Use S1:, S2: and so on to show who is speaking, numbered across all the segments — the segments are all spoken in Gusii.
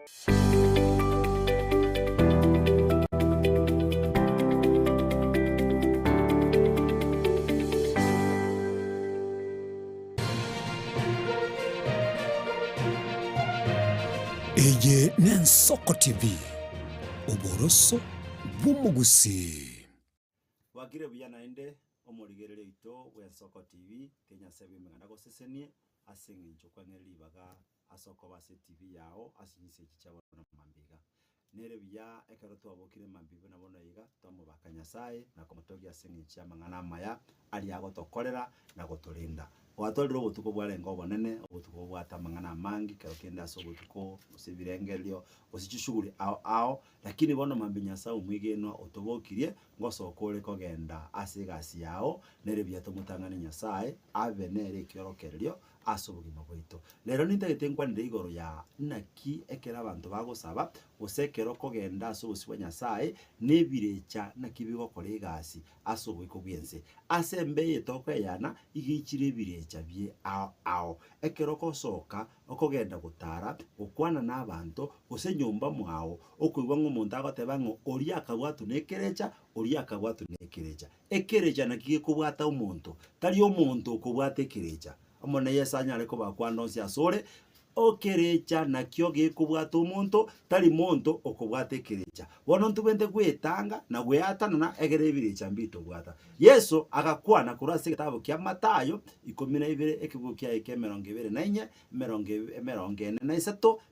S1: Eye n'Ensoko TV, oboroso bw'omogusii.
S2: Bwakire buya naende omorigereria oito bw'Ensoko TV, Kenyasae bw'emeganda agosesenie ase eng'encho kwang'eire ribaga ase okoba ase TV yao ase chinsa echi chia bono mambia iga. Nere buya ekero twabokire mambia buna bono iga, twamobaka Nyasaye na komotogia ase eng'encho y'amang'ana amaya aria agotokorera na gotorenda. Gwatwarire obotuko bwarenge obonene, obotuko bobwate amang'ana amange ekero kende ase obotuko, gose ebirengererio, gose chishughuli ao ao, lakini bono mambia Nyasaye omwegenwa otobokirie, ngosoka ore kogenda ase egasi yao, nere buya tomotang'ane Nyasaye, abe nere ekiorokererio ase obogima bwaito. Rero nintagete nkwanere igoro ya naki ekero abanto bagosaba, gose ekero okogenda ase obosio bwa Nyasaye, na ebirecha naki bigokora egasi ase oboiko bw'ense. Ase embe eye tokoeyana, iga eichire ebirecha bie ao ao. Ekero ogosoka, okogenda gotara, gokwana na abanto, gose nyomba mwao, okoigwa ng'a omonto agoteba ng'a oria akabwatwa na ekerecha, oria akabwatwa na ekerecha. Ekerecha naki gekobwata omonto, tari omonto okobwata ekerecha. Omonene Yeso anyare kobakwana onsi asore, Okerecha nakio gekobwata omonto, tari monto okobwata ekerecha. Bono ntobwenerete gwetanga na gweatanana egere ebirecha mbitobwata. Yeso agakwana korwa ase egetabu kia Mathayo 12 ekebugo kiaye kia 24, 43,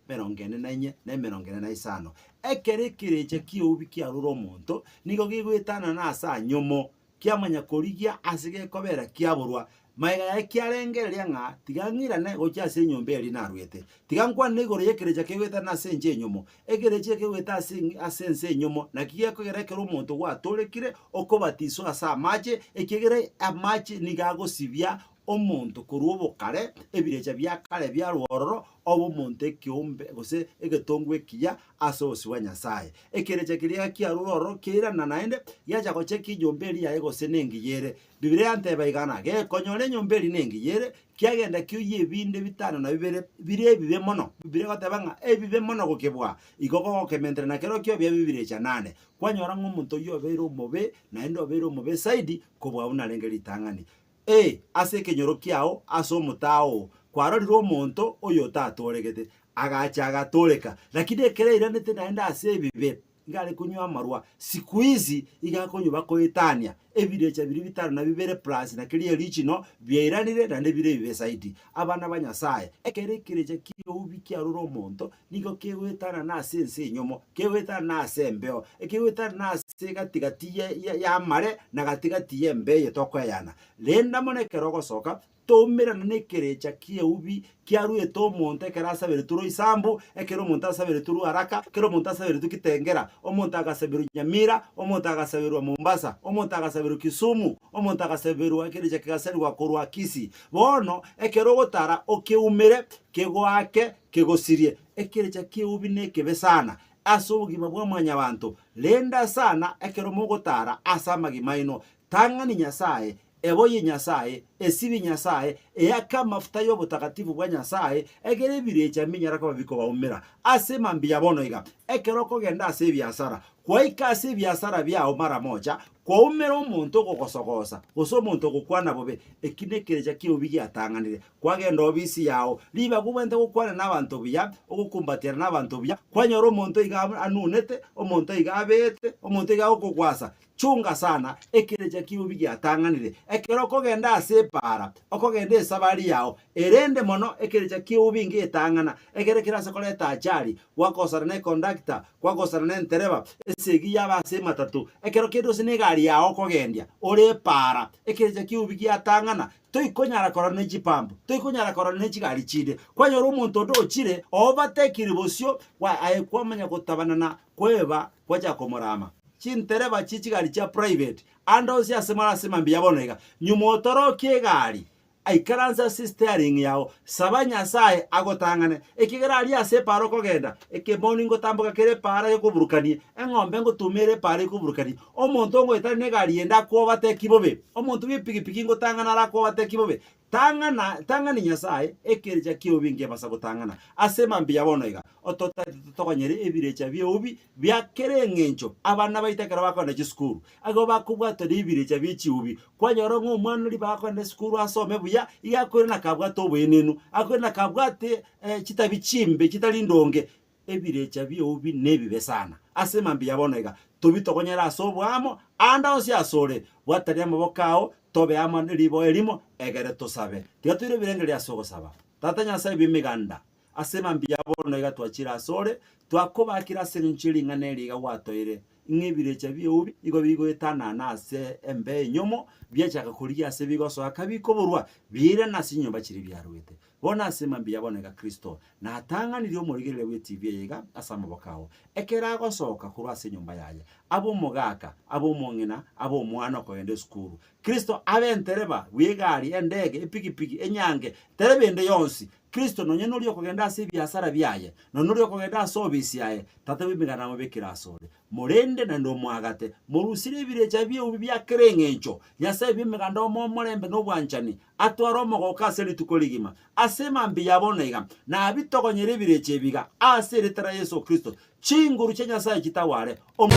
S2: 44, na 45. Ekero ekerecha ki'eubi kiarure omonto, nigo gegoetanana ase anyomo, kiamanya korigia ase gekobera kiaborwa. Magega yaye kiarengereria ng'a tiga ng'irane gochia ase enyomba eria narwete. Tiga nkwane igoro y'ekerecha kegoetana ase ense enyomo. Ekerecha ekegoeta ase ase ense enyomo naki gekogera ekero omonto gwatorekire okobatiswa ase amache, ekiagera amache nigo agosibia omonto korwa obokare, ebirecha bia kare biarwa ororo, obe omonto ekeombe gose egetongwa ekiya ase obosio bwa Nyasae. Ekerecha keria kiarure ororo kiairana naende, giacha gocheka enyomba eria yaye gose nengiya ere. Bibilia yanteba iga ng'a gekonyora enyomba eria nengiya ere, kiagenda kioyia ebinde bitano na bibere bire ebibe mono. Bibilia egoteba ng'a ebibe mono gokebua, igo gogokementera na kerokio biabe ebirecha nane. Kwanyora ng'a omonto oyio obeire omobe, naende obeire omobe zaidi kobua buna arenge ritang'ani. Ee, ase ekenyoro kiao, ase omotaa oo, kwarorire omonto oyotatooregete, agacha agatooreka, lakini ekero airanete naende ase ebibe, iga are konywa amarwa, siku hizi iga akonywa bakoetania, ebirecha biria bitano na bibere plus na keria original biairanire naende bire ebibe zaidi. Abana ba Nyasaye, ekero ekerecha ki'eubi kiarure omonto, nigo kegoetanana ase ense enyomo, kegoetanana ase embeo, ekegoetanana ase gati-gati y'amare na gati-gati y'embeo eye tokoeyana. Renda mono ekero ogosoka, toumerane nekerecha ki'eubi kiaruete omonto ekero asaberetwe Roysambu, ekero omonto asaberetwe Ruaraka, ekero omonto asaberetwe Kitengela, omonto agasaberwa Nyamira, omonto agasaberwa Mombasa, omonto agasaberwa Kisumu, omonto agasaberwa ekerecha kegasarigwa korwa Kisii. Bono ekero ogotara okeumere, kegoake, Kegosirie ekerecha ki'eubi nekebe sana ase obogima bwa mwanyabanto. Renda sana ekero mogotara ase amagima aino. Tang'ani Nyasae, eboyie Nyasae, esibie Nyasae, eake amafuta y'obotakatifu bwa Nyasae, egere ebirecha mbinyare koba bikobaumera. Ase mambia bono iga, ekero okogenda ase ebiasara, Gwaika ase ebiasara biao mara mocha, kwaumera omonto ogogosogosa, gose omonto ogokwana bobe, eki nekerecha ki'eubi giatang'anire. Kwagenda obisi yao, ribaga obwenerete gokwana nabanto buya, ogokumbatiana nabanto buya, kwanyora omonto iga anunete, omonto iga abeete, omonto iga agokogwasa. Chunga sana, ekerecha ki'eubi giatang'anire. Ekero okogenda ase epaara, okogenda esabari yao, erende mono ekerecha ki'eubi ngetang'ana, ekere kerase koreta achari, gwakosana ne conductor, Kwagosana nentereba, esegi yaba ase ematatu, ekero kende gose negari yao okogendia, ore epaara, ekerecha ki'eubi giatang'ana, toikonyara korora ne chipampu, toikonyara korora ne chigari chinde. Kwanyora omonto onde ochire, obatekire bosio, gwa aye kwamanya gotabana na kweba gwachaka komorama. Chintereba chie chigari chia private, ande onsi ase more ase mambia bono iga, nyuma otorokie egari, Aikaranse ase steering yao, saba Nyasae agotang'ane, ekiagera aria ase epaara okogenda, ekemoni ngotamboka kere epaara gekoburukanie, eng'ombe ngotuma ere epaara ekoburukanie, omonto ongoetania negari ende akwobateki bobe, omonto bw'epigipigi ngotang'ana are akwobateki bobe. Tang'ana, tang'ani Nyasae, ekerecha ki'eubi nkebasa gotang'ana. Ase mambia bono iga, ototaete totogonyere ebirecha bi'eubi bia kera eng'encho. Abana baito ekero bakogenda chisukuru, igo bakobwatwa nebirecha bie chiubi. Kwanyora ng'a omwana oria bakogenda esukuru asome buya, iga akoirana kabwate oboenenu, akoirana kabwate chitabi chimbe chitari ndonge. Ebirecha bi'eubi nebibe sana. Ase mambia bono iga, tobitogonyere ase oboamo, aande onsi asore, bwatania amaboko ao, tobe amo ne riboa erimo, egere tosabe. Tiga toire ebirengererio ase ogosaba. Tata Nyasae bw'Emeganda, ase mambia bono iga twachire asore, twakobakire ase engencho ye ring'ana eri iga gwatoire, ng'a ebirecha bi'eubi igo bigoetanana ase embeo enyomo, biachaka korigia ase bigosoa kabikoborwa, biairana ase chinyomba chiria biaruete. Bono ase mambia bono iga Kristo natang'anirie omorigereria bw'etibi eye iga ase amaboko ao, ekero agosoka korwa ase enyomba yaye, abe omogaka, abe omong'ina, abe omwana okogenda esukuru. Kristo abe entereba bw'egari, endege, epigipigi, enyange, tereba ende yonsi. Kristo nonye noria okogenda ase ebiasara biaye, nonye noria okogenda ase obisi yaye, Tata bw'Emeganda namobekire asore. Morende naende omoagate, morusirie ebirecha bi'eubi bia kera eng'encho. Nyasae bw'Emeganda omoe omorembe na obwanchani, atware omogoko ase rituko rigima. Ase mambia ya bono iga, nabitogonyere ebirecha ebi iga, ase erieta ria Yeso Kristo, chinguru chia Nyasae chitaware. Omo.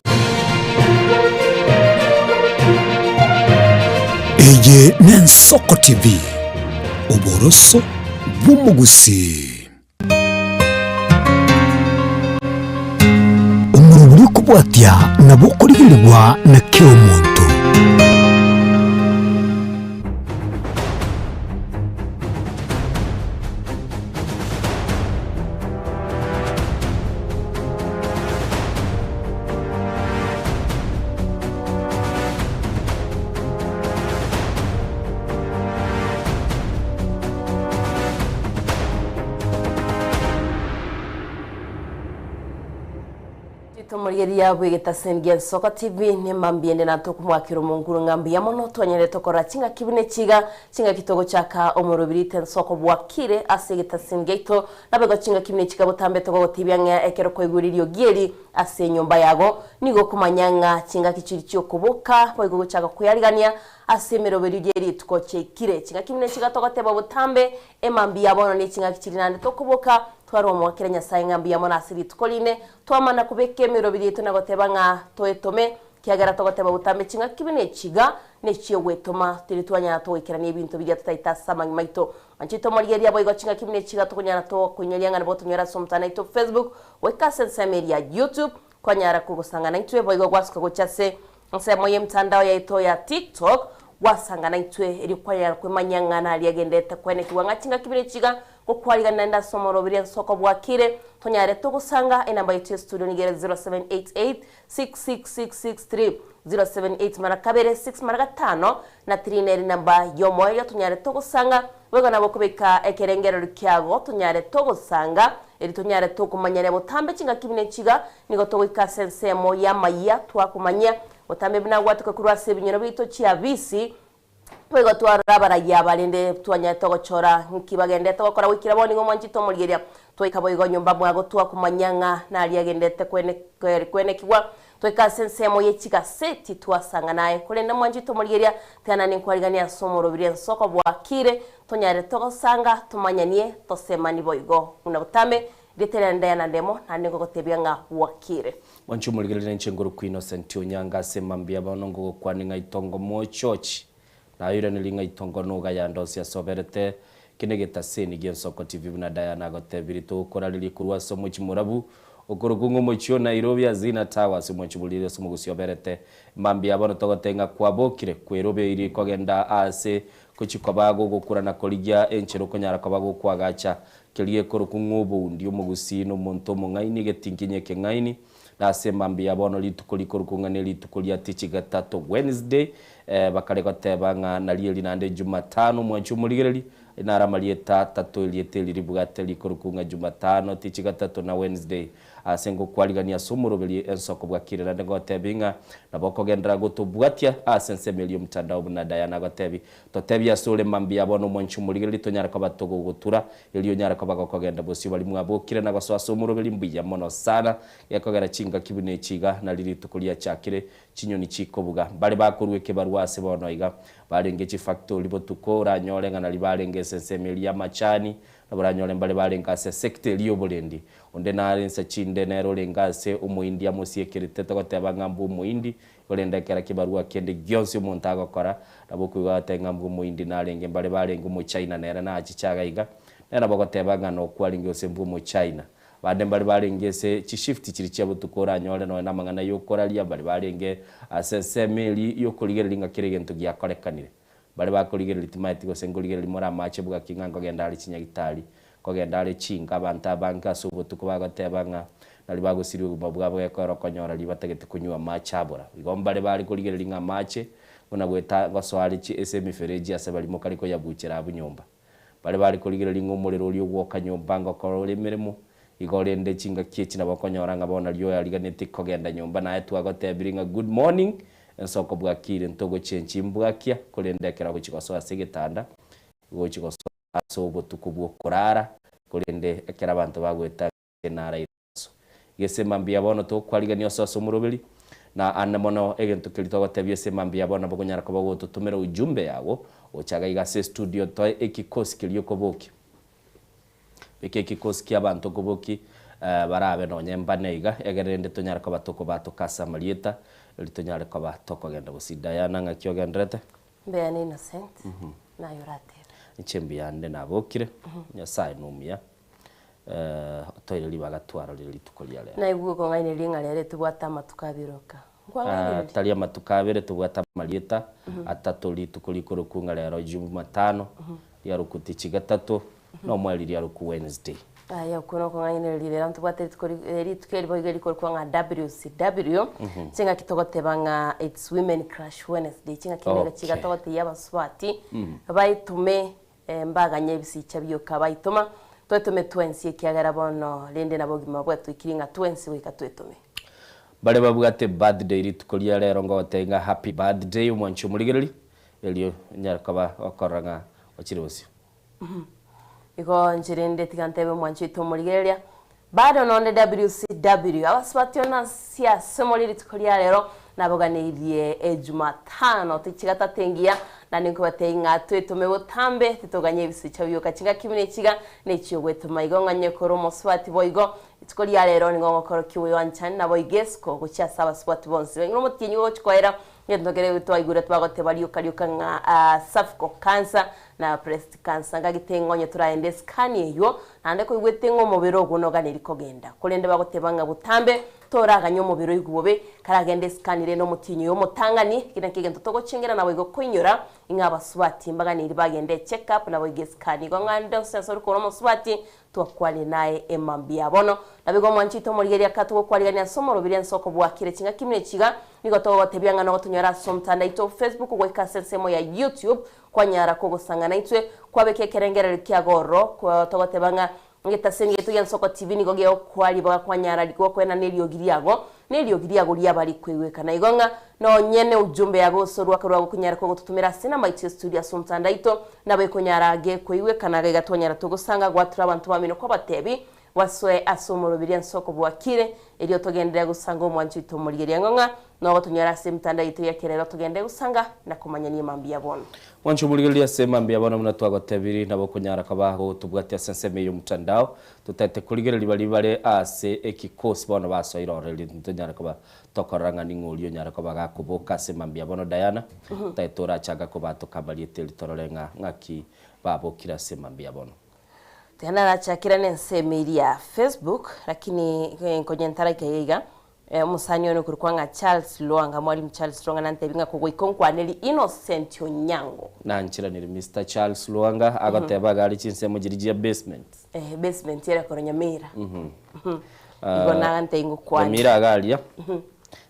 S1: Eye n'Ensoko TV, oboroso bw'omogusii. Omorobori okobwatia nabo okorigerigwa na kera omonto.
S3: Tomorigereria bw'egetaseni gia Nsoko TV nemambia ende natokomwakera omonguru ng'a mbuya mono twanyarete korora ching'aki buna echiga ching'aki togochaka omorobirite Nsoko bwakire ase egetaseni giaito naboigo ching'aki buna echiga botambe togogotebia ng'a ekero kwaigure eriogi eri ase enyomba yago nigo okomanya ng'a ching'aki chiri chiokoboka boigo gochaka kweyarigania ase emeroberio ye rituko chiaikire. Ching'aki buna echiga togoteba botambe Emambia bono ne ching'aki chiria naende tokoboka, twarua omoakera Nyasae ng'a mbuya mono ase rituko rinde, twamana kobeka emeroberi yaito na goteba ng'a toetome, kiagera togoteba botambe ching'aki buna echiga nechi'ogwetoma, tiri twanyara togoikerania ebinto biria totaete ase amang'ima aito. Anche tomorigereria boigo ching'aki buna echiga tokonyara tokoinyoria ng'a nabo tonyore ase omotandao oito Facebook, goika ase ensemo eria ya YouTube, Kwanyara kogosangana intwe boigo gwasuka gochia ase ensemo y'emetandao yaito ya TikTok, gwasangana intwe erio kwanyara kwemanyia ng'a naria agenderete kwenekigwa ng'a chingaki buna echiga gokwarigana naende ase omoroberi ensoko bwakire tonyare togosanga enamba yaito ya studio nigo ere 0788 66663 078 mara kabere 6 mara gatano na 3 nere enamba y'omoerio tonyare togosanga Boigo nabo okobeka ekerengererio kiago tonyare togosanga, erio tonyare tokomanyania botambe chingaki buna echiga, nigo togoika ase ensemo y'amayia twakomanyia botambe buna gwatoka korwa ase ebinyoro biaito chiabisi, boigo twarora abarayia aba rende twanyare togochora nki bagenderete gokora goikera bono nigo mwanchete omorigereria. Twaika boigo nyomba mwago twakomanyia ng'a naria agenderete kwenekigwa Toika ase ensemo ye chigaseti twasang'ana aye, korende mwanchete omorigereria, tiga naende nkwariganie ase omorobiri ensoko bwakire, tonyare togosanga, tomanyanie, tosemanie boigo. Buna botambe, rieta riane Diana Ndemo, naende ngogotebia ng'a bwakire.
S4: Mwanche omorigereria ninche ngorokwa Innocent Onyango ase mambia bono ngogokwania ng'a itongo mochochi nayoiranerie ng'a itongo nogayande onsi ase oberete Eke negetaseni gi'Ensoko TV buna Diana agotebirie togokorareria korwa ase omochie morabu okorokwa ng'a omochie o Nairobi Azina Towers omochie boriri ase omogusii oberete mambia bono togoteba ng'a kwabokire kwerobeirie kogenda aase gochia koba gogokura na korigia enchera okonyara koba gokwagacha keria gekorokwa ng'a oboundi omogusii nomonto omong'aini egetinkinyi ekeng'aini Na ase mambia bono rituko rikorokwa ng'a nerituko ria tichi gatato, Wednesday, bakare goteba ng'a nario eri naende Jumatano, mwanche omorigereri, naro amarieta atato erieta eri ribwate rikorokwa ng'a Jumatano, tichi gatato na Wednesday. Ase ngokwarigania ase omoroberi ensoko bwakire naende ngotebi ng'a nabo okogenderera gotobwatia ase ensemo eria omtandao buna Diana agotebi. Totebie ase ore mambia bono omwanche omorigereri tonyare koba togogotura Erio onyare koba gokogenda bosio baria mwabokire na gosoa ase omoroberi mbuya mono sana, gekogera chingaki buna echi iga nari rituko riachakire. Chinyoni chikobuga. Mbare bakorua ekebarua ase bono iga, barenge chifactori botuko, oranyore ng'a naria barenge ase ensemo eria y'amachani, nabo oranyore mbare barenge ase esecta eria y'oborendi. Onde nare inse chinde nere orenge ase omoindi amosiekerete togoteba ng'a mbwe omoindi, korende ekero kebarua kende gionsi omonto agokora, nabo okoigwa agoteba ng'a mbwe omoindi narenge, mbare barenge omochina nere nachiche iga iga, nere nabo ogoteba ng'a nokwo arenge gose mbwe omochina. Bande mbare barenge ase chishift chiria chia botuko oranyore nonya namang'ana y'okoraria, mbare barenge ase ensemo eria y'okorigereria ng'a kera egento giakorekanire. Mbare bakorigereria timaeti gose nkorigereria more amache bwaki ng'a nkogenda are chinyagitari, nkogenda are chinka abanto abange ase obotuko bagoteba ng'a nari bagosiria obogima bwabo gekoera okonyora riria batagete konywa amache abora. Igo mbare bare korigereria ng'a amache buna goeta gosoa are chi ase emifereji ase baria mokare koyabuchera abwo nyomba. Baria bare korigereria ng'a omorero oria ogwoka nyomba ngokora ore emeremo, igo rende chingaki echi nabo okonyora ng'a bono nario oyariganetie kogenda nyomba naye twagotebirie ng'a good morning, ensoko bwakire ntogochenchia imbwakia, korende ekero ogochia gosoa ase egetanda, igo ogochia gosoa ase obotuko bw'okorara, korende ekero abanto bagoeta nara Yeso. Gese mambia bono tokwarigania ase ase omoroberi, na ande mono egento keria togotebia ase mambia bono nabo okonyara koba ogototomera ujumbe yago gocha iga iga ase estudio toe ekikosi keria okobokia. Beka ekikosi kia abanto okoboki barabe nonye mbane iga egere rende tonyare koba tokobatoka ase amarieta erio tonyare koba tokogenda gose Diana ng'aki ogenderete?
S3: Mbuya ne Innocent, naye oratebe.
S4: Inche mbuya nde nabokire, Nyasaye nomuya. Otoire ribaga twarorire rituko ria rero.
S3: Naigwe okong'ainereria ng'a rero tobwate amatuko abere oka. Nkwang'ainereria?
S4: Tari amatuko abere, tobwate amarieta atato, rituko rikorokwa ng'a rero Jumatano, riarokwa Tichi gatato, na omweri riarokwa Wednesday.
S3: Aya, okwo nokong'ainereria rero ntobwate rituko ri rituko eri boigo rikorokwa ng'a WCW, ching'aki togoteba ng'a it's women crush Wednesday, ching'aki nigo chiga togotebia abasubati baitume Mbaganye ebisicha bioka baitoma, twetome twensi, ekiagera bono rende nabogima bwatoikirie ng'a twensi goika twetome.
S4: Baria babwate birthday rituko ria rero ngogotebia ng'a happy birthday omwanchi omorigereria, erio onyare koba gokorora ng'a ochire bosio.
S3: Igo inche rende tiga ntebe omwanchi oito omorigereria, Bado nonde WCW, abasubati onsi ase more rituko ria rero naboganeirie Ejumatano tichigatato engiya, naende nkobatebia ng'a twetome botambe titoganya ebisicha bioka chingaki buna echiga nechiogwetoma igo ng'anye korwa omosubati boigo rituko ria rero nigo ngokorokia oboyoanchani naboigo esiko gochia ase abasubati bonsi baing'we omotienyi gogochia koera Egento kere twaigure twagoteba rioka rioka ng'a cervical cancer na breast cancer ngagete ng'a onye toraende escan eywo naende koigwete ng'a omobere ogwo noganeri kogenda. Korende bagoteba ng'a botambe toraganye omobere oigwe bobe karagende escan rende omotienyi oyo omotang'ani eki nakio egento togochengera naboigo koinyora ing'a abasubati mbaganeri bagende echeck up naboigo escan. Igo ng'a ande onsi ase ore korwa omosubati Twakwane naye emambia. Bono, naboigo omwanchete omorigereria aka togokwarigania ase omoroberi ense okobua kere chingaki buna echiga, nigo togogotebia ng'a nogotonyora ase omotandao aito o Facebook goika ase ensemo ya YouTube, kwanyara kogosang'ana intwe, kwabeka ekerengererio kiago ororo, ko togoteba ng'a egetaseni giaito gia Nsoko TV nigo gegokoa ribaga kwanyara gokoenana eriogi riago, na eriogi riago riaba rikoigwekana. Igo ng'a nonye ne ujumbe yago gose orwaka rwago konyara kogototomera ase enamba yaito ya studio ase omotandao aito, Nabo ekonyara age koigwekana gaiga twanyara togosanga gwatura abanto bamino kwabatebi, Basoe ase omoroberi ense okobua kire, erio togenderere gosanga omwancho oito omorigereria ng'a ng'a nogotonyora ase emetandao yaito y'ekerero togende gosanga na komanyania mambia bono.
S4: Mwancho omorigereria ase mambia bono buna twagotebiri, nabo okonyara koba gogotobwatia ase ensemo eye y'omotandao, totaete korigereria baria bare ase ekikosi bono basoire ororo erio ntonyare koba Tokorora ng'a ning'o oria onyare koba gakoboka ase mambia bono Diana, taete orachaka kobatoka amarieta erio torore ng'a ng'aki babokire ase mambia bono.
S3: Diana arachakera nensemo eria ya Facebook lakini nkonye ntaraika iga iga omosani one okorokwa ng'a Charles Lwanga, Mwalimu Charles Lwanga nantebie ng'a kogoika onkwaneri Innocent Onyango.
S4: Nanchiranire Mister Charles Lwanga agoteba iga are chinsemo chiria chia basement.
S3: Eh, basement ere korwa Nyamira. Igo nagantebia ngokwane.
S4: Nyamira iga aria,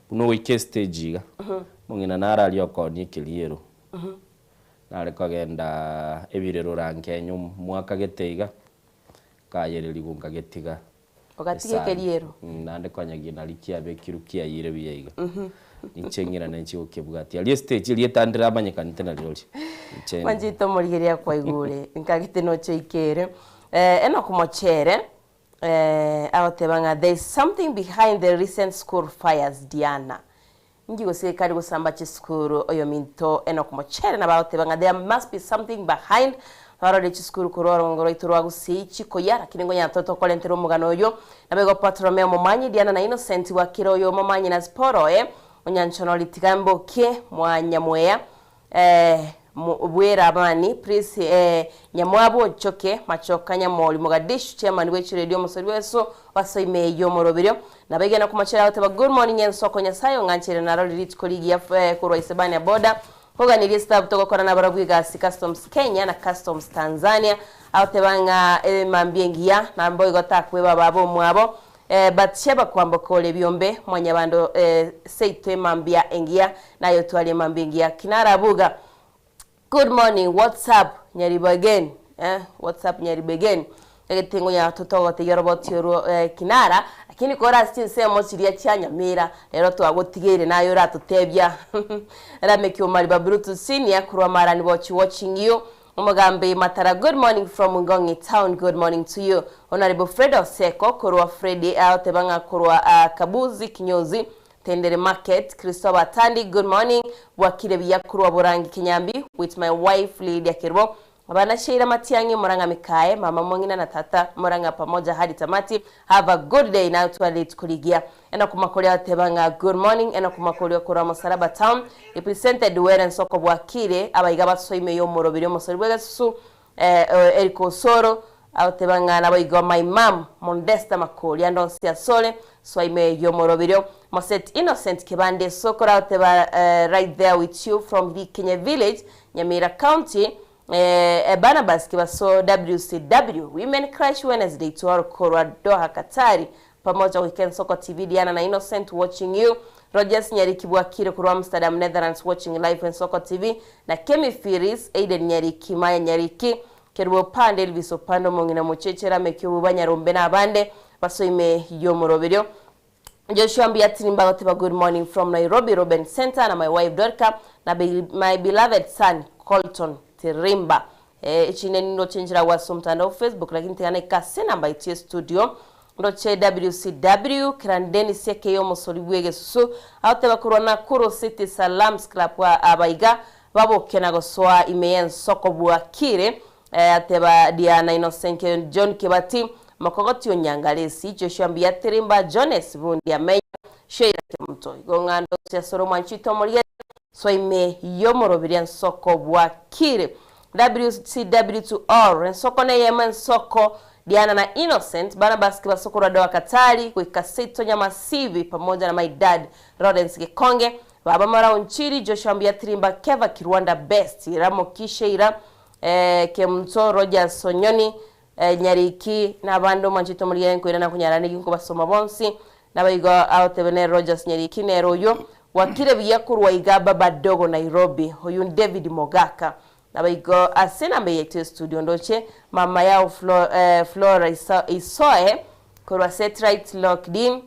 S4: buna ogoika estage iga, omong'ina nare aria okoonia ekeriero, nare kogenda ebirero rankenye omwaka gete iga, nkaayererigwa nkagetiga
S3: Ogatiga
S4: esani.
S3: ekeriero?
S4: Naende konya nari kiabekirwe kiayire buya iga. Inche ng'irane nchie gokebwatia. Aria estage eria etandire amanyekanete narirorio. Inche.
S3: Mwanchete omorigereria kwaigure, nkagete noche oikere. Enock Mochere, agoteba ng'a there is something behind the recent school fires Diana. Inki gose kare gosamba chisukuru oyominto Enock Mochere nabo agoteba ng'a there must be something behind barore chisukuru korwa orongo rwaito rwa Gusii chikoyia lakini ngonya totokorentera omogano oyo nabo igo Bartolomeo Momanyi Diana na Innocent bwakire oyo Momanyi na Zipporah oye Onyanchonori tiga mbokie mwa Nyamweya Eh bwera abani please eh Nyamwabu ochoke machoka Nyamori Mogadishu chairman bwe chiredio omosori bweso baso ime yomoroberio Nabaigena komachera agoteba good morning ensoko Nyasaye ong'anchere narore rituko rigiya eh korwa Isebania border Nkoganirie staff togokora nabarabwo egasi Customs Kenya na Customs Tanzania agoteba ng'a emambia engiya naboigo takweba baba omwabo Eh Batsheba kwamboka ore ebiombe mwanyabando eh seito emambia engiya naye otware emambia engiya kinara abuga Good morning what's up Nyaribo again eh what's up Nyaribo again egetengo ya totogotegia oroboti orwo eh kinara lakini kore ase chinsemo chiria chia Nyamira rero twagotigeire naye oratotebia Rameki Omariba Brutus Senior korwa Marani Bochi watching you Omogambi Matara good morning from Ngong'i town good morning to you Honourable Fred Oseko korwa Freddy agoteba ng'a korwa Kabuzi kinyozi Tendere market Christopher Atandi good morning bwakire buya korwa Borangi Kinyambi with my wife Lydia Kerubo abana Sheila Matiang'i Murang'a Mikae mama Mong'ina na tata Murang'a pamoja hadi tamati have a good day naye otware rituko rigiya Enock Makori agoteba ng'a good morning Enock Makori okorwa Mosalaba town represented well ensoko bwakire abaiga basoime y'omoroberi omosori bw'egesusu Eric Osoro agoteba ng'a naboigo my mum Mondesta Makori ande onsi asore soime y'omoroberio Moset Innocent Kebande Esokoro agoteba right there with you from Rikenye village Nyamira county Barnabas Kibaso WCW Women Crush Wednesday tomorrow korwa Doha Katari Pamoja goika ensoko TV Diana na Innocent watching you Rogers Nyariki bwakire korwa Amsterdam Netherlands watching live ensoko TV na Kemi Firis Aiden Nyariki Maya Nyariki Kerubo Opande Elvis Opande omong'ina mocheche Rameki Obuba Nyarombe na abande basoime y'omoroberio Joshua mbuya tirimba agoteba good morning from Nairobi Ruben Center na my wife Dorca na my beloved son Colton Tirimba Eh, echinde nindoche nchera gwase omotandao Facebook lakini tiga naike ase enamba yaito ye studio ndoche WCW Kiran Dennis ekeye omosori bw'egesusu agoteba korwa Nakuru City Salams Club abaiga baboke na gosoa ime y'ensoko bwakire eh, ateba Diana Innocent John Kibati Mokogoti Onyangaresi Joshua Mbuya Tirimba Jones Bundi Amenya Sheila Kemunto igo ng'a ndoche asore omwanchito omorigereria Soa ime y'omorobiri ensoko bwakire. WCW to all ensoko neyemo ensoko Diana na Innocent Barnabas Kibaso korwa Doha Katari goika Seito Nyamasibi pamoja na my dad Lawrence Gekonge Baba Mara Onchiri Joshua Mbuya Tirimba Keva Kirwanda Best Ramoki Sheila eh, Kemunto Rogers Sonyoni eh, Nyariki na abande omwanchete omorigereria nkoirana konyara niki nkobasoma bonsi Naboigo agotebe nere Rogers Nyariki nere oyio gwakire buya korwa iga Baba Dogo Nairobi oyio David Mogaka naboigo ase enamba eye yaito estudio ndoche mama yao Flo, eh, Flora Isoe korwa Setright Locked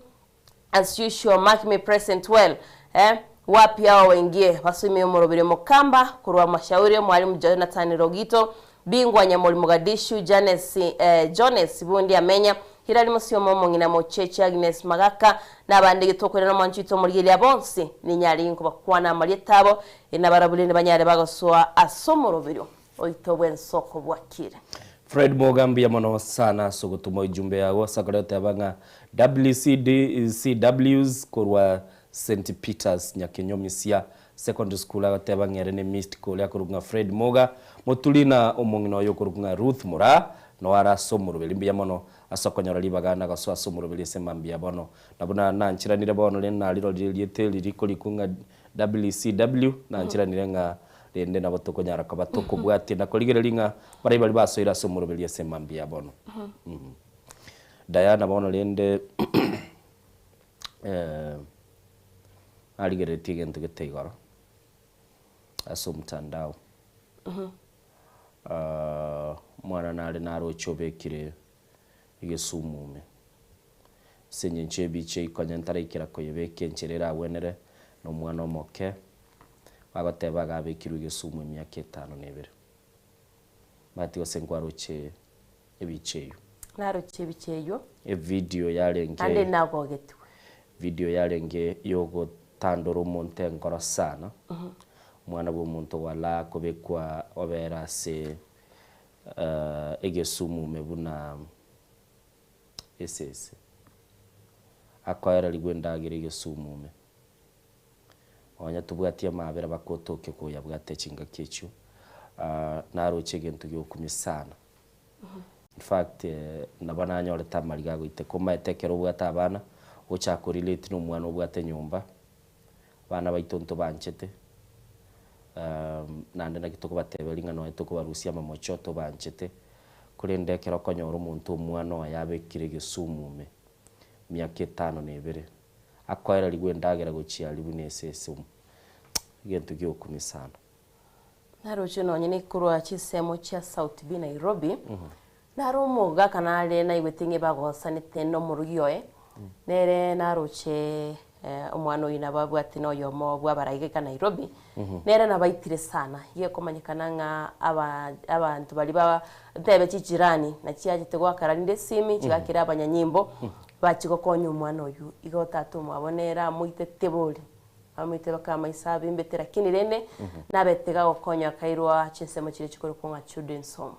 S3: as usual mark me present well eh, wapi hao waingie basoime omoroberi omokamba korwa Mashauri Mwalimu Jonathan Rogito Bingwa Nyamori Mogadishu Janes eh, Jones Bundi Amenya Hilary Mosioma omong'ina Mocheche Agnes Magaka na abande getokorera nomwancho oito omorigereria bonsi ninyare inkobakwana amarieta abo nabarabwo rende banyare bagosoa ase omoroberio oito bw'ensoko bwakire.
S4: Fred Moga mbuya mono sana ase ogotoma ojumbe yago ase akore goteba ng'a WCDCWs korwa St Peters Nyakenyomisia Secondary School agoteba ng'a ere ne missed call akorokwa ng'a Fred Moga Moturi na omong'ina oye okorokwa ng'a Ruth Moraa noo are ase omoroberi mbuya mono ase okonyora ribaga na gosoa ase omoroberi ase mambia bono. Na buna nancheranire bono rende narirorire erieta eri rikorikwa ng'a WCW, nancheranire ng'a rende nabo tokonyara koba tokobwatia na korigereria ng'a baria baria basoire ase omoroberi ase mambia bono. Diana bono rende narigereretie egento gete igoro ase omotandao. Omwana nare naroche obekire egesumu ime, ase eng'encho ebicha eyio konya ntaraikera koyebeka enchera eragwenere na omwana omoke, bagoteba iga abekirwe egesumu emiaka etano na ebere. Mbati gose nkwaroche ebicha eyio.
S3: Naroche ebicha eyio.
S4: Evidio yarenge.
S3: Naende nagogetigwe.
S4: Video yarenge yogo. Kegotandora omonto enkoro sana, omwana bw'omonto gwalaa kobekwa obere ase egesumu ime buna esese, akoererigwa endagera egesumu ime. Nonya tobwati amaabera bakotokia koyabwate chingaki echio, naroche egento giokumia sana. In fact, nabo nanyorete amariga agoiteka. Omanyete ekero obwate abana, ogochaka korelate na omwana obwate nyomba, abana baito ntobanchete, naende naki tokobateberia ng'a nonye tokobarusia amamocho tobanchete, korende ekero okonyora omonto omwana oye abekire egesumu ime, miaka etano na ebere, akoererigwa endagera gochia aria buna esese, egento giokumia sana.
S3: Naroche nonye nekorwa chinsemo chia South B Nairobi, naro omogaka nare naigwete ng'a ebagosanete nomorugi oye, nere naroche omwana oyio nabo abwate na oyomo bwa abarai iga Nairobi, nere nabaitire sana, igo ekomanyekana ng'a aba abanto baria ba ntebe chichirani nachiachete goakera rinde esimi chigakera abanyanyimbo, bachia gokonya omwana oyio, igo tata omwabo nere amoitete bori. Amoite baka amaiso abimbete, lakini rende nabete gagokonya akairwa chinsemo chiria chikorokwa ng'a children's home.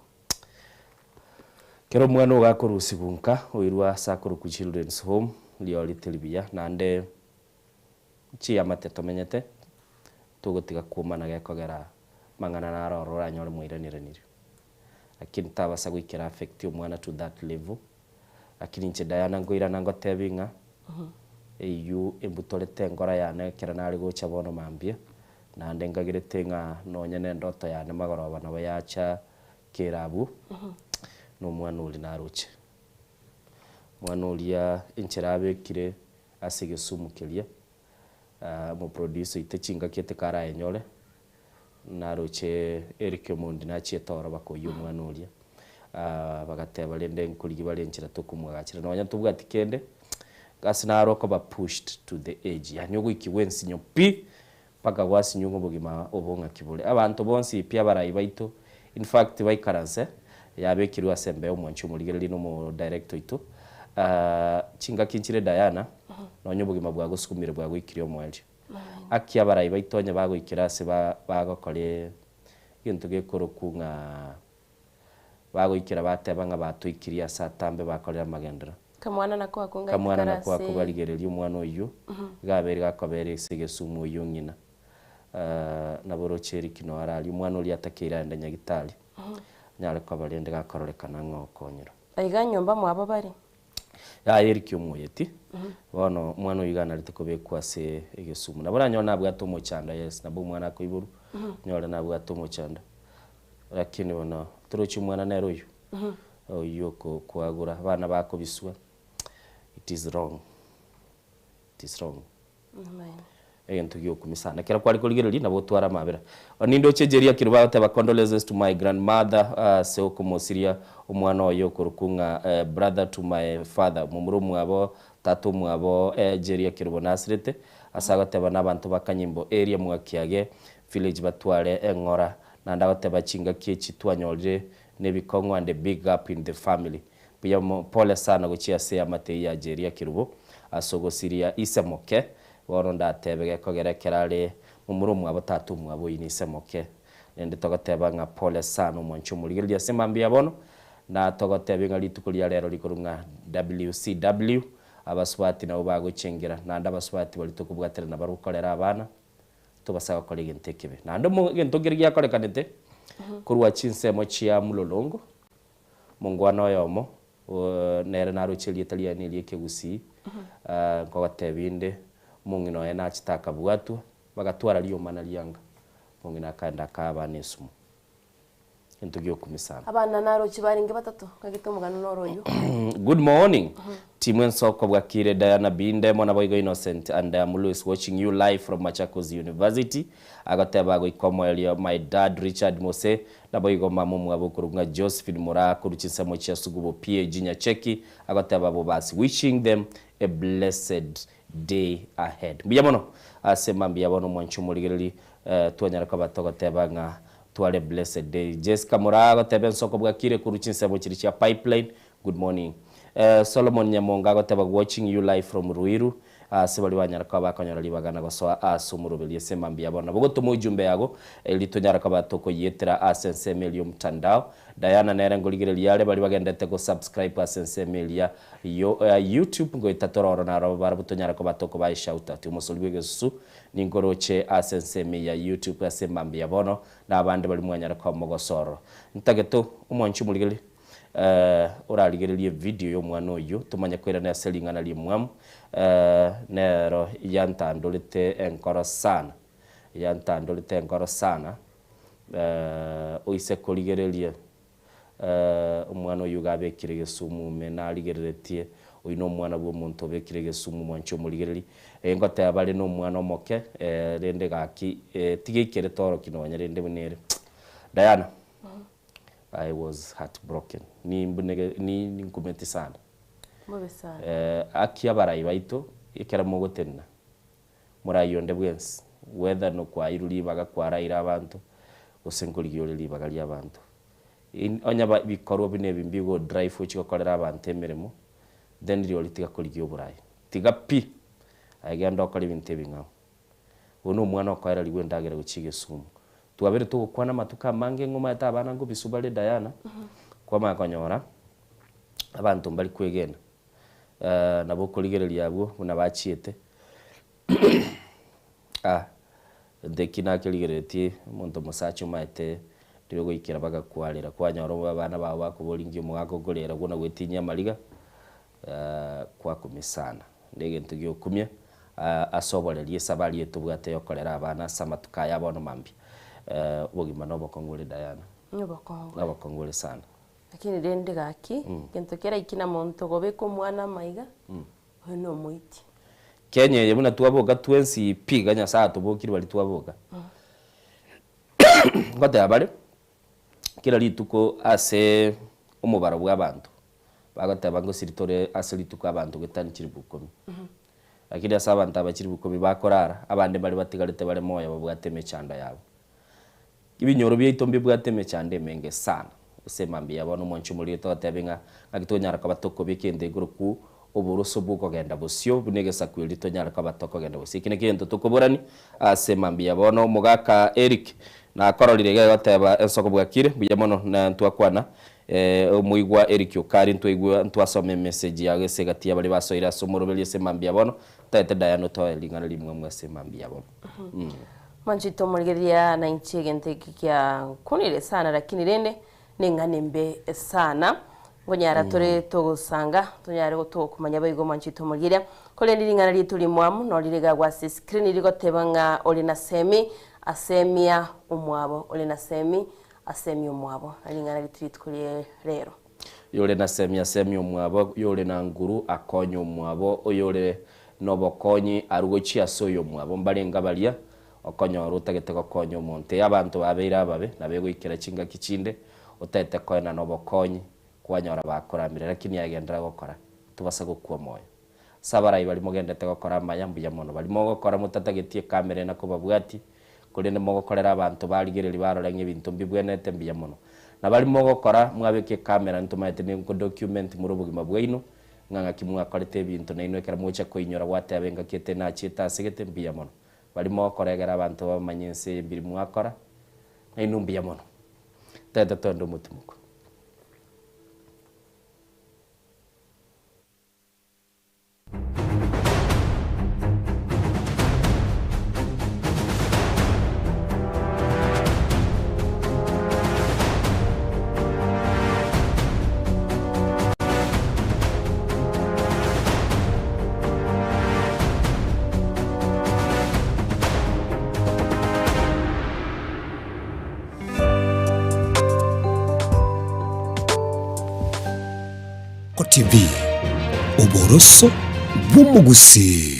S4: Kera omwana ogo akorusigwa nka oirwa ase akorokwa children's home, riori teri buya naende chiamate tomenyete togotiga kwomana gekogera amang'ana naro ororo oranyore mwairaneranire. Lakini tabasa goikera affect omwana to that level. Lakini inche Diana nkoirana ngotebi ng'a eyio embutorete enkora yane ekero nare gocha bono mambia, naende nkagerete ng'a nonye na endoto yane magoroba nabo yacha kera abwo, na omwana oria naroche. Omwana oria enchera abekire ase egesumu keria, omoproducer oito chingaki ete karayenyore, Naroche Eric Omondi nachiete oro bakoyia omwana oria, bagateba rende nkorigia bare enchera tokomwagachera nonya ntobwati kende, ase naro okoba pushed to the edge yaani ogoikigwa ensinyo pi mpaka gwasinywa ng'a obogima obo ng'aki bore. Abanto bonsi pi abarai baito in fact baikaranse yabekirwe ase embeo omwanchi omorigereria na omodirector oito, chingaki nchire Diana nonya obogima bwagosukumire bwagoikirie omoerio. Aki abarai baito onye bagoikera ase bagokora egento gekorokwa ng'a bagoikera bateba ng'a batoikirie ase atambe bakorire amagenderero.
S3: Kamwana nako ako ng'a
S4: Kamwana
S3: itikara
S4: nako ako
S3: ase.
S4: barigereria omwana oyio, iga abeire gakobera ase egesumu oyio ng'ina. Nabo oroche Eric noyo araria, omwana oria atakeire aende nyagitari, anyare koba rende gakororekana ng'a okonyirwe.
S3: Aiga nyomba mwabo bare.
S4: Yaya Eric omoyeti, bono omwana oyio iga anarete kobekwa ase egesumu. Nabo oranyore nabwate omochando yes, nabo omwana akoiborwa, onyore nabwate omochando. Lakini bono torochi omwana nere oyio, oyio okoagura, abana bakobiswa, it is wrong, it is wrong. Egento giokumia sana. Ekero kware korigereria nabo otware amabera. Nindoche Jerry Akiru bagoteba condolences to my grandmother ase okomosiria omwana oye okorokwa ng'a brother to my father momura omwabo tata omwabo Jerry Akiru bono asirete ase agoteba na abanto ba Kanyimbo area Mwakiage village batware eng'ora naende agoteba chingaki echi twanyorire nebikong'u and a big gap in the family Mbuya mo, pole sana gochia ase eamate eyio ya Jeria Kerubo, ase ogosiria ise moke. Bono ndatebe gekogera ekero are momura omwabo tata omwabo oyio nise moke. Rende togoteba ng'a pole sana omwanchi omorigereria ase mambia bono, na togotebia ng'a rituko ria rero rikorwa ng'a WCW, abasubati nabo bagochengera, naende abasubati baria tokobwaterana barwo korera abana, tobasa gokora egento ekebe. Naende omo egento nkere giakorekanete, korwa chinsemo chia Mlolongo, Omongwana oyomo, nere naroche erieta riaye neria ekegusii, nkogotebia inde, omong'ina oye nachete akabwatwa, bagatwara riomana rianga, omong'ina akaenda akaa abana esumu. Egento giokumia sana.
S3: Abana naroche barenge batato, ng'agete omogano noro oyio.
S4: Good morning Team Ensoko bwakire Diana Binde mwana boigo Innocent and I'm Louis watching you live from Machakos University agoteba goika omoerio my dad Richard Mose Naboigo mama omwabo okorokwa ng'a Josephine Moraa korwa chinsemo chia Sugubo PAG Nyacheki agoteba Bobasi wishing them a blessed day ahead. Mbuya mono ase mambia bono omwanchi omorigereri twanyara koba togoteba ng'a tware blessed day. Jesca Moraa agoteba ensoko bwakire korwa chinsemo chiria chia Pipeline good morning. Solomon Nyamonga agoteba watching you live from Ruiru, ase baria banyara koba bakonyora ribaga na gosoa ase omoroberi ase mambia bono. Nabo gotoma ujumbe yago erio tonyare koba tokoyietera ase ensemo eria omtandao. Diana nere ngorigereria are baria bagendete go subscribe ase ensemo eria yo YouTube ngoeta tore oro naro barabwo tonyare koba tokobaa eshout out. Omosori bw'egesusu ninkoroche ase ensemo eye ya YouTube ase mambia bono na abande baria mwanyare koba mogosoa ororo. Ntagete omwanchi omorigereria orarigererie evideo y'omwana oyio tomanye koirana ase ring'ana rimwamu nero yantandorete enkoro sana, yantandorete enkoro sana oise korigereria omwana oyio iga abekire egesumu ime narigereretie oyio na omwana bwa omonto obekire egesumu mwanche omorigererie, ngoteba bare na omwana omoke rende gaki tiga ekere toroki nonya rende buna ere. Diana. I was heartbroken nimbunege ninkumeti sana.
S3: Bobe sana.
S4: Aki abarai baito ekero mogotenena morai onde bwensi whether nokwairwe ribaga kwaraire abanto gose nkorigia ore ribaga ria abanto onye bikorwa buna ebi mbigo drive ochie gokorera abanto emeremo then rirorio tiga korigia oborai tiga pi aye genda okore ebinto ebing'ao. Oyo nomwana okoererigwa endagera gochia egesumu. Twabeire togokwana amatuko amange ng'a omanyete abana nkobisu bare Diana, kwamanya konyora abanto mbari kwegena. Nabo okorigereria abwo buna bachiete ah gento eki nakerigereretie omonto omosacha omanyete riria ogoikera bagakwarera kwanyora abana bao bakoboria nki omogaka okorera buna gwetinyia amariga. Kwakumia sana. Negento giokumia ase oboreri esabari eye tobwate yokorera abana ase amatuko aya bono mambia. Obogima nobokong'u ore Diana.
S3: Nobokong'u.
S4: Nobokong'u ore sana.
S3: Lakini rende gaki, gento keraiki na monto gobeka omwana amaiga, oyo nomoiti.
S4: Kenya eye buna twaboka twensi pi iga Nyasaye atobokire baria twaboka. Ngoteba bare, kera rituko ase omobaro bwa abanto, Bagoteba ngosiri tore ase rituko abanto goetania chilifu ikomi. Lakini ase abanto aba chilifu ikomi bakorara, abande mbare batigarete bare moyo babwate emechando yabo. Ebinyoro biaito mbibwate emechando emenge sana. Ase mambia ya bono omwanchi omoriri togotebia ng'a ng'aki tonyara koba tokobeka egento ekorokwa oboroso bw'okogenda bosio buna egesaku erio tonyare koba tokogenda bosio. Eki nakio egento tokoborania ase mambia ya bono. Omogaka Eric nakororire iga egoteba ensoko bwakire mbuya mono na ntwakwana Omoigwa Eric Okari ntwaigwa ntwasoma emessage yago ase egati ya baria basoire ase omoroberi ase mambia ya bono tagete Diana otoe ring'ana rimwamu ase mambia ya bono.
S3: Mwanchete omorigereria na inche egento eki kiankunire sana lakini rende neng'ana embe sana nkonyara tore togosanga tonyare gotokomanya boigo mwanchete omorigereria korende ring'ana rietu rimwamu norire iga ase escreen rigoteba ng'a ore na semi asemia omwabo ore na semi Asemie omwabo, na ring'ana ritu rituko rie rero.
S4: Oyore na semi asemie omwabo, oyore na nguru akonye omwabo, oyore nobokonyi arwe gochia ase oyomwabo. Mbarenge baria okonyora otagete gokonya omonto. Ee, abanto babeire ababe, nabo egoikera chingaki chinde otagete koenana obokonyi, kwanyora bakoramire, lakini agenderera gokora, tobasa gokwa omoyo. Ase abarai baria mogendete gokora amaya, mbuya mono. Baria mogokora motatageti ekamera ena kobabwatia, korende mogokorera abanto barigereria barore ng'a ebinto mbibwenerete, mbuya mono. Na baria mogokora mwabeka ekamera ntomaete ninko document more obogima bwaino, ng'a ng'aki mwakorete ebinto nainwe ekero mogochia koinyora gwateba engaki ete nachiete ase gete, mbuya mono. Baria mogokora egere abanto bamanye ense eye mbiri mwakora, nainwe mbuya mono. Tete toende omotimoko.
S1: TV, oboroso bw'omogusii.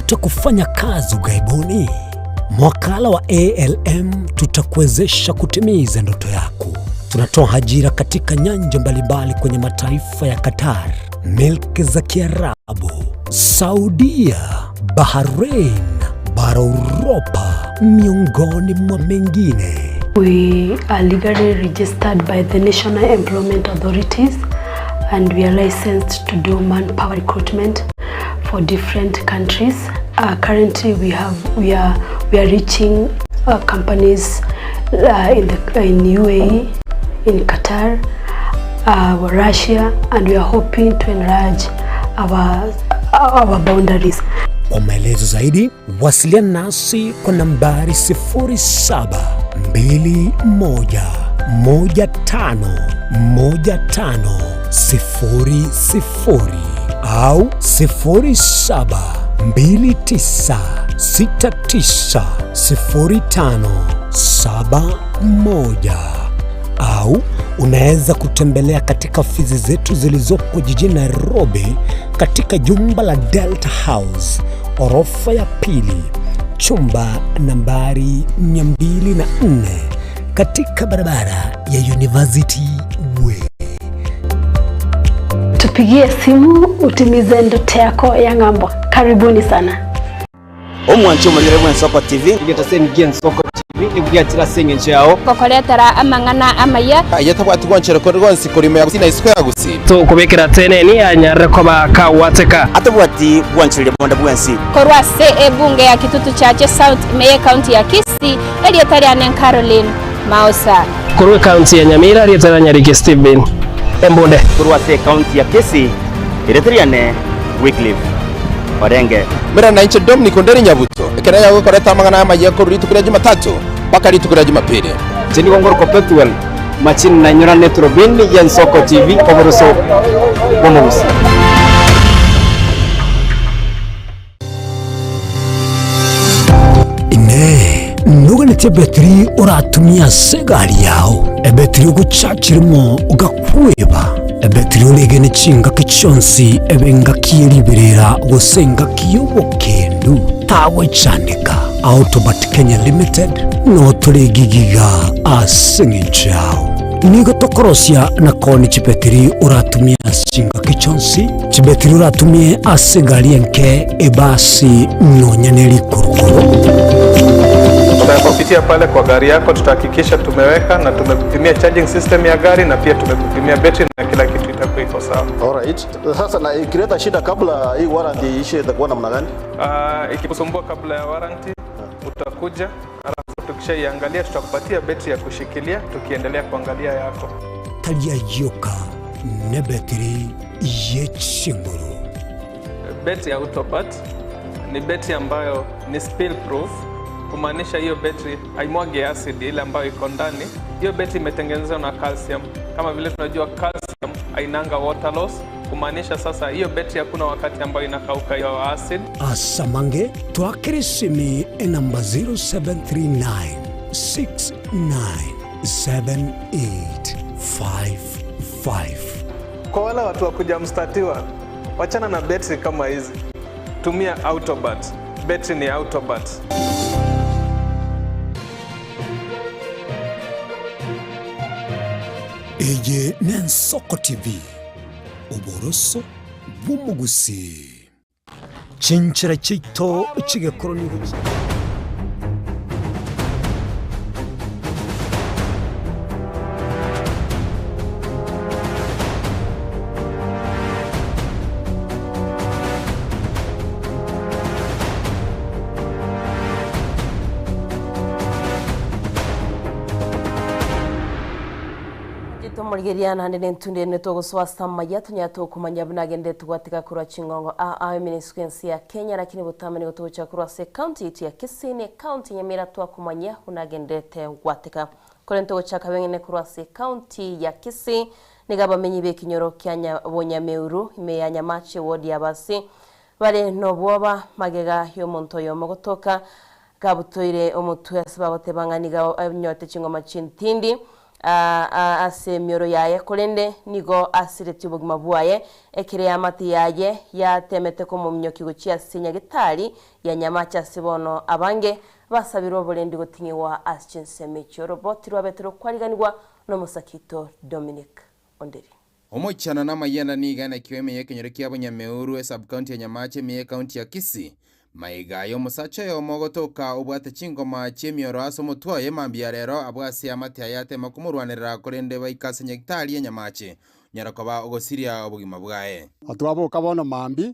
S1: ndoto ya kufanya kazi ughaibuni? Mwakala wa ALM tutakuwezesha kutimiza ndoto yako. Tunatoa ajira katika nyanja mbalimbali kwenye mataifa ya Qatar, milki za Kiarabu, Saudia, Bahrain, bara Uropa, miongoni mwa mengine.
S5: We are legally registered by the National Employment Authorities and we are licensed to do manpower recruitment for different countries. Uh, currently we have we are we are reaching uh, companies uh, in the in UAE, in Qatar, uh, Russia and we are hoping to enlarge our our boundaries.
S1: Kwa maelezo zaidi wasiliana nasi kwa nambari 0721151500 au 0729690571 au unaweza kutembelea katika ofisi zetu zilizopo jijini Nairobi katika jumba la Delta House orofa ya pili chumba nambari 204 katika barabara ya University Way.
S5: Tupigie simu utimize ndoto yako ya ng'ambo. Karibuni sana.
S6: Omwanchi omonyene bw'Ensoko TV.
S7: Egetaseni gi'Ensoko TV nigo giachire ase eng'encho yao.
S8: Gokoretera amang'ana amaya.
S9: Aye tabwati gwanchera konde gwansi korima ya gusii na isiko ya gusii.
S10: Tokobekera teneni anyarire koba kagwateka.
S6: Atabwati gwanchereria bonde bwensi.
S8: Korwa ase ebunge ya Kitutu Chache South ime y'ecounty ya Kisii, erieta riane Caroline Maosa.
S10: Korwa ecounty ya Nyamira, erieta ria Nyariki Stephen Embunde.
S6: Korwa ase ecounty ya Kisii, erieta riane Wycliffe Orenge.
S9: Mera na inche Dominic Onderi Nyabuto, ekero yagokoreta amang'ana amaya korwa rituko ria Jumatatu mpaka rituko ria Jumapili.
S7: Inche nigo ngorokwa Pethuel Machini na inyora neturubini y'Ensoko TV oboroso bw'omogusi.
S1: Inee! Noganetie ebetiri oratumie ase egari yao, ebetiri ogochachirimo ogakweba, ebetiri oregene chingaki chionsi ebe engaki ye riberera gose engaki y'obokendu? Tagwechandeka, Autobat Kenya Limited no tore gigiga ase eng'encho yao. Nigo tokorosia na koonia chibetiri oratumie ase chingaki chionsi, chibetiri oratumie ase egari enke, ebasi, nonya ne rikorokoro.
S11: Tutakupitia pale kwa gari yako, tutahakikisha tumeweka na tumekupimia charging system ya gari na pia tumekupimia betri na kila kitu itakuwa iko sawa.
S12: Alright. Sasa na ikileta shida kabla hii warranty iishe itakuwa namna gani?
S11: Ikikusumbua kabla ya warranty utakuja, alafu tukishaiangalia tutakupatia betri ya kushikilia tukiendelea kuangalia yako.
S1: Tari ayioka nebetiri ye chinguru.
S11: Betri ya Autobat ni betri ambayo ni spill proof, kumaanisha hiyo betri haimwagi acid ile ambayo iko ndani. Hiyo betri imetengenezwa na calcium, kama vile tunajua calcium hainanga water loss, kumaanisha sasa hiyo betri hakuna wakati ambayo inakauka hiyo acid.
S1: Asamange twakere esimi enamba 0739 697855.
S11: Kwa wale watu wa kujamstatiwa, wachana na betri kama hizi, tumia Autobat. Betri ni Autobat.
S1: Eye n'Ensoko TV, oboroso bw'omogusii. Chinchera chiaito chigekoro nigo chi.
S3: Tomorigeria naende nentunde ene togosoa ase amaya tonyare tokomanya buna agenderete gwatiga korwa chingongo aa eminisiku ense ya Kenya lakini botambe nigo togochia korwa ase ecounty yaito ya Kisii ne ecounty Nyamira twakomanya buna agenderete gwateka. Korende togochaka beng'ene korwa ase ecounty ya Kisii nigo abamenyi b'ekenyoro kia Nya Bonyameuru ime ya Nyamache ward ya Abasi bare nobwoba magega y'omonto oyomo gotoka kabutoire omotwe ase bagoteba ng'a nigo anyote chingoma chintindi. Ase emioro yaye, korende nigo asiretie obogima bwaye, ekero eamate yaye yateemete komominyokia gochia ase nyagetari ya nyamache ase bono abange basabirwe oborendi goting'igwa ase chinsemo echio. Roboti rwabete rokwariganigwa nomosakito Dominic Onderi.
S9: Omochano na amayanda nigo enekiwa ime y'ekenyoro kia Bonyameuru, esub-county ya Nyamache ime y'ecounty ya Kisii. Maiga aya omosacha oyomo ogotoka obwate chingoma chi'emioro ase omotwe oye mambia ya rero abwo ase eamate yaye atema komorwanerera korende baika ase nyagitari ya Nyamache onyara koba ogosiria obogima bwaye.
S13: Twaboka bono mambia,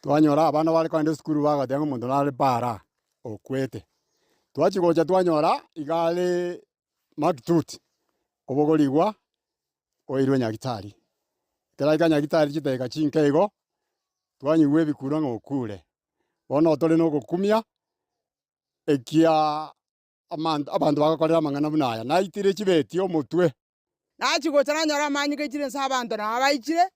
S13: twanyora abana bare kogenda esukuru bagoteba ng'a omonto nare para okwete. Twachia gocha twanyora iga are makituti, obogorigwa oirwe nyagitari. Ekero aika nyagitari chidakika chinke igo, twanyigwa ebikuro ng'a okure. Bono tore na ogokumia, ekiaa amanto abanto bagokorera amang'ana buna aya, naitire chibeti omotwe.
S14: Nachia gocha nanyora amanyinga aichire inse abanto nabo baichire,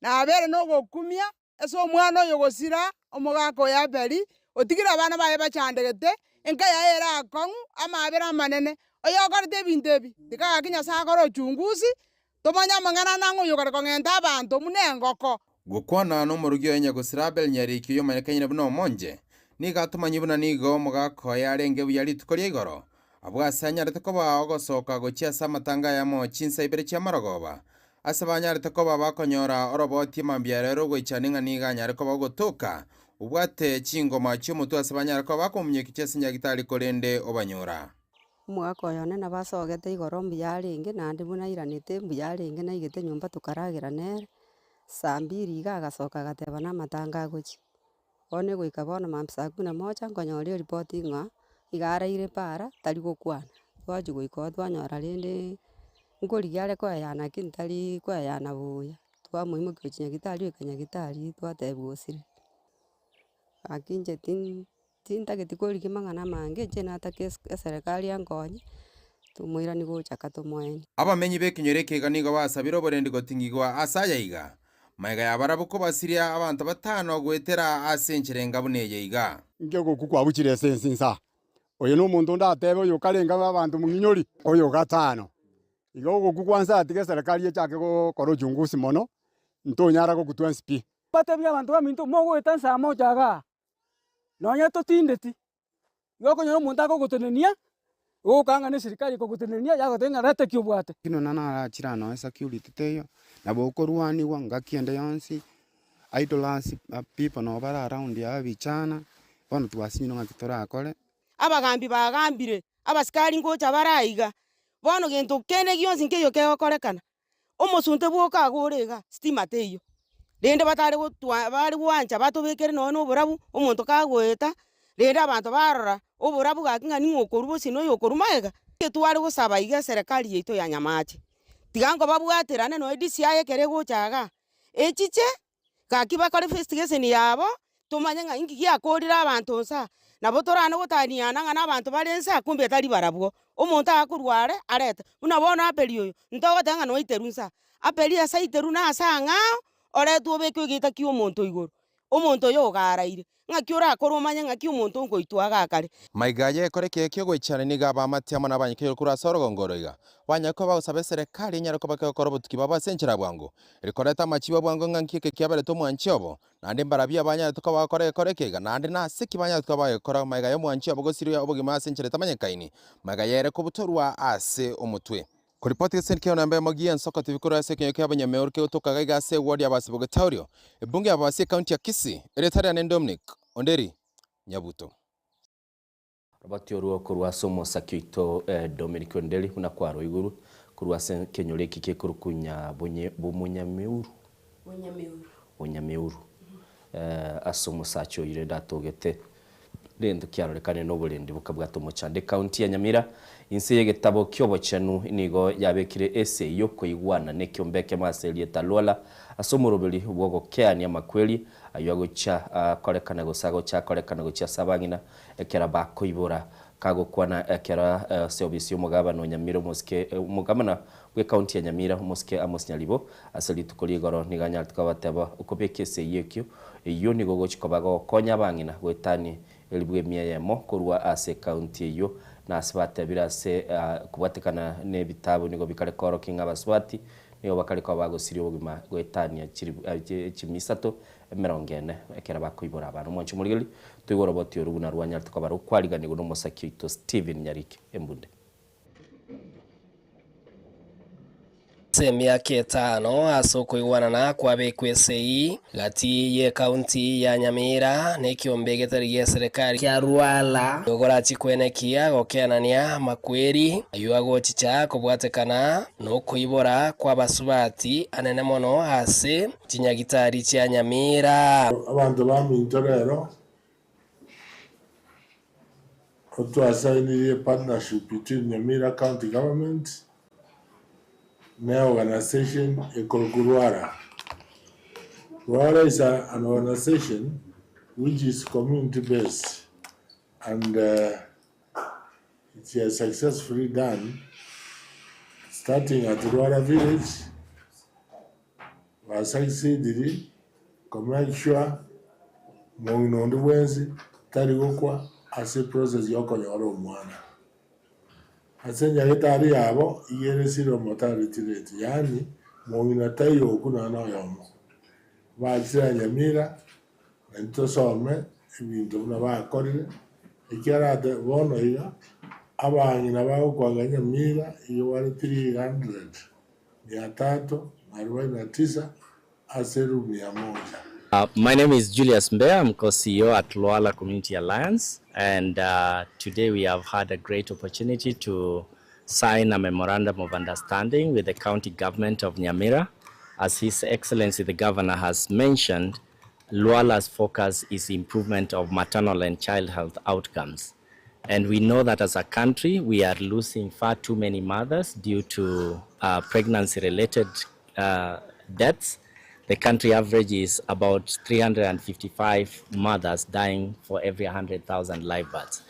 S14: nabere nogokumia ase omwana oyo gosira omogaka oyo Abeli, otigire abana baye bachandegete, enka yaye ere akong'u, amaabera amanene. Oyokorete ebinto ebi, tiga gaki Nyasae akore ochungusi, tomanye amang'ana ande ang'o oyokare kong'enta abanto buna engoko.
S9: Gokwana nomorogi oye nyagosira Abel Nyariki oyomanyekaine buna Omonje, nigo atomanyie buna nigo omogaka oye arenge buya rituko ria igoro, abwo ase anyarete koba ogosoka gochia ase amatanga ayamo chinsa ibere chi'amarogoba, ase banyarete koba bakonyora oroboti mambia rero ogoichania ng'a nigo anyare koba ogotoka, obwate chingoma chi'omotwe ase banyare koba bakomominyokia ase nyagitari korende obanyora.
S15: Omogaka oyo one nabo asogete igoro mbuya arenge, naende buna airanete mbuya arenge naigete nyomba tokaragera nere, saa mbiri iga agasoka agateba na amatanga agochia. Bono egoika bono mambia saa kumi na moja nkonyora eripoti ng'a iga araire para tari gokwana. Twachia goika oo twanyora rende nkorigia are koeyana lakini tari koeyana buya, twamoimokia gochia nyagetari goika nyagetari twatebiwa osire. Gaki inche tin- tintageti korigia mang'ana amange, inche nataka esi eserekari enkonye, tomoirani gocha ka tomoeni.
S9: Abamenyi b'ekenyoro eke iga nigo basabire oborendi goting'igwa ase aya iga, Magega y'abarabwo kobasiria abanto batano goetera ase enchera enga buna eye iga.
S13: Inki ogokwa kwabuchire ase ense inse aa? Oyo nomonto ndatebe oyo okarenga abanto mong'inyori, oyo gatano. Iga ogokwa kwa nse aa tiga eserekari echake gokora uchunguzi mono, ntonyara gokutwa ense pi.
S16: Batebie abanto baminto, mogoeta nse aa moche igaa, nonya totindeti, Igo okonyora omonto akogotenenia, ogokaa ng'a neserikari ekogotenenia, yagotebia ng'a reta eki obwate.
S17: Lakini onye narachire aa nonya security teiyo, nabo okorwaniwa ngaki ende yonsi, idlers people nabo bare around aa vijana, bono twasinyire ng'aki torakore.
S18: Abagambi bagambire, abasikari ngocha bare aiga, bono gento kende gionsi nkeiyo kegokorekana. Omosunte bwoka agwo ore iga, stima teiyo, rende batare gotwa bare gwancha batobekere nonye na oborabu, omonto kagoeta, rende abanto barora oborabu gaki ng'a ning'o okorwa bosio na oyo okorwa magega. Tware gosaba iga eserekari yaito ya Nyamache, tiga nkobabwaterane nonye DCI ekero egocha igaa, echiche Gaki bakore investigation yabo, tomanye ng'a inki giakorire abanto nse aa. Nabo torane gotaniana ng'a nabanto bare nse aa kumbe tari barabwo. Omonto agakorwa are, arete. Buna bono Abeli oyo, ntogoteba ng'a noiterwe nse aa. Abeli ase aiterwe na ase ang'ao, oretwe obekwe egeita kia omonto igoro. Omonto oyo ogaraire, ng'aki orakore omanye ng'aki omonto nkoitwa iga akare.
S9: Maiga aye ekore ekiya ki'ogoichana nigo abaamate amo nabanyakegoro korwa ase orogongo oro iga banyare koba bagosaba eserekari enyare koba kegokora obotuki bwabo ase enchera ya bwango, Rikoreta amachibo a bwango ng'a nki eke kiaberete omwanchi obo, naende mbarabwo abanyarete koba bagokora egekora eke iga, naende nase ki banyarete koba bagekora magega y'omwanchi obo gosiria obogima ase enchera etamanyekaini, magega y'ere kobutorwa ase omotwe. Koripoti gese keo namba emogi y'ensoko TV korwa ase ekenyoro kia Abanyameuru kegotoka gaiga ase eward ya Abasi Bogetaurio, ebunge ya Abasi ecounty ya Kisii, erieta riane Dominic Onderi Nyabuto.
S4: Roboti orwo korwa ase omosaki oito Dominic Onderi buna kwarwa iguru korwa ase ekenyoro eki kekorokwa Bonyamiuru Bonyamiuru ase omosacha oyio rende atogete rende kiarorekane noborendi bokabwata omochando. Ekaunti ya Nyamira inse y'egetabo ki'obochenu nigo yabekire ase y'okoigwana nekiombe ekemo ase erieta Lwala ase omoroberi bw'ogokeania amakweri ayio agochia korekana gose agocha akorekana gochia ase abang'ina Ekero bakoibora, kagokwana ekero ase obisi y'omogabana o Nyamira omosike omogabana bw'ecounty ya Nyamira omosike Amos Nyaribo ase rituko rigoro nigo anyarete kobateba okobeka esegi ekio eyio nigo ogochi koba gokonya abang'ina goetania elibu emia eyemo korwa ase ecounty eyio. Na ase batebire ase kobwatekana nebitabu nigo bikare koorokia ng'a abasubati nigo bakare koba bagosiria obogima goetania chimisato emerongo ene ekero bakoibora abana. Omwanchi omorigereria, toigwe oroboti oru buna rwanyarete koba rokwariganigwa nomosaki oito Stephen Nyariki Embunde.
S10: Ase emiaka etano ase okoigwanana kwabekwa esegi gati y'ekaunti ya Nyamira na ekiombe getari gi'eserekari kia Rwala, nigo korachie kwenekia gokenania amakweri ayio agochicha kobwatekana nokoibora kw'abasubati anene mono ase chinyagitari chia Nyamira.
S19: Abanto baminto rero Twasainirie partnership between Nyamira County Government ne organisation ekorokwa Rwara. Rwara is an organisation which is community based and it has successfully done starting at Rwara village Basagisidiri ko make sure mong'ina onde bwensi tari gokwa ase process yokonyora omwana. Ase enyagetari yabo iga ere zero mortality rate yaani mong'ina taiyo okwo nonya na oyomo. Bachire Nyamira naintwe tosome ebinto buna bakorire ekiagera ate bono iga abang'ina bagokwaga Nyamira iga bare 300. Mia tatu na arobaini na tisa ase elifu mia moja.
S20: My name is Julius Mbeya, I'm co-CEO at Lwala Community Alliance and today we have had a great opportunity to sign a memorandum of understanding with the county government of Nyamira. As His Excellency the Governor has mentioned, Lwala's focus is improvement of maternal and child health outcomes. And we know that as a country, we are losing far too many mothers due to uh, pregnancy related uh, deaths. The country average is about 355 mothers dying for every 100,000 live births.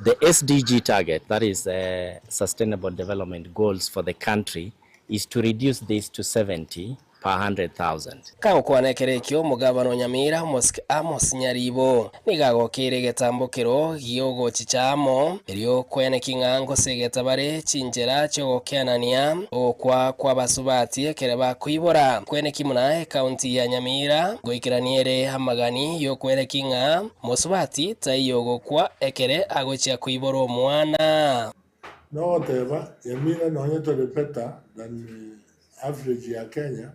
S20: The SDG target, that is the Sustainable Development Goals for the country, is to reduce this to 70 per 100,000.
S10: Kagokwana ekero ekio, omogabana o Nyamira, Omosike Amos Nyaribo, nigo agokeire egetambokero gi'ogochicha amo, erio kweneki ng'a ngosegeta bare chinchera chi'ogokeanania ogokwa kw'abasubati ekere bakoibora. Kweneki buna ekaunti ya Nyamira ngoikerania ere amagani y'okweneki ng'a mosubati taiyo ogokwa ekere agochia koibora omwana.
S19: Nogoteba, Nyamira nonye tore better than average ya Kenya,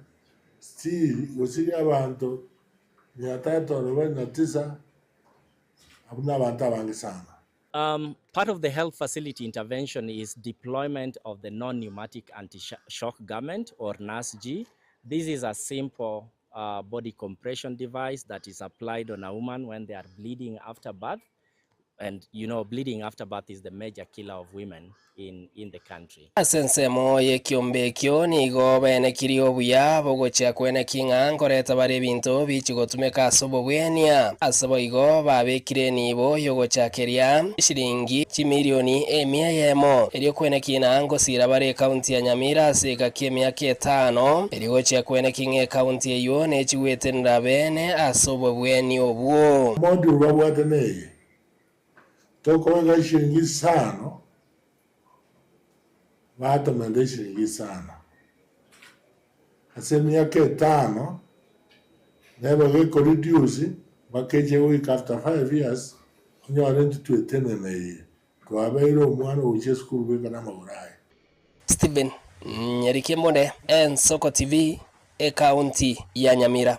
S19: still gosiria abanto mia tatu arobaini na tisa abwo nabanto abange sana.
S20: Um, part of the health facility intervention is deployment of the non-pneumatic anti-shock garment or NASG. This is a simple uh, body compression device that is applied on a woman when they are bleeding after birth. And you know bleeding after birth is the major killer of women in in the country.
S10: Ase ensemo y'ekiombe ekio nigo baenekirie obuya bogochia kweneki ng'a nkoreta bare ebinto bichia gotumeka ase obobwenia. Ase boigo babekire enibo y'ogochakeria eshilingi chimilioni emia eyemo, erio kweneki ng'a ngosira bare ekaunti ya Nyamira ase egaki emiaka etano, erio gochia kweneki ng'a ekaunti eyio nechigwetenera bene ase obobweni obwo.
S19: Module babwate neye, Tokobeka eshiringi isano, batomenta eshiringi isano. Ase emiaka etano, neba gekoreduce mpaka eche goika after five years, onyore intwe tweteneneirie, twabeire omwana ogochia esukuru bweka namagoro aye.
S10: Stephen Nyariki Embonde, Ensoko TV, Ekaunti ya Nyamira.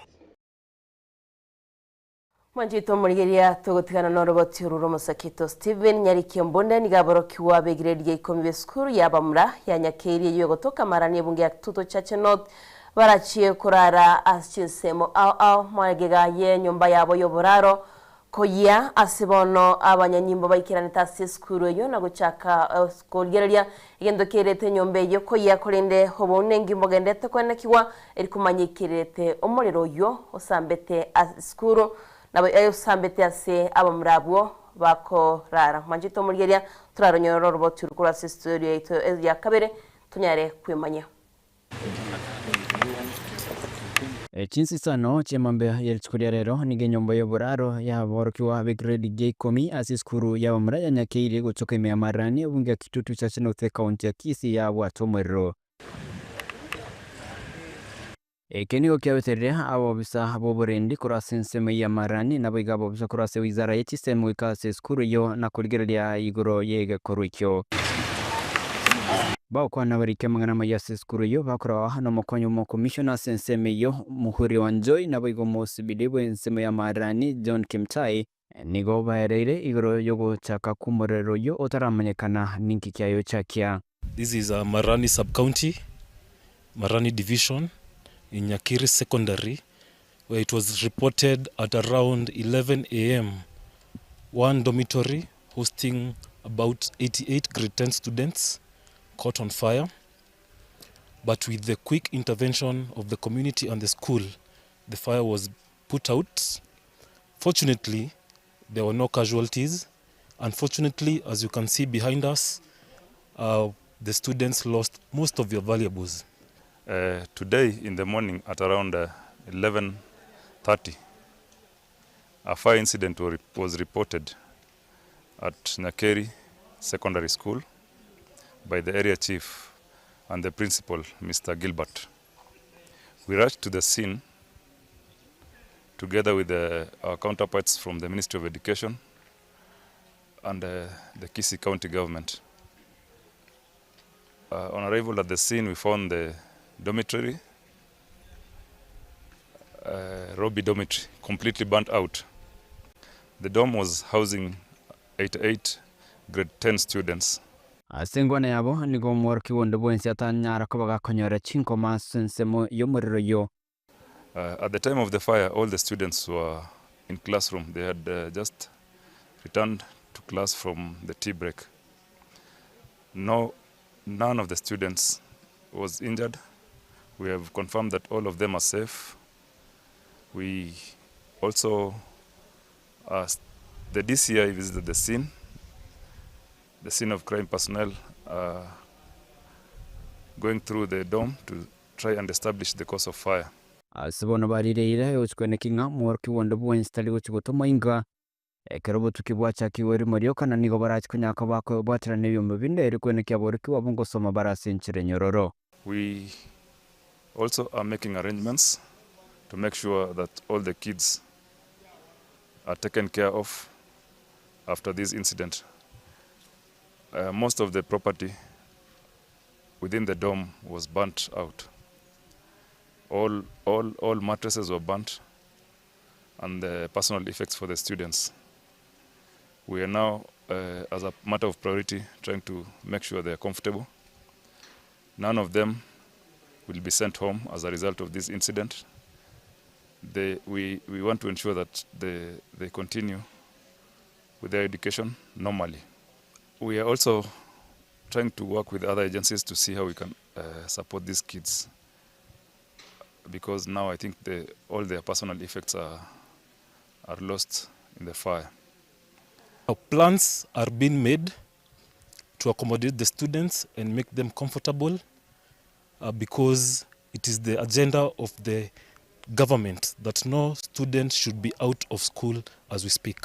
S3: Mwanchete omorigereria togotigana noroboti oru rw'omosakito Stephen Nyariki Ombonde nigo aborokigwa b'egiredi ya ikomi b'esukuru y'abamura ya Nyakeiri eyio egotoka Marani ebunge ya Kitutu Chache North barachie korara ase chinsemo ao ao magega y'enyomba yabo y'oboraro koyia ase bono abanyanyimbo baikeranete ase esukuru eyio na gochaka korigereria egento kerete enyomba eyio koyia korende obounengi mbogendete koenekigwa Eri komanyekerete omorero oyio osambete ase esukuru, nabo osambete ase abamura abwo bakorara. Mwanchete omorigereria, toraronyore oroboti oro korwa ase estory yaito ya kabere, tonyare kwemanyia.
S21: Chinsisano chi'emambia ye rituko ria rero nigo enyomba y'oboraro y'aborokigwa b'egrade gia ikomi ase esukuru y'abamura ya Nyakeire gotoka ime ya Marani ebunge ya Kitutu Chache North ecounty ya Kisii yabwate omorero. Eke nigo kiabetereire abobisa b'oborendi korwa ase ensemo ya Marani, naboigo abobisa korwa ase wizara ye chisemi goika ase esukuru eyio na korigereria igoro y'egekorwa ekio. Bagokwana abariki amang'ana amaya ase esukuru eyio bakoragwa nomokonyi bw'omokomishona ase ensemo eyio, Muhuri Wanjohi, naboigo omosibidi bw'ensemo ya Marani, John Kimtai, nigo baereire igoro y'ogochaka kw'omorero oyio otaramanyekana ninki kiayochakia.
S22: This is Marani sub-county, Marani division in Nyakiri secondary where it was reported at around 11 am one dormitory hosting about 88 grade 10 students caught on fire but with the quick intervention of the community and the school the fire was put out. Fortunately there were no casualties. Unfortunately as you can see behind us uh, the students lost most of their valuables.
S23: Uh, today in the morning at around uh, 11:30 a fire incident was reported at Nyakeri Secondary School by the area chief and the principal, Mr. Gilbert. We rushed to the scene together with the, our counterparts from the Ministry of Education and uh, the Kisii County government. Uh, on arrival at the scene, we found the dormitory, uh, Robbie dormitory, completely burnt out. The dorm was housing 88 grade 10 students.
S21: Ase engwana yabo nigo omworokigwa onde bwensi atanyara koba gakonyora chinkoma ase ensemo y'omorero oyio.
S23: Uh, at the time of the fire, all the students were in classroom. They had uh, just returned to class from the tea break. No, none of the students was injured. We have confirmed that all of them are safe. We also, uh, the DCI visited the scene. The scene of crime personnel are going through the dorm to try and establish the cause of fire.
S21: Ase bono barire eira y'ogochikwaneka ng'a omworokigwa onde bwensi tari gochia gotoma inka. Ekero obotuki bwachakigwe erimo rioka na nigo barache konyara koba bakwebwaterana ebiombe binde erio kwenekia aborokigwa abwo ngosoma bare ase enchera enyororo.
S23: We also are making arrangements to make sure that all the kids are taken care of after this incident. Uh, most of the property within the dorm was burnt out. All, all, all mattresses were burnt and the personal effects for the students. We are now, uh, as a matter of priority, trying to make sure they are comfortable. None of them will be sent home as a result of this incident. They, we, we want to ensure that they, they continue with their education normally. We are also trying to work with other agencies to see how we can uh, support these kids because now I think the, all their personal effects are, are lost in the fire.
S22: Now, plans are being made to accommodate the students and make them comfortable because it is the agenda of the government that no student should be out of school as we speak.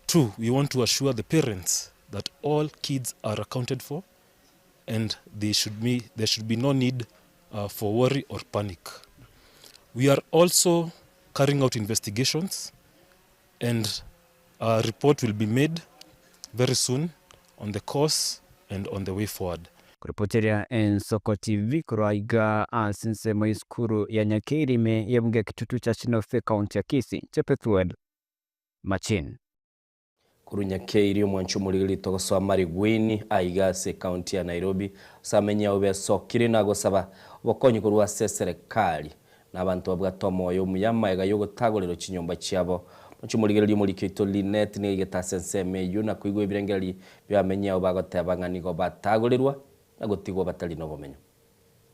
S22: Two, we want to assure the parents that all kids are accounted for and they should be, there should be no need for worry or panic. We are also carrying out investigations and a report will be made very soon on the course and on the way forward.
S21: Kuripoteria Ensoko TV korwa iga ase ensemo y'esukuru ya Nyakeiri ime y'ebunge ya Kitutu Chache North ekaunti ya Kisii, Chepethuel Machin.
S4: Korwa Nyakeiri omwancho omorigeri togosoa Mariguini aiga ase ekaunti ya Nairobi ase amenyi ao besokire na gosaba obokonyi korwa ase eserekari na abanto babwate omoyo omuya amaega yogotagorerwa chinyomba chiabo. Omwancho omorigereria omoriki oito Linet nigo aigete ase ensemo eywo na koigwa ebirengererio bia abamenyi ao bagoteba ng'a nigo batagorerwa na gotigwa batari na obomenyo.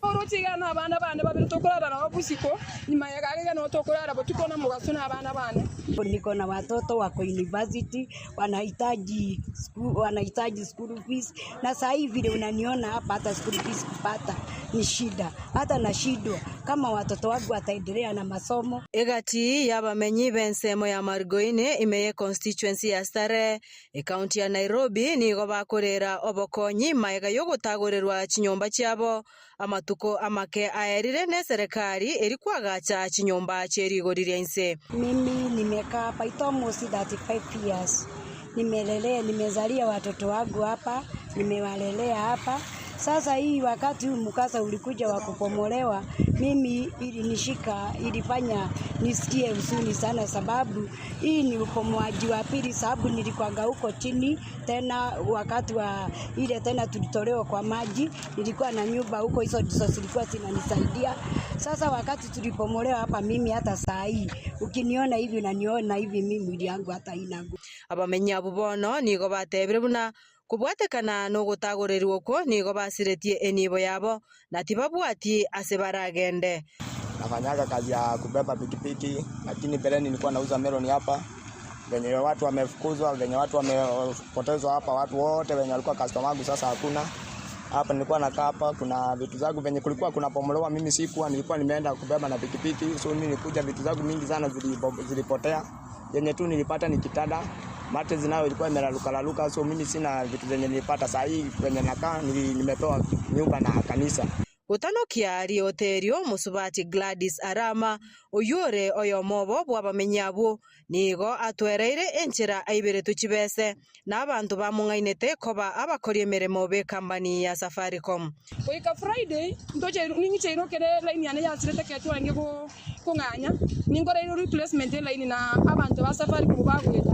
S2: Oroche iga na abana bane babere tokorara nabo bosiko, nyuma ya iga nabo tokorara botuko na mogaso na abana bane.
S5: Niko na watoto wako university wanahitaji school, wanahitaji school fees, na saa hii vile unaniona hapa, hata school fees kupata ni shida, hata nashindwa kama watoto wangu wataendelea na masomo.
S8: Egati y'abamenyi b'ensemo ya Margoini ime ye constituency ya Starehe, Ekaunti ya Nairobi nigo bakorera obokonyi magega y'ogotagorerwa chinyomba chiabo amatuko amake aerire n'eserekari eri kwagacha chinyomba chie rigori ria inse.
S5: Mimi nimekaa hapa it almost 35 years. Nimelelea, nimezalia watoto wangu hapa, nimewalelea hapa. Sasa hii wakati huu mkasa ulikuja wa kubomolewa, mimi ilinishika, ilifanya nisikie huzuni sana, sababu hii ni ubomoaji wa pili, sababu nilikuwanga huko chini tena wakati wa ile tena tulitolewa kwa maji, nilikuwa na nyumba huko, hizo ndizo zilikuwa zinanisaidia. Sasa wakati tulibomolewa hapa, mimi hata saa hii ukiniona hivi unaniona hivi, mimi mwili yangu hata haina nguvu.
S8: Abamenyi abwo bono nigo batebire buna kobwatekana nogotagorerwa okwo nigo basiretie enibo yabo na tibabwati ase baragende.
S24: Nafanyaga kazi ya kubeba pikipiki, lakini mbeleni nilikuwa nauza meloni hapa. Venye watu wamefukuzwa, venye watu wamepotezwa hapa, watu wote venye walikuwa customer wangu sasa hakuna. Hapa nilikuwa nakaa hapa, kuna vitu zangu venye kulikuwa kuna pomolewa, mimi sikuwa, nilikuwa nimeenda kubeba na pikipiki, so mimi nilikuja vitu zangu mingi sana zilipotea. Yenye tu nilipata ni kitanda, mattress nayo ilikuwa imeraruka raruka, so mimi sina vitu zenye nilipata. Saa hii venye nakaa nimepewa nyumba na kanisa.
S8: Gotanokia rioterio mosubati Gladys Arama oyio ore oyomo obo bw'abamenyi abwo nigo atwereire enchera aiberetwe chibese na abanto bamong'ainete koba abakori emeremo b'ecompany ya Safaricom.
S2: Goika Friday ntoche ning'iche irokere line yane yasirete ekero twarenge kong'anya, ninkoreirwe replacement elaini na abanto ba Safaricom bagoeta.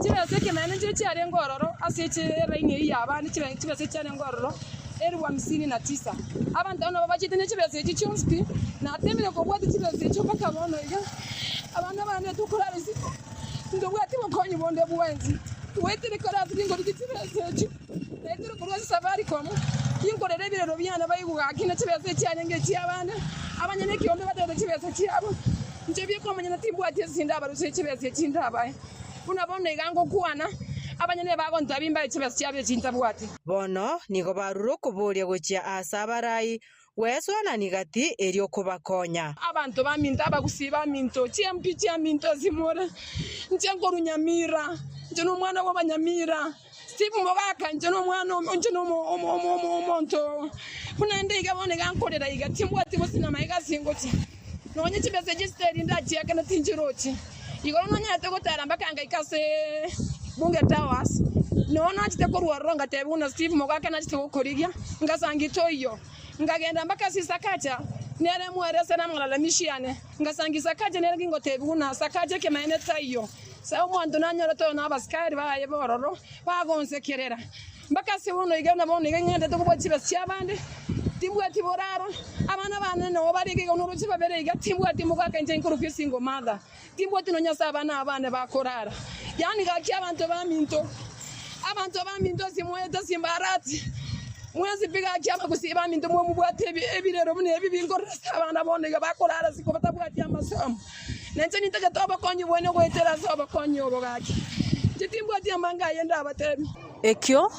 S2: Chibesa ekemanyererio nchire chiarenge ororo ase eche elaini eyio ya abande chibesa chiarenge ororo elfu hamsini na tisa. Abanto abwo nabo bachete ne chibesa echi chionsi pi, natemire kobwatia chibesa echio mpaka bono iga, abana bane tokorara isiko, ntobwati bokonyi bonde bwensi. Twaetire kore ase ringori rie chibesa echio, naetire korwa ase Safaricom, tinkorera ebirero biane baigwe gaki ne chibesa echiarenge echiabande, abanyene ekiombe batebete chibesa chiabo, inche bikomanya na timbwati ase ndabarusie chibesa echi ndabae. Buna bono iga ngokwana, abanyene bagontabia mbae chibesa chiabo echi ntabwati.
S8: Bono nigo barure okoboria gochia aase abarai, gwesoanania gati erio kobakonya.
S2: Abanto baminto, abagusii baminto, chiampi chiaminto ase more, inche nkorwa Nyamira, inche nomwana bw'Abanyamira, Steve Mogaka, inche nomwana inche omonto buna inde iga bono iga nkorera iga, timbwati gose namaiga ase ngochia. Nonye chibesa chisiteri ndachiakana tinchirochi. Igoro nonyarete gotara mpaka ngaika ase Bunge Towers, noo nachete korwa ororo ngatebia buna Steve Mogaka nachete gokorigia, ngasanga toiyo. Nkagenda mpaka ase Sakaja, nere mwerese namalalamishi ane. Ngasanga Sakaja nere gingotebia buna Sakaja ekemanyererio taiyo. Ase omonto nanyorete oyo na abasikari baye bororo, bagonsekerera. Mpaka ase bono iga na bono iga ng'endete kobua chibesa chi'abande, timbwati boraro, abana bane noo bare iga iga noroche babere iga, timbwati mogaka inche nkorokwa esingle mother, timbwati nonya ase abana aba bane bakorara. Yaani gaki abanto baminto, abanto baminto ase mwaete ase embarati, mwensi pi gaki abagusii baminto mwamobwate ebirero buna ebi binkorera ase abana bono iga bakorara isiko batabwati amasomo. Nainche nintagete obokonyi bwane goetera ase obokonyi obo gaki. Inche timbwati amanga aye ndabatebie.
S8: Ekio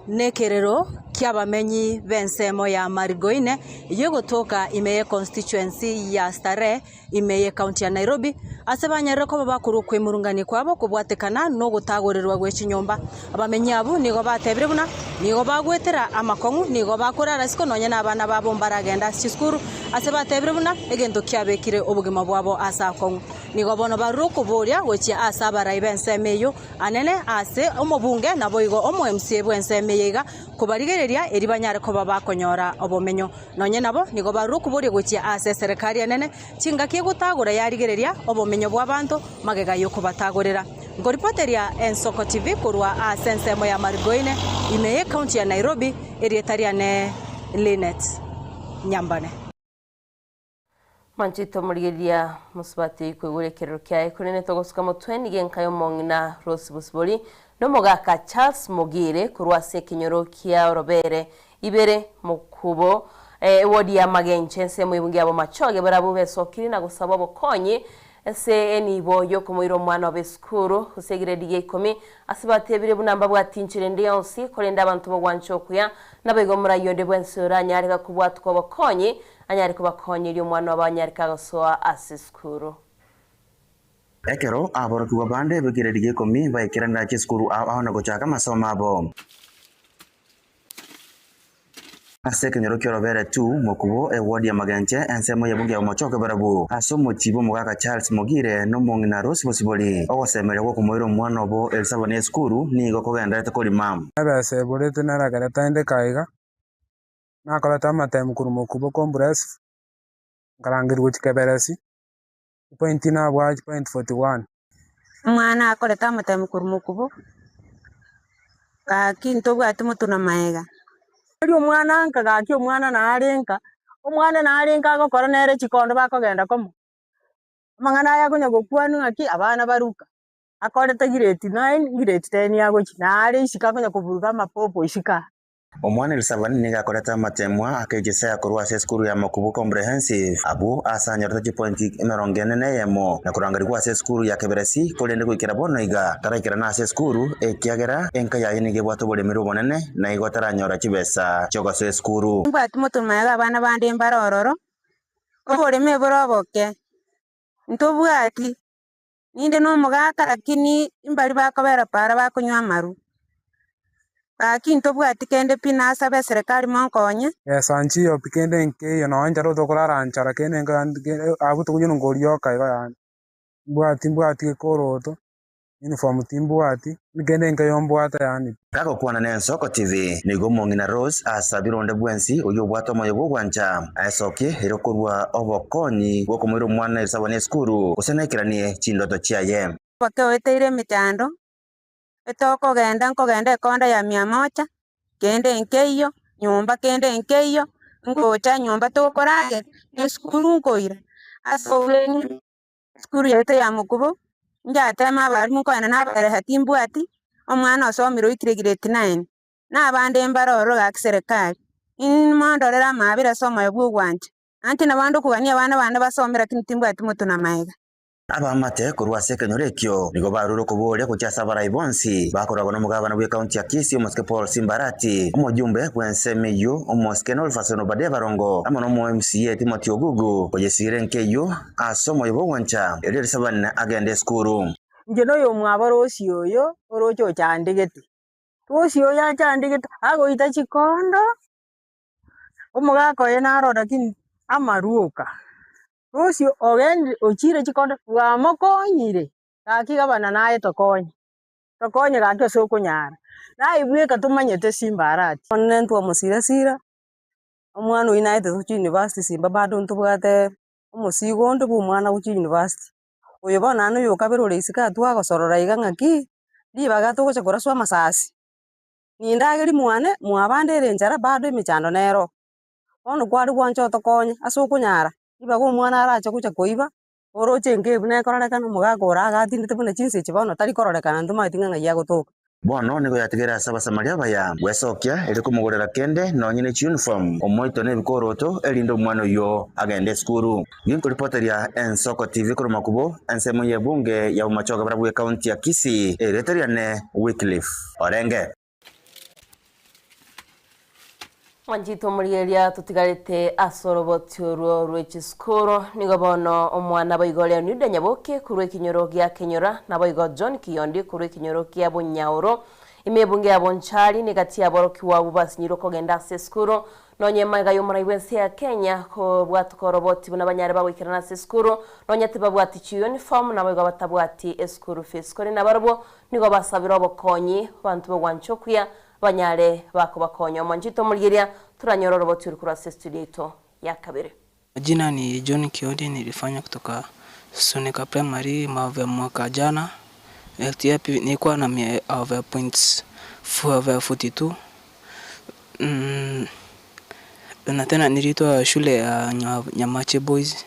S8: nekerero ki'abamenyi b'ensemo ya Marigoine eyio egotoka ime ye constituency ya Starehe ime ye county ya Nairobi ase banyarire koba bakorwa okwemurungania kwabo kobwatekana nogotagorerwa gwe chinyomba. Abamenyi abwo nigo batebire buna nigo bagwetera amakong'u nigo bakorara isiko nonya na abana babo mbaragende ase chisukuru ase batebire buna egento kiabekire obogima bwabo ase akong'u. Nigo bono barure okoboria gochia ase abarai b'ensemo eyio anene ase omobunge naboigo omo MCA bw'ensemo eye iga kobarigereria erio banyare koba bakonyora obomenyo. Nonye nabo nigo barure okoboria gochia ase eserekari enene chingaki egotagora yarigereria obomenyo bw'abanto magega y'okobatagorera. Nkoripoteria Ensoko TV korwa ase ensemo ya Marigoine ime y'ecounty ya Nairobi, erieta riane Linet Nyambane.
S3: Mwanchete omorigereria mosubati oyio koigora ekerero kiaye korende togosuka motwe nigo enka y'omong'ina Rose Bosibori na omogaka Charles Mogire korwa ase ekenyoro kia Orobere ibere mokubo. Ewodi ya Magenche ensemo ebunge ya Bomachoge barabwo besokire na gosaba obokonyi ase enibo yokomoira omwana obo esukuru gose egiredi gia ikomi ase batebire buna mbabwati inchera ende yonsi korende abanto bogwancha okuya naboigo omorai onde bwensi oranyare gakobwatwa obokonyi anyare kobakonya erio omwana obo anyare kagosoa ase esukuru.
S6: Ekero aborokigwa bande b'ekereri gia ikomi baikeranera chisukuru ao ao na gochaka amasomo abo. Ase ekenyoro ki'orobere tu, mokubo ewodi ya Magenche, ensemo y'ebunge ya Omochoke barabwo, ase omochie bw'omogaka Charles Mogire na omong'ina Rose Bosibori, ogosemeria gw'okomoira omwana obo Elisabani esukuru nigo kogendererete korima.
S7: Ebesa eborete neragerete inde kaiga, nakorete amatemu korwa mokubo comprehensive, nkarangerigwa gochia keberesi, chipointi nabwate chipointi 41.
S11: Omwana akorete amatemu korwa mokubo, gaki ntobwati motwe na maega.
S12: Erio omwana nka gaki omwana nare nka, omwana nare nka agokora nere chikondo bakogenda komo. Amang'ana aya akonya gokwanwa ng'aki abana baruka, akorete grade nine, grade ten agochia, nare isiko akonya koburuga amapopo isiko aa.
S6: Omwana Elisabani nigo akorete amateemwa ak'echisae korwa ase esukuru ya Makubu Comprehensive, abwo aase anyorete chipointi 41 na korangerigwa ase esukuru ya Keberesi, korende goikera bono iga taraikerana ase esukuru, ekiagera enka yaye nigo ebwate oboremeri obonene na igo taranyora chibesa chi'ogosoa esukuru.
S11: Mbwati motwe magega abana bande mbare ororo, oboremo bore oboke, ntobwati, ninde nomogaka lakini mbari bakobera para bakonywa amarwa. Gaki ntobwati kende pi nasabe eserekari monkonye.
S7: Besa nchiyo pi kende nkeiyo nonya nchara otokorara nchara kende nka abwo tokonywa nkorioka igo yaani. Mbwati mbwati gekoroto, uniform timbwati, kende nkeiyo mbwate yaani.
S6: Gagokwana n'Ensoko TV, nigo omong'ina Rose asabire onde bwensi oyio obwate omoyo bw'ogwancha aesokie erio korua obokonyi bw'okomoira omwana erisabwa n'esukuru gose naikeranie chindoto chiaye.
S11: Oboke oeteire emechando, etokogenda nkogenda ekonda ya mia moja, kende nkeiyo, nyomba kende nkeiyo, ngocha nyomba tokoragera, na esukuru nkoira. Ase obweni esukuru yaito ya mokubo, njatema abalimu nkoenda nabaereha timbwati, omwana osomire oikire grade nine, na abande mbare ororo gaki serikali, inwe mondorere amaabera ase omoyo bwa ogwancha, nainche nabo ndokogania abana bane basome lakini timbwati motwe na maega.
S6: Abaamate korwa ase ekenyoro ekio nigo barure okoboria gochia ase abarai bonsi bakoragwa nomogabana bw'ekaunti ya Kisii omosike Paul Simbarati, omojumbe bw'ensemo eyio omosike Nolfason Obadia Barongo amo nomo MCA Timothy Ogugu oyesiire enka eyio ase omoyo bw'ogwancha erio Elisabani agende esukuru.
S12: Inche noyomwabo Rosi oyo oroche ochandegete. Rosi oyo achandegete agoita chikondo, omogaka oye naro lakini amaruoka. Rosi ogendire ochire chikondo bwamokonyire, gaki gabana naye tokonye, tokonye gaki ase okonyara. Naye bweka tomanyete simba arati.
S25: Bono nentwe omosira sira, omwana oyio naete gochia university simba bado ntobwate omosigo onde bwa omwana gochia university. Oyo bono naende oyo okabere ore isiko aa twagosorora iga ng'aki, ribaga togocha koraswa amasasi, nindageria mwane, mwabande ere enchara bado emechando nero. Bono kware gwancha otokonye ase okonyara, ribaga omwana arache gocha koiba, oroche enka eywo buna ekororekana, omogaka ore iga atindete buna chinsa echi bono tari kororekana ntomanyeti ng'a ng'ai agotoka.
S6: Bono nigo yatigaire ase Abasamaria abaya gwesokia erio komogorera kende nonye ne chiuniform, omoito na ebikoroto, erinde omwana oyio agende esukuru. Ginkoripoteria Ensoko TV korwa Makubo, ensemo y'ebunge ya Bomachoge barabwo ekaunti ya Kisii, erieta riane Wycliffe Orenge.
S3: Mwanchete omorigereria totigarete ase oroboti orwo rwe chisukuru nigo bono omwana boigo Leonida Nyaboke korwa ekenyoro gia Kenyora naboigo John Kiyondi korwa ekenyoro kia Bonyaoro ime ebunge ya Bonchari negati yaborokigwa abwo basinyirwe kogenda ase esukuru nonye magega y'omorai bw'ense ya Kenya kobwatoka oroboti buna banyare bagoikerana ase esukuru nonye tibabwati chiuniform naboigo batabwati eschool fees kore nabarobwo nigo basabire obokonyi abanto b'ogwancha okuya banyare bakobakonya. Omwanchete omorigereria toranyore oroboti ore korwa ase estudio yaito ya kabere.
S26: Majina ni John Kiodi, nilifanya kutoka Sunika Primary ya mwaka jana. LTIP nilikuwa na mia over points 42. Na tena niliitwa shule ya Nyamache Boys.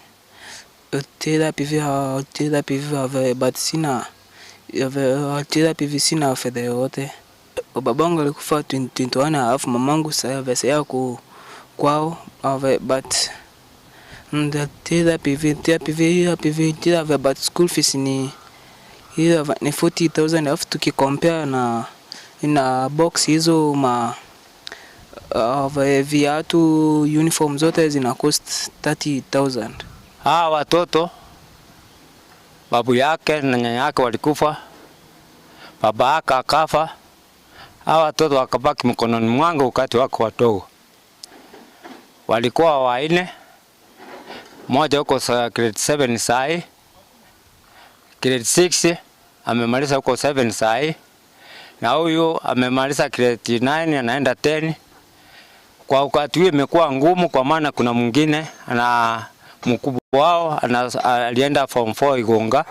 S26: Tela PV but sina tela PV sina fedha yoyote. Babangu alikufa 2021 alafu mamangu sasa yako kwao. of but but school fees ni ni 40,000 alafu tukicompare na na box hizo ma viatu uniform zote zina cost 30,000.
S1: Hawa watoto babu yake na nyanya yake walikufa, baba yake akafa. Hawa watoto wakabaki mkononi mwangu wakati wako wadogo, walikuwa waine, mmoja huko grade 7 sai, grade 6 amemaliza huko 7 sai, na huyu amemaliza grade 9 anaenda 10. Kwa wakati huu imekuwa ngumu, kwa maana kuna mwingine na mkubwa wao alienda form 4 Igunga,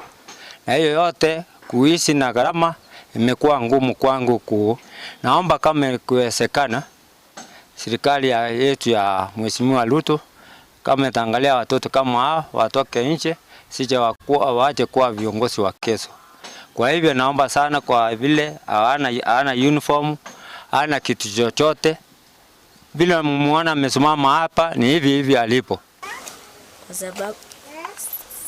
S1: na hiyo yote kuishi na gharama imekuwa ngumu kwangu ku. Naomba kama ikiwezekana, serikali ya yetu ya Mheshimiwa Ruto kama itaangalia watoto kama hao watoke nje, sije waache kuwa viongozi wa kesho. Kwa hivyo naomba sana, kwa vile hawana uniform, hawana kitu chochote, vile mmuona amesimama hapa ni hivi hivi alipo.
S13: Kwa sababu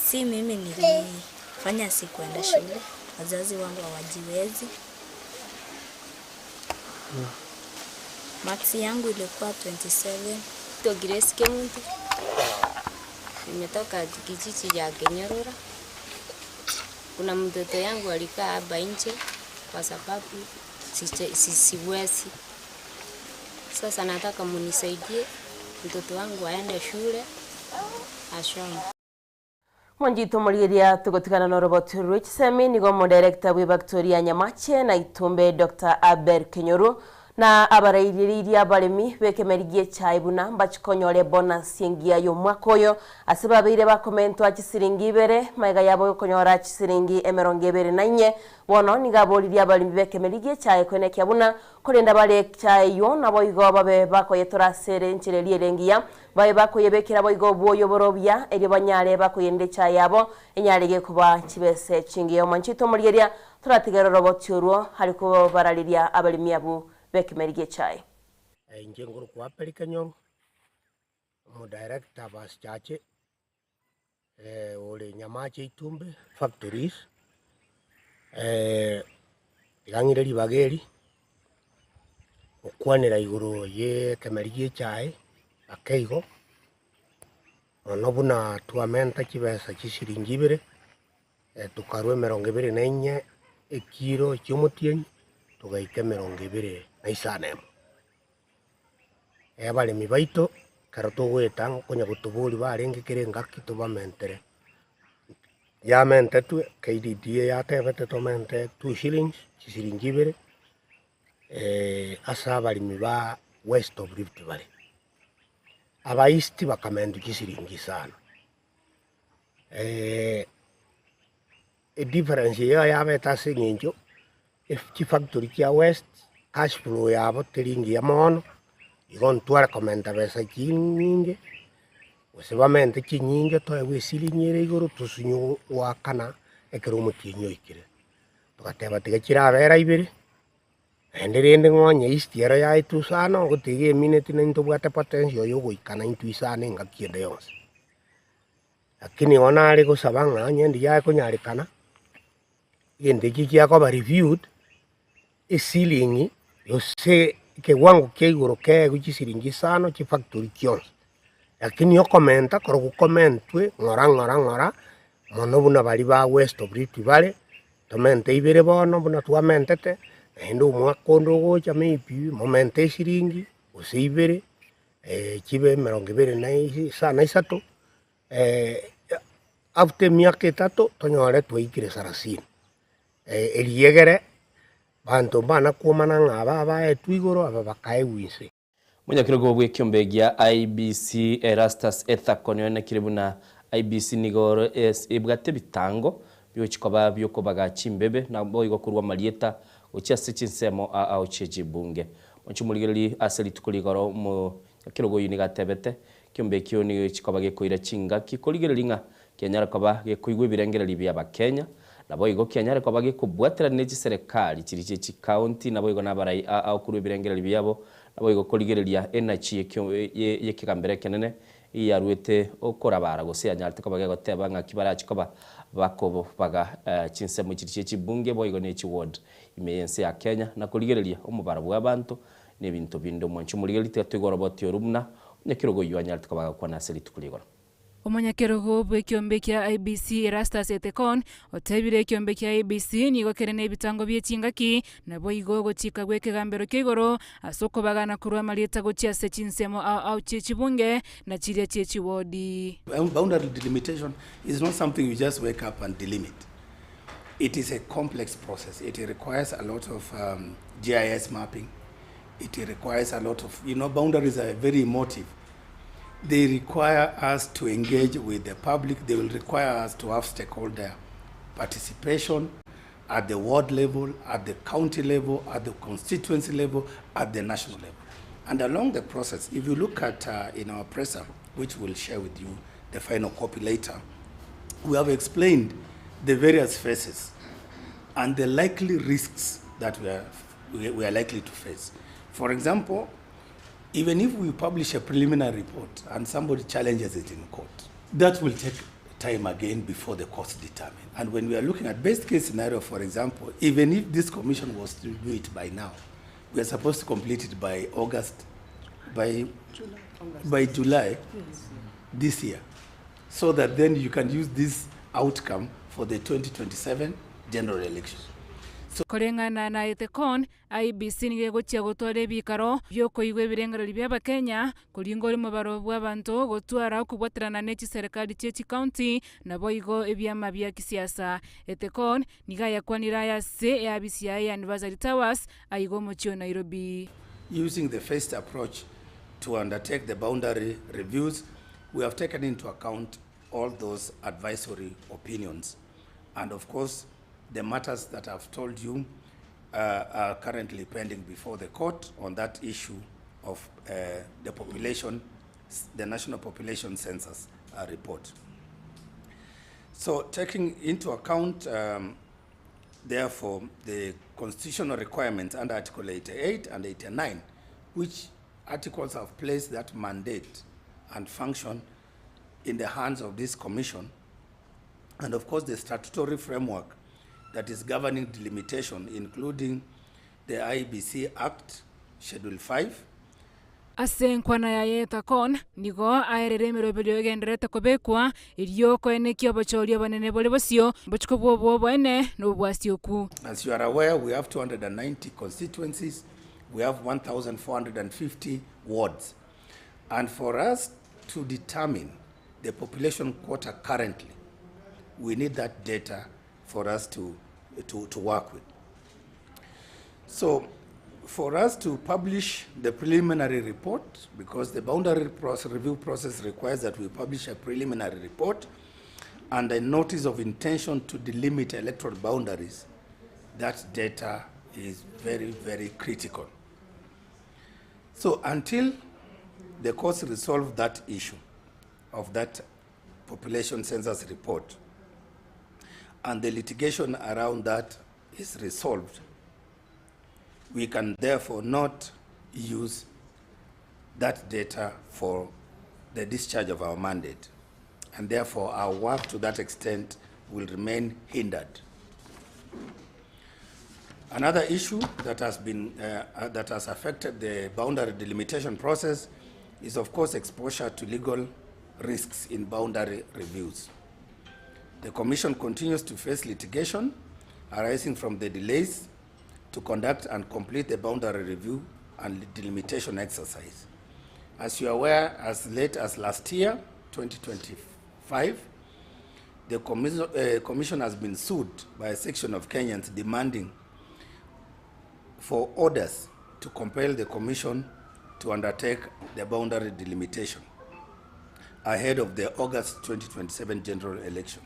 S13: si mimi nilifanya sikuenda shule, wazazi wangu hawajiwezi. Maksi yangu ilikuwa 27.
S14: Naitwa Grace Kemunto. Nimetoka kijiji ya Kenyorora. Kuna mtoto yangu alikaa hapa nje kwa sababu siwezi. Sasa nataka munisaidie mtoto wangu aende shule asome.
S3: Mwanjito morigeria tugotigana na oroboti rwa chisemi nigo omodirector bwa Victoria Nyamache na Itumbe Dr. Abel Kenyoru na abarairĩrĩirie abarĩmi bekemeri gie chai buna mbachikonyore bonus engiya ya omwaka oyo ase babeire bakomentwa chisiringi ibere maiga yabo gokonyora chisiringi emerongo ebere na inye bono niga aboririe abarĩmi bekemeri gie chai kwenekia buna korenda bare chai eyo nabo igo babe bakoyetora ase enchera eria ere engiya babe bakoyebekera boigo obwoyo borobia erio banyare bakoyenda echai yabo enyare gekoba chibese chingiya omonchito omorigeria toratigera oroboti orwo ari kobarariria abarĩmi abwo bekemeri gie chai.
S15: Inche ngoro Abel Kenyoru, omodirector bas chache ore Nyamache Itumbe factories, iga ng'ire ribaga eri, gokwanera igoro ye ekemeri gia echae ake igo, mono buna twamenta chibesa chisiringi ibere, tokarwa emerongo ebere na enye ekiro chia omotienyi, togaika emerongo ebere na isano emo. Abaremi baito, ekero togoeta nkonya gotobori barenge kere engaki tobamentere. Yamentetwe, KDDA yatebete tomente 2 shillings, chisiringi ibere, ase abaremi ba West of Rift Valley. Aba East bakamentu chisiringi isano. Edifference eyo yabete ase eng'encho, chifactory chia West, cash flow yabo teri ngiya mono, igo ntware komenta besa chinyinge, gose bamente chinyinge toegwe esiringi ere igoro tosinye goakana ekero omotienyi oikire. Togateba tiga chirabera ibere, naende rende ng'onye East ero yaetwe sana, ogotiga emineti naintwe tobwate potential ya ogoikana intwe isano engaki ende yonsi. Lakini igo nare gosaba ng'a onye ndiya ekonyarekana, egento eki kiakoba reviewed, esilingi gose ekewango kia igoro keegwe chisiringi isano chifactory chionsi. Lakini okomenta koro gokomentwe ng'ora ng'ora ng'ora, mono buna baria ba West of Rift Valley, tomente ibere bono buna twamentete, naende omwaka onde ogocha maybe momente esiringi gose ibere, chibe emerongo ebere na isano isato, after emiaka etato tonyore twaikire sarasini. Eriegere banto mbana kwomana ng'a aba abaetwe igoro aba bakaegwa inse.
S4: Monyakerogo bwa ekiombe gia IEBC Erastus Ethako nionekire buna IEBC nigo ebwate ebitango biochikoba biokobaga chimbebe nabo igo korwa amarieta gochia ase chinsemo ao chie chibunge. Monchimorigereri ase rituko rigoro monyakerogo oyo nigo atebete ekiombe ekio nigo chikoba gekoira chingaki korigereria ng'a kianyara koba gekoigwa ebirengereri bia abakenya nabo igo kianyare koba gekobwaterana ne chiserikali chiri chie chikaunti nabo igo na abarai ao korwa ebirengereri biabo. Naboigo korigereria enachi y'ekegambero ekenene eyaruete okorabara gose yanyarete koba gegoteba ng'aki barachi koba bakobaga chinsemo chiria chie chibunge boigo ne chiward ime y'ense ya Kenya na korigereria omobaro bw'abanto na ebinto binde. Omwanchi omorigereria tiga toigwe oroboti oru buna onyakerogo oyio anyarete koba agakwana ase rituko rigoro.
S9: Omonyakerogo bw'ekiombe kia IEBC Erastus Ethekon otebire ekiombe kia IEBC nigo kere nebitango bie chingaki naboigo ogochika gw'ekegambero kia igoro ase okobagana korwa amarieta gochia ase chinsemo ao ao chie chibunge na chiria chie chiwodi.
S16: Boundary delimitation is not something you just wake up and delimit. It is a complex process. It requires a lot of um, GIS mapping. It requires a lot of, you know, boundaries are very emotive. They require us to engage with the public. They will require us to have stakeholder participation at the ward level, at the county level, at the constituency level, at the national level. And along the process, if you look at uh, in our presser, which we'll share with you the final copy later, we have explained the various phases and the likely risks that we are, we, we are likely to face. For example, even if we publish a preliminary report and somebody challenges it in court, that will take time again before the courts determine. And when we are looking at best case scenario, for example, even if this commission was to do it by now, we are supposed to complete it by August, by July, by July yes. this year, so that then you can use this outcome for the 2027 general election.
S9: So, Koreng'ana na Ethekon, IEBC nigo egochia gotwara ebikaro bi'okoigwa ebirengererio bi'Abakenya, koringa ore omobaro bw'abanto gotwara okobwaterana ne chiserekari chie chikaunti naboigo ebiama bia kisiasa. Ethekon nigo ayakwanire aya ase eabisi yaye ya Anniversary Towers aiga omochie o Nairobi.
S16: Using the phased approach to undertake the boundary reviews, we have taken into account all those advisory opinions. And of course, the matters that I've told you uh, are currently pending before the court on that issue of uh, the population, the National Population Census uh, report. So taking into account, um, therefore, the constitutional requirements under Article 88 and 89, which articles have placed that mandate and function in the hands of this commission, and of course the statutory framework that is governing delimitation, including the IBC Act, Schedule 5,
S9: Ase enkwana yaye Ethakon nigo aerire emeroberio egendererete kobekwa, erio koenekia obochori obonene bore bosio, bochiko bw'oboene na obwasioku.
S16: As you are aware, we have 290 constituencies, we have 1,450 wards. And for us to determine the population quota currently, we need that data for us to, to, to work with. So for us to publish the preliminary report, because the boundary process, review process requires that we publish a preliminary report and a notice of intention to delimit electoral boundaries, that data is very, very critical. So until the courts resolve that issue of that population census report and the litigation around that is resolved, we can therefore not use that data for the discharge of our mandate. And therefore, our work to that extent will remain hindered. Another issue that has, been, uh, uh, that has affected the boundary delimitation process is, of course, exposure to legal risks in boundary reviews. The Commission continues to face litigation arising from the delays to conduct and complete the boundary review and delimitation exercise. As you are aware, as late as last year, 2025, the commission, uh, commission has been sued by a section of Kenyans demanding for orders to compel the commission to undertake the boundary delimitation ahead of the August 2027 general election.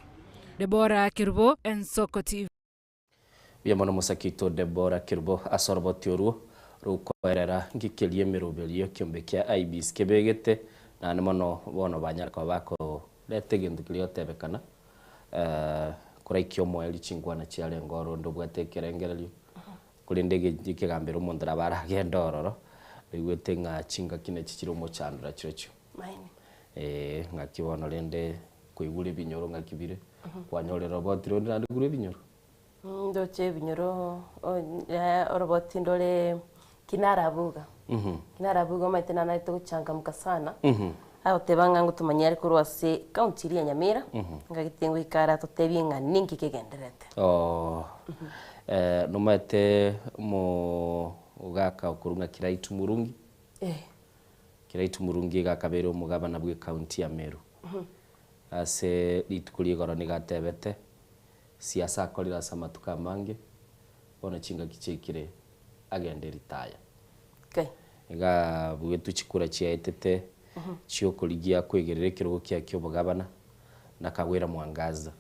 S9: Deborah Kerubo, Ensoko TV.
S4: Mbuya mono mosake oito Deborah Kerubo ase oroboti orwo rokoerera ngikeria emeroberio y'ekiombe kia IEBC kebegete naende mono bono banyare koba bakoreta egento keria gotebekana koraikia omoerio chinkwana chiarenge oro onde obwate ekerengererio korende ekegambero omonto nabo aragende ororo. Oigwete ng'a chingaki nachi chire omochandora chirochio.
S3: Maene.
S4: Eeh ng'aki bono rende koigure ebinyoro ng'aki bire, kwanyorire roboti ronde naende korwa ebinyoro?
S3: Ndoche ebinyoro oroboti ndore kinarabuga. Kinarabuga omanyete nanaete gochangamka sana. Agoteba ng'a ngotomanyia are korwa ase county eria ya Nyamira, ngagete ngoika are atotebie ng'a ninki kegendererete.
S4: Oh, nomanyete omogaka okorwa ng'a Kiraitu Murungi? Kiraitu Murungi iga akabeire omogabana bw'ecounty ya Meru. Ase rituko ria igoro nigo atebete, siasa akorire ase amatuko amange, bono chingaki chiaikire agende ritaya. Iga abugetwe chikura chiaetete chi'okorigia kwegerera ekerogo kiaye ki'obogabana, na Kagwera Mwangaza,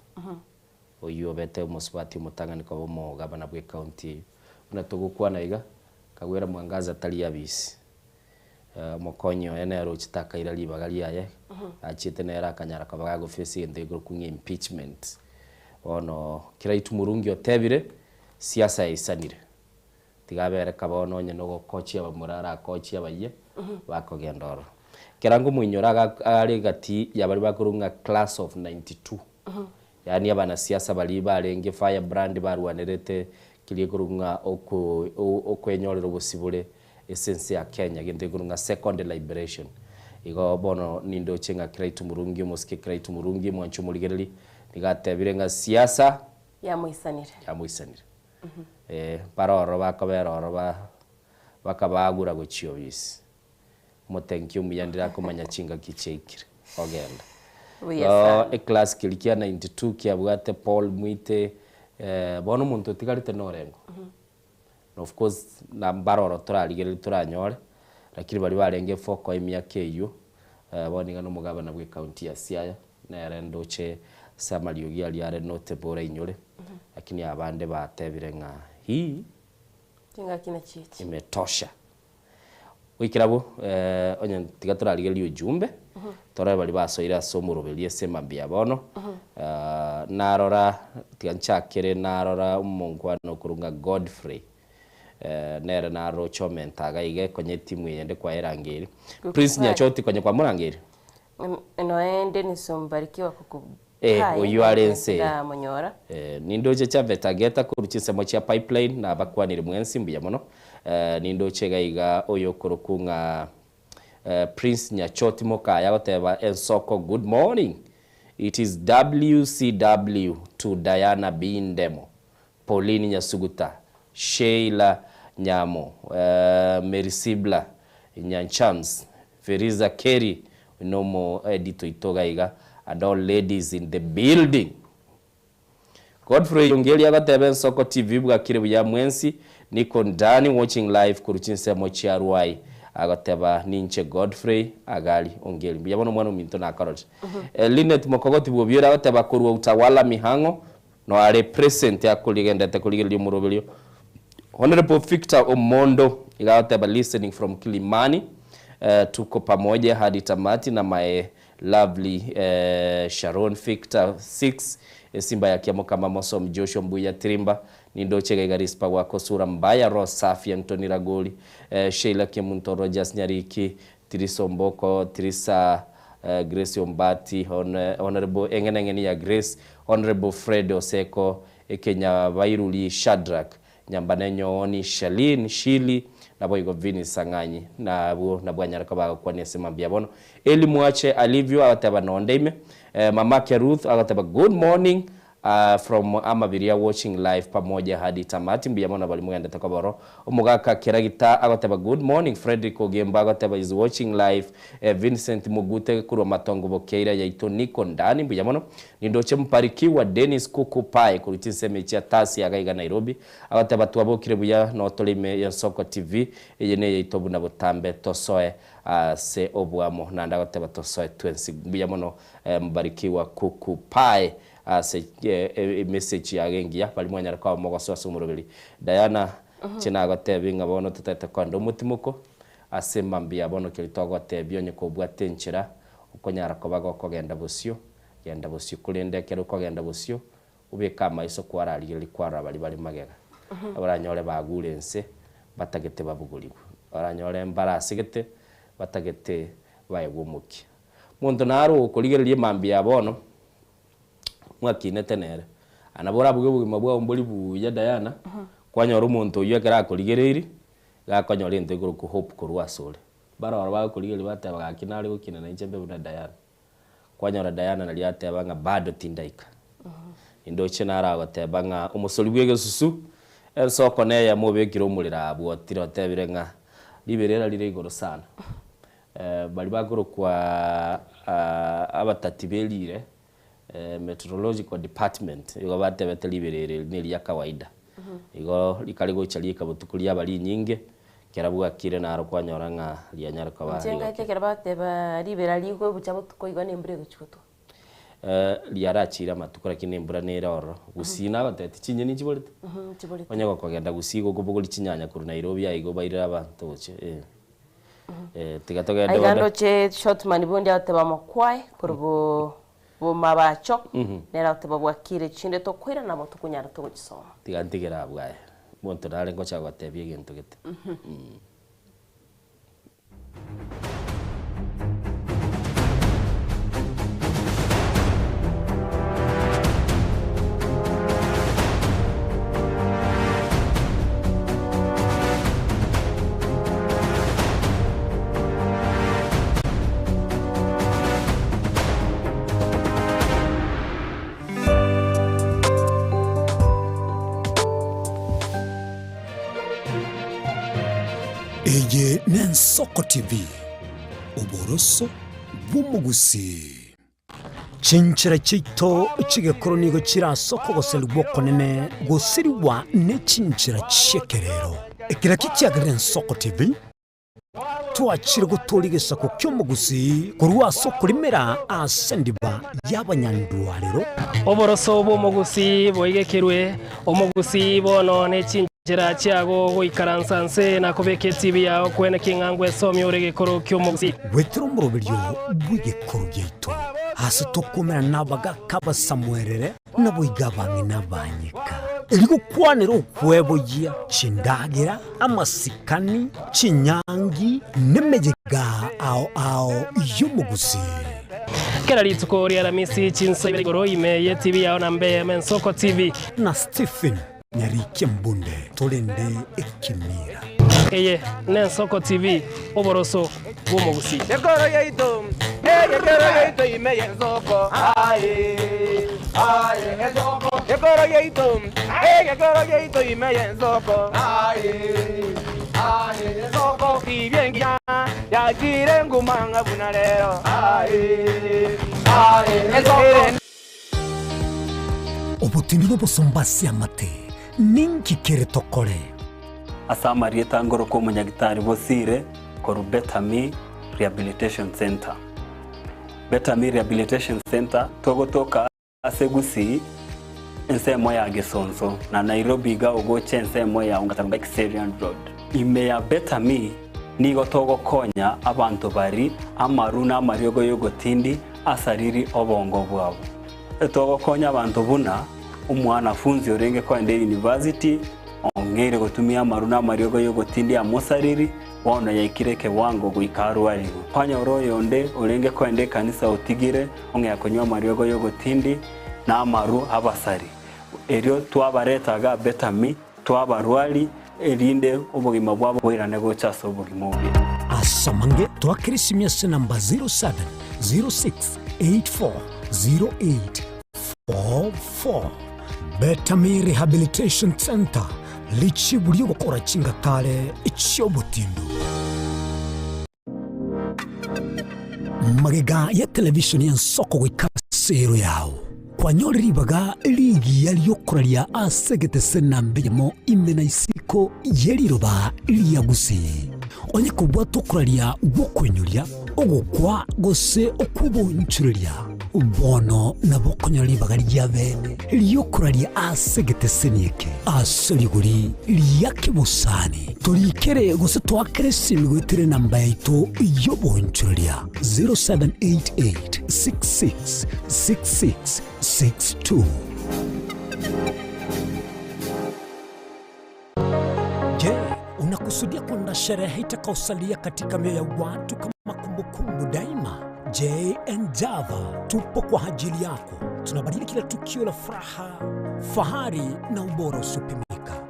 S4: oyio obete omosubati omotang'ani koba omogabana bw'ecounty eyio. Buna togokwana iga, Kagwera Mwangaza tari abisi. Omokonyi oye nere ochete akaira ribaga riaye, achiete nere akanyara koba gagoface egento gekorokwa ng'a impeachment. Bono Kiraitu Murungi otebire, siasa yaisanire. Tiga abere kaba bono onye nogokochia abamura arakochie abayia, bakogenda ororo. Ekero ngomoinyora aga are egati ya baria bakorokwa ng'a class of 92, yaani abanasiasa baria barenge firebrand barwanerete keria ekorokwa ng'a oko okwenyorera obosibore ase ense ya Kenya, egento gekorokwa ng'a second liberation. Igo bono nindoche ng'a Kiraitu Murungi, omosike Kiraitu Murungi, mwanche omorigereria, nigo atebire ng'a siasa
S3: Yamoisanire.
S4: yamoisanire. Ee, bare ororo bakobera ororo ba bakabagura gochia obisi. Omotenki omuya ndire akomanya chingaki chiaikire, ogenda.
S3: Buya
S4: Igo
S3: sana.
S4: eclass keria kia 92 kiabwate Paul Mwite, bono omonto otigarete norengo. Na of course na mbare oro torarigererie toranyore, lakini baria barenge foko emiaka eyio, bono iga nomogabana bwe ecounty ya Siaya, nere ndoche ase amariogi aria are notable orainyore, lakini abande batebire ng'a hii
S3: Chingaki nachi echi.
S4: imetosha. Goikera abwo, onye tiga torarigererie ujumbe, torore baria basoire ase omoroberio ase emambia ya bono, narora, tiga nchakere narora omonkwana okorwa ng'a Godfrey, nere naroche omenta iga iga konya etimu eyende kwayerangeiri. Prince Nyachoti konya kwamorangeirie?
S3: Noe Dennis Mbarikiwa kuku
S4: Eh,
S3: Kaye,
S4: oyio are nse.
S3: ndamonyora.
S4: Eh, nindoche Japhet Ageta korwa chinsemo chia Pipeline nabakwanire mwensi mbuya mono. Eh, nindoche iga iga oyo okorokwa ng'a eh, Prince Nyachoti Mokaya agoteba Ensoko good morning. It is WCW to Diana B Ndemo, Pauline Nyasuguta, Sheila Nyamo, eh, Mary Sibla, Nyanchams, Feriza Kerry, oyo nomo editor oito iga iga, and all ladies in the building. Godfrey Ongeri agoteba Ensoko TV bwakire buya mwensi, niko ndani watching live korwa chinsemo chia Ruai. Agoteba ninche Godfrey Agari Ongeri. Mbuya mono omwana ominto nakororire. Linet Mokogoti Bwobiore agoteba korwa Utawala Mihang'o Noare present akorigendete korigereria omoroberio. Honourable Victor Omondo iga agoteba listening from Kilimani tuko pamoja hadi tamati na my lovely Sharon Victor 6 esimba ya Kiamokama Mosom Joshua Mbuya Tirimba nindoche iga iga Rispa gwako sura mbaya Roho Safi Anthony Ragoli Sheila Kemunto Rogers Nyariki Tirisa Omboko Tirisa Grace Ombati Honourable Eng'eneng'eni ya Grace Honourable Fred Oseko Ekenyabairuri Shadrack Nyambane Nyooni Sherlyn Shirley naboigo Vinny Sang'anyi nabwo nabwanyare koba agokwania ase mambia bono Elly Mwache Alivio agoteba nonde ime Mamake Ruth agoteba good morning From Amabiria watching live pamoja hadi tamati mbuya mono baria mogendete koba oro. Omogaka Keragita agoteba good morning Fredrick Ogembo agoteba is watching live Vincent Mugute korwa Matongo Bokeira yaito Niko ndani mbuya mono Nindoche Mparikiwa Dennis Kuku Pae korwa chinsemo echi chia Tasia iga iga Nairobi agoteba twabokire buya notore ime y'Ensoko TV eye neyaito buna botambe tosoe ase oboamo naende agoteba tosoe twensi mbuya mono Mbarikiwa Kuku Pae Ase emessage yaye engiya, baria mwanyara koba mogosoa ase omoroberi. Diana, inche nagotebie ng'a bono totagete kogenda omotimoko, ase mambia bono keria togotebia onye kobwate enchera, okonyara koba gokogenda bosio, genda bosio. Korende ekero okogenda bosio, obeke amaiso kwararigereria kwarora baria bare magega. Oranyore bagure ense, batagete babogorigwe. Oranyore mbarasigete, batagete baegwe omokia. Omonto naro ogokorigereria emambia ya bono, mwakinete nere, aa nabo orabuge obogima bwao mbori buya Diana, kwanyora omonto oyio ekero akorigereirie, iga akonyora egento gekorokwa hope korwa asore. Baroro bagokorigereria bateba gaki nare gokina nainche mbe buna Diana. Kwanyora Diana naria ateba ng'a bado tindaika. Nindoche naro agoteba ng'a omosori bw'egesusu, ensoko neyemo obekire omorero abwo otire otebire ng'a riberera rire igoro sana. Baria bakorokwa abatati berire, meteorological department, igo batebete riberera eri neria kawaida. Igo rikare gocha riika botuko riaba rinyinge, Ekero bwakire naro kwanyora ng'a rianyare koba
S3: Inche ngaete
S4: rigokia.
S3: ekero bateba ribera rigwe bucha botuko igo nembura egochia gotwa.
S4: Riarachire amatuko lakini embura nere ororo. Gusii nagotebeti chinyeni nchiborete?
S3: Nchiborete.
S4: Onye gokogenda Gusii gokobogoria chinyanya korwa Nairobi aiga obairere abanto gochia eh. Tiga togende
S3: Aiga
S4: bono.
S3: ndoche Shortman bundi agoteba mokwae korwa bo bomabacho nere agoteba bwakire chinde tokoira nabo tokonyara togochisoma.
S4: Tiga ntigere abwo aye. Omonto nare ngocha gotebia egento gete.
S10: Eye n'Ensoko TV, oboroso bw'omogusii. Chinchera chiaito chi'egekoro nigo chire ase okogoserigwa okonene gosirigwa ne chinchera chi'ekerero. Ekero ekio kiagerire Ensoko TV. Twachire gotooria egesaku ki'omogusii korwa ase okorimera ase endiba y'abanyandwarero.
S17: Oboroso bw'omogusii boigekerwe, omogusii bono ne chinchera chiago goikaransa nse na kobeka etibi yao kwene king'a ngwesomia ore egekoro ki'omogusii.
S10: Goetera omoroberio bw'egekoro giaito, ase tokomerana nabagaaka abasamuerere, Naboigo abang'ina banyeka, erio gokwanera okweboyia chindagera, amasikani, chinyangi, nemeyega ao ao y'omogusii.
S17: Kera rituko ri'Aramisi chinsa ibere igoro ime y'etibi yao na mbe Mensoko TV.
S10: Na Stephen Nyarikia Mbunde torende ekemira.
S17: Eye n'Ensoko TV, oboroso bw'omogusii.
S18: Ekoro yaito, egekero yaito ime y'ensoko, aye, aye, ensoko. Ekoro yaito, egekero yaito ime y'ensoko, aye, aye, ensoko. Tibia engiya yachire nguma ng'a buna rero, aye, aye, ensoko.
S10: Obotindi bw'obosomba ase amate, ninki kere tokore?
S19: Ase amarieta ngorokwa omonyagitari Bosire korwa Better Me Rehabilitation Centre. Better Me Rehabilitation Centre togotoka ase Gusii ensemo ya Gesonso na Nairobi iga ogocha ensemo ya Ongata Kiserian Road. Ime ya Better Me nigo togokonya abanto bari amaru na amariogo y'ogotindi asariri obongo bwabo. Togokonya abanto buna omwanafunzi orenge koenda eyunivasiti ong'eire gotumia amaru na amariogo y'ogotindia amosariri, bono yaikire ekewango goika arwarigwe. Kwanyora oyonde orenge koenda ekanisa otigire ong'ea konywa amariogo y'ogotindi na amaru abasari. Erio twabareta iga Betami, twabarwari, erinde obogima bwabo boirane gocha ase obogima obuya.
S10: Ase amange twakera esimi ase namba 0706840844. Betami Rehabilitation Centre, richibu ri'ogokora chingatare chi'obotindu. Magega ya televisheni y'ensoko goika ase ero yao, kwanyore ribaga rigiya ri'okoraria ase egetese namba eyemo ime na isiko ye riroba ria Gusii. Onye kobwate okoraria gw'okoinyoria, ogokwa gose okw'oboonchoreria, Bono nabo okonyora ribaga ria bene ri'okoraria ase egeteseni eke ase rigori ria kebosani. Torikere gose toakere esimi goetera enamba yaito y'oboonchoreria 0788 66 66 62. Je, unakusikia? Unakusudia kuandaa sherehe itakayosalia katika mioyo ya watu kama kumbukumbu daima? JN Java tupo kwa ajili yako. Tunabadili kila tukio la furaha, fahari na ubora usiopimika.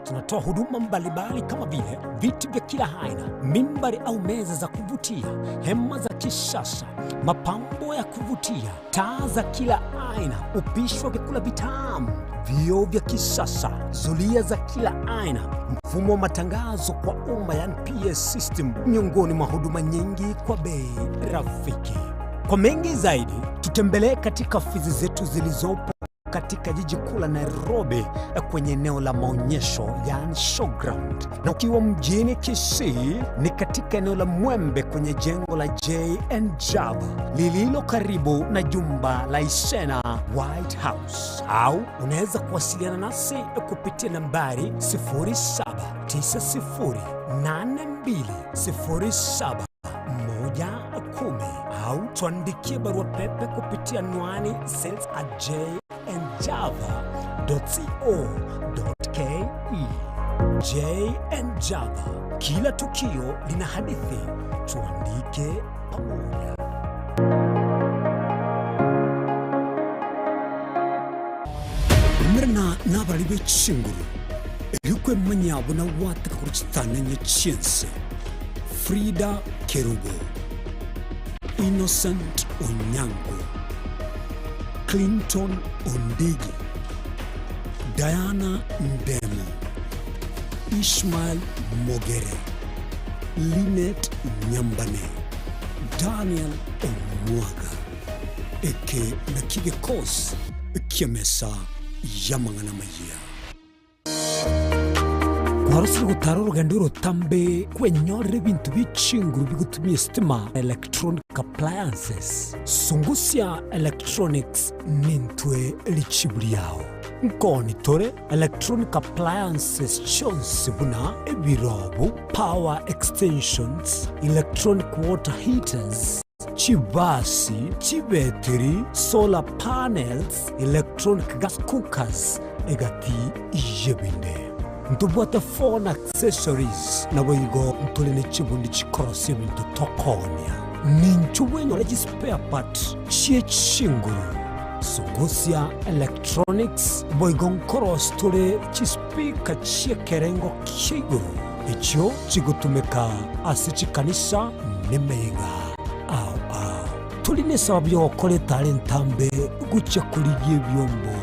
S10: Tunatoa huduma mbalimbali kama vile viti vya kila aina, mimbari au meza za kuvutia, hema za kisasa, mapambo ya kuvutia, taa za kila aina, upishi wa vyakula vitamu, vioo vya kisasa, zulia za kila aina, mfumo wa matangazo kwa umma, yani PS system, miongoni mwa huduma nyingi kwa bei rafiki. Kwa mengi zaidi, tutembelee katika ofisi zetu zilizopo katika jiji kuu la Nairobi kwenye eneo la maonyesho yani showground, na ukiwa mjini Kisii ni katika eneo la Mwembe kwenye jengo la JN Java lililo karibu na jumba la Isena White House, au unaweza kuwasiliana nasi kupitia nambari 07908207 110 au tuandikie barua pepe kupitia anwani sales at jnjava.co.ke. JN Java, kila tukio lina hadithi, tuandike pamoja. Umerana n'abarari b'echinguru erikwemanya buna gwateka korwa chitanenye chi'ense. Frida Kerubo, Innocent Onyango, Clinton Ondigi, Diana Ndemo, Ishmael Mogere, Linet Nyambane, Daniel Omwaga. Eke nakio gekosi ki'emesa y'amang'ana amayia. Kwarosire gotara orogendo orotambe kwenyorera ebinto bie chinguru bigotumia esitima, electronic appliances. Sungusia Electronics nintwe richibu riao. Nkoni tore electronic appliances chionsi buna ebirobu, power extensions, electronic water heaters, chibasi, chibetiri, solar panels, electronic gas cookers, egati y'ebinde. Ntobwate phone accessories, naboigo ntore ne chibundi chikorosia ebinto tokoonia. Ninchu bwenyore chispare part chie chinguru. Sungusia Electronics boigo nkorosia tore chispeaker chi'ekerengo kia igoro echio chigotumeka ase chikanisa nemeyega ao ao. Tori nesababu y'ogokora etara entambe gochia korigia ebiombo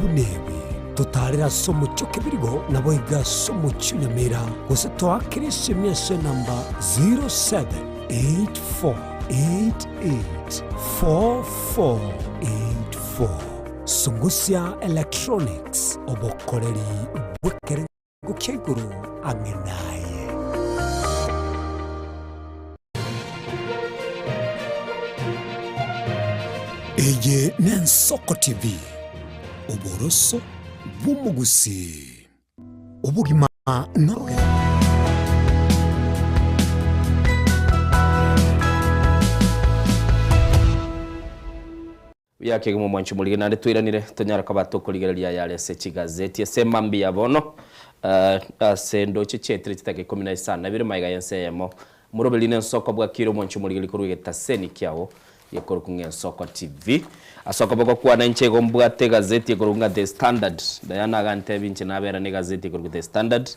S10: buna ebi. Totaarere ase omochie o Kebirigo, naboigo ase omochie o Nyamira, gose toakere esemi ase enamba 0784884484. Sungusia Electronics, obokoreri bw'ekerengo kia igoro ang'e naye. Eye n'Ensoko TV, oboroso bw'omogusii. Obogima norogendo.
S4: Buya kegima omwanchi omorige naende twairanire tonyare koba tokorigereria ayare ase chigazeti ase mambia bono ase ndoche chiaetire chitaka ikomi na isano na ibere magega y'ense eyemo moroberi na ensoko bwakire omwanchi omorigeri korwa egetaseni kiao gekorokwa ng'a Ensoko TV ase okoba gokwana inche igo mbwate egazeti ekorokwa ng'a The Standard Diana agantebia inche nabera na egazeti ekorokwa The Standard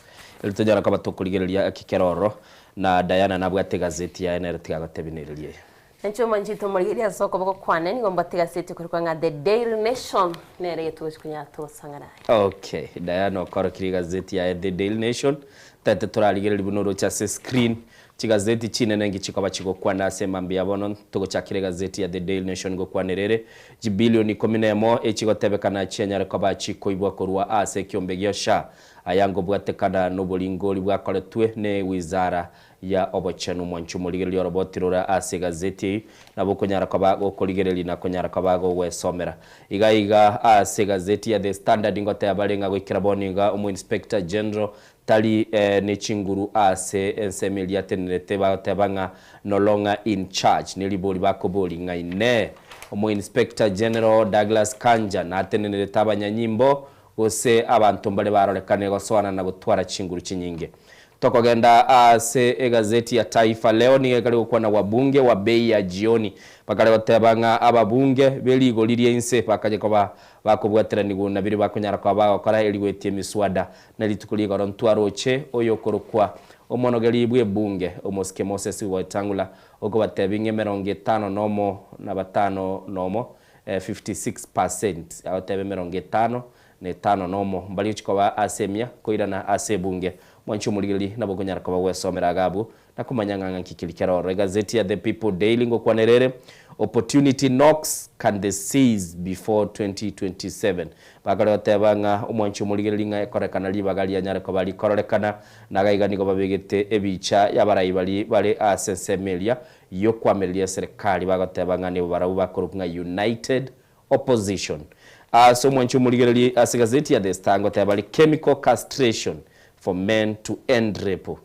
S4: eri tonyare koba tokorigereria eki kere ororo na Diana nabwate egazeti yaye nere tiga agotebia nereria eye.
S3: Inche omonchete omorigereria ase okoboko kwane nigo mbwate egaseti ekorokwa ng'a The Daily Nation, nere egetwe gochia konyara togosang'ana aye.
S4: Okay, Diana okorokirie egazeti yaye The Daily Nation, tete torarigererie buna oroche ase screen, chigazeti chinene nki chikoba chigokwana ase mambia bono, togochakera egazeti ya The Daily Nation gokwanera ere, chibilioni ikomi na emo echigotebekana chianyare koba chikoibwa korwa ase ekiombe gia SHA, aya ngobwatekana noboringori bwakoretwe ne wizara ya obochenu. Mwanche omorigereria oroboti rore ase egazeti eyio, nabo okonyara koba gokorigereria na konyara koba gogwesomera. Iga iga ase egazeti ya The Standard ngoteba bare ng'a goikera bono iga omo-inspector general tari ne chinguru ase ensemo eria atenenerete bagoteba ng'a no longer in charge. Neribori bakobori ng'a inee omo-inspector general Douglas Kanja natenenerete abanyanyimbo gose abanto mbare barorekane gosoana na gotwara chinguru chinyinge. Tokogenda ase egazeti ya Taifa Leo nigo ekare gokwana wabunge wa bei ya jioni bakare goteba ng'a ababunge be rigori ria inse bakaye koba bakobwateranigwa na biria bakonyara koba bagokora eri goetia emiswada na rituko rigoro ntwaroche oyokorokwa omonogeri bw'ebunge omosike Moses Wetangula okobatebia ng'a emerongo etano nomo na batano nomo, 56%, agoteba emerongo etano na etano nomo mbaria gochia koba ase emia koirana ase ebunge. Mwanche omorigereria nabo okonyara koba gwesomera iga abwo na komanya ng'a ng'aki keri kere ororo. Egazeti ya The People Daily ngokwanera ere, Opportunity knocks, can they seize before 2027? Bakare goteba ng'a omwanchi omorigereria ng'a ekorekana ribaga rianyare koba rikororekana, na iga iga nigo babegete ebicha y'abarai baria bare ase ensemo eria y'okoamereria eserekari bagoteba ng'a nibo barabwo bakorokwa ng'a United Opposition. Ase omwanchi omorigereria ase egazeti ya The Star ngoteba bare Chemical castration for men to end rape,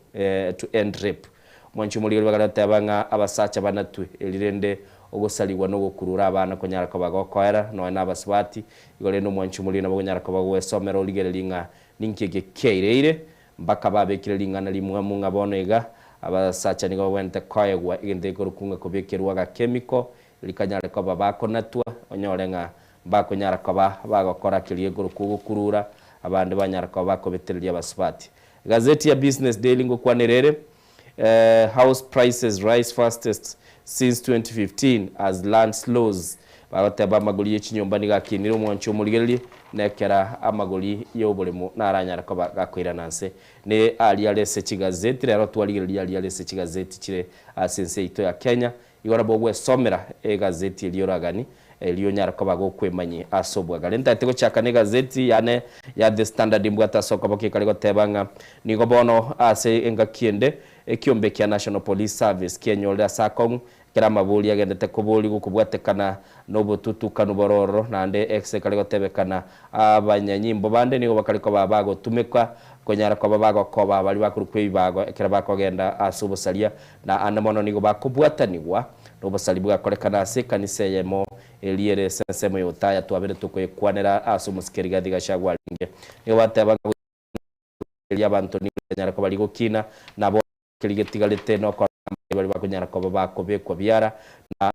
S4: to end rape. Omwanchi omorigereria bakare goteba ng'a abasacha banatwe eri rende ogosarigwa na ogokurura abana konyara koba gokoera nonya na abasubati, igo rende omwanchi omorigereria nabo okonyara koba gwesomera origererie ng'a ninki eke kiaireire Mpaka babekire ring'ana rimwamu ng'a bono iga abasacha nigo babwenerete koegwa egento gekorokwa ng'a kobekerwa agakemiko, rikanyare koba bakonatwa, onyore ng'a mbakonyara koba bagokora keria gekorokwa ogokurura, abande banyara koba bakobetereria abasubati. Egazeti ya Business Daily ngokwanera ere, House prices rise fastest since 2015 as land slows, bagoteba amagori ye chinyomba nigo akinire omwancho omorigererie, na ekera amagori y'oboremo naranyare koba gakoirana nse. Ne aria are ase chigazeti, rero twarigereria aria are ase chigazeti chire ase ense yaito ya Kenya, Igo nabo ogwesomera egazeti eria oragani, erio onyare koba gokwemanyia ase obwagare. Ntagete gochaka negazeti yane ya The Standard mbwate ase okoboko ekare goteba ng'a nigo bono ase engaki ende ekiombe kia National Police Service kienyorire ase akong'u ekero amabori agendete koborigwa kobwatekana nobotutukanu bore ororo naende ase ekare gotebekana abanyanyimbo bande nigo bakare koba bagotumekwa konyara koba bagokoba baria bakorokwa ebibago ekero bakogenda ase obosaria Na ande mono nigo bakobwatanigwa nobosari bwakorekana ase ekanisa eyemo eria ere ase ensemo y'Otaya twabere tokoyekwanera ase omosike Rigathi Gachagua arenge. Nigo bateba ng'a goika abanto nigo rianyara koba rigokina, nabo keria getigarete nokora amaya baria bakonyara koba bakobekwa biara na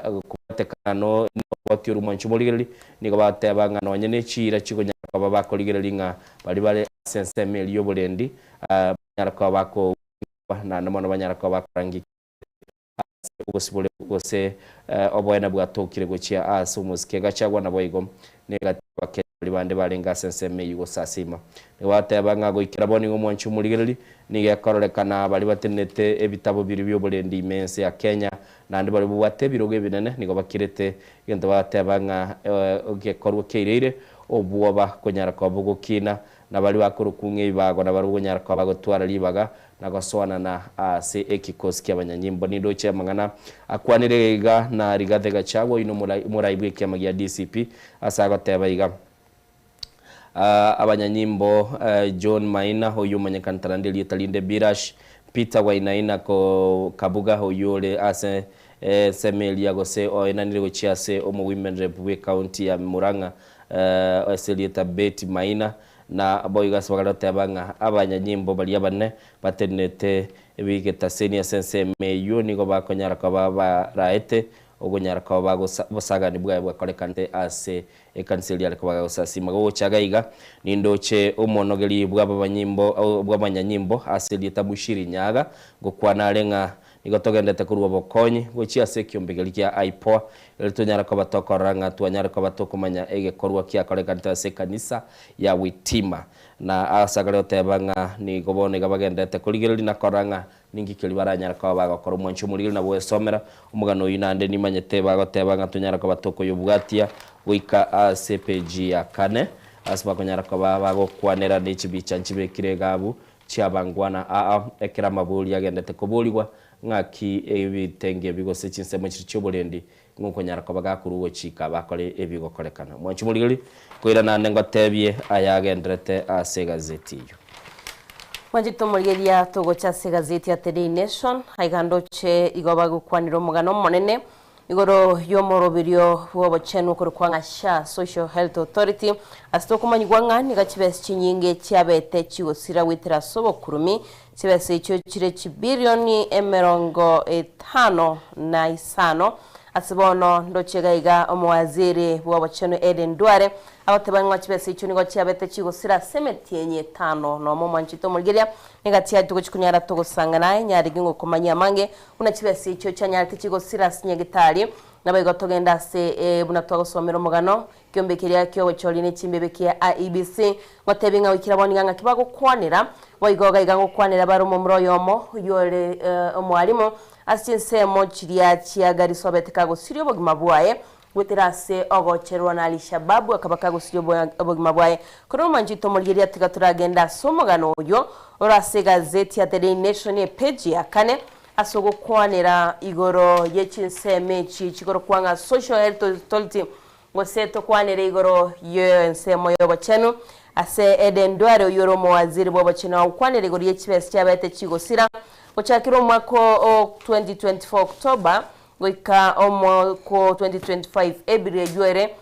S4: kobwatekana noroboti orwo mwanche omorigereria. Nigo bateba ng'a nonye ne chiira chikonyara koba bakorigereria ng'a baria bare ase ensemo eria y'oborendi banyara koba bako naende mono banyara koba bakorangia ase obosibore gose oboene bwatokire gochia ase omosike. Gachagua naboigo negati y'Abakenya baria bande barenge ase ensemo eyio gosasima. Nigo bateba ng'a goikera bono igo omwanchi omorigereria nigo ekororekana baria batenenete ebitabo biria bi'oborendi ime ense ya Kenya naende baria bobwate ebirogo ebinene nigo bakirete egento bateba ng'a egekorwa kiaireire obwoba konyara koba bogokina Na baria bakorokwa ng'a ebibago nabarabwo konyara koba bagotwara ribaga na gosoanana ase ekikosi ki'abanyanyimbo. Nindoche amang'ana akwanire iga na Rigathi Gachagua, oyio nomorai bw'ekiama gia DCP, ase agoteba iga, Abanyanyimbo John Maina, oyio omonyekanete naende erieta rinde Birash, Peter Wainaina Kabuga, oyio ore ase ensemo eria gose oenanire gochia ase omowomen rep bw'ecounty ya Murang'a, Ase erieta Betty Maina, na boigo ase bakare goteba ng'a abanyanyimbo baria abanene batenenete ebigetaseni ase ensemo eyio nigo bakonyara koba baraete okonyara koba obosagani bwaye bwakorekanete ase ekanisa eria are koba gagosasima. Gogocha iga iga nindoche omonogeri bw'abanyimbo bw'abanyanyimbo ase erieta Bushiri Nyaga ngokwana are ng'a Nigo togendete korua obokonyi gochia ase ekiombe keria kia IPOA, erio tonyare koba tokorora ng'a twanyare koba tokomanya egekorwa kiakorekanete ase ekanisa ya Witima. Na ase akare goteba ng'a nigo bono iga bagenderete korigereria na korora ng'a ninki keria baranyare koba bagokora. Omwanchi omorigereria nabo gwesomera omogano oyio naende nimanyete bagoteba ng'a tonyare koba tokoyobwatia goika ase epeji ya kane ase bakonyara koba bagokwanera ne chibicha nchibekire iga abwo Chiabangwana aa, ekero amabori agendete koborigwa, ng'aki ebitenge ebi gose chinsemo chiria chi'oborendi ng'a okonyara koba gakorwa ogochika bakore ebigokorekana. Mwanche omorigereria, koirana ande ngotebie aya agenderete ase egazeti eyio.
S3: Mwanchete omorigereria, togocha ase egazeti ya The Daily Nation, aiga ndoche igo bagokwanera omogano omonene Igoro y'omoroberio bw'obochenu okorokwa ng'a SHA, Social Health Authority, ase tokomanyigwa ng'a nigo chibesa chinyinge chiabete chigosira goetera ase obokurumi. Chibesa echio chire chibilioni 55. Ase bono ndoche iga iga omowaziri bw'obochenu Eden Duale agoteba ng'a chibesa echio nigo chiabete chigosira ase emetienyi etano nomo. Omwanchete omorigereria, negati yaye togochia konyara togosangana aye nyarenge ngokomanyia amange buna chibesa echio chianyarete chigosira ase nyagitari. Naboigo togende ase buna twagosomera omogano Ekeombe keria ki'ogochoria ne chimbebe kia IEBC, ngotebi ng'a goikera bono iga ng'aki bagokwanera, boigo iga iga ngokwanera bare omomura oyomo oyio ore omwalimu ase chinsemo chiria chia Garissa obete kagosiria obogima bwaye goetera ase ogochererwa na Alishababu akaba kagosiria obogima bwaye. Korende omwanchete omorigereria tiga toragende ase omogano oyio ore ase egazeti ya The Daily Nation epeji ya kane ase ogokwanera igoro ye chinsemo echi chigorokwa ng'a Social Health Authority Gose tokwanere igoro y'ensemo y'obochenu, ase Eden Duale oyio ore omowaziri bw'obochenu agokwanera igoro ye chibesa chiabete chigosira gochakera omwaka o 2024 October goika omwaka o 2025 April eyio ere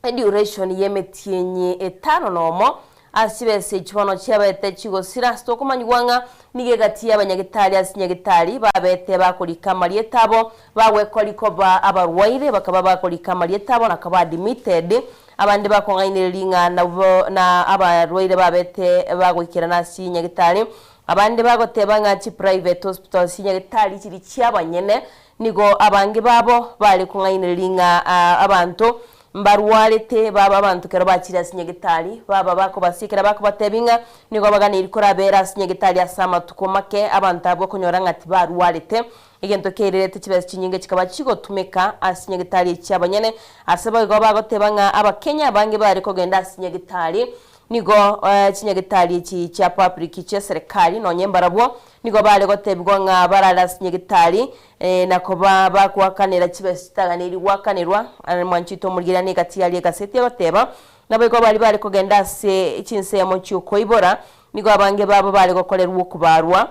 S3: eduration y'emetienyi etano nomo. Ase chibesa echi bono chiabete chigosira ase tokomanyigwa ng'a nigo egati y'abanyagetari ase nyagetari babete bakorika amarieta abo bagwekori koba abarwaire bakaba bakorika amarieta abo na koba admitted abande bakong'ainereria ng'a nabo na abarwaire babete bagoikerana ase nyagetari abande bagoteba ng'a chiprivate hospitals chinyagetari chiri chiabanyene nigo abange babo bare kong'ainereria ng'a abanto Mbarwarete baba abanto ekero bachire ase nyagetari, baba bakobasiekera bakobatebia ng'a nigo baganeiri korabera ase nyagetari ase amatuko make, abanto abwo okonyora ng'a tibarwarete. Egento keirerete chibesa chinyinge chikaba chigotumeka ase nyagetari echi abanyene. Ase boigo bagoteba ng'a abakenya abange bare kogenda ase nyagetari nigo chinyagetari echi chia public chia serikali nonye mbarabwo nigo bare gotebigwa ng'a barare ase nyagetari Na koba bagoakanera chibesa chitaganeiri goakanerwa, mwanchete omorigereria negati yaria egaseti egoteba, Naboigo baria bare kogenda ase chinsemo chi'okoibora, nigo abange babo bare gokorerwa okobarwa,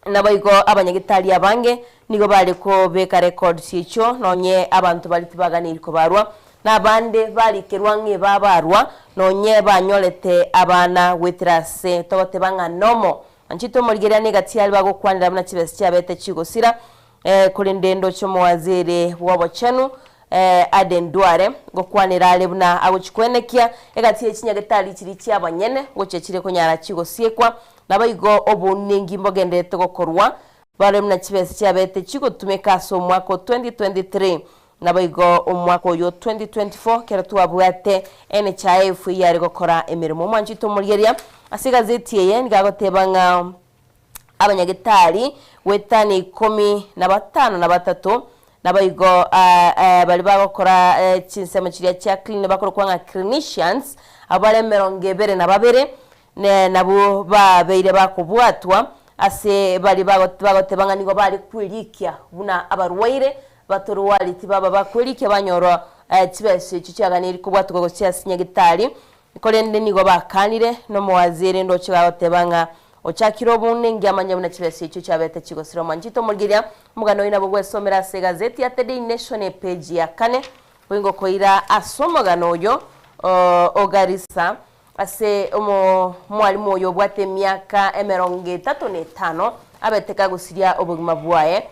S3: naboigo abanyagetari abange nigo bare kobeka records echio, nonye abanto baria tibaganeiri kobarwa, na abande barikerwa ng'a ebabarwa, nonye banyorete abana goetera ase togoteba ng'a nomo. Anchete omorigereria negati aria bagokwanera buna chibesa chiabete chigosira, korende ndoche omowaziri bw'obochenu Aden Duale gokwanera are buna agochia koenekia egati ye chinyagetari chiria chi'abanyene gochia chire konyara chigosiekwa, naboigo obounengi mbogendererete gokorwa barore buna chibesa chiabete chigotumeka ase omwaka o 2023 Naboigo omwaka oyo 2024 kero twabwate NHIF eyare gokora emeremo. Omwanchete omorigereria ase egazeti eye nigo agoteba ng'a abanyagetari goetania 15 naboigo baria bagokora chinsemo chiria chia clinic bakorokwa ng'a clinicians abwo bare 22 nabwo babeire bakobwatwa ase baria bagoteba ng'a nigo bare kwerikia buna abarwaire Batorwari tibaba bakwerikia banyorwa chibesa echio chiaganeirie kobwatokwa gochia ase nyagitari, korende nigo bakanire nomowaziri ndoche bagoteba ng'a ochakire obonengi amanye buna chibesa echio chiabete chigosira. Omwanchete omorigereria, omogano oyo nabo gwesomera ase egazeti ya The Daily Nation epeji ya kane, boingo koira ase omogano oyo o Garissa ase omwalimu oyo obwate emiaka 35 abete kagosiria obogima bwaye.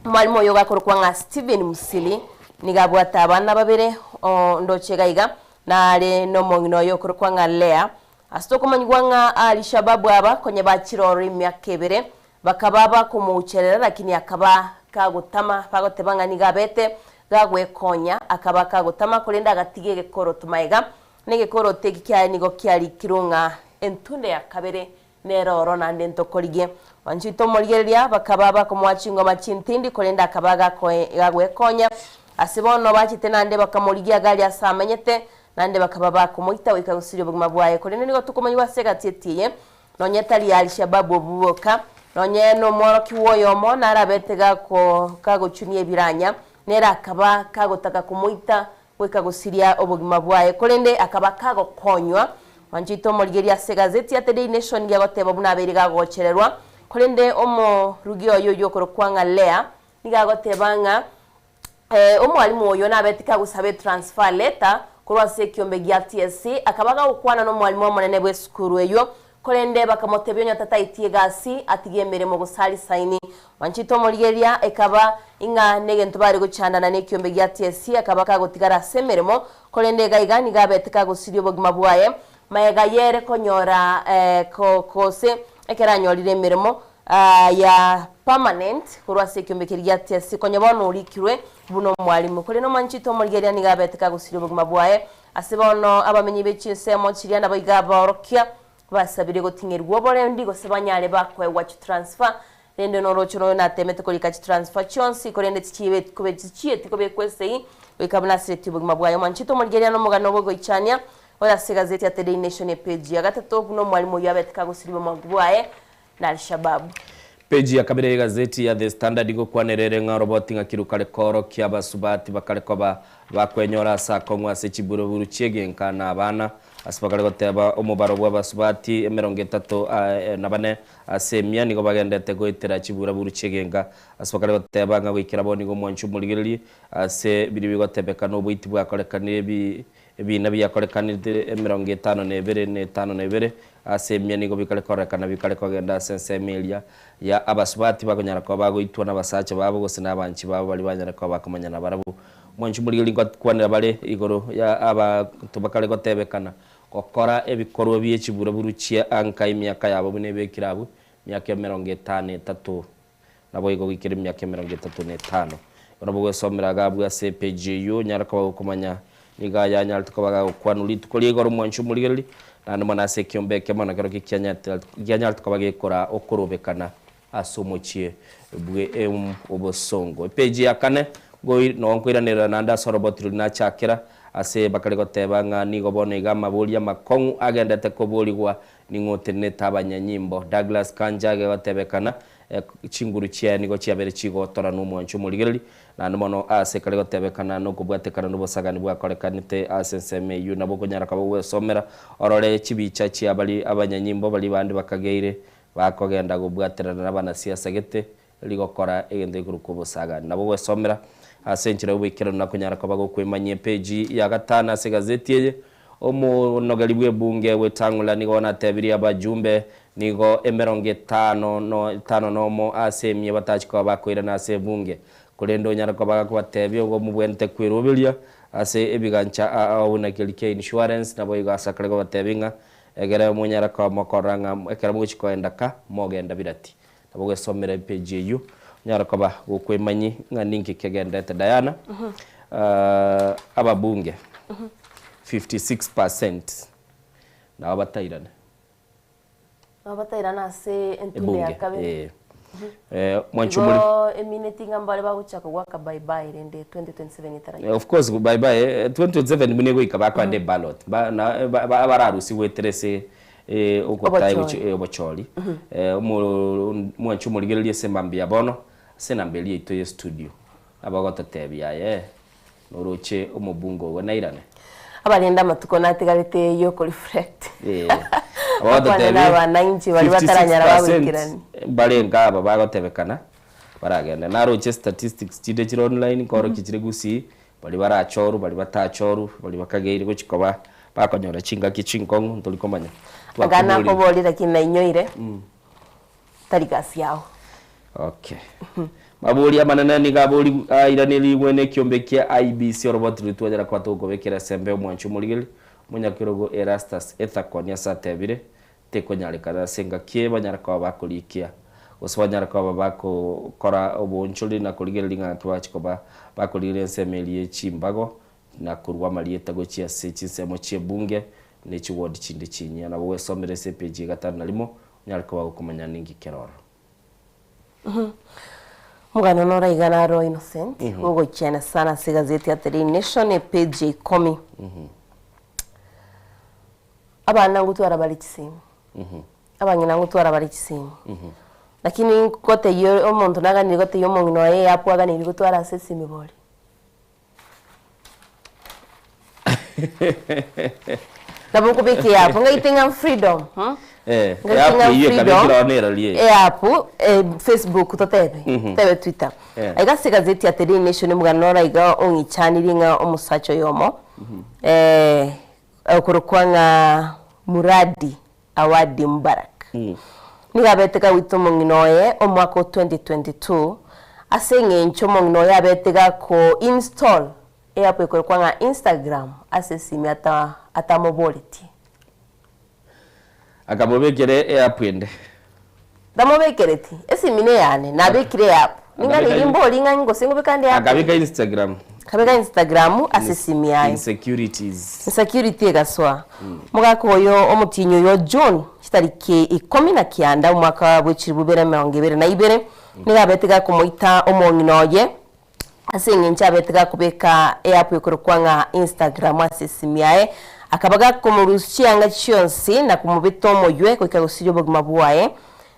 S3: Omwalimu oyo ogakorokwa ng'a Stephen Musili nigo abwate abana babere, onde oche iga iga, nare nomong'ina oye okorokwa ng'a Leah. Ase tokomanyigwa ng'a Alishababu aba konya bachire ororo emiaka ebere, bakaba bakomoucherera lakini akaba kagotama, bagoteba ng'a nigo abete gagwekonya, akaba kagotama korende agatiga egekoroto magega, na egekoroto eki kiaye nigo kiarikirwe ng'a entunda ya kabere Nere oro naende ntokorigie. Mwanchete tomorigereria, bakaba bakomoa chingoma chintindi, korende akaba gagwekonya. Ase bono bachete naende bakamorigia gari ase amenyete, naende bakaba bakomoita goika gosiria obogima bwaye. Korende nigo tokomanyigwa ase egati eti eye, nonye tari Al-Shabaab obwo boka, nonye nomworokigwa oyomo narabete gagochunia ebiranya, nere akaba kagotaka komoita goika gosiria obogima bwaye, korende akaba kagokonywa. Mwanchete omorigereria ase egazeti ya The Daily Nation nigo egoteba buna abeire gagochererwa, korende omorugi oye oyio okorokwa ng'a Leah nigo agoteba ng'a omwalimu oyo nabete kagosaba etransfer letter korwa ase ekiombe gia TSC, akaba gagokwana nomwalimu omonene bw'esukuru eyio. Korende bakamotebia onye tataeti egasi, atige emeremo gose arisaini. Manchete omorigereria, ekaba ing'a negento bare gochandana nekiombe gia TSC, akaba kagotigara ase emeremo, korende iga iga nigo abete kagosiria obogima bwaye, magega yere konyora gose ekero anyorire emeremo ya permanent korwa ase ekiombe keria gia TSC, konya bono orikirwe buna omwalimu. Korende omanchete omorigereria nigo abete kagosiria obogima bwaye, Ase bono abamenyi be chinsemo chiria nabo iga abaorokia basabire goting'erigwa oborendi gose banyare bakoegwa chitransfer, rende noroche noyo natemete korika chitransfer chionsi korende tichieti kobekwa esegi goika buna asiretie obogima bwaye. Omwanchete omorigereria nomogano bw'ogoichania ore ase egazeti ya The Daily Nation epeji ya gatato buna omwalimu oyio abete kagosirigwa omwango bwaye na Al-Shabaab.
S4: Peji ya kabere y'egazeti ya The Standard ngokwanera ere ng'a oroboti ng'aki rokare koorokia abasubati bakare koba bakwenyora ase akong'u ase chiburuburu chi'egenka na abana ase bakare goteba omobaro bw'abasubati emerongo etato na bane ase emia nigo bagendete goetera chiburaburu chi'egenka ase bakare goteba ng'a goikera bono nigo omwancho omorigererie ase biria bigotebekana oboiti bwakorekanire ebi Ebiina biakorekanete emerongo etano na ebere, na etano na ebere, ase emia nigo bikare kororekana bikare kogenda ase ensemo eria ya abasubati bakonyara koba bagoitwa nabasacha babo gose nabanchi babo baria banyare koba bakomanya nabarabwo. Mwanchi omorigereria nkokwanera bare igoro ya abanto bakare gotebekana gokora ebikorwa bie chiburaburu chia anka emiaka yabo buna ebekire abwo emiaka emerongo etano etato. Naboigo goikera emiaka emerongo etato na etano. Nabo gwesomera iga abwo ase epeji eyio, onyare koba gokomanya nigo ayanyarete koba gagokwanwa rituko ria igoro omwancho omorigereria, naende mono ase ekiombe ekemo nakerokio kianyarete koba gekora okorobekana ase omochie bwe obosongo. Epeji ya kane noo nkoiranerera naende ase oroboti roria nachakera ase bakare goteba ng'a nigo bono iga amaboria amakong'u agendete koborigwa ning'o otenenete abanyanyimbo. Douglas Kanja agegotebekana Chinguru chiaye nigo chiabeire chigotora nomwancho omorigereria, naende mono aase kare gotebekana nokobwatekana nobosagani bwakorekanete ase ensemo eyio. Nabo okonyara koba gwesomera orore chibicha chia baria abanyanyimbo baria bande bakageire bakogenda gobwaterana nabanasiasa gete rigokora egento gekorokwa obosagani. Nabo ogwesomera ase enchera y'oboikeranu nakonyara koba gokwemanyia epeji ya gatano ase egazeti eye. Omonogeri bw'ebunge Wetang'ula nigo natebirie abajumbe nigo emerongo etano no etano nomo ase emia batachi koba bakoirana ase ebunge, korende onyare koba gakobatebia igo mobwenerete kweroberia ase ebigancha ao buna keria kia insurance, naboigo ase akare kobatebia ng'a egere monyare koba mokorora ng'a ekero mogochia koenda ka mogenda birati. Nabo gwesomera epage eyio onyare koba gokwemanyi ng'a ninki kegenderete Diana. Ababunge 56 percent nabo batairane.
S3: Nabo batairane ase entume ya
S4: Ebunge
S3: kabere.
S4: eh. Mwancho mori.
S3: Igo emineti ng'a mbare bagochaka goaka bye bye rende 2027 etaraika.
S4: Of course bye bye 2027 buna egoika bakoenda eballot ba na abararusigwe etere ase ogotae gochia obochori omwanche omorigereria ase mambia bono ase enamba eria yaito ye studio nabo agototebia aye noroche omobunge ogo nairane.
S3: Abarende amatuko natigarete yokoreflect.
S4: Abagototebia
S3: Bakwane na abananchi baria bataranyara
S4: 56%
S3: bagoikerania.
S4: mbarenge aba bagotebekana baragende. Naroche statistics chinde chire online nkorokia chire gusii Baria barachorwe, baria batachorwe, baria bakageire gochia koba bakonyora chingaki chinkong'u ntori komanya.
S3: Anga
S4: Twakoboria.
S3: nakoborie lakini nainyoire tari gasi yao.
S4: Okay. Maboria amanene nigo abori airanerigwe nekiombe kia IEBC oroboti rwe twanyara koba togokobekera esembe omwanchi omorigereria omonyakerogo Erastus Ethakoni ase atebire Tekonyarekana ase engaki eye banyare koba bakorikia, gose banyare koba bagokora oboonchoreri na korigereria ng'a naki bachia koba bakorigereria ensemo eria ye chimbago, na korua amarieta gochia ase chinsemo chi'ebunge ne chiward chinde chinyia. Nabo gwesomera ase epeji ya gatano na rimo, onyare koba gokomanya ninki kere ororo.
S3: Omogano noraiga naro Innocent, gogochiana sana ase egazeti ya The Daily Nation, epeji ya ikomi. Abana ngotwara bare chisemi, abang'ina ngotwara bare chisemi, lakini ngotebia omonto naganire gotebia omong'ina oye eapp aganeirie gotwara ase esimi bori. Nabo nkobeka eapp ngaite ng'a freedom
S4: Eh,
S3: ngaite
S4: eapp
S3: ng'a
S4: eyio
S3: freedom,
S4: ekabekire ororo nerori eye.
S3: eapp Facebook totebe, totebe Twitter. Aiga ase egazeti ya The Daily Nation omogano ore iga ong'ichanirie ng'a omosacha oyomo. Okorokwa ng'a Muradi Awadi Mubarak. Nigo abete kagoita omong'ina oye omwaka o 2022 ase eng'encho omong'ina oye abete gako install eapp ekorokwa ng'a Instagram ase esimi ata atamoboretie.
S4: Akamobekera eapp ende.
S3: Ntamobekereti, esimi neyane, nabekire eapp. Ning'aneiri mbori ng'a gose ngobeka ande eapp
S4: Akabeka Instagram.
S3: Akabeka Instagram ase esimi yaye.
S4: Insecurities.
S3: Insecurity egasoa. Omogaka oyo omotienyi oyo June chitariki ikomi na kianda omwaka bwe chilifu bibere emerongo ebere na ibere nigo abete gakomoita omong'ina oye ase eng'encho abete gakobeka eapp ekorokwa ng'a Instagram ase esimi yaye akaba gakomorusia chianga chionsi na komobeta omoywe goika gosiria obogima bwaye.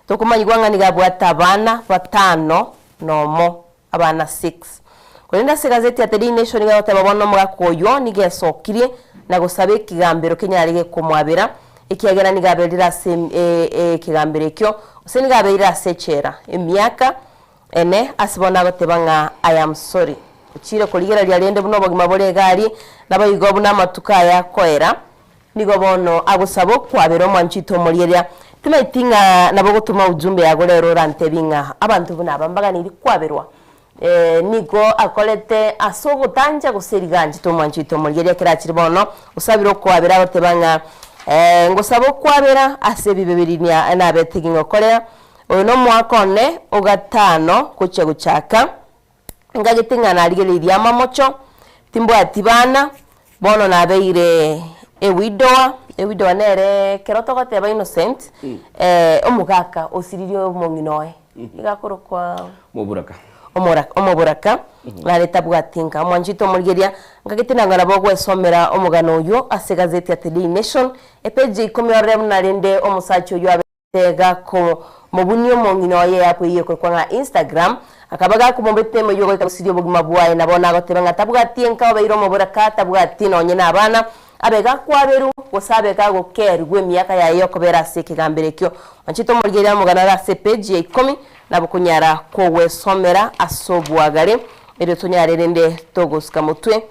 S3: Tokomanyigwa ng'a nigo abwate abana batano nomo, abana six. Korende ase egazeti ya The Daily Nation nigo egoteba bono omogaka oyio nigo esokirie na gosaba ekegambero kenyare gekomwabera, ekiagera nigo aberire ase ekegambero ekio, gose nigo abeire ase echela emiaka ene, ase bono agoteba ng'a I am sorry. Ochire korigereria rende buna obogima bore iga aria, naboigo buna amatuko aya akoera, Nigo bono agosaba okwabera omwanchete omorieria. Timaeti ng'a nabo ogotoma ujumbe yago rero orantebie ng'a abanto buna aba mbaganeirie kwaberwa. Nigo akorete ase ogotancha gose eriganchete omwanchete omorieria ekero achire bono osabire okwabera agoteba ng'a ngosaba okwabera ase ebibe biria nabete ging'okorea. Oyo nomwaka one ogatano gochia gochaka. Ngagete ng'a narigereirie amamocho, timbwati bana, bono nabeire ewidower, ewidower nere ekero togoteba innocent, omogaka osiririe omong'ina oye, nigo akorokwa
S4: Moburaka.
S3: omora omoboraka, nare tabwati nka. Omwanchete omorigereria, ngagete nang'o nabo ogwesomera omogano oywo ase egazeti ya The Daily Nation, epeji ya ikomi orore buna rende omosacha oywo abe. Gakomobunia omong'ina oye eapp eyio ekorokwa ng'a Instagram, akaba gakomobeta emoyio goika gosiria obogima bwaye. Na bono agoteba ng'a tabwati enka obeire omoboraka, tabwati nonye nabana, abe gakwaberwa, gose abe gagokerigwa emiaka yaye y'okobera ase ekegambero ekio. Manchete omorigereria omogano ore ase epeji ya ikomi, nabo konyara kogwesomera ase obwagare, erio tonyare rende togosuka motwe.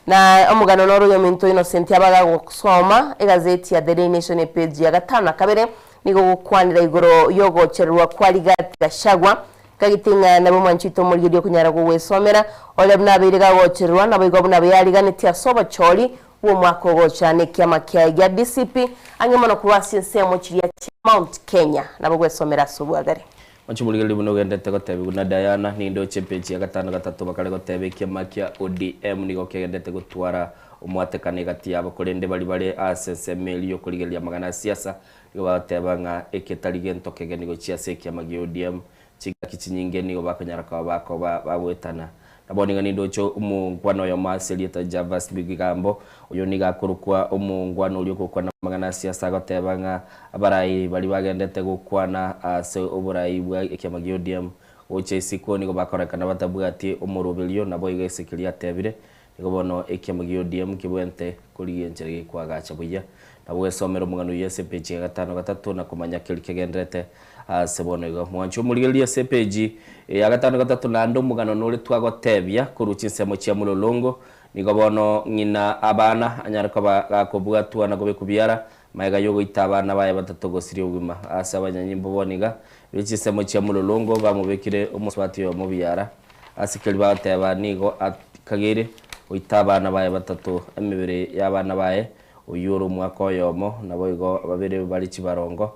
S3: Na omogano noro oyominto Innocent abaga agosoma egazeti ya The Daily Nation epeji ya gatano na kabere nigo ogokwanera igoro yogochererwa kwa Rigathi Gachagua kagete ng'a nabo omwanchete omorigereria okonyara gogwesomera oria buna abeire gagochererwa naboigo buna yariganetie ase obochori bw'omwaka ogocha nekiama kiaye gia DCP ang'e mono korwa ase ensemo chiria chia Mount Kenya nabo gwesomera ase obwagare.
S4: Oche morigererie buna ogenderete gotebigwa na Diana, nindoche epeji ya gatano gatato bakare goteba ekiama kia ODM nigo kegenderete gotwara omwatekano egati yabo korende baria bare ase ensemo eria yokorigereria amang'ana a siasa nigo bagoteba ng'a eke tari gento kegeni gochia ase ekiama gia ODM chingaki chinyinge nigo bakonyara koba bakoba bagoetana Nabo nigo nindoche omongwana oyomo ase erieta Gervas Bigambo, oyo nigo akorokwa omongwana oria ogokwana amang'ana a siasa agoteba ng'a abarai baria bagendete gokwana ase oborai bwa ekiama gia ODM gocha isiko nigo bakorekana batabwati omoroberio naboigo ase keria atebire nigo bono ekiama gia ODM kebwente korigia enchera gekoagacha buya. Nabo gwesomera omong'ana oyio ase epeji ya gatano gatato na komanya keri kegenderete Ase bono igo, mwanche omorigererie ase epeji ya gatano gatato naende omogano nore twagotebia korwa chinsemo chia mololongo, nigo bono ng'ina abana anyare koba gakobwatwa na kobekwa biara, magega y'ogoita abana baye batato gosiria obogima. Ase abanyanyimbo bono iga be chinsemo chia mololongo bamobekire omosubati oyomo biara, ase keria bagoteba nigo akageire goita abana baye batato emebere y'abana baye, oyio ore omwaka oyomo, naboigo babere bare chibarongo.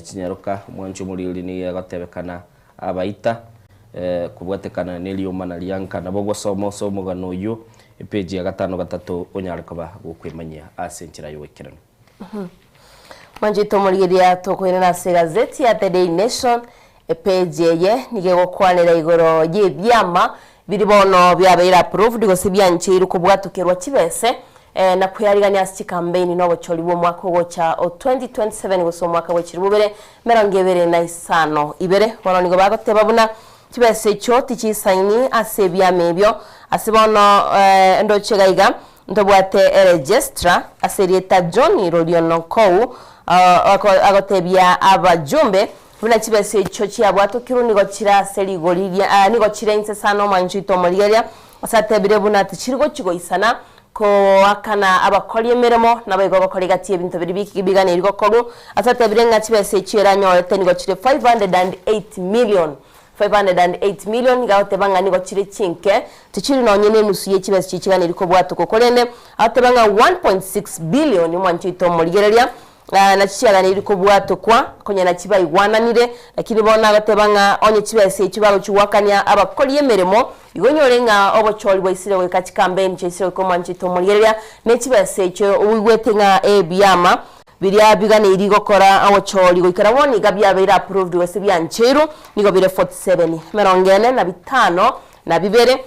S4: Chinyaroka, omwancho omoriri nigo egotebekana abaita, kobwatekana neriomana ria nka. Nabo ogosoma ase omogano oyio epeji ya gatano gatato onyare koba gokwemanyia ase enchera y'ogoikeranu.
S3: Mwanchete omorigereria tokoirana ase egazeti ya The Daily Nation, epeji eye nigo egokwanera igoro y'ebiama biri bono biabeire approved gose biancheirwe kobwatokerwa chibese na kweyarigania ase chikambeini na obochori bw'omwaka ogocha o 2027 gose omwaka bwe chilifu bibere emerongo ebere na isano ibere. Bono nigo bagoteba buna chibesa echio tichisaini ase ebiama ebio. Ase bono ndoche iga iga ntobwate eregistra ase erieta John Rorionokou agotebia abajumbe buna chibesa echio chiabwatokirwe nigo chire ase rigori ria nigo chire inse sana omwancho oito omorigereria ase atebire buna tichiri gochi goisana. Koakana abakori emeremo, naboigo gokora egati y'ebinto biria biganeiri gokorwa. Ase atebire ng'a chibesa echio eranyorete nigo chire 508 million, 508 million, iga agoteba ng'a nigo chire chinke, tichiri nonye nenusu ye chibesa chiria chiganeiri kobwatokwa, korende agoteba ng'a 1.6 billion omwancho oito omorigereria, Nachi chiaganeiri kobwatokwa, konya nachi baigwananire, lakini bono agoteba ng'a onye chibesa echio bagochia goakania abakori emeremo, igo onyore ng'a obochori bwaisire goika chikambeni chiaisire goika omwanchete omorigereria, ne chibesa echio oigwete ng'a ebiama biria biganeiri gokora obochori goikera bono iga biabeire approved gose biancheirwe, nigo bire 47, emerongo ene na bitano na bibere.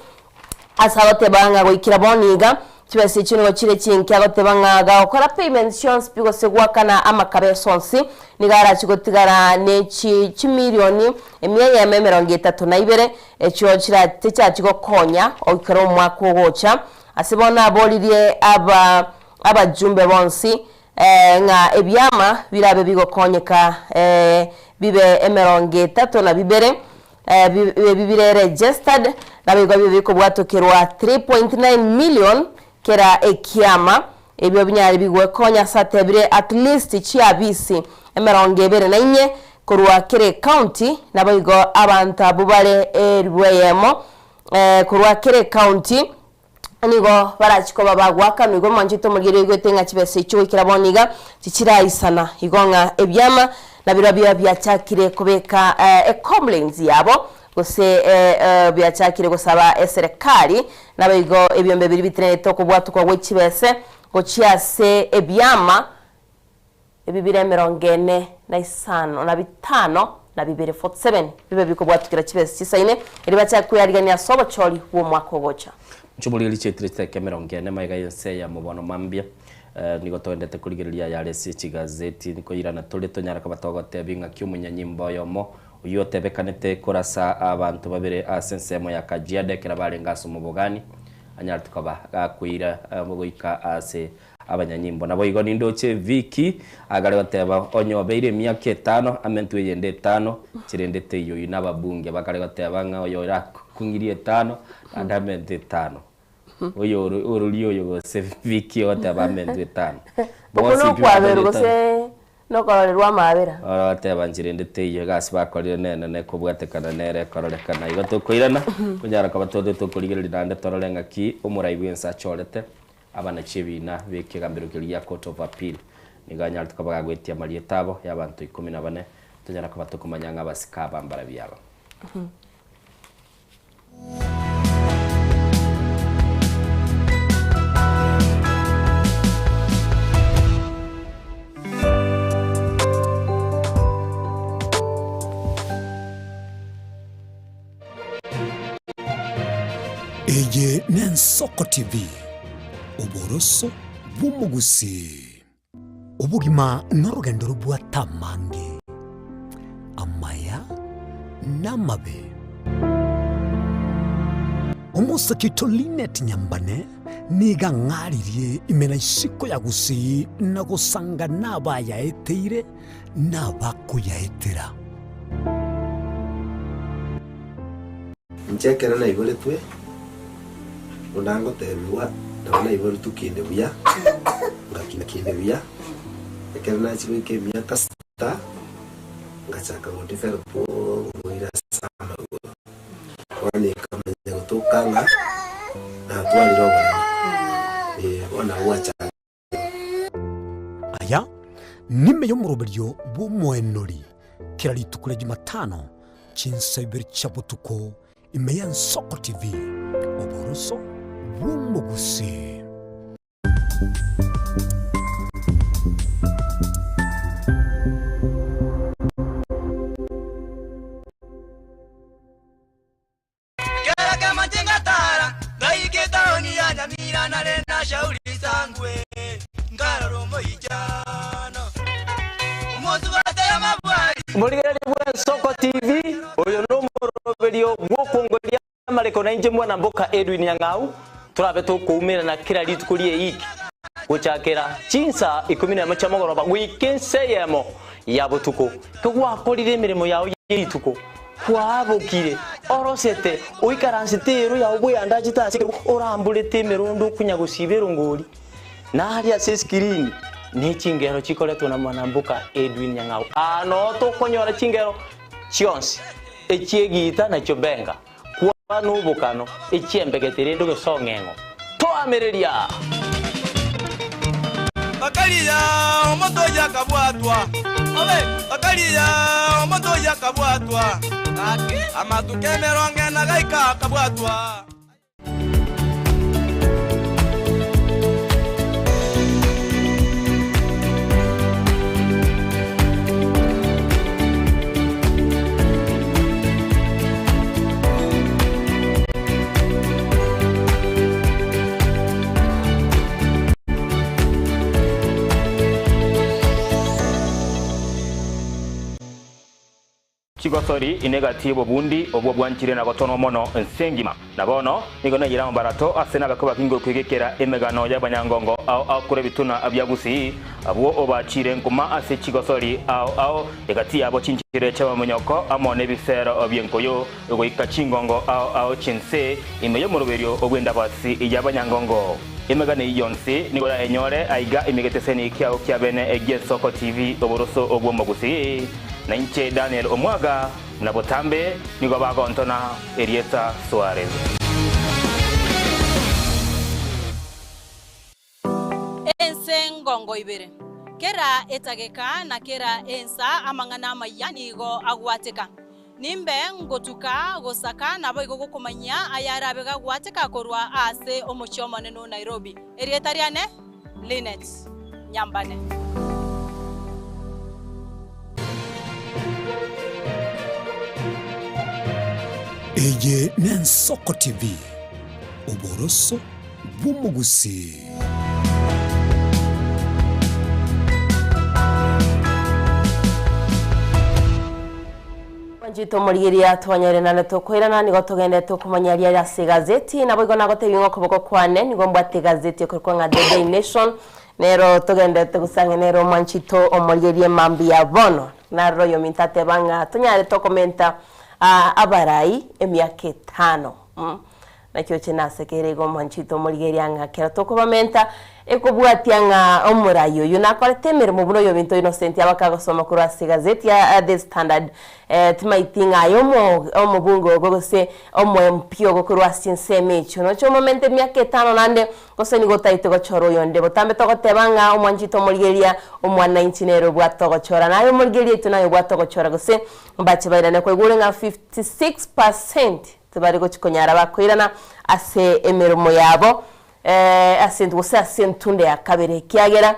S3: Ase agoteba ng'a goikera bono iga, chibesa echio nigo chire chinke, agoteba ng'a gagokora payments chionsi pi gose goakana amakabeso onsi, nigo arachie gotigara ne chi chimilioni emia eyemo emerongo etato na ibere, echio chira tichachia gokonya goikera omwaka ogocha. Ase bono aboririe aba abajumbe bonsi ng'a ebiama birabe bigokonyeka bibe emerongo etato na bibere, Ebi bire registered naboigo bibe bikobwatokerwa 3.9 million kera ekiama, ebio binyare bigwekonya ase atebire at least chiabisi emerongo ebere na inye korwa kera ecounty naboigo abanto abwo bare eribu eyemo korwa kera ecounty. Nigo barachie koba bagoakanwa igo mwanchete omorigereria oigwete ng'a chibesa echio goikera bono iga tichiraisana, igo ng'a ebiama nabirobio biachakire kobeka ecomplaints yabo gose biachakire gosaba eserekari naboigo ebiombe biria bitenerete okobwatokwa gwe chibese gochia ase ebiama Ebi bire emerongo ene na isano na bitano na bibere, 47, bibe bikobwatukera chibesa chisaine, erio bachake kwearigania ase obochori bw'omwaka ogocha.
S4: Nchumuri eria chiaitire chidakika emerongo ene magega y'ense eyemo bono mambia. Nigo togendete korigereria ayare ase chigazeti nkoirana tore tonyare koba togotebia ng'aki omonyanyimbo oyomo oyio otebekanete korasa abanto babere ase ensemo ya Kajiado ekero barenge ase omobogani anyarete koba gakoira goika ase Abanyanyimbo. Naboigo nindoche Vicky agare goteba onye obeire emiaka etano amentwe eyende etano chirende teiyo oyio nababunge bakare goteba ng'a oyo orakung'irie etano naende amentwe etano oyo orori oyo gose Vicky ogoteba amentwe etano
S3: Okwo
S4: bonsi pi
S3: nokwaberwa
S4: bakorire
S3: gose
S4: etano.
S3: nokororerwa amaabera.
S4: Orogoteba nchirende teiyo egasi bakorire nenene kobwatekana nere ekororekana igo tokoirana konyara koba tore tokorigereria naende torore ng'aki omorai bwense achorete Abanachi ebiina b'ekegambero keria gia Court of Appeal nigo anyarete koba gagoetia amarieta abo y'abanto ikomi na bane, tonyara koba tokomanya ng'a abasike aba mbarabio aba.
S10: Eye n'Ensoko TV, oboroso bw'omogusii. Obogima norogendo robwate amange, amaya na amabe. Omosake oito Linet Nyambane nigo ang'aririe ime na isiko ya Gusii na gosanga nabayaeteire na abakoyaetera.
S5: Inche ekero naiboretwe, buna ngotebigwa, nabo naiboretwe kinde buya, ngakina kinde buya. Ekero nachia goika emiaka sita, ngachaka go develop oborwaire ase amagoro. Bono ekamanya gotoka ng'a natwarire oboremo, eh, bono nabo gwachakire.
S10: Aya nime y'omoroberio bw'omoenori kera rituko ria Jumatano chinsa ibere chia botuko ime y'Ensoko TV, oboroso bw'omogusii.
S20: Kera kemache ngatara, ngaika etaoni ya Nyamira nare na Shauri Sangwe, nkarora omoichano. Omosubati amabwari.
S21: Morigereria bw'Ensoko TV, oyo nomoroberio bw'okwongoria amareko na inche mwana mboka Edwin Nyang'au, torabe tokoumerana kera rituko ri'eiki gochakera chinsa ikomi nemo chia mogoroba goika ensa eyemo ya botuko. Kegwakorire emeremo yao ye rituko, kwabokire. Orosete oikaransete ero yao bweyandachete ase ekerogo, oramborete emerondo okonya gosiba erongori, na aria ase esikirini ne chingero chikoretwa na mwanamboka Edwin Nyang'au. Aa noo tokonyora chingero chionsi, echi'egiita na chiobenga, kwana obokano, echi'embegete rende ogesong'eng'o. Toamereria!
S20: Bakaria omonto oyio akabwatwa, bakaria omonto oyio akabwatwa, amatuko emerongo ena gaika akabwatwa.
S2: Chigosori inegati y'obobundi obwo bwanchire na gotonwa mono ense engima. Na bono nigo naiyire amabarato ase nabakwe bakinge okwegekera emegano y'abanyangongo ao ao korwa ebituna bia Gusii, abwo obachiire nkuma ase chigosori ao ao, egati yabo chinchire chi'amamonyoko amo nebisero bi'enkoyo, goika chingongo ao ao chi'ense ime y'omoroberio bw'endabasi y'abanyangongo. Emegano eyio yonsi nigo orayenyore aiga ime egeteseni kiao kia bene gi'Ensoko TV oboroso bw'omogusii. Na inche Daniel Omwaga, buna botambe nigo bagontona erieta Suarez.
S7: Ense ngongo ibere, kera etageka na kera ensa amang'ana amaya nigo agwateka. Nimbe ngotuka gosaka naboigo gokomanyia ayarabe gagwateka korwa ase omochie omonene o Nairobi. Erieta riane Linet Nyambane.
S10: Eye n'Ensoko TV, oboroso bw'omogusii.
S3: Mwanchete omorigereria twanyare naende tokoirana nigo togenderete okomanya aria are ase egazeti naboigo nagotebia ng'a okoboko kwane nigo mbwate egazeti ekorokwa ng'a The Daily Nation nero togenderete gosang'ana nere omwanchito omorigereria emambia bono naroro oyominto ateba ng'a tonyare tokomenta abarai emiaka etano Naki oche nase kera igo omwanchete omorigereria ng'a kero tokobamenta, ekobwatia ng'a omorai oyio nakorete emeremo buna oyobinto Innocent abakagosoma korwa ase egazeti ya The Standard. Timaiti ng'a aye omo omobunge ogo gose omo MP ogo korwa ase chinsemo echio noche omomente emiaka etano naende gose nigo otaete gochora oyonde. Botambe togoteba ng'a omwanchete omorigereria omwananchi nere obwate ogochora naye omorigereria oito naye obwate ogochora gose mbache bairane kwaigure ng'a 56 percent Tibari gochia konyara bakoirana ase emeremo yabo ase gose ase entunda ya kabere, ekiagera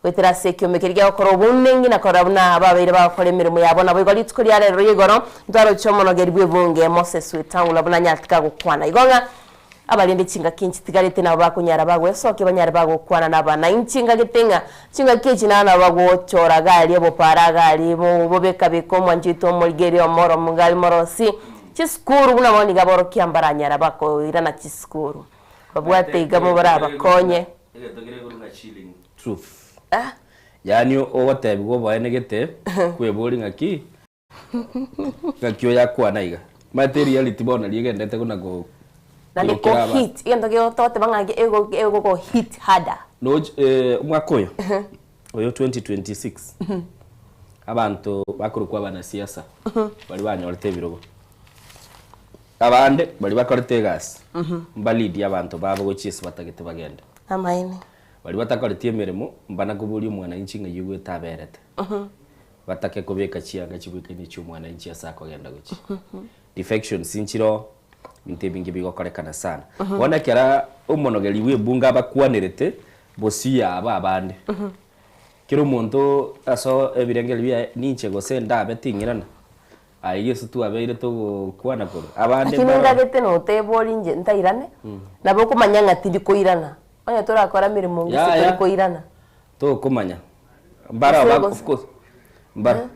S3: goetera ase ekiombe keria giagokora obounenki na korora buna babeire bagokora emeremo yabo. Naboigo rituko ria rero ria igoro ntwaroche omonogeri bw'ebunge Moses Wetangula buna anyarete kagokwana igo ng'a abarende chingaki nchitigarete nabo bakonyara bagwesokia banyare bagokwana nabananchi ngagete ng'a chingaki echi naro nabo bagochora gari obopara gari bobekabeka omwancho oito omorigeri omoromu gari morosi Chisukuru buna bono nigo aborokia mbaranyara bakoirana chisukuru, babwate iga morabakonye.
S4: Egento kere igoro ng'a chilling truth. Yaani ogotebiwa oboene gete, kwebori ng'aki, ng'aki oyo akwana iga. Omanyete ereality bono nario egenderete buna go
S3: Naende
S4: korokera
S3: ko
S4: abanto.
S3: hit, egento togoteba ng'a ego egogo hit harder.
S4: Noch omwaka oyo, oyo 2026, abanto bakorokwa abanasiasa baria banyorete ebirogo, abande baria bakorete egasi, mbalead abanto babo gochia ase batagete bagende.
S3: Amaene.
S4: Baria batakoreti emeremo, mbana koboria omwananchi ng'ai ogwete aberete, batake kobeka chianga chibwekaine chia omwananchi ase akogenda gochia. Defections nchiroo, ebinto ebinge bigokorekana sana. Bono ekero omonogeri bw'ebunge abakwanerete, bosio yabo abande, Kera omonto ase ebirengererio biaye, ninche gose ndabe ting'irana, aye Yeso twabeire togokwana korwa abande
S3: Lakini
S4: mbaroro.
S3: ngagete noteba ore inche ntairane, nabo okomanya ng'a tindi koirana. Onye torakora emeremo gose
S4: Yaya.
S3: tori koirana.
S4: Tokomanya. Mbaro
S3: Gose
S4: ba
S3: gose
S4: of course mbaro.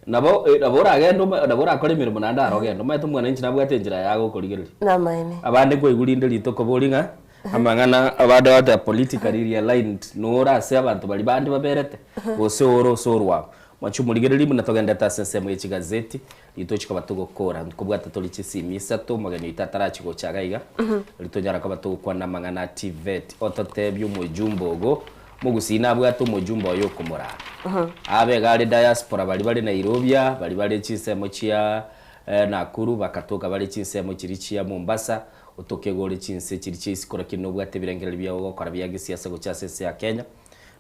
S4: Nabo nabo oragende oma nabo orakore emeremo naende aro ogende. Omanyete omwananchi nabwate enchera yaye agokorigereria.
S3: Namaene.
S4: Abande kwaigwa rinde rituko bori ng'a amang'ana abande bagoteba politically realigned nore ase abanto baria bande baberete, gose ore ase orwabo. Mwanche omorigereria buna togendete ase ensemo ye chigazeti, ritochi koba togokora, nkobwata tore chisimi isato, omogeni oito atarachi gocha iga iga, riria tonyara koba togokwana amang'ana a TVET, ototebie omojumbe ogo, omogusii nabwate omojumbe oye okomoraa. Abe iga are diaspora baria bare Nairobi aa, baria bare chinsemo chia Nakuru, bakatoka bare chinsemo chiria chia Mombasa, otoke iga ore chinse chiria chia isiko lakini nobwate ebirengererio biago ogokora bia gesiasa gochia ase ense ya Kenya.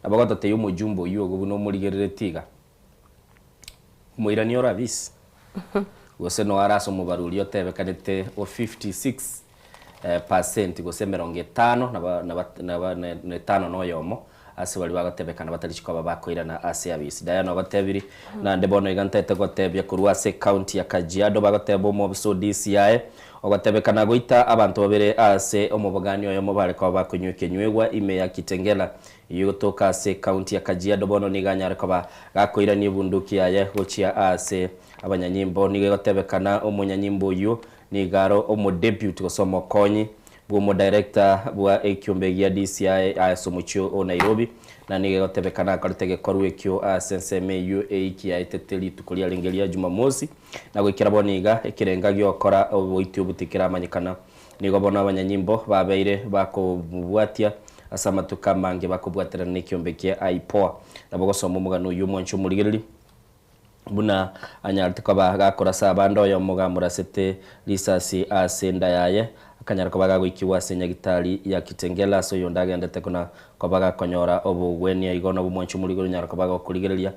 S4: Nabo gototebia omojumbe oyio ogo buna omorigereretie iga, omoirani ore abisi, gose noyo are ase omobaro oria otebekanete o 56 percent gose emerongo etano naba naba naba na etano na oyomo, ase baria bagotebekana batari koba bakoirana ase abisi. Diana ogotebirie, naende bono iga ntaete gotebia korwa ase ecounty ya Kajiado bagoteba omobisa o DCI ogotebekana goita abanto babere ase omobogani oyomo bare koba bakonywa ekenywegwa ime ya Kitengela eyio egotoka ase ecounty ya Kajiado bono nigo anyare koba gakoirania ebunduki yaye gochia ase abanyanyimbo. Nigo egotebekana omonyanyimbo oyio nigo are omodeputy gose omokonyi bw'omodirector bwa ekiombe gia DCI ase omochie o Nairobi, na nigo egotebekana akorete egekorwa ekio ase ensemo eyio eiki yaetete rituko riarenge ria Jumamosi, na goikera bono iga ekerenga gi'ogokora oboiti obo tikeramanyekana. Nigo bono abanyanyimbo babeire bakobwatia ase amatuko amange bakobwaterana nekiombe kia IPOA. Nabo gosoma omogano oyio omwanche omorigereria. Buna anyarete koba gakorasa abande oyomo gamorasete risasi ase enda yaye, akanyara koba gagoikigwa ase nyagitari ya Kitengela ase oyonde agendete kona koba gakonyora obogwenia igo nabo omwanchi omorigori onyara koba gokorigereria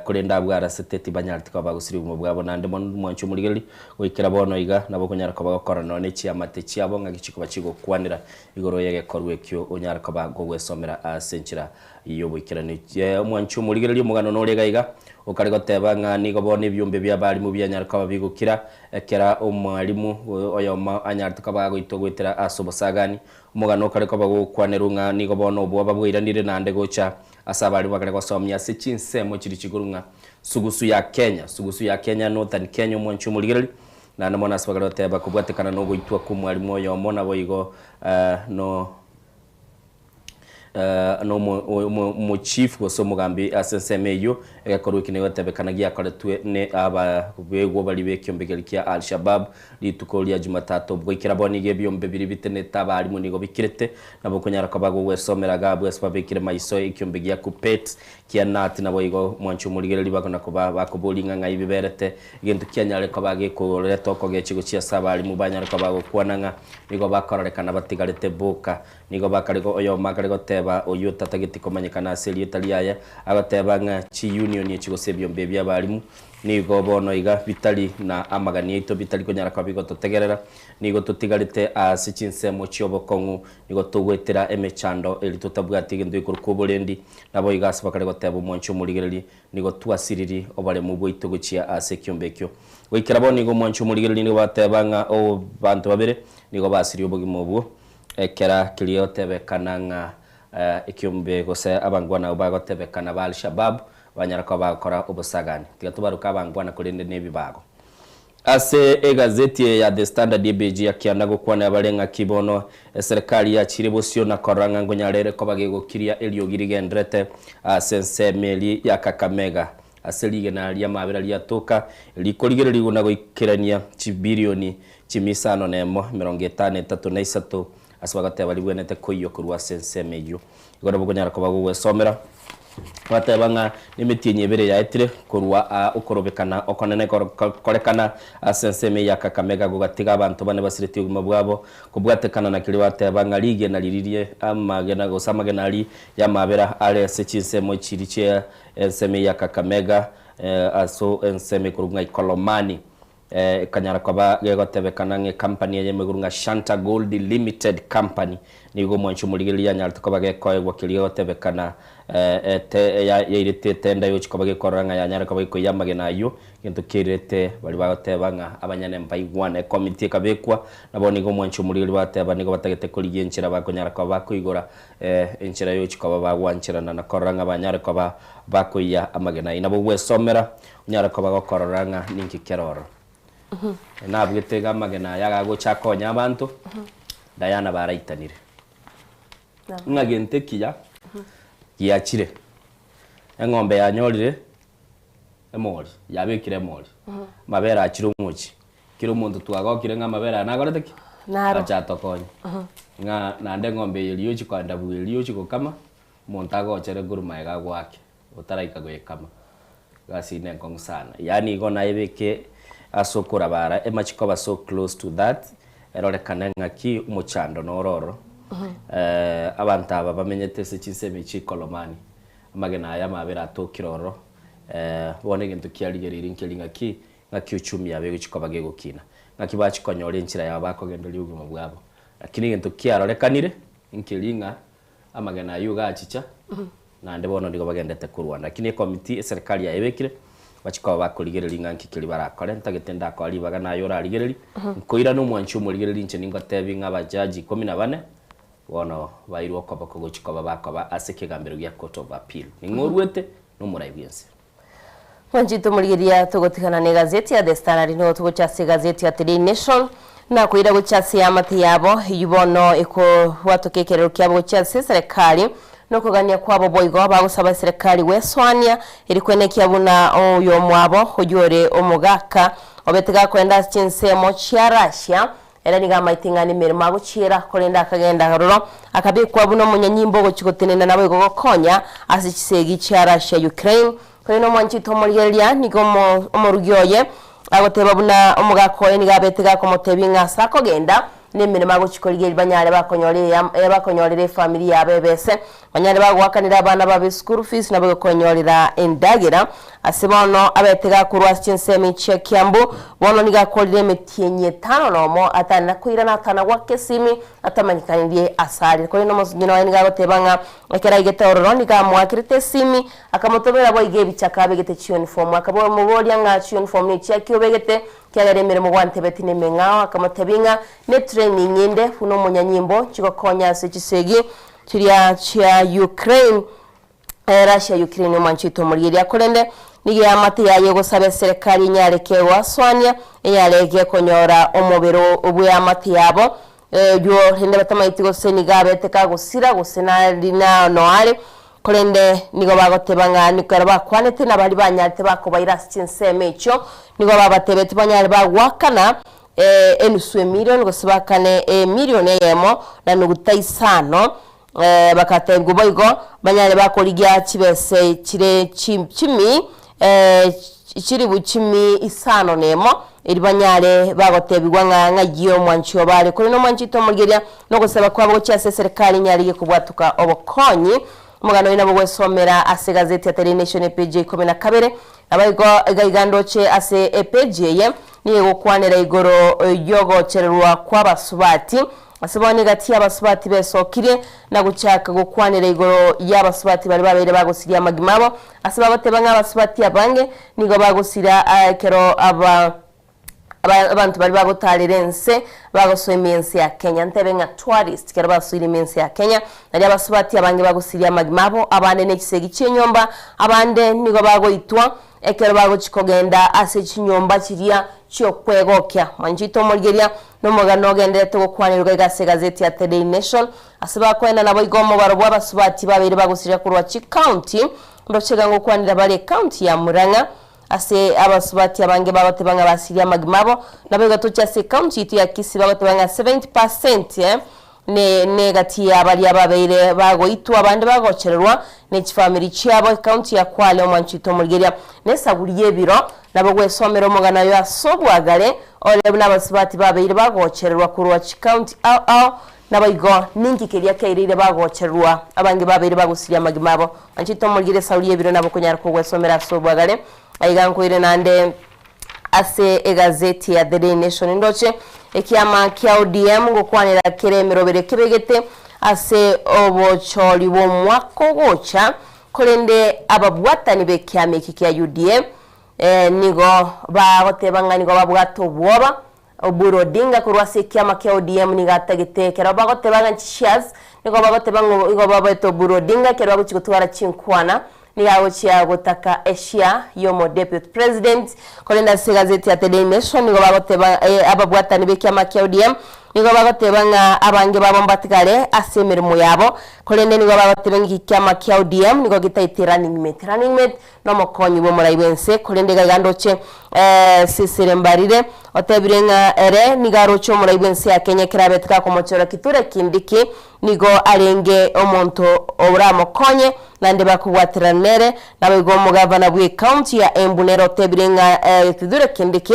S4: korende abwo arasete tibanyareti koba bagosiria obogima bwabo naende mono omwanchi omorigereria goikera bono iga nabo okonyara koba gokora nonya ne chiamate chiabo ng'aki chikoba chigokwanera igoro y'egekorwa ekio onyare koba gogwesomera ase enchera y'oboikeranu. Omwanchi omorigereria omogano nore iga iga, okare goteba ng'a nigo bono ebiombe bi'abalimu bianyare koba bigokira, ekero omwalimu oyomo anyarete koba agoitwa goetera ase obosagani. Omogano okare koba gokwanerwa ng'a nigo bono obwoba bwairanire naende gocha ase abalimu bakare gosomia ase chinsemo chiria chigoro ng'a sugusu ya Kenya, sugusu ya Kenya, Northern Kenya omwanchi omorigereria, naende mono ase bakare goteba kobwatekana nogoitwa kw'omwalimu oyomo naboigo no. Nomochief gose omogambi ase ensemo eyio, egekorwa eki nigo getebekana giakoretwe ne ababegwa baria b'ekiombe keria kia Al Shabab rituko ria Jumatatu. Goikera bono nigo ebiombe biria bitenete abarimu nigo bikirete, nabo okonyara koba gogwesomera iga abwo ase babekire maiso ekiombe gia Kuppet kia Nat naboigo mwanche omorigereria bakona koba bakoboria ng'a ng'ai biberete egento kianyare koba gekoreta okogechia gochia ase abarimu banyare koba bagokwana ng'a nigo bakororekana batigarete boka. Nigo bakare oyomo akare goteba oyio otatageti komanyekana ase erieta riaye, agoteba ng'a chiunioni echi gose ebiombe ebi bi'abalimu nigo bono iga bitari na amagani aito bitari konyara koba bigototegerera, nigo totigarete aase chinsemo chi'obokong'u, nigo togoetera emechando eri totabwati egento gekorokwa oborendi. Naboigo ase bakare goteba omwanchi omorigereria, nigo twasiriri oboremu bwaito gochia ase ekiombe ekio. Goikera bono nigo omwanchi omorigereria nigo bateba ng'a abanto babere nigo basirie obogima obwo. Ekera keria gotebekana ng'a ekiombe gose abangwana abwo bagotebekana ba Al-Shabaab banyara koba bagokora obosagani. Tiga tobaroke abangwana korende nebibago. Ase egazeti eye ya The Standard ebeji ya kianda gokwana bare ng'aki bono eserekari yachire bosio na korora ng'a nkonyara ere koba gegokiria eriogi rigenderete ase ensemo eria ya Kakamega ase rigena ri'amabera riatoka rikorigererigwa na goikerania chibilioni chimia isano nemo, emerongo etano etato na isato, ase bagoteba ribwenerete koiywa korwa ase ensemo eyio. Igo nabo okonyara koba gogwesomera. Bateba ng'a nemetienyi ebere yaetire korwa aa okorobekana okonene korekana ase ensemo eye ya Kakamega gogatiga abanto bane basiretie obogima bwabo kobwatekana na keria bateba ng'a rigena riria amagena gose amagena aria y'amabera are ase chinsemo chiria chia ensemo eye ya Kakamega ase ensemo ekorokwa ng'a Ikolomani. Ekanyara koba gegotebekana ng'a ekampani eye emeguru ng'a Shanta Gold Limited Company nigo omwanchi omorigereria anyarete koba gekoegwa keria gegotebekana ete yairete etenda yochi koba gekorora ng'a yanyare koba gekoiyia amagena ayio gento keirete baria bagoteba ng'a abanyene mbaigwane. Ekomiti ekabekwa nabo nigo omwanchi omorigereria bagoteba nigo batagete korigia enchera bakonyara koba bakoigora enchera yochi koba bagwancherana na korora ng'a banyare koba bakoiyia amagena ayio. Nabo gwesomera Onyare koba gokorora ng'a ninki kere ororo. Nabwete iga amagena aya agagocha akonye abanto, Diana baraitanire. Ng'a gento ekiya giachire, eng'ombe yanyorire. Emori, yabekire emori. Amabere achire omochie. Kera omonto twagokire ng'a amabere aya nagorete ki?
S3: Naro.
S4: Ache atokonye. Ng'a naende eng'ombe eye riria ochia koenda bweri riria ochia gokama, omonto agochere korwa magega agoake, otaraika goyekama. Egasi eyio nenkong'u sana. Yaani igo nayebeke ase okorabara emachi koba so close to that, erorekane ng'aki omochando noro ororo. Abanto aba bamenyete ase chinsemo echi chikolomani, amagena aya amabere atokire ororo, bono egento kiarigereirie nkeri ng'aki, ng'aki uchumi yabo egochia koba gegokina, ng'aki bachia konyora enchera yabo bakogendereria obogima bwabo. Lakini egento kiarorekanire, nkeri ng'a amagena ayio iga achicha, naende bono nigo bagendete korwana. Lakini ekomiti eserikari yayebekire, bachia koba bakorigereria ng'a nki keria barakore, ntagete ndakoa ribaga naye orarigererie, nkoirana omwanchi omorigereria inche ningotebie ng'a abajaji ikomi na bane, bono bairwe okoboko gochia koba bakoba ase ekegambero gia court of appeal. Ning'o oruete? Nomorai bw'ense.
S3: Mwanchete omorigereria togotigana na egazeti ya The Standard nigo togocha ase egazeti ya Today Nation na koira gochia ase eamate yabo eyio bono ekobwatoka ekerero kiabo gochia ase eserekari na okogania kwabo boigo bagosaba eserekari gwesoania eri kwenekia buna oyomwabo oyio ore omogaka obete gakoenda ase chinsemo chia Russia Ere nigo amaete ng'a nemeremo agochiera, korende akagenda aroro, akabekwa buna omonyanyimbo ogochia gotenena naboigo gokonya ase chisegi chia Russia Ukraine. Korende omwanchete omorigereria nigo omorugi oye agoteba buna omogaka oye nigo abete gakomotebia ng'a ase akogenda nemeremo agochia korigereria banyare bakonyora bakonyorera efamiri yabo ebese, Banyare bagoakanera abana babo eschool fees naboigo koenyorera endagera. Ase bono abete gakorwa ase chinsemo echi chia Kiambu, bono nigo akorire emetienyi etano nomo atari na koirana atana goaka esimi atamanyekanirie ase are. Korende omosung'ina oye nigo agoteba ng'a ekero aigete ororo nigo amoakerete esimi akamotobera boigo ebichaka abegete chiuniform. Akamoboria ng'a chiuniform nechiaki obegete ekiagera emeremo gwantebeti nemeng'ao. Akamotebia ng'a netraining inde buna omonyanyimbo chigokonya ase chisegi Chiria chia Ukraine, Russia Ukraine omwanchete omorigeria korende nigo eamate yaye egosaba eserekari enyare kegoasoania enyare gekonyora omobere bweamate yabo oywo rende batamaeti gose nigo abete kagosira gose nari noare korende nigo bagoteba ng'a ekero bakwanete nabaria banyarete bakobaira ase chinsemo echio nigo babatebeti banyare bagoakana enusu emilion gose bakane emilion eyemo na nuguta isano, bakatebiwa boigo banyare bakorigia chibese chire chimi chilifu chimi isano nemo, erio banyare bagotebigwa ng'a ng'ai omwanchi obo are. Korende omwanchi oito omorigereria nogosaba kwabo gochia ase eserekari nyarige kobwatoka obokonyi. Omogano oyo nabo gwesomera ase egazeti ya Daily Nation epeji ya ikomi na kabere. Naboigo iga iga ndoche ase epeji eye nigo egokwanera igoro y'ogochererwa kw'abasubati. Ase bono egati y'abasubati besokirie na gochaka gokwanera igoro y'abasubati baria babeire bagosiria amagima abo, ase bagoteba ng'a abasubati abange nigo bagosira ekero aba abanto baria bagotarera ense bagosoa ime ense ya Kenya. Ntebe ng'a tourist ekero basoire ime ense ya Kenya, nario abasubati abange bagosiria amagima abo, abande ne chisegi chi'enyomba, abande nigo bagoitwa ekero bagochia kogenda ase chinyomba chiria chi'okwegokia. Mwanchete omorigeria nomogano ogendererete gokwanerwa iga ase egazeti ya The Daily Nation, ase bakoenda naboigo omobaro bw'abasubati babeire bagosiria korwa chicounty, ndoche iga ngokwanera bare ecounty ya Murang'a, Ase abasubati abange bagoteba ng'a basirie amagima abo, naboigo toche ase ecounty yaito ya Kisii bagoteba ng'a 70 percent ne negati ya baria babeire bagoitwa abande bagochererwa ne chifamiri chiabo ecounty ya Kwale omwanchi oito omorigeria nesaguri yebiro nabo gwesomera omogano oyo ase obwagare ore buna abasubati babeire bagochererwa korwa chicounty ao ao Naboigo ninki keria kiaireire bagochererwa, abange babeire bagosiria amagima abo. Inche tomorigere esauri y'ebiro nabo konyara kogwesomera ase obwagare. Aiga nkoire naende ase egazeti ya The Daily Nation ndoche ekiama kia ODM ngokwanera kere emeroberi ekebegete ase obochori bw'omwaka ogocha, korende ababwatani b'ekiama eke kia UDA nigo bagoteba ng'a nigo babwate obwoba Oburu Odinga korwa ase ekiama kia ODM nigo atagete ekero bagoteba ng'a chishares nigo bagoteba ng'a igo babaete Oburu Odinga ekero bagochia gotwara chinkwana nigo agochia gotaka eshare yomo deputy president korende ase egazeti ya The Daily Nation nigo bagoteba ababwatani bekiama kia ODM. Nigo bagoteba ng'a abange babo mbatigare ase emeremo yabo, korende nigo bagoteba ng'a ekiama kia ODM nigo getaete running mate. Running mate nomokonyi bw'omorai bw'ense, korende iga iga ndoche Cecily Mbarire otebire ng'a ere nigo aroche omorai bw'ense ya Kenya ekero abete gakomochora Kithure Kindiki nigo arenge omonto oramokonye naende bakobwaterana nere. Naboigo omogavana bw'ecounty ya Embu nere otebire ng'a Kithure Kindiki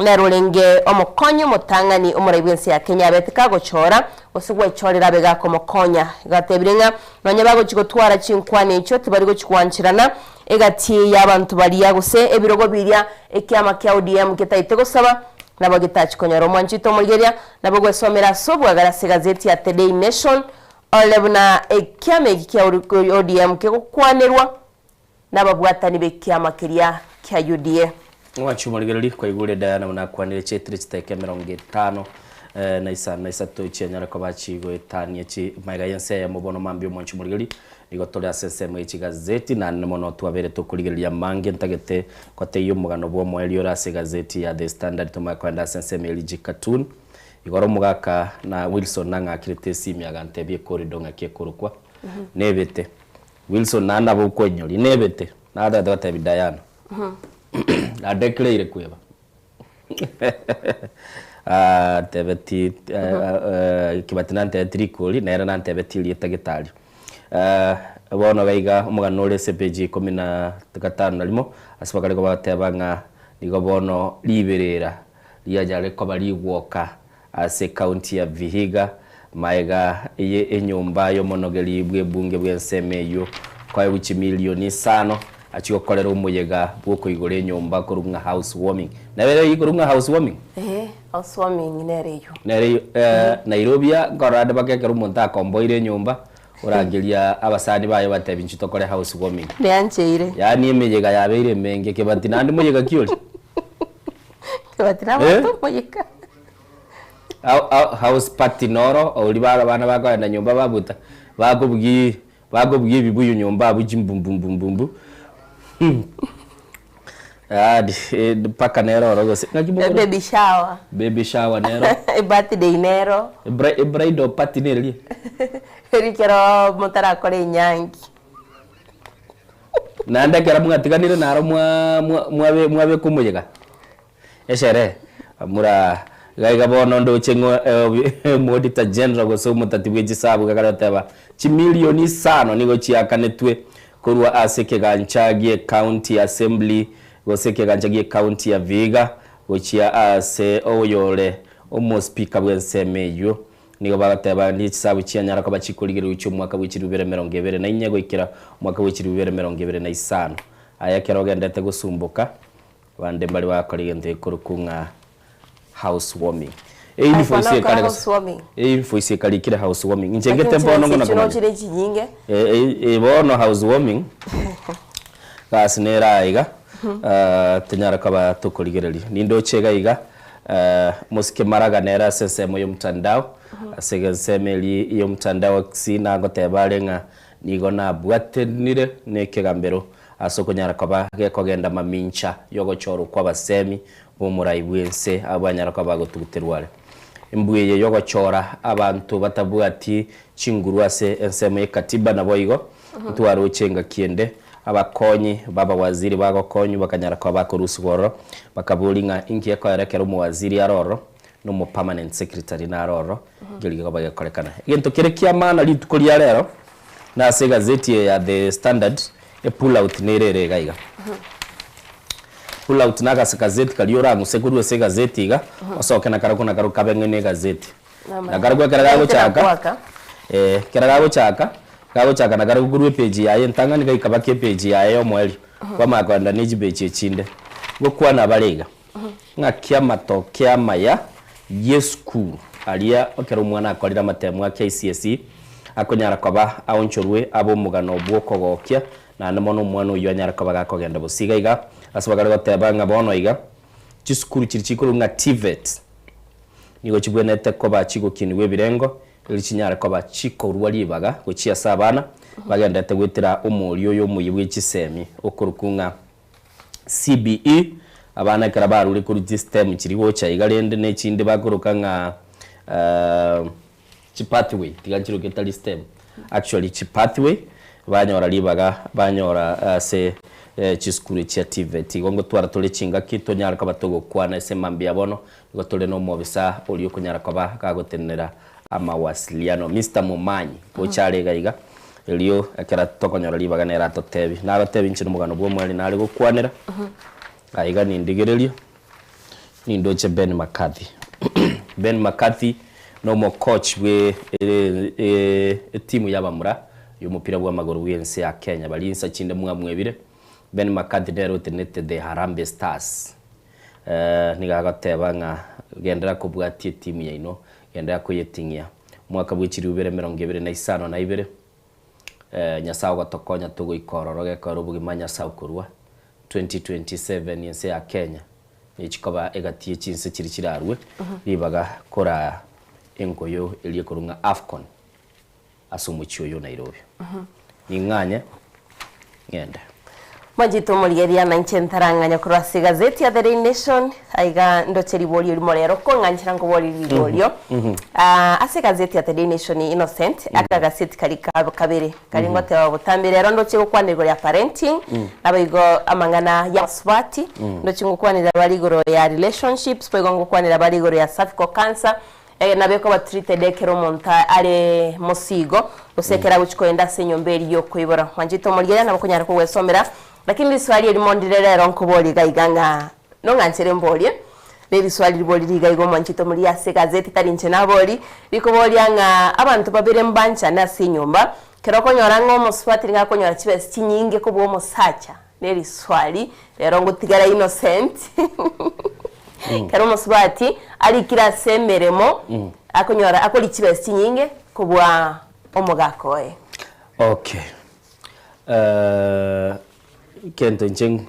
S3: Nere orenge omokonyi omotang'ani omorai bw'ense ya Kenya abete kagochora, gose gwechorera abe gakomokonya. Gatebire ng'a nonya bagochia gotwara chinkwana echio tibari gochia gwancherana egati y'abanto baria gose ebirogo biria ekiama kia ODM getaete gosaba nabo getachi konyora omwanchete omorigereria nabo gwesomera ase obwagare ase egazeti ya The Daily Nation ore buna ekiama eki kia ODM kegokwanerwa nababwatani b'ekiama keria kia UDA.
S4: Omwanchi omorigereria, kwaigure Diana buna akwanire chietire chiteka emerongo etano na isano na isato chianyare koba chigoetania chi magega y'ense eyemo bono mambia omwanchi omorigereria nigo tore ase ensemo ye chigazeti naende mono twabere tokorigereria amange ntagete goteyia omogano bw'omoerio ore ase egazeti ya The Standard tomanye koenda ase ensemo ya Ligi Cartoon igoro omogaka na Wilson nang'akirete esimi agantebia ecorridor ng'aki ekorokwa nebete Wilson naende nabo okoinyoria, nebete, natagete gotebia Diana, nadeclare kweba. Antebeti Kibati nantebeti rikori, nere nantebeti erieta getari. Bono iga iga omogano ore ase epeji ya ikomi na gatano na rimo, ase bakare kobateba ng'a nigo bono riberera rianyare koba rigwoka Ase ekaunti ya Vihiga, maega ye enyomba y'omonogeri bw'ebunge bw'ensemo eyio koegwa chimilioni isano achie gokorera omoyega bw'okoigora enyomba korwa ng'a house warming. Nabo ere eyio korwa ng'a house warming?
S3: Ee, house warming nere eyio.
S4: Nere eyio. Nairobi aa nkorora ande mpaka ekero omonto akomboire enyomba, orangeria abasani baye obatebie inchuo tokore house warming.
S3: Neancheire.
S4: Yaani emeyega yabeire emenge kebati naende moyega ki oria?
S3: Kebati nabwate omoyega.
S4: House party noro oria ba abana bakoenda nyomba babuta bakobugia bakobugia ebibuyu nyomba abwo chimbumbumbumbumbu yaani mpaka nere oro gose ng'aki mokoro
S3: Baby shower.
S4: Baby shower nero.
S3: Ebirthday nero.
S4: Ebridal party nereria?
S3: Eri ekero motarakora enyangi.
S4: Naende ekero mwatiganire naro mwa mwa mwabeka omoyega. Esherehe, mura iga iga bono ndoche ng'a Omoauditor General gose omotati bwe chisabu iga akare goteba chimilioni isano nigo chiakanetwe korwa ase ekegancha gie County Assembly gose ekegancha gie County ya Vihiga gochia ase oyore Omospeaker bw'ensemo eyio. Nigo bagoteba ndi chisabu chianyara koba chikorigererwa chi'omwaka bwe chilifu bibere emerongo ebere na inye goikera omwaka bwe chilifu bibere emerongo ebere na isano. Aye ekero ogendete gosumboka Abande mbare bagakora egento gekorokwa ng'a house warming. Einvoice ekare gose einvoice ekarikire house warming. Inche ngete bono ngona komanya. Eh bono house warming gasi nere aa iga tonyare koba tokorigereria. Nindoche iga iga mosike maraga nere ase ensemo ya omtandao ase ensemo eria ya omtandao gusii nagoteba are ng'a nigo nabwatenire na ekegambero Ase okonyara koba gekogenda mamincha y'ogochorwa kw'abasemi b'omorai bw'ense abwo banyara koba bagotuguterwa are. Embwa eye y'ogochora abanto batabwati chinguru ase ensemo y'ekatiba naboigo ntwaroche engaki ende abakonyi b'abawaziri bagokonywa bakanyara koba bakorusigwa ororo bakaboria ng'a inki ekoera ekero omowaziri are ororo na omo permanent secretary nare ororo nkeri gekoba gekorekana. Egento kere ki'amaana rituko ria rero nase egazeti eye ya The Standard E pull out nere ere iga iga. Pull out na agazeti karia orang'use korwa ase egazeti iga, osoke na karokwo na karokwo kabe ng'e na egazeti. Na karokwo ekero gagochaka, eh, ekero gagochaka, gagochaka na karokwo korwa epage yaye entang'ani gaika mpaka epage yaye ya omoerio, kwamanya kogenda na echipeji echinde. Gokwana bare iga, ng'aki amatoke amaya y'esukuru aria ekero omwana akorire amatemo a KCSE akonyara koba aonchorwe abe omogano bw'okogokia, naende mono omwana oyio anyare koba gakogenda bosa. Iga iga ase bakare goteba ng'a bono iga chisukuru chiria chikorwa ng'a TVET nigo chibwenerete koba chigokinigwa ebirengo erio chinyare koba chikorua ribaga gochia ase abana bagenderete goetera omorio oyo omoyia bwe chisemi okorokwa ng'a CBE, abana ekero barure korwa chistem chiria gocha iga rende ne echinde bakoroka ng'a. Chipathway, tiga nchiroke etari stem, actually chipathway, banyora ribaga banyora ase chisukuru chia TVET. Igo ngotwara tore chingaki tonyare koba togokwana ase mambia bono, nigo tore na omobisa oria okonyara koba gagotenenera amawasiliano, Mister Momanyi, gocha are iga iga, erio ekero tokonyora ribaga nere atotebi. Nagotebi inche nomogano bwa omweri nare gokwanera, aiga nindigererie. Nindoche Ben McCarthy. Ben McCarthy nomocoach bwe etimu y'abamura y'omopira bw'amagoro bw'ense ya Kenya. Baria insa chinde mwamwebire. Ben McCarthy nere otenenete the Harambee Stars. Nigo agoteba ng'a genderera kobwatia etimu yaino, genderera koyeting'ia. Omwaka bwe chilifu ibere emerongo ebere na isano na ibere, Nyasae ogotokonya togoika ororo gekore obogima Nyasae okorua. 2027 ense ya Kenya nechikoba egati ye chinse chiria chirarue ribaga koraa enkoyo eria ekorwa ng'a Afcon ase omochie oyo o Nairobi. Ning'anye ng'ende.
S3: Mwanchete omorigereria na inche ntarang'anya korwa ase egazeti ya The Daily Nation, aiga ndoche riborio rimo rero kong'anchera nkoborie riborio. Ah, ase egazeti ya The Daily Nation Innocent, aka gaseti kari ka kabere kari ngoteba botambe rero ndoche gokwana igoro ya parenting, naboigo amang'ana ya abasubati, ndoche ngokwanera bare igoro ya relationships, boigo ngokwanera bare igoro ya cervical cancer, nabo ekoba treated ekero omonto are mosigo, gose ekero agochia kogenda ase enyomba eria yokoibora. Mwanchete omorigereria nabo okonyara kogwesomera, lakini riswali erimo ndire rero nkoborie iga iga ng'a nong'anchere mborie, na eriswali ribori riga iga omwanchete omorigie ase egazeti tari inche nabori, rikoboria ng'a abanto babere mbanchane ase enyomba, ekero okonyora ng'a omosubati nigo akonyora chibesa chinyinge kobua omosacha, na eriswali rero ngotigara innocent Ekero omosubati arikire ase emeremo, akonyora akoria chibesa chinyinge kobua omogaka oye.
S4: Okay. Egento inche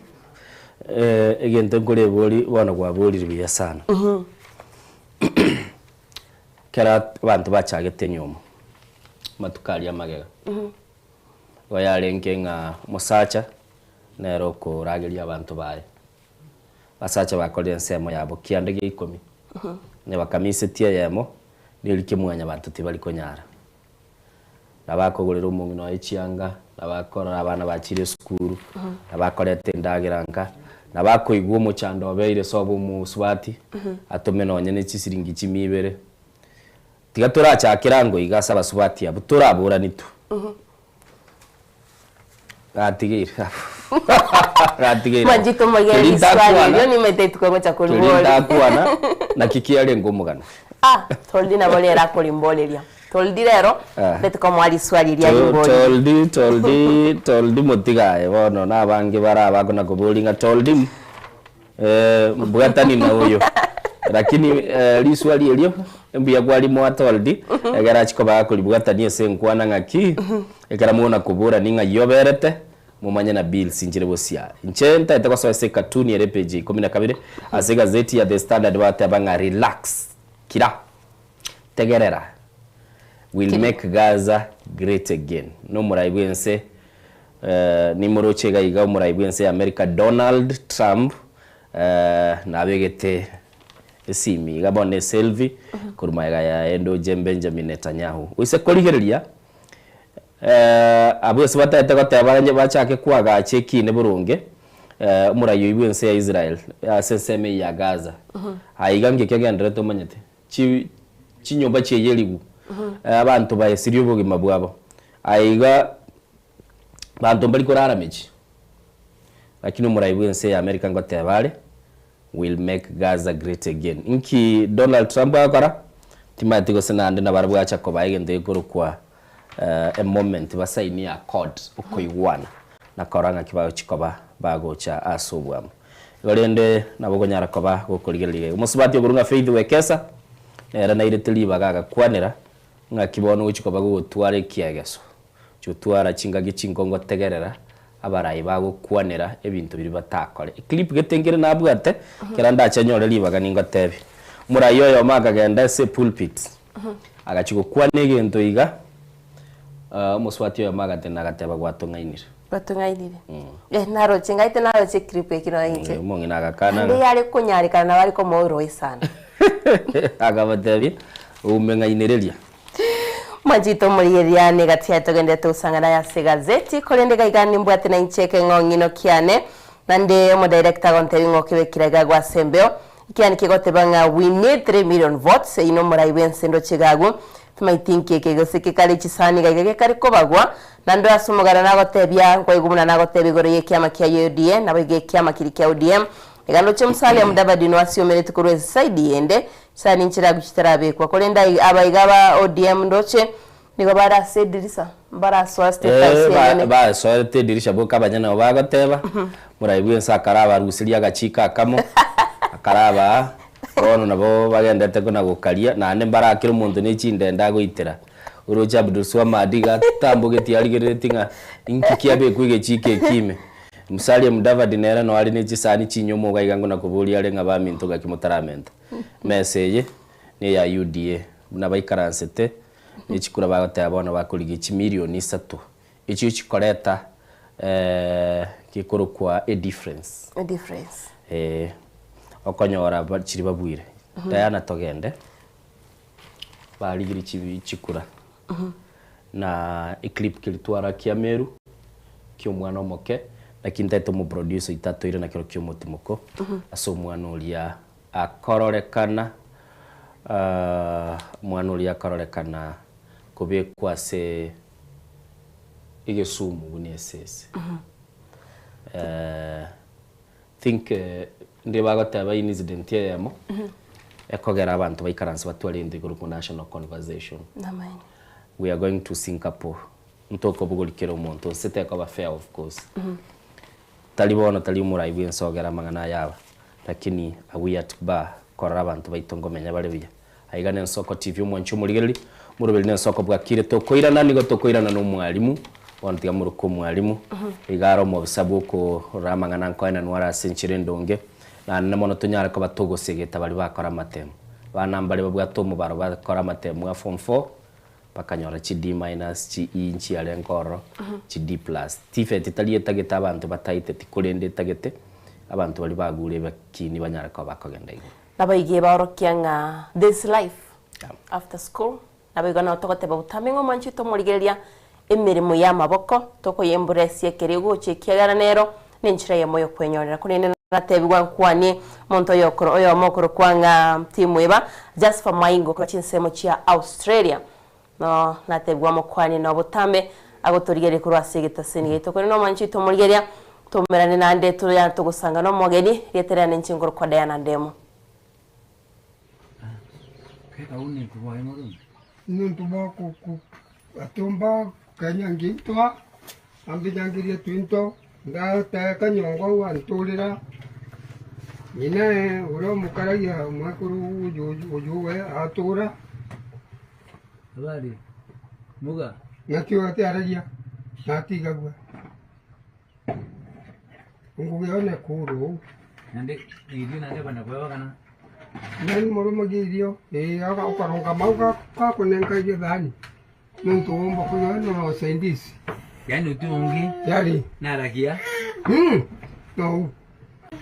S4: egento nkorebori bono kwaborire buya sana. Ekero abanto bachagete enyiomo, amatuko aria amagega, igo yarenge ng'a omosacha nere okorageria abanto baye. Abasacha bakorire ensemo yabo kianda gia ikomi, onye bakamisetie eyemo, nerike mwanyabanto tibari konyara. Nabo akogorera omong'ina oye chianga, nabo akorora abana bachire esukuru, nabo akoreta endagera nka, nabo akoigwa omochando obeire sobo omosubati, atome nonye ne chisiringi chimia ibere. Tiga torachakere ango iga ase abasubati abwo, toraborani tu. Gatigeire gatigeire
S3: Manchete omogeni
S4: Keri
S3: riswali
S4: ntakwana
S3: erio nimaete rituko ngocha
S4: keri
S3: koriboria.
S4: ntakwana naki kiarenge omogano.
S3: Ah, toldi nabo rero akorimboreria. Toldi rero
S4: Ah.
S3: rituko moa riswali erio
S4: To-
S3: arimborerie.
S4: Toldi toldi toldi motigaye bono na abange bare abakona koboria ng'a toldi eh, mbwatani na oyo lakini eh, riswali erio mbuya kwarimoa toldi ekero achia koba akoribwatania ase enkwana ng'aki ekero mona koborani ng'ai oberete momanye na bills nchire bosia. Inche ntaete gosoa ase ecartoon ere epage ya ikomi na kabere ase egazeti ya The Standard bagoteba ng'a relax, kira, tegerera, will make Gaza great again. Nomorai bwense Nimoroche iga iga omorai bw'ense ya America Donald Trump nabegete esimi iga bono eselfie korwa magega yaye ndoche Benjamin Netanyahu. Oise korigereria abwo ase batagete goteba onye bachake koagacha ekiine boronge omorai oyio bw'ense ya Israel ase ensemo eyio ya Gaza. Aiga ngeki agendererete omanyete chi chinyomba chieyerigwe abanto baesirie obogima bwabo aiga. Banto mbari korara mechie, lakini omorai bw'ense ya America ngoteba are, We'll make Gaza great again. Inki Donald Trump agokora? Timanyeti gose naende nabarabwo acha kobaa egento gekorokwa a moment basainie accord, okoigwana, na korora ng'aki bagochia koba bagocha ase obwamo. Igo rende nabo okonyara koba gokorigereria iga. Omosubati okorwa ng'a Faith Wekesa, nere nairete ribaga agakwanera ng'aki bono ogochia koba gogotwara ekiageso. Chotwara chingaki chinkongo tegerera abarai bagokwanera ebinto biria batakore. Eclip gete nkere nabwate kera ndache nyore ribaga ningotebie. Omorai oyomo akagenda ase epulpit agachia gokwana egento iga omoswati oyomo agatenena agateba gwatong'ainire.
S3: Gwatong'ainire. Eh naroche ngaete naroche eclip eki nonya inche.
S4: Omong'ina agakana
S3: Naende
S4: ng'a
S3: yare konyarekana nabo are komoa oroe sana.
S4: Akabatebia. Oumeng'ainereria.
S3: Mwanchete omorigereria negati yaye togenderete gosang'ana aya ase egazeti, korende iga iga nimbwate nainche ekeng'ong'ino kiane, naende omodirector agontebia ng'a okebekire iga agwo ase embeo, ekiagera kegoteba ng'a we need 3 million votes, eyio nomorai bwense ndoche iga agwo, timaeti nki eke gose kekare chisani iga iga gekare kobagwa, naende ase omoganda nagotebia, nkwaigwa buna nagoteba igoro y'ekiama kia UDA, naboigo ekiama keria kia ODM, iga ndoche Musalia Mudavadi noasiomereti korwa eside yende, Chisani nchiragu chitarabekwa, korende ai abaiga ba ODM ndoche nigo bare ase edirisa, mbarasoa State House
S4: Eh, ba-
S3: enyene.
S4: basoerete edirisha boka abanyene nabo bagoteba, morai bwense akarabaruseria agachiko akamo, akarabaa, bono nabo bagenderete kona gokaria, naende mbarakere omonto ne chindende agoitera. Oroche Abdulswamad iga atambogetie arigereretie ng'a inki kiabekwa egechiko eki ime. Musalia Mudavadi nere noare ne chisani chinyumu iga iga ngona koboria are ng'a baminto gaki motaramenta. Emesa eye neya UDA buna baikaransete ne chikura bagoteba bono bakorigia chimilioni isato echio chikoreta gekorokwa a difference.
S3: A difference.
S4: Eh, okonyora chiria babuire. Diana togende barigirie chi chikura na eclip keria twara kia Meru kia omwana omoke naki ntaete omoproducer oito atoire nakero kia omotimoko ase omwana oria Akororekana, omwana oria akororekana kobekwa ase egesumu buna esese. Think ndire bagoteba incident eyemo ekogera abanto baikaranse batware egento ekorokwa national conversation. We are going to Singapore, ntokobogoria kera omonto, gose tekoba fair of course. Tari bono tari omorai bw'ense ogera amang'ana aya aba, lakini agwo at bar korora abanto baito nkomenya bare buya. Aiga n'Ensoko TV omwanchi omorigereria, omoroberi n'Ensoko bwakire tokoirana nigo tokoirana n'omwalimu, bono tiga moroke omwalimu, iga are omobisa bw'okorora amang'ana nkoenanwa are ase enchera endonge, naende mono tonyare koba togosegeta baria bakora amatemo. Abana mbare babwate omobaro bakore amatemo a form four, Bakanyora chi D minus, chi E nchiarenge ororo, chi D plus. TVET tari etagete abanto bataeteti korende etagete abanto baria bagure ebakini banyare koba bakogenda igoro.
S3: Naboigo ebaorokia ng'a there's life after school. Naboigo nabo togoteba botambe ng'a omwanchi tomorigereria emeremo y'amaboko tokoyemburesia ekero egocha ekiagera nero nenchera eyemo y'okwenyorera. Korende natebigwa nkwanie omonto oyokoro oyomo okorokwa ng'a Timweba Jasper Maingo korwa chinsemo chia Australia. No natebigwa mokwanie nobotambe agotorigereria korwa ase egetaseni giaito. Korende omwanchi oito omorigereria toumerane naende toyare togosanga nomogeni, rieta riane inche nkorokwa Diana Ndemo.
S8: Nonto batumba Kenya ngintwa, ambinyangirie twinto, ndateka nyongo gwanturera, ng'ina ore omokaragia omwekuru oyowe atura. Naki otiaragia natigagwa, onguge one kuru. Nani moromagia irio, ee okaronga amauga gakonenkagia ethani. Monto omba konya no usaidizi.
S11: Yaani utungi
S8: Yari.
S11: naragia
S8: No.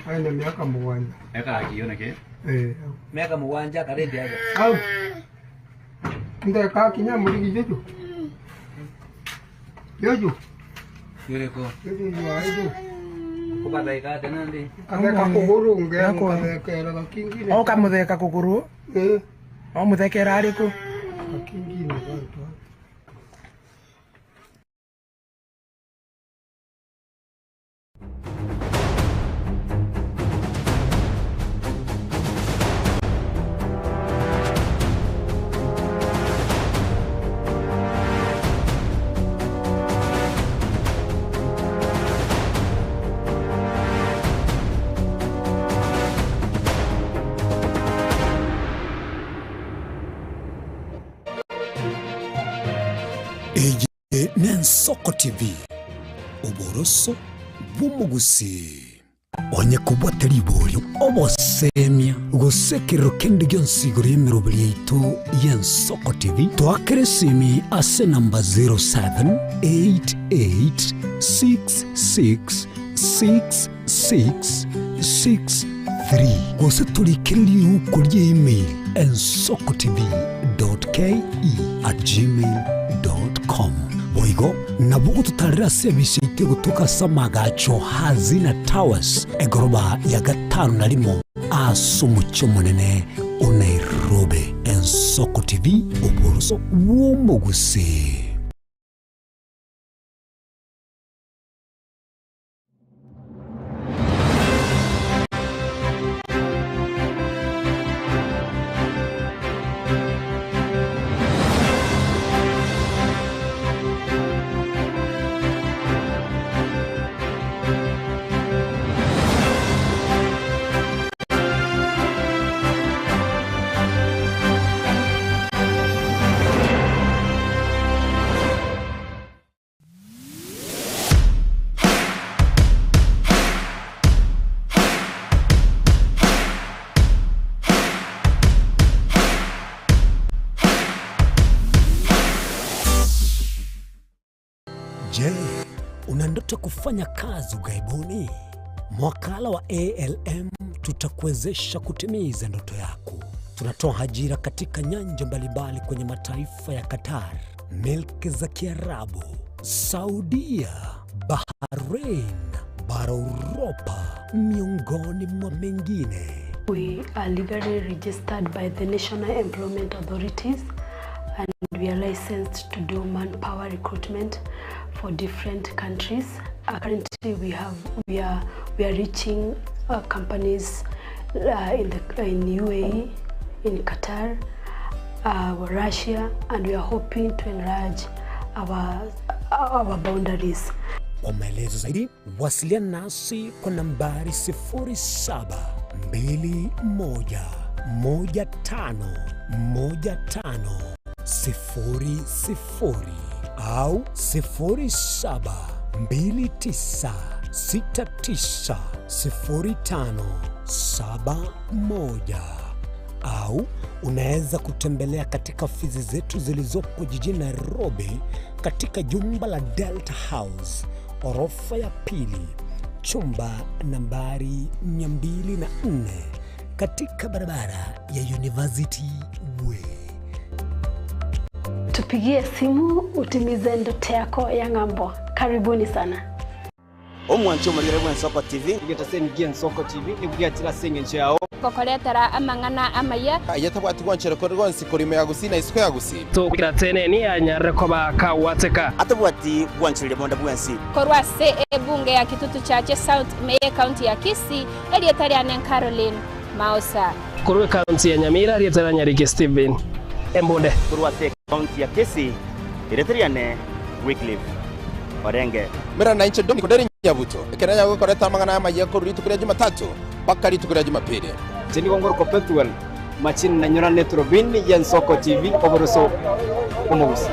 S8: Aye na miaka mugwanja.
S11: ekaragia nake
S8: Eh.
S11: miaka mugwanja akarende aja
S8: Au. Ndeka kinya murigi jojo. Jojo.
S11: yoreko
S8: Jojo jojo.
S11: kubathaika tena ndi
S8: Katheka kuguru nge kathekera gakingine.
S12: Okamutheka kuguru
S8: Eh.
S12: Omuthekera ariku
S8: Gakingine bantu.
S10: Eye n'Ensoko TV, oboroso bw'omogusii. Onye kobwate riborio, obosemia, gose ekerero kende gionsi igoro y'emeroberi yaito y'Ensoko TV, toakere esimi ase enamba 0788666663 gose torikere riuko ria email ensokotv. ke@gmail.com. Boigo nabo ogototarera ase ebise yaito egotoka ase amagacho Hazina Towers, egoroba ya gatano na rimo ase omochie omonene o Nairobi. Ensoko TV, oboroso bw'omogusii. Je, una ndoto kufanya kazi ughaibuni? Mwakala wa ALM tutakuwezesha kutimiza ndoto yako. Tunatoa ajira katika nyanja mbalimbali kwenye mataifa ya Qatar, milki za Kiarabu, Saudia, Bahrain, bara Uropa, miongoni mwa mengine.
S6: We are legally registered by the National Employment Authorities and we are licensed to do manpower recruitment for different countries. Currently we have we are we are reaching companies in the in UAE, in Qatar, Russia and we are hoping to enlarge our our boundaries.
S10: Kwa maelezo zaidi wasiliana nasi kwa nambari 0721151500 au 0729690571 au unaweza kutembelea katika ofisi zetu zilizopo jijini Nairobi katika jumba la Delta House orofa ya pili chumba nambari 204 katika barabara ya University Way.
S6: Tupigie simu utimize ndoto yako ya ng'ambo. Karibuni sana.
S22: Omwancho omorigere bwa Ensoko TV.
S23: Egetaseni gia Ensoko TV nigo giachire ase eng'encho yao.
S24: Gokoretera amang'ana amaya.
S25: Aye tabwati gwanchera kore gonsi korwa ime ya Gusii na isiko ya Gusii.
S17: Tokira teneni anyarire koba kagwateka.
S22: Atabwati gwanchereria bonde bwensi.
S24: Korwa ase ebunge ya Kitutu Chache South ime y'ecounty ya Kisii, erieta riane Caroline Maosa.
S17: Korwa ecounty ya Nyamira, erieta ria Nyariki Stephen Embunde.
S22: Korwa ase ecounty ya Kisii, erieta riane Wycliffe Orenge.
S25: Mera nainche Dominic Oderi Nyabuto, ekero nyagokoreta amang'ana amayia korwa rituko ria Jumatatu mpaka rituko ria Jumapili.
S23: Inche nigo ngorokwa Pethuel Machini nanyorane eturubini y'Ensoko TV oboroso bw'omogusii.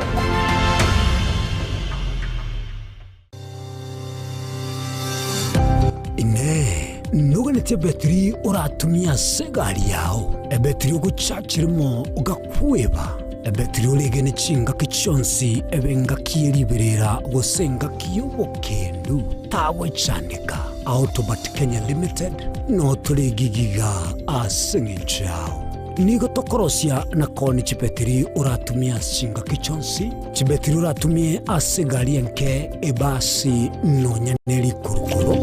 S10: Inee! Noganetie ebetiri oratumie ase egari yao, ebetiri ogochachirimo ogakweba, ebetiri oregene chingaki chionsi ebe engaki ye riberera gose engaki y'obokendu? Tagwechandeka. Autobat Kenya Limited notore egigiga ase engencho yao. Nigo tokorosia na koonia chibetiri oratumie ase chingaki chionsi, chibetiri oratumie ase egari enke, ebasi, nonya nerikurukuru.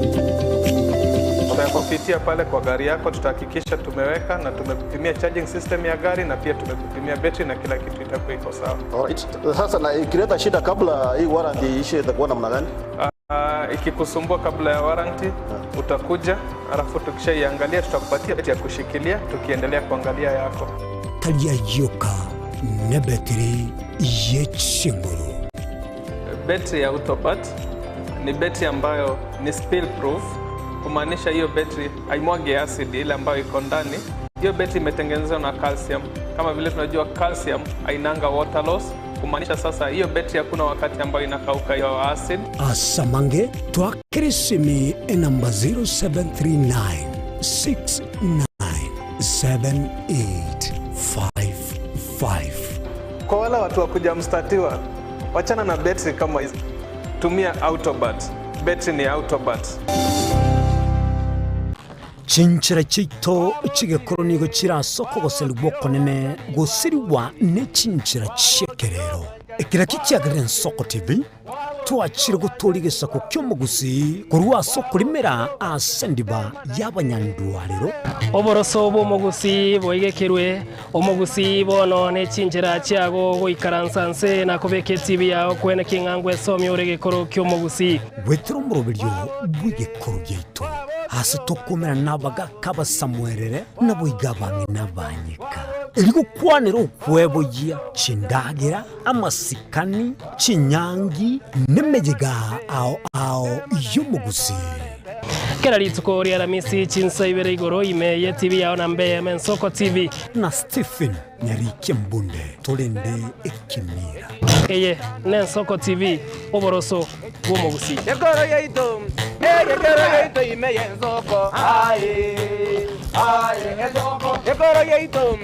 S26: Tutakupitia pale kwa gari yako, tutahakikisha tumeweka na tumekupimia charging system ya gari na pia tumekupimia betri na kila kitu itakuwa iko sawa.
S27: Alright. Sasa na ikileta shida kabla hii warranty iishe itakuwa namna gani?
S26: Ikikusumbua kabla ya warranty utakuja, alafu tukishaiangalia tutakupatia ya kushikilia tukiendelea kuangalia yako.
S10: Tari ayioka nebetiri ye chinguru.
S26: Betri ya Autobat ni betri ambayo ni spill proof, kumaanisha hiyo betri haimwagi acid ile ambayo iko ndani. Hiyo betri imetengenezwa na calcium. Kama vile tunajua calcium hainanga water loss, kumaanisha sasa hiyo betri hakuna wakati ambayo inakauka hiyo acid.
S10: Asamange twakere esimi enamba 0739 697855.
S26: Kwa wale watu wa kuja mstatiwa, wachana na betri kama hizi, tumia Autobat. Betri ni Autobat.
S10: Chinchera chiaito chi'egekoro nigo chire ase okogoserigwa okonene gosirigwa ne chinchera chi'ekerero. Ekero ekio kiagerire Ensoko TV twachire gotooria egesaku ki'omogusii korwa ase okorimera ase endiba y'abanyandwarero.
S17: Oboroso bw'omogusii boigekerwe, omogusii bono ne chinchera chiago goikaransa nse na kobeka etibi yao kwene king'a ngwesomia ore egekoro ki'omogusii.
S10: Goetera omoroberio bw'egekoro giaito, ase tokomerana nabagaaka abasamuerere, naboigo abang'ina abanyeka, erio gokwanera okweboyia chindagera, amasikani, chinyangi, nemeyega ao ao y'omogusii.
S17: Kera rituko ri'Aramisi chinsa ibere igoro ime y'etibi yao na mbe Mensoko TV.
S10: Na Stephen Nyarikia Mbunde torende ekemira.
S17: Eye n'Ensoko TV, oboroso bw'omogusii.
S20: Gekoro giaito, egekoro giaito ime y'ensoko, aye, aye, ensoko. Gekoro giaito,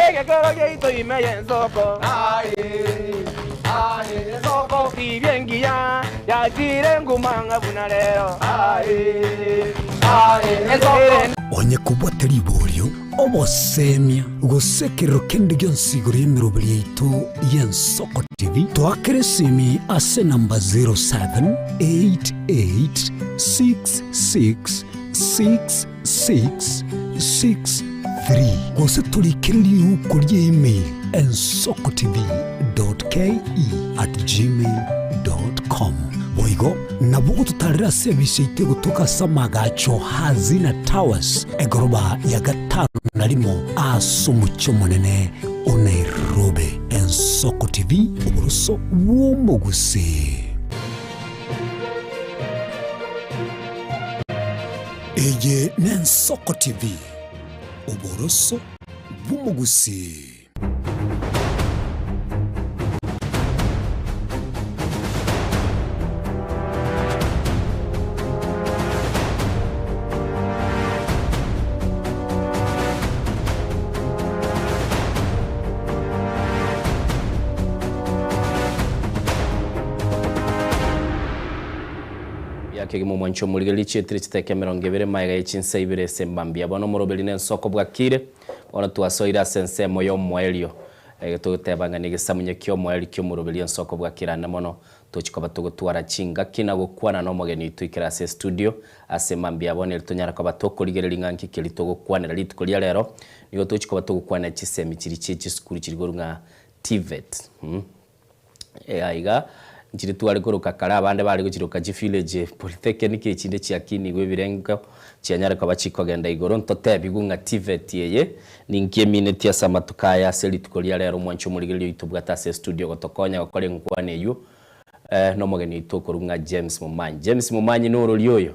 S20: egekoro giaito ime y'ensoko, aye, aye, ensoko. Tibia engiya yachire nguma ng'a buna rero, aye, aye, ensoko.
S10: Onye kobwate riborio, obosemia, gose ekerero kende gionsi igoro y'emeroberi yaito y'Ensoko TV, toakere esimi ase enamba 0788666663 gose torikere riuko ria email ensokotv.ke@gmail.com. Boigo nabo ogototarera ase ebisa yaito egotoka ase amagacho Hazina Towers, egoroba ya gatano na rimo ase omochie omonene o Nairobi. Ensoko TV, oboroso bw'omogusii. Eye n'Ensoko TV, oboroso bw'omogusii.
S4: Buya kegima omwancho omorigereria chietire chiteka emerongo ebere magega ye chinsa ibere ase mambia. Bono omoroberi nensoko bwakire. Bono twasoire ase ensemo y'omoerio, togoteba ng'a negesamunye ki'omoerio ki'omoroberi ensoko bwakirane mono. Tochi koba togotwara chingaki na gokwana nomogeni oito ikere ase estudio ase mambia bono eri tonyare koba tokorigereria ng'a nki keri togokwanera rituko ria rero. Nigo tochi koba togokwanera chisemi chiria chie chisukuru chiri korwa ng'a TVET. Aiga nchire tware koroka kare abande bare gochiroka chivillage polytechnic echinde chiakinigwe ebirengo chianyare koba chikogenda igoro ntotebigwe ng'a TVET eye ninki emineti ase amatuko aya ase rituko ria rero omwanchi omorigereria oito obwate ase estudio gotokonya gokora enkwana eywo nomogeni oito okorwa ng'a James Momanyi. James Momanyi norori oyo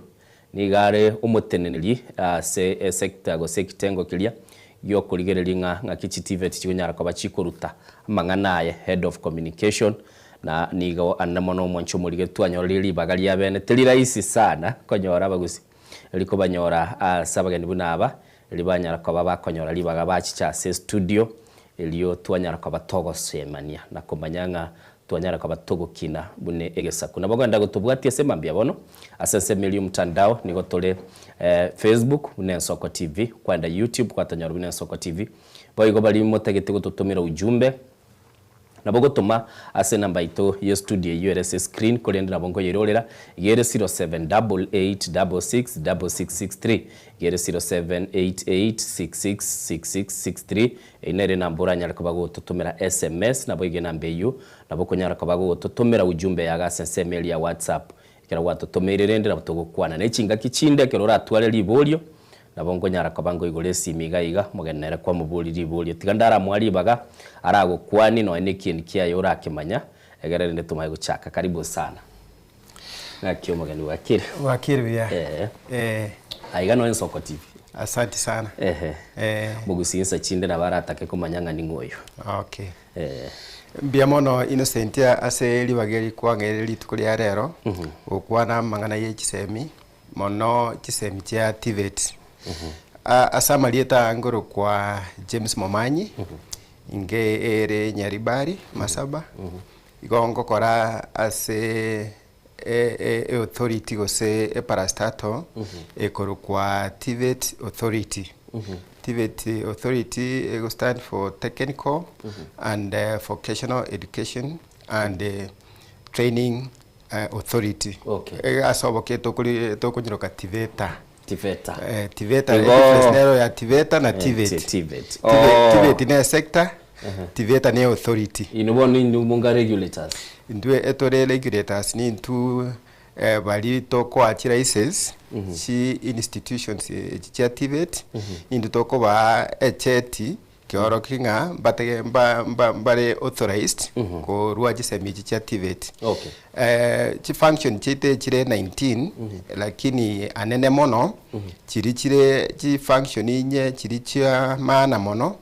S4: Nigo are omoteneneri ase esecta gose ekitengo keria giokorigereria ng'a ng'aki chiTVET chikonyara koba chikoruta amang'ana aye, head of communication, na nigo ande mono omwanchi omorigereria twanyorire ribaga ria bene teri rahisi sana konyora abagusii rikobanyora ase abageni buna aba eri banyara koba bakonyora ribaga bachicha ase estudio erio twanyara koba togosemania na komanya ng'a Twanyara koba togokina buna egesaku. Nabo ogenda gotobwatia ase mambia bono, ase ensemo eria y'omotandao nigo tore Facebook buna Ensoko TV, kwenda YouTube gwatonyora buna Ensoko TV. Boigo baria motagete gototomera ujumbe, nabo ogotoma ase enamba yaito ye studio eyio ere ase screen korende nabo nkoyeirorera, iga ere 0788666663, iga ere 0788666663. Eyio nere enamba oranyare koba gototomera sms, naboigo enamba eyio nabo okonyara koba gototomera ujumbe yago ase ensemo eria ya WhatsApp. Ekero gwatotomeire rende nabo togokwana. Ne chingaki chinde ekero oratware riborio, nabo nkonyara koba nkoigora esimi iga iga, omogeni nere kwamoboria riborio. Tiga ndaramoa ribaga, aragokwanie nonya na ekieni kiaye orakemanya, egere rende tomanye gochaka. Karibu sana. Ng'aki omogeni bwakire?
S12: Bwakire buya.
S4: Eeh.
S12: Eh.
S4: Aiga noe Ensoko TV.
S12: Asanti sana.
S4: Ehe.
S12: Eh.
S4: Mogusie insa chinde nabo aratake komanya ng'a ning'o oyo.
S12: Okay.
S4: Eh.
S12: Mbuya mono Innocent ase ribaga eri kwang'eire rituko ria rero, gokwana amang'ana ye chisemi, mono chisemi chia TVET. Ase amarieta aya nkorokwa James Momanyi, inge ere Nyaribari, Masaba, Igo ngokora ase e authority gose eparastato ekorokwa TVET Authority. TVET Authority ego stand for Technical and Vocational Education and Training Authority. Ase oboke tokori tokonyeroka TVETA.
S4: TVETA.
S12: TVETA,
S4: Igo-
S12: edifference nero ya TVETA na
S4: Eh,
S12: TVET.
S4: TVET.
S12: TVET
S4: Oh.
S12: TVET ne sector, TVETA ne authority.
S4: Inwe bono inwe monga regulators.
S12: Intwe etore regulators nintwe baria tokoa chilicense chi institutions echi chia TVET, nintwe tokobaa echeti Kioroki ng'a mbatege mba mba mbare authorized korua chisemi echi chia TVET.
S4: Okay.
S12: Eh, chifunction chiaito echire 19 lakini anene mono chiri chire chifunction inye chiri chia maana mono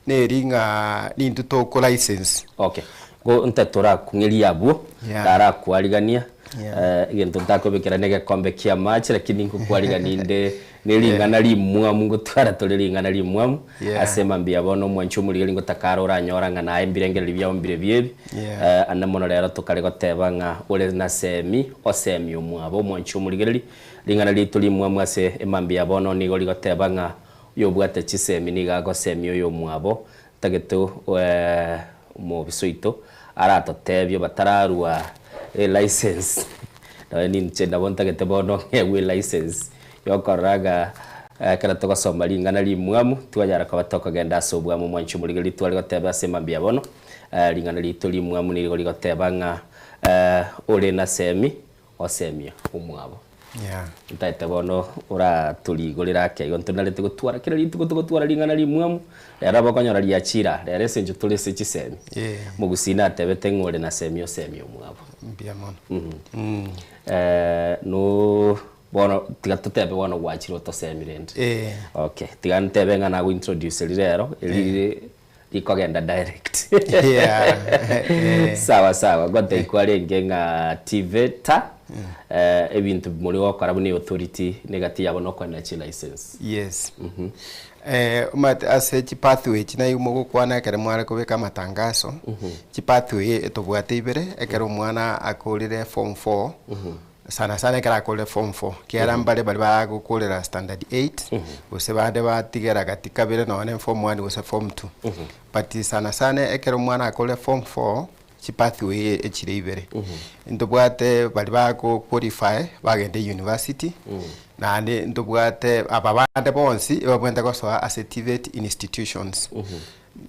S12: neri ng'a nintwe toko license.
S4: Okay. Go nte torakung'eria abwo,
S12: Yeah.
S4: tarakwarigania
S12: Yeah.
S4: eh, egento ntakobekera na egekombe kia amache lakini nkokwarigania inde ne ring'ana rimwamu ngotwara tore ring'ana rimwamu
S12: Yeah.
S4: ase mambia bono omwanchi omorigeri ngotakare oranyora ng'a naye mbirengererio biao mbire biebi
S12: Yeah.
S4: eh, ande mono rero tokare goteba ng'a ore na semi osemi omwabo omwanchi omorigereri ring'ana riaito rimwamu ase emambia bono nigo rigoteba ng'a oyobwate chisemi nigo agosemia oyomwabo ntagete eh, omobisa oito aratotebie batararua elicense Nonye ninche nabo ntagete bono ng'egwe elicense yokorora ng'a ekero togosoma ring'ana rimwamu twanyara koba tokogenda ase obwamo mwanche omorigereria tware goteba ase mambia bono ring'ana riaito rimwamu nigo rigoteba ng'a ore na semi osemia omwabo.
S12: Yeah.
S4: Ntagete bono oratorigorera ake igo ntonarete gotwara kera rituko togotwara ring'ana rimwamu rero abokonyora riachira rero ase inche tore ase chisemi.
S12: Yeah.
S4: Mogusii natebete ng'a ore na semi osemia omwabo.
S12: Mbuya mono.
S4: Mm. Eh, no bono tiga totebe bono gwachire otosemi rende.
S12: Eh.
S4: Okay, tiga ntebe ng'a nagointroduce rirero erire rikogenda direct.
S12: Yeah. Eh.
S4: Sawa sawa, gotebia kwarenge ng'a TVETA eh, ebinto more gokora buna authority negati yabo nokoenana chilicense.
S12: Yes. Eh, omanyete ase chipathway echi naye mogokwana ekero mware kobeka amatangaso, chipathway etobwate ibere, ekero omwana akorire form four, sana sana ekero akorire form four, kiagera mbare baria bagokorera standard eight, gose bande batigera gati kabere nonye na form one gose form two. But sana sana ekero omwana akorire form four, chipathway echire ibere, ntobwate baria bago qualify bagende university, naende ntobwate aba bande bonsi ebabwenerete gosoa ase TVET institutions.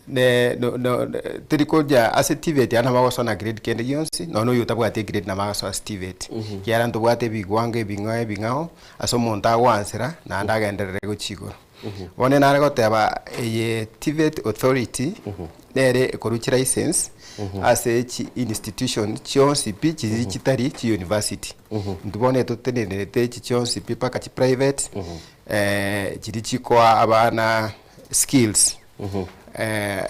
S12: Ne no no teri koria ase TVET yaani nabo bagosoa na grade kende gionsi, nonya oyo otabwati egrade nabo agosoa ase TVET. Ekiagera ntobwate ebigwango ebing'ao ebing'ao, ase omonto agoansera naende agenderere gochia igoro. Bono nare goteba eye TVET authority nere ekorwa chilicense ase chi institution chionsi pi chiria chitari chi university. Intwe bono etotenenerete echi chionsi pi mpaka chi private chiria chikoa abana skills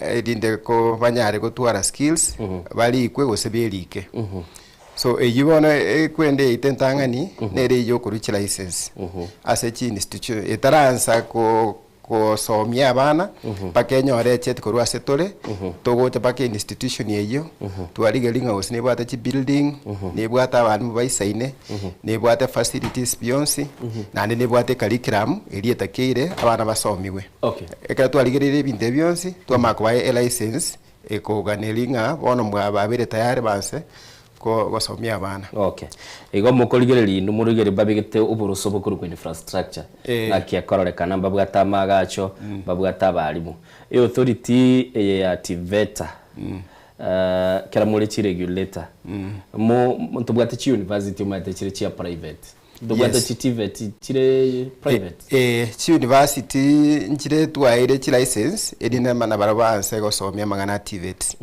S12: erinde ko banyare gotwara skills barikwe gose berike. So eyio bono ekwende yaito entang'ani nere eyio yokorwa chilicense ase chi institution etaransa ko kosomia abana mpaka enyore echeti korwa ase tore togocha mpaka institution eyio twarigereria ng'a gose nebwate chibuilding nebwate abalimu baisaine nebwate facilities bionsi naende nebwate ecurriculum eria etakeire abana basomiwe.
S4: Okay.
S12: Ekero twarigereirie ebinto ebi bionsi twamanya kobaa elicense ekoganeria ng'a bono mwababeire tayari banse ko gosomia abana.
S4: Okay. Igo mokorigereria inwe morigere mbabegete oboroso bokorokwa infrastructure
S12: Eh.
S4: ng'aki ekororekana mbabwate amaagacho, mbabwate abalimu. Eauthority eye ya TVETA eh, kera more chiregulator mo ntobwate chiuniversity omanyete chire chia private. Ntobwate
S12: Yes.
S4: chi TVET chire private.
S12: Eh, chiuniversity nchire twaeire chilicense erinde na barabwo baanse gosomia amang'ana a TVET.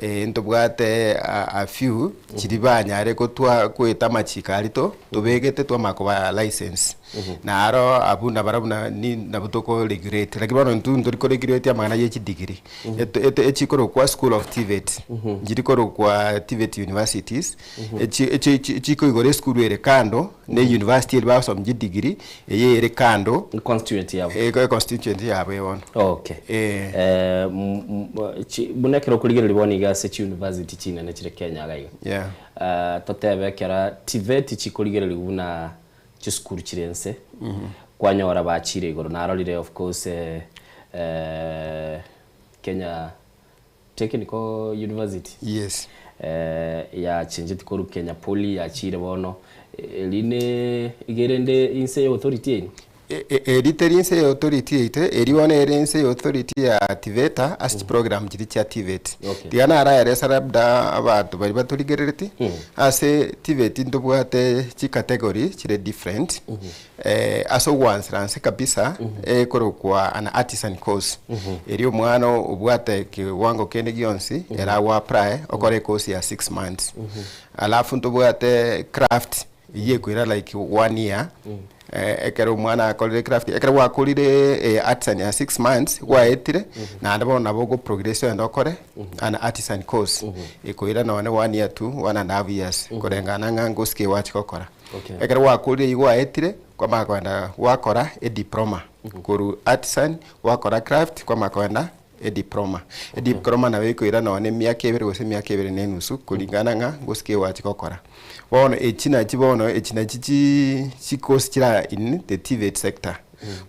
S12: Eh, ntobwate a, a few chiri banyare gotwa goeta amachiko aria to tobegete twamanya kobaa license. Naro abwo nabarabwo na ni nabo toko regulate lakini bono intwe ntori ko regulate amang'ana ya echidegree. Eto eto echikorokwa school of TVET, nchiri korokwa TVET universities, echi echi echi chikoigora esukuru ere kando. na university eri bagosoma chidegree, eye ere kando,
S4: Constituent yabo.
S12: e constituent yabo eye bono.
S4: Okay.
S12: Eh.
S4: Buna ekero okorigereria bono iga ase chiuniversity chinene chire Kenya iga iga.
S12: Yeah.
S4: Totebe ekero TVET chikorigereriwa buna chisukuru chire ense, kwanyora bachire igoro narorire of course Kenya Technical University.
S12: Yes.
S4: Yachenjeti korwa Kenya Poly yachire bono eri ne iga erende inse ya authority yaino?
S12: Eri teri inse ya authority yaito, eri bono ere inse ya authority ya TVETA ase chiprogram chiria chia TVET.
S4: Okay.
S12: Tiga naraeresa labda abanto baria batorigerereti, ase TVET ntobwate chicategory chire different, Ase ogwansera nse kabisa ekorokwa an artisan course eria omwana obwate kiwango kende gionsi ere ago apply okore ecourse ya 6 months alafu ntobwate craft eywo ekoira like one year ekero omwana akorire craft ekero gwakorire artisan ya 6 months gwaetire naende bono nabo ogo progress ogende okore an artisan course ekoira nonye one year to one and half years koreng'ana ng'a ngosike gwachi gokora.
S4: Okay.
S12: Ekero gwakorire eyio gwaetire, kwamanya kogenda gwakora ediploma korwa artisan gwakora craft kwamanya kogenda ediploma. Ediploma nabo ekoira nonye na emiaka ebere gose emiaka ebere na enusu kulingana ng'a gose ki gwachi gokora. Bono echi nachi bono echi nachi chi chicourse chira in the TVET sector.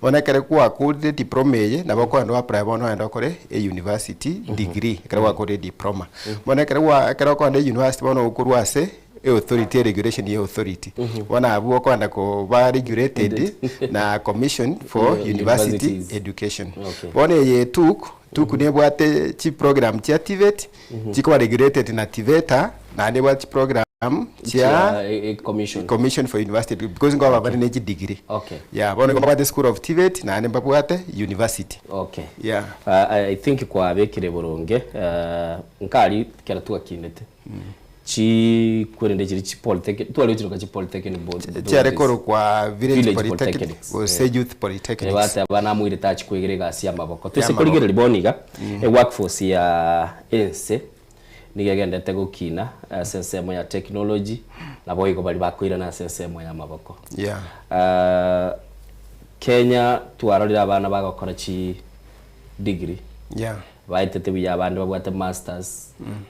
S12: Bono ekero gwakorire ediploma eye nabo okogenda o apply bono ogende okore euniversity degree ekero gwakorire ediploma. Bono ekero gwa ekero okogenda euniversity bono okorwa ase Eauthority, eregulation ye authority. Bono abwo okogenda koba regulated na commission for
S4: Yeah,
S12: university
S4: universities.
S12: education.
S4: Okay.
S12: Bono eye TUK, TUK nebwate chiprogram chia TVET, chikoba regulated na TVETA, naende ebwate chiprogram chia
S4: Chia, commission.
S12: commission for university edu- because nkoba bare ne chidegree.
S4: Okay.
S12: Yeah, bono mbabwate school of TVET, naende mbabwate university.
S4: Okay.
S12: Yeah.
S4: I think kwabekire boronge nkari kera twakinete Chikwerende chiria chi polytechnic tware gochiroka chi polytechnic board
S12: Chiare korokwa village
S4: Village
S12: polytechnic
S4: polytechnics,
S12: gose
S4: eh.
S12: youth polytechnics.
S4: Bateba namoire tachi kwegera egasi y'amaboko. Toise
S12: Y'amaboko.
S4: korigereria bono iga, eworkforce ya ense nigo egendete gokina ase ensemo ya technology, nabo igo baria bakoirana ase ensemo y'amaboko.
S12: Yeah.
S4: Kenya twarorire abana bagokora chi degree.
S12: Yeah.
S4: Baetete buya abande babwate masters,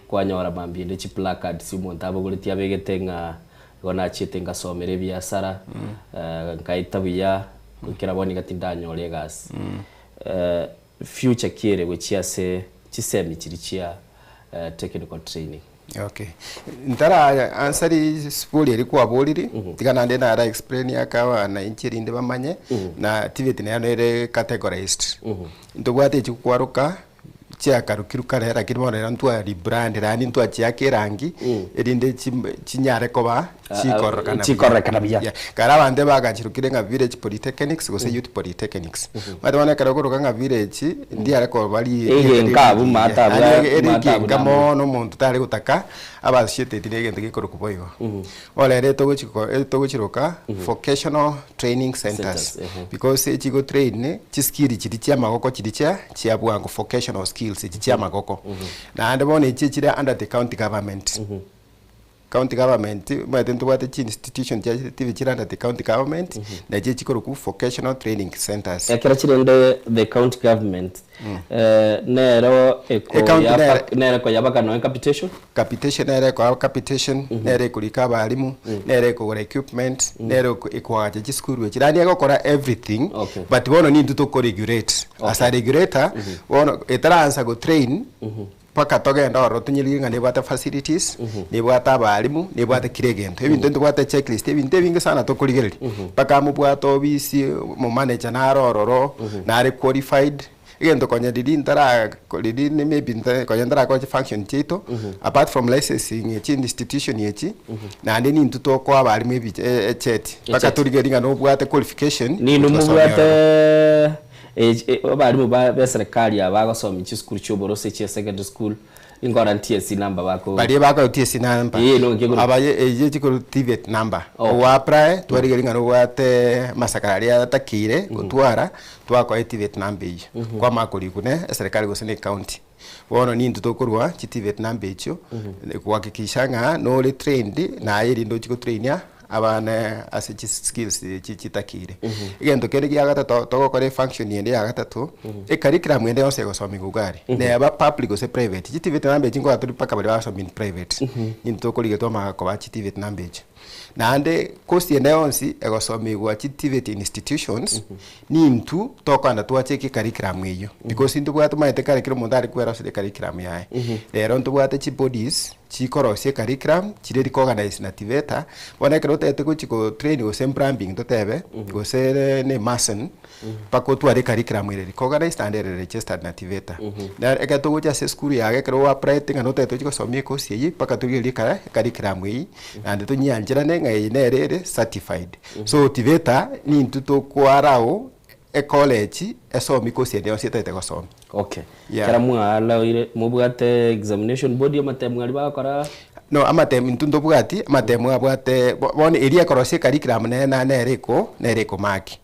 S4: kwanyora mambia ende chiplacards omonto abogoretie abegete ng'a igo nachiete ngasomera ebiasara, nkaeta buya, goikera bono iga tindanyora egasi. Future ki ere gochia ase chisemi chiria chia technical training?
S12: Okay. Ntara answer risibori eri kwaboriri, tiga naende nara explain ake abananchi erinde bamanye, na TVET nero nere categorized. Ntobwate echi kwaroka chiakarokirwe kare lakini bono rero ntwa rebrand yaani ntwachiaka erangi erinde chinyare koba chikororekana buya.
S4: Chikororekana buya.
S12: Yeah. Kare abanto ebagachirokire ng'a village polytechnics gose youth polytechnics. Omanyete bono ekero okoroka ng'a village ndiare koba ri
S4: Egenka abwo maate abwo
S12: Yaani ere
S4: maate abwo
S12: egenka
S4: namo.
S12: mono omonto tare gotaka aba associated na egento gekorokwa boigo. Bono ere togochiko togochiroka vocational training centers
S4: Centers, ehe.
S12: because echigo train chiskill chiria chia amagoko chiria chia chia bwango vocational skills echi chia amagoko. Naende bono echi echire under the county government. County government omanyete ntobwate chi institution chia tibi chire under the county government nachi echikorokwa vocational training centers.
S4: Ekero chirende the county government nero
S12: E county nere-
S4: nere ekoyabaka nonya capitation.
S12: Capitation nere ekoa capitation, nere ekorika abalimu, nere ekogora equipment, nere ekoagacha chisukuru echi. Yaani egokora everything,
S4: Okay.
S12: but bono nintwe toko regulate. As a regulator, bono etaraansa go train, mpaka togende ororo tonyerigere ng'a nebwate facilities, nebwate abalimu, nebwate kera egento. Ebinto ntobwate checklist, ebinto ebinge sana tokorigereria. Mpaka mobwate obisi, omomanager nare ororo, nare qualified, Egento konya riria ntara riria ne maybe nta konya ntarakora chifunction chiaito, apart from licensing echi institution echi, naende nintwe tokoa abalimu ebi echeti. Mpaka
S4: Echeti.
S12: torigereria ng'a nobwate qualification,
S4: Ninwe
S12: gochi gosomia
S4: mobwate
S12: ororo.
S4: abalimu ba beserikali aba bagosomia chisukuru chia oborose chia secondary school, Inkora TSC number bako.
S12: Baria bakora TSC number.
S4: Ee, no nkegoro.
S12: Aba eye chikoro TVET number.
S4: Okay.
S12: Ogo apply twarigeria ng'a nobwate amasakara aria atakeire gotwara twakoa TVET number eyio. Kwamanya korikwa ne eserikali gose ne ecounty. Bono nintwe tokorwa chi TVET number echio kuhakikisha ng'a nore trained naye erinde ochie gotrainia. abana ase chiskills echi chitakeire. Egento kende gia gatato togokora efunction ende ya gatato, ecurriculum ende yonsi egosomigwa iga aria, neba public gose private, chiTVET namba echi nkoba tori mpaka baria bagosoma in private, intwe tokorigia twamanya koba chiTVET namba echi. Naende course ende yonsi egosomigwa chiTVET institutions, nintwe tokogenda twacheke ecurriculum eywo, because intobwate omanyete kare kera omonto are kweroseria ecurriculum yaye. Rero ntobwate chibodies chikorosia ecurriculum chire recognized na TVETA, bono ekero otagete gochia go train gose plumbing totebe, gose ne mason, mpaka otware ecurriculum ere recognized naende ere registered na TVETA. Na ekero togocha ase esukuru yago ekero o applyete ng'a notagete gochia gosomia ecourse eyio mpaka torigererie ekara ecurriculum eyio, naende tonyiancherane ng'a eye nere ere certified. So TVETA nintwe tokoallow ecollege esomie course ende yonsi etagete gosomia.
S4: Okay.
S12: Yeah.
S4: Kera mwaaloire mobwate examination board amatemu aria bagokora?
S12: No, amatemu intwe ntobwati, amatemu abwate bo bono eria ekorosia ecurriculum nere na nere eko nere ekomaki.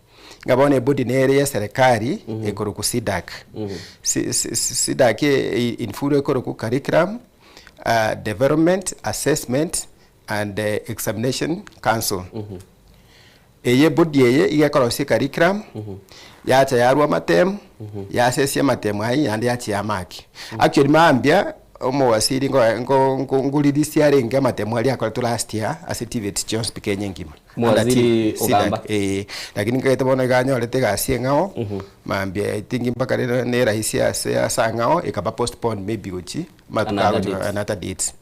S12: Ng'a bono ebody nere ya eserekari ekorokwa CDACC. C C CDACC in full ekorokwa Curriculum Development Assessment and Examination Council. Eye ebody eye iga ekorosia ecurriculum, yacha yarwa amatemu, yasesia amatemu ayio naende yachia yamaki. Actually mambia omowasiri nko nko nko ngorelease arenge amatemu aria akoretwe last year ase TVET chionsi pi Kenya engima. Under
S4: Mwaziri
S12: T- CDACC,
S4: Ogamba.
S12: eh. Lakini nkaete bono iga anyorete egasi eng'ao, mambia I think mpaka rero nerahisi ase ase ang'ao ekaba postponed maybe gochi matuko
S4: Another
S12: agochi
S4: date.
S12: another date.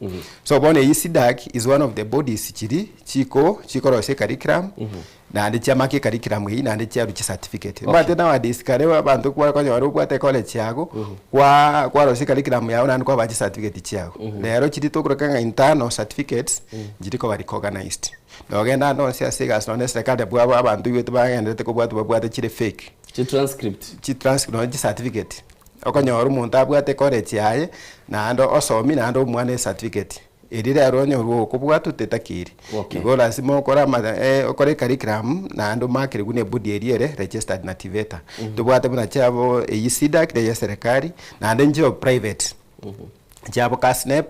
S12: So bono eyio CDACC is one of the bodies chiria chiko chikorosia ecurriculum naende chiamaka ecurriculum eyio naende chiarwa chicertificate. Omanyete nowadays kare abanto kware konyora obwate ecollege yago, kwa kwarosia ecurriculum yago naende kwabaa chicertificate chiago. Rero chiria tokoroka ng'a internal certificates, nchiri koba recognized. Nogenda ande onsi ase egasi nonye na eserekari nabwo abanto oigwete bagendererete kobwatwa babwate chire fake.
S4: Chitranscript.
S12: Chitranscript nonye chicertificate. Okonyora omonto abwate ecollege yaye, naende osomia naende omwana ecertificate. Erio rero onyorwe okobwatwa tetakiri.
S4: Okay.
S12: Igo lasima okore ama okore ecurriculum naende omakere buna ebody eria ere registered na TVETA. Tobwate buna chiabo eyio CDACC neye eserekari, naende nchire private. Chiabo KASNEB,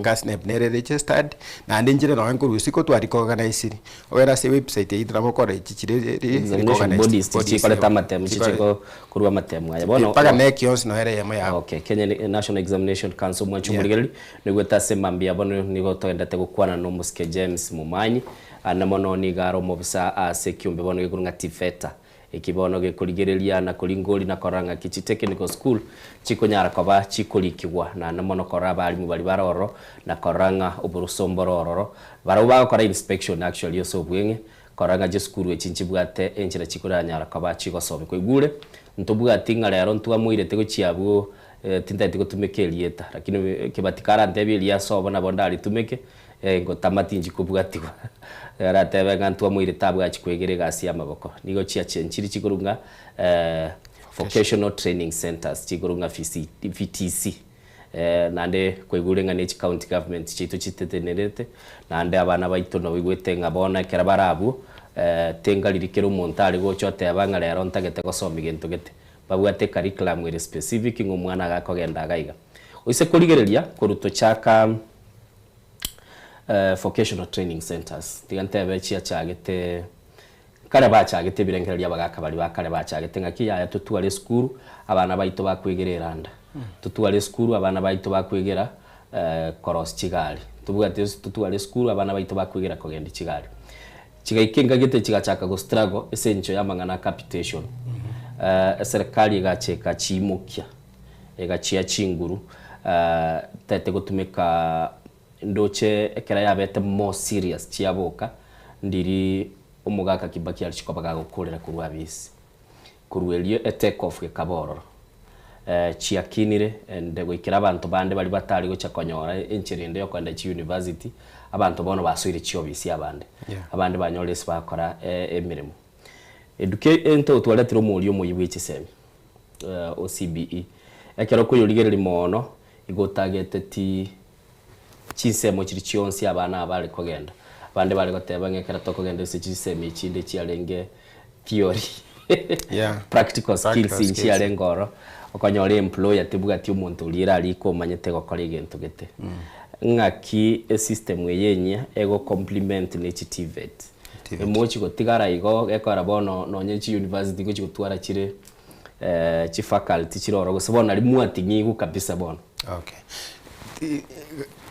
S12: KASNEB nere registered, naende nchire nonye nkorwa isiko twarecognisiri. Ogende ase ewebsite yaito nabo okore echi chire
S4: Examination
S12: recognized
S4: bodies
S12: bodies
S4: chikoreta amatemu
S12: chikore-
S4: chichiko korwa amatemu aya. Bono
S12: Mpaka KNEC yonsi noyo ere eyemo yabo.
S4: Okay, Kenya National Examination Council mwanche
S12: Yeah.
S4: omorigereria, Naigwete ase mambia bono nigo togenderete gokwana nomosike James Momanyi, ande mono nigo are omobisa ase ekiombe bono gekorwa ng'a TVETA. Eki bono gekorigereria na koringori na korora ng'aki chitechnical school chikonyara koba chikorikigwa naende mono korora abalimu baria bare ororo na korora ng'a oboruso mbore ororo. Barabwo bagokora inspection actually ase obweng'e korora ng'a chisukuru echi nchibwate enchera chikoranyara koba chigosomia. Kwaigure? Ntobwati ng'a rero ntwamoirete gochia abwo Tintageti gotumeka erieta, lakini Kebati karantebie eria ase obo nabo ndaritumeke, ngotama tinchi kobwatigwa. Aratebe ng'a ntwamoirete abwo achie kwegera egasi y'amaboko. Nigo chiachenchiri chikorwa ng'a Vocational Training Centres, chikorwa ng'a VTC. Naende kwaigure ng'a ne chicounty government chiaito chitetenerete, naende abana baito nabaigwete ng'a bono ekero bare abwo, tengariri kera omonto are gocha oteba ng'a rero ntagete gosomia gento gete. Babwate ecurriculum ere specific ng'a omwana iga akogenda iga iga. Oise korigereria korwa tochaka vocational training centres, tiga ntebe chiachagete kare bachagete ebirengererio abagaka baria ba kare bachagete ng'aki yaya totware esukuru abana baito bakwegera eranda, totware esukuru abana baito bakwegera korosia chigari, tobwate totware esukuru abana baito bakwegera kogendia chigari. Chigaika engaki gete chigachaka go struggle ase engencho y'amang'ana a capitation. Eserekari egacha ekachiimokia, egachia chinguru, tete gotumeka ndoche ekero yabete more serious chiaboka, ndiri omogaka Kibaki arichi koba gagokorera korwa abisi. Korwa erio e take off gekaba ororo. Chiakinire and goikera abanto bande baria batari gocha konyora enchera ende yokogenda chi university, abanto bono basoire chiofisi abande. Abande banyorire ase bakora emeremo. Educa into twaretire omoria omoyia bwe chisemi o CBE. Ekero okoyorigereria moono, igo otageteti chinsemo chiria chionsi abana aba bare kogenda. Abande bare goteba ng'a ekero tokogenda ase chisemi echinde chiarenge theory,
S12: Yeah.
S4: practical skills
S12: Practical skills.
S4: nchiarenge oro, okonyora employer tebwati omonto oria ere arike omanyete gokora egento gete. Ng'aki esystem eye enyia ego complement ne chi TVET.
S12: TVET.
S4: Emochi gotigara igo gekogera bono nonye chiuniversity ngochi gotwara chire chifaculty chire ororo gose bono naria mwating'igwe kabisa bono.
S12: Okay.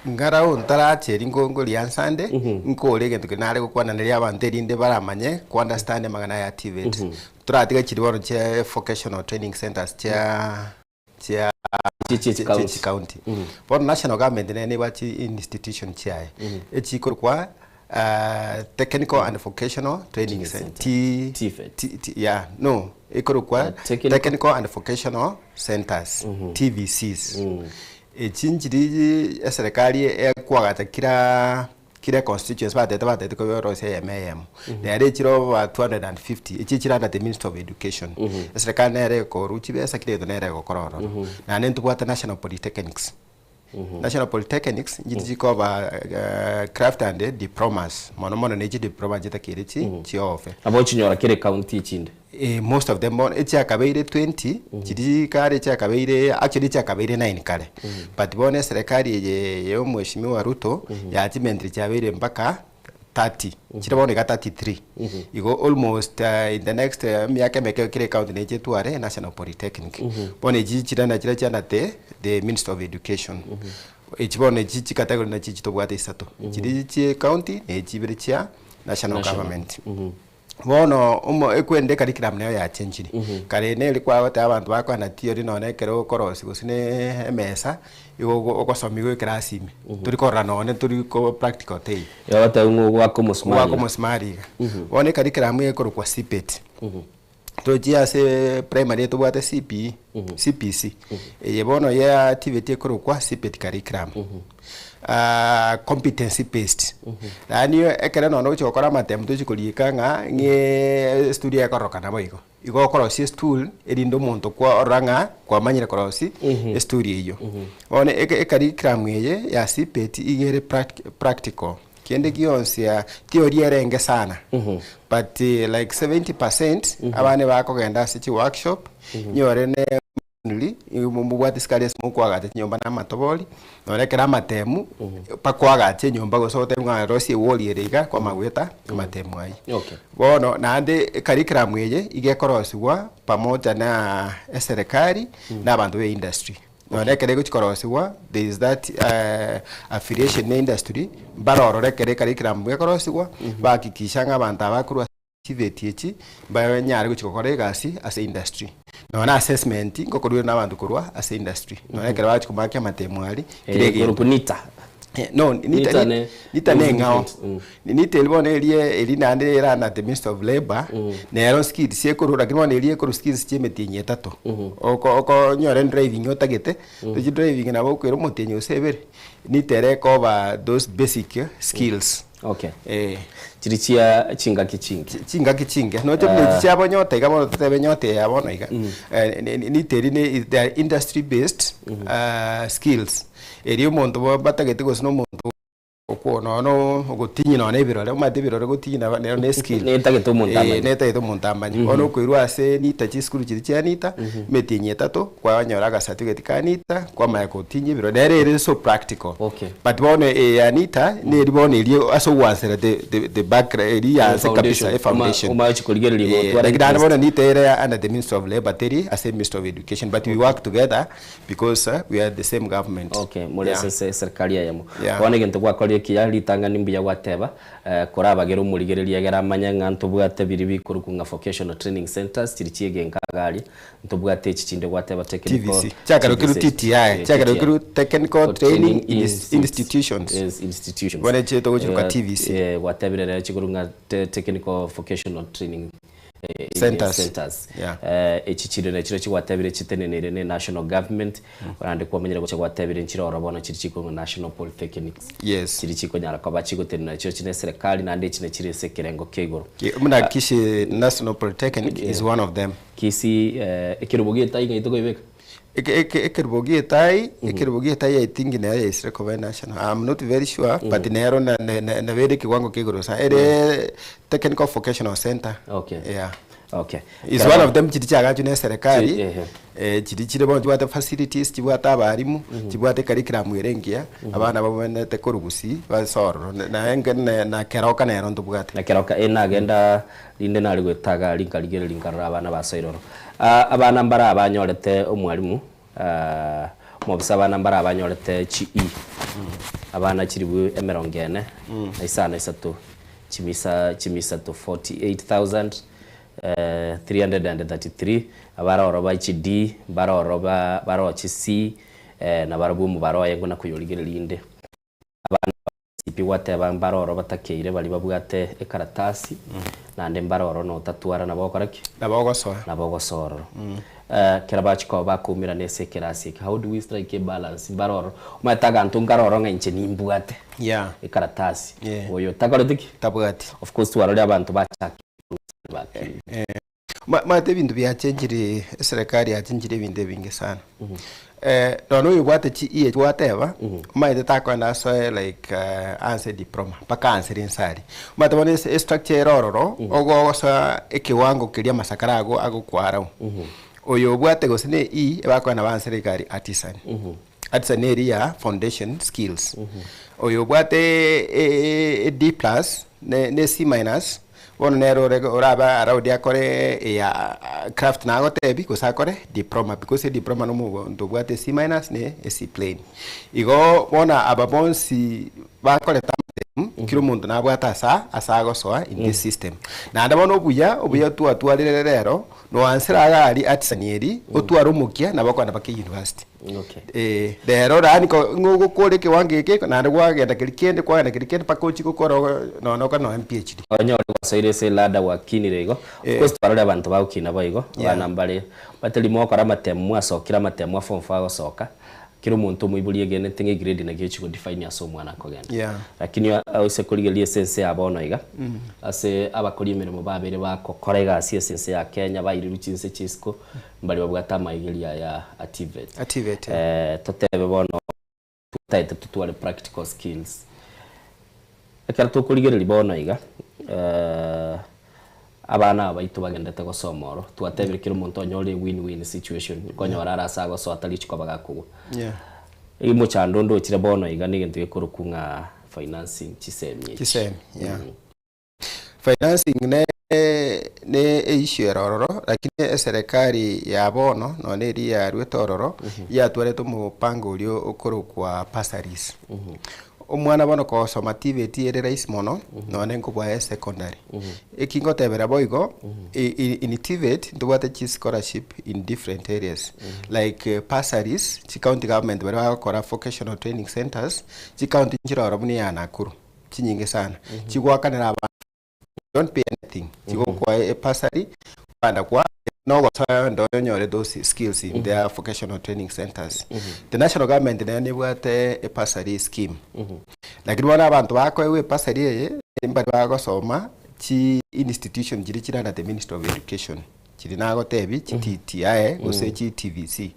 S12: Ngarau ntarache ringo ngoria nsande, nkore egento keria nare gokwana abanto erinde baramanye ko understand amang'ana aya TVET. Toratiga chiria bono chia vocational training centers chia chia
S4: chia
S12: chicounty. Bono national government nere nebwate chi institution chiaye, echikorokwa technical and vocational training center, T, T, yeah, no, ekorokwa technical and vocational centers, TVCs. Echi nchiri eserikali ekwagacha kira kira constituency batete batete koyorosia eyemo eyemo. Nere echire over 250 echi echire under the Ministry of Education. Eserikali nere ekoru chibesa kera egento nere egokora ororo. Naende ntobwate national polytechnics. National polytechnics nchiri chikoba craft and diplomas mono mono ne chidiploma chitakere chi chiofe.
S4: Nabo ochinyora kera ecounty echinde.
S12: Most of them bono echiakabeire 20 chiri kare echiakabeire actually echiakabeire 9 kare but bono eserekari eye ya omweshimiwa Ruto yachimentire chiabeire mpaka 30 chire bono iga 33 igo almost in the next emiaka emeke kera ecounty neche etware national polytechnic. Bono echi chire nachire chianate the ministry of education. Echi bono echi chicategory nachi chitobwate isato chiri chia ecounty na echi ibere chia national
S4: National.
S12: government. Bono omo ekwende ecurriculum nayo yachenchiri. Kare neri kwagoteba abanto bakoenda theory nonye ekero okorosia gose na emesa, igo ogo ogosomiwa eclass ime. Tori korora nonye tori ko practical teiyo.
S4: Igo ogoteba ng'a ogwaka omosumari
S12: Ogwaka
S4: iga.
S12: omosumari iga. Bono ecurriculum ekorokwa CPET. Tochie ase primary tobwate CPE, CPC. Eye bono ya TVET ekorokwa CPET curriculum. Competency based. Yaani ekero nonya ogochia gokora amatemu tochi koriika ng'a ng'ee estool ekororokana boigo. Igo okorosia estool erinde omonto kwa orora ng'a kwamanyire korosia estool eywo. Bono eke ecurriculum eye ya CPET iga ere practical. Kende gionsi theory erenge sana but like 70% abande bakogenda ase chiworkshop nyore ne nri mobwate sikari ase mokoagacha chinyomba na amatobori nonye ekero amatemu bakoagacha enyomba gose ogotebiwa ng'a rosia ewall ere iga kwamanya goeta amatemu aywo.
S4: Okay.
S12: Bono naende ecurriculum eye iga ekorosiwa pamoja na eserekari na abanto ba eindustry. Nonye ekero egochi korosiwa there is that affiliation na industry mbarorore ekero ecurriculum ekorosiwa bahakikisha ng'a abanto aba bakorwa TVET echi mbanyare gochi gokora egasi ase industry. Nonye assessment ngokorwa na abanto korwa ase industry. Nonye ekero bagochi komakia amatemo aria kera egento.
S4: Korokwa NITA.
S12: No, NITA,
S4: NITA ne-
S12: NITA ne eng'ao.
S4: Mm.
S12: NITA eri bono erie eri naende era under the Ministry of Labour, nero skills ekorwa lakini bono eria ekorwa skills chia emetienyi etato. Oko okonyora driving otagete, tochi driving nabo okoira omotienyi gose ebere, NITA ere ekoba those basic skills.
S4: Okay.
S12: Eh.
S4: Chiri chia chingaki chinke.
S12: Chingaki chinke. Noche buna echi chiabo nyota iga bono totebe nyota eye ya bono iga. NITA eri ne they are industry based skills. Erio omonto batagete gose na omonto okwo nonya ogotinyia nonya ebirore, omanyete ebirore gotinyia nabo nero ne eskill.
S4: Netagete omonto amanye.
S12: Netagete omonto amanye. Bono okoirwa ase NITA chisukuru chiria chia NITA, emetienyi etato, kwanyora agacertificate ka NITA, kwamanya gotinyia ebirore. Nere ere so practical.
S4: Okay.
S12: But bono eye ya NITA, neri bono eria ase ogwansera the the the background eria ya ase kabisa, efoundation.
S4: Omanye gochia korigereria gotwara
S12: Lakini naende
S4: interest.
S12: bono NITA ere under the Ministry of Labour teri ase Ministry of Education, but we work together because we are the same government.
S4: Okay, more
S12: Yeah.
S4: ase eserikari eyemo.
S12: Yeah.
S4: Bono egento gwakorire ekiya ritang'ani mbuya gwateba, korabagere omorigereria egere amanye ng'a ntobwate biria bikorokwa ng'a vocational training centers chiri chi'egenka iga aria, ntobwate echi chinde gwateba technical
S12: TVC. Chiakarokirwe
S4: TVC.
S12: TTI,
S4: Eh,
S12: chiakarokirwe Technical Training Institutions.
S4: Yes, institutions.
S12: Bono echi togochiroka TVC.
S4: Gwatebire rero chikorokwa ng'a Technical Vocational Training
S12: Centers.
S4: Centers.
S12: Yeah.
S4: Echi chire nachio chigwatebire chiteneneire ne national government, naende kwamanyire gocha gwatebire nchire oro bono chiri chikong'a national polytechnics.
S12: Yes.
S4: Chiri chikonyara koba chigotenena nachio chine eserekari naende echi nachire ase ekerengo kia igoro.
S12: Buna Kisii National Polytechnic is one of them.
S4: Kisii ekerubo gia etai ng'ai tokoibeka?
S12: Ekerubo gia etai, ekerubo gia etai I think nero yaisire koba national, I'm not very sure but nero nabo ere ekewango kia igoro sana, ere technical vocational center.
S4: Okay.
S12: Yeah.
S4: Okay.
S12: Is one of them chiri chiagachwa na eserekari
S4: Chi- ehe.
S12: eh, chiri chire bono chibwate facilities chibwate abarimu chibwate curriculum ere engiya abana babwenerete korwa gusii base ororo naye nke na keroka nero ntobwate.
S4: Na keroka eh nagenda rinde nare goetaga rinkarigereria nkarora abana basoire ororo. Ah, abana mbare abanyorete omwalimu ah, omobisa abana mbare abanyorete chi E abana chiribu emerongo ene na isano isato chimisa chimisato 48,333 abare oro ba chi D mbare oro ba bare chi C na barabwo omobaro oye nguna koyorigereria inde. Abana ba CP gwateba mbare oro batakeire baria babwate ekaratasi naende mbare oro notatwara nabo ogokora ki?
S12: Nabo ogosoa.
S4: Nabo ogosoa ororo. Ekero bachia koba bakoumerana ase ekerasi eke, how do we strike a balance? Mbare ororo, omanyete aganto nkare ororo ng'a inche nimbwate
S12: Yeah.
S4: ekaratasi,
S12: Yeah.
S4: oyo takoreti ki?
S12: Tabwati.
S4: Of course twarorire abanto bachakire bakire.
S12: Eh, ma- maete ebinto biachenchire eserekari yachenchire ebinto ebinge sana. Eh, nonya oyobwate chi E gwateba, omanyete takoenda asoe like eh, anse diploma, mpaka ansere inse aria. Omanyete bono ase estructure ere ororo, ogosoa ekewango keria amasakara ago agokwarao. Oyo obwate gose ne E, ebakoenda bansere iga aria artisan. Artisan neri ya foundation skills. Oyo obwate e D plus ne ne C minus, bono nere ore orabe allowed akore eya craft nagotebi gose akore diploma because ediploma na omonto obwate C minus ne C plain. Igo bono aba bonsi bakorete amatemu, kera omonto nabwate asa ase agosoa in this system. Naende bono obuya, obuya twatwarire rero, noansera iga aria artisan eri, otware omokia nabo okogenda mpaka university.
S4: Okay.
S12: Eh, rero yaani ko ng'o ogokora ekewango eke naende kwagenda keria kende kwagenda keria kende mpaka ochie gokora nonya okore nonya PhD.
S4: Onyore gwasoire ase eladder gwakinire igo, of course twarorire abanto bagokina boigo, abana mbare batari mogokora amatemu mwasokire amatemu a form four agosoka, kera omonto omoibori egenete ng'a egrade naki egochi godefine ase omwana akogenda. Lakini ase korigereria ase ense ya bono iga, ase abakori emeremo babere bagokora egasi ase ense ya Kenya bairirwe chinse chia isiko, Mbare babwate amaigerio aya a TVET.
S12: A TVET,
S4: Eh, totebe bono totaete totware practical skills. Ekero tokorigereria bono iga, eh, abana aba baito bagendete gosoma oro, twatebire kera omonto onyore a win win situation, nkonyora are ase agosoa tari chikoba gakogwa. Omochando onde ochire bono iga na egento gekorokwa ng'a financing chisemi echi.
S12: Chisemi, yeah. Financing ne ne issue ere ororo, lakini eserekari ya bono nonye eria yaruete ororo, yatwarete omopango oria okorokwa bursaries. Omwana bono kosoma TVET ere rahisi mono, nonye nkobua esecondary. Eki ngotebera boigo, in TVET ntobwate chischolarship in different areas, like bursaries, chicounty government baria bagokora vocational training centers, chicounty nchire ororo buna eya Nakuru. chinyinge sana chigwakanera abanto don't pay anything chigokoa e bursary kwanda kwa nogosoa ndo onyore those skills in their vocational training centers. The national government nayo nebwate e bursary scheme lakini bono abanto bakoegwa e bursary eye mbari bagosoma chi institution chiria chire under the ministry of education chiri nagotebi chi TTI gose chi TVC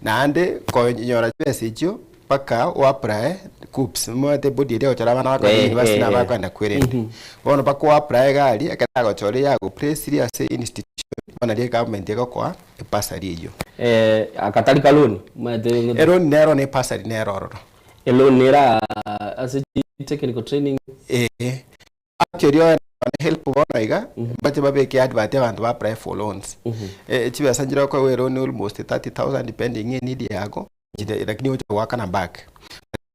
S12: naende konyora chibesa echio Mpaka o apply KUCCPS, omanyete ebody eria egochora abana bakoenda university na abakoenda kwerende. Bono mpaka o apply iga aria, ekero agochora eyago place ase institution, bono nario egovernment egokoa ebursary eyio.
S4: Akatari ka loan, omanyete
S12: Eloan nero na ebursary nero ororo.
S4: Eloan nera ase chi technical training.
S12: Eeh. Actually oyo nere help bono iga, mbache babeke advert abanto ba apply for loans. Chibesa nchire okoegwa eloan almost 30,000 depending eneed yago, lakini ogocha goakana back.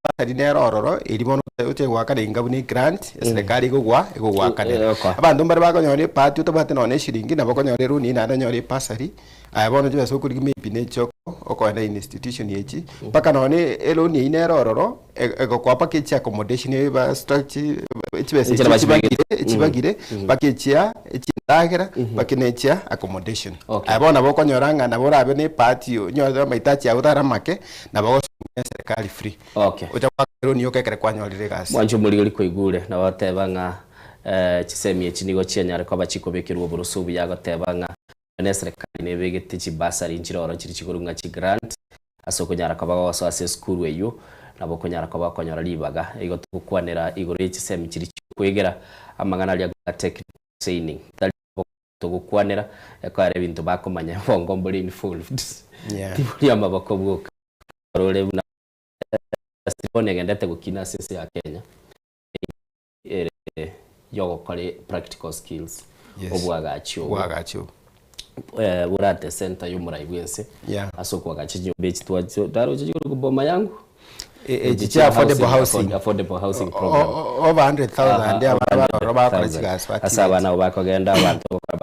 S12: Bursary nere ororo, eri bono oche goakana inga buna egrant, eserekari egogwa egogoakanera. Abanto mbare bakonyora ebahati otabwate nonye na eshiringi, nabo okonyora eloan eyio naende onyore ebursary, aye bono chibesa okorigia maybe na echio okoenda institution echi, mpaka nonye eloan eyio nere ororo, egokoa mpaka echia accommodation eba structure chibesa
S4: Enchera
S12: echio
S4: bachibegete.
S12: chibagire chibagire mpaka echia echindagera mpaka na echia accommodation.
S4: Okay.
S12: Aye bono nabo okonyora ng'a nabo orabe na ebahati onyore amahitaji ago tari amake nabo ogosomia eserekari free.
S4: Okay.
S12: Ocha goaka loan yoka ekero kwanyorire egasi.
S4: Mwanche omorigori koigure nabo oteba ng'a chisemi echi nigo chianyare koba chikobekerwa oboroso obuya agoteba ng'a Nonya eserekari nebegete chibursary nchire oro chiri chikorwa ng'a chigrant ase okonyara koba gogosoa ase esukuru eyio nabo okonyara koba okonyora ribaga. Igo togokwanera igoro ye chisemi chiri chiokwegera amang'ana aria a technical training. Tari. Togokwanera ekoera ebinto bakomanya obongo mbore involved
S12: Yeah.
S4: tibori amaboko bwoka orore buna bono egendete gokina ase ense ya Kenya ere yogokora practical skills
S12: Yes.
S4: obwagachi obo
S12: Obwagachi obo.
S4: Eh, borate center yomorai bwense
S12: Yeah.
S4: ase okwagacha chinyomba echi twa taroche chigoro boma yangu
S12: Echi chia affordable housing.
S4: affordable housing program
S12: Over 100,000
S4: Aha,
S12: abana baroro bakora
S4: 100,000.
S12: chigasi
S4: Ase
S12: batigete.
S4: abana abo bakogenda abanto gokora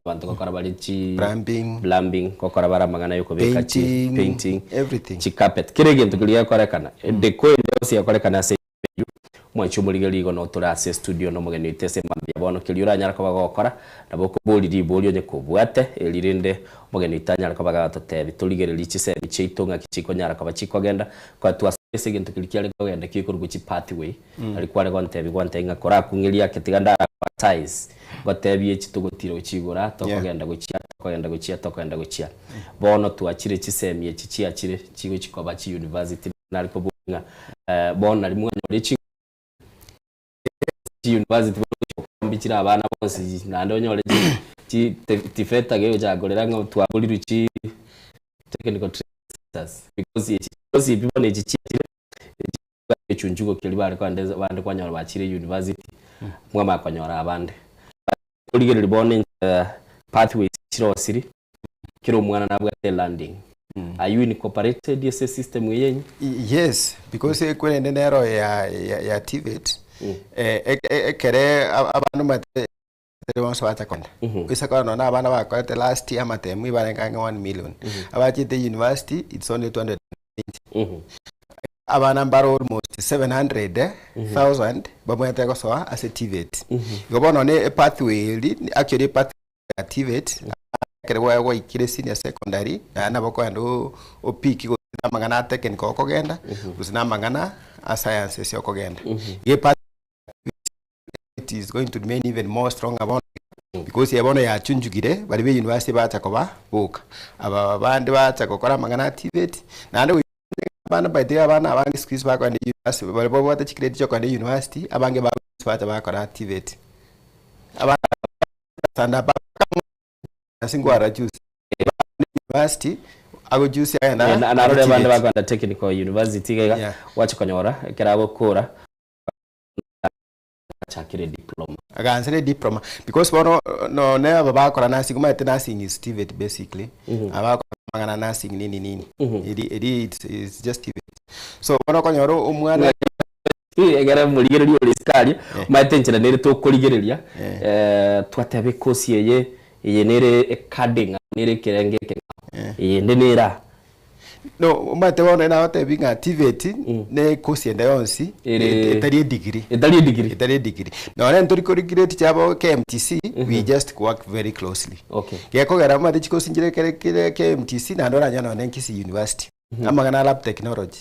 S4: abanto gokora bare chi
S12: Plumbing.
S4: plumbing gokora bare amang'ana yokobeka chi
S12: Painting,
S4: painting
S12: everything.
S4: chi carpet kera egento keria gekorekana edeko ende yonsi egokorekana ase eyio mwanche omorigereria igo notore ase estudio na omogeni oito ase mambia bono keria oranyare koba gogokora nabo okoboria riborio onye kobwate eri rende omogeni oito anyare koba gagototebia torigererie chisemi chiaito ng'aki chikonyara koba chikogenda Kwa twasomire ase egento keria kiare kogenda gekorokwa chi pathway, aria kware gontebia gwantebia ng'a korakung'eria ake tiga ndara advertise, ngotebie echi togotira gochigora, tokogenda gochia, tokogenda gochia, tokogenda gochia. Bono twachire chisemi echi chiachire chigochi koba chi university nare koboria ng'a bono nari mwanyora echi chi university bono chire abana bonsi naende onyore chi chi TVETA gegochaka korera ng'a twaborirwe chi technical trades because echi chionsi pi bono echi chiachire echunchugo keria bare kogenda abande kwanyora bachire university mwamanya konyora abande. Korigereria bono enchera pathways chirosiri kera omwana nabwate elanding. Are you incorporated ase esystem eye yenyu?
S12: Yes, because ekwerende nero ya ya, ya TVET eh, ek- e- ekere abanto mate bonsi bacha kogenda ase korora nonye abana bakorete last year amatemu ibarenge ang'e 1 million abachete university it's only 220 abana mbare almost 700,000 babwenerete gosoa ase TVET igo bono ne epathway eri actually epathway ya TVET ekero gwaikire senior secondary naende nabo okogenda opick gose na amang'ana a technical okogenda gose na amang'ana a science ase okogenda. Iga epathway it is going to remain even more stronger bono because eye bono yachunchukire baria ba university bacha koba boka aba bande bacha gokora amang'ana a TVET naende abana by the way abana abange siku hizi bakogenda university baria babwate chigrade chia okogenda university abange babo bacha bakora TVET abana stand up ase nkwara juzi university agojusi agenda
S4: Eh, na- narore abande
S12: TVET.
S4: bakogenda technical university iga iga
S12: Yeah.
S4: gwacha konyora ekero agokora achakire diploma.
S12: Agansere diploma because bono none aba bakora nursing omanyete nursing is TVET basically aba bakora amang'ana nursing nini nini eri eri it's, it's just TVET so bono okonyora omwana
S4: Egere morigereria ore isiko aria omanyete enchera nere tokorigereria twateba ekosi eye eye nere ecarding nere ekerengo ekeng'ao eyende nere aa.
S12: No, omanyete bono nagotebi ng'a TVET ne ekosi ende yonsi
S4: Ere-
S12: etari edegree.
S4: Etari edegree.
S12: Etari edegree. Nonye ntori kori grade chiabo KMTC, we just work very closely.
S4: Okay.
S12: Gekogera omanyete chikosi nchire kere kere KMTC naende oranyore nonye Kisii University. Amang'ana a lab technology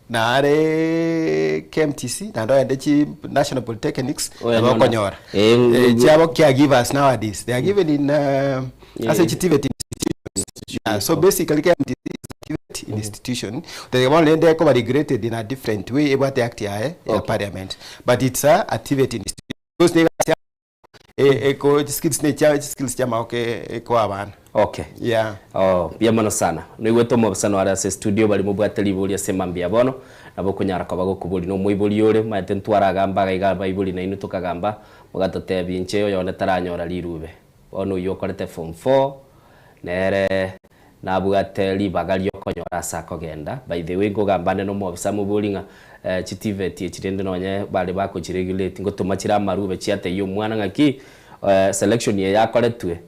S12: nare KMTC naende ogende chi National Polytechnics nabo
S4: Oyanyora.
S12: okonyora.
S4: Eh,
S12: Eh, chiabo caregivers nowadays they are given in ase chi TVET institutions. Yeah, so basically KMTC is a TVET institution. Tege bono rende ekoba regulated in a different way ebwate act yaye ya parliament but it's a TVET institution because nigo ase e- eko chiskills ne chia chiskills chia amagoko ekoa abana.
S4: Okay.
S12: Yeah.
S4: Oh, mbuya mono sana. Noigwete omobisano are ase estudio baria mobwate ribori ase mambia bono, nabo okonyara koba gokoboria na omoibori ore, omanyete ntwaragamba iga iga abaibori nainwe tokagamba, mogatotebia inche oyone taranyora rirube. Bono oyio okorete form four, nere nabwate ribaga riokonyora ase akogenda. By the way nkogamba ande na omobisa moborie ng'a chi TVET echi rende nonye bare bakochi regulate ngotoma chire amarube chiatebia omwana ng'aki selection eye yakoretwe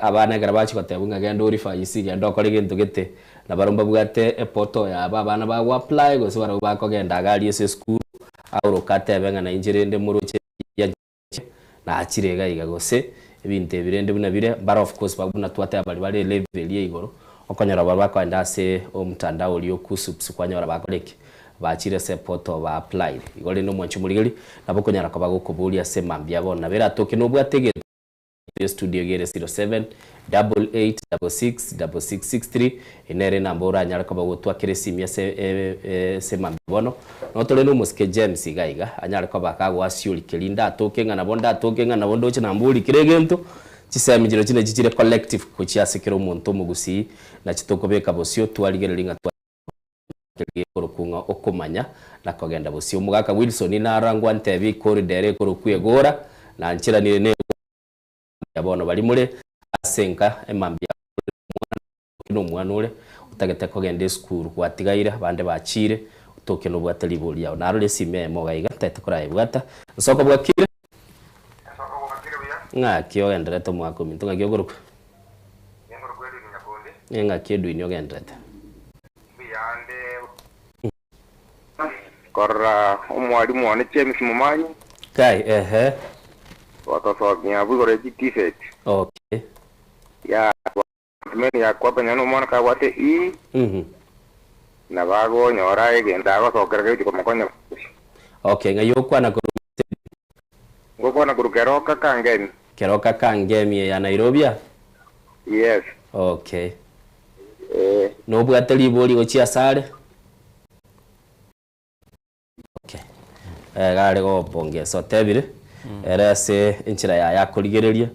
S4: abana ekero bachia gotebwa ng'a genda o revise genda okore gento gete, nabarobwo mbabwate eportal yabo abana bago apply gose barabwo bakogenda iga aria ase esukuru aoroke atebe ng'a nainche rende moroche. Nachire iga iga gose ebinto ebi rende buna bire mbare of course buna twateba baria bare elevel ya igoro okonyora baria bakoenda ase omtandao oria o KUCCPS kwanyora bakore ki? Bachire ase eportal ba applied. Igo rende omwanchi omorigeri nabo okonyara koba gokoboria ase mambia bono nabo eratoke nobwate egento estudio iga ere 07 88 66 66 63 Eye nere enamba oranyare koba gotwakera esimi ase ase mambia bono. Notore nomosike James iga iga, anyare koba kagoasiori keria ndatoke ng'a nabo ndatoke ng'a nabo ndoche namborie kera egento. Chisemi chiro chire chichire collective gochia ase kera omonto omogusii, nachi tokobeka bosio twarigereria ng'a twakeria gekorokwa ng'a okomanya na kogenda bosio. Omogaka Wilson naro angwantebie ecorridor ere ekorokwa egora, nancheranire na egora mambia bono baria more ase enka emambia ore nomwana oke nomwana ore otagete kogenda esukuru gwatigaire abande bachire otoke nobwate ribori riao. Narore esimi eyemo iga iga ntagete korayebwata. Nsoko bwakire? Ng'aki ogenderete omwaka ominto ng'aki okorokwa? Ng'aki Edwin ogenderete?
S1: Korora omwalimu one James Momanyi.
S4: Kai, ehe.
S1: Gotosomia abwo igoro ye chi-TVET.
S4: Okay.
S1: Ya meni yakwapenya nomwana kabwate E. Nabo agonyora egento agosokera gegochia komokonya gose.
S4: Okay, ng'ai okwana korwa Mercedes?
S1: Ngokwana korwa Keroka Kangemi.
S4: Keroka Kangemi eya Nairobi aa?
S1: Yes.
S4: Okay.
S1: Eh.
S4: Nobwate ribori gochia asare? Okay. Iga are gopongesa otebire, ere ase enchera yaye akorigereria,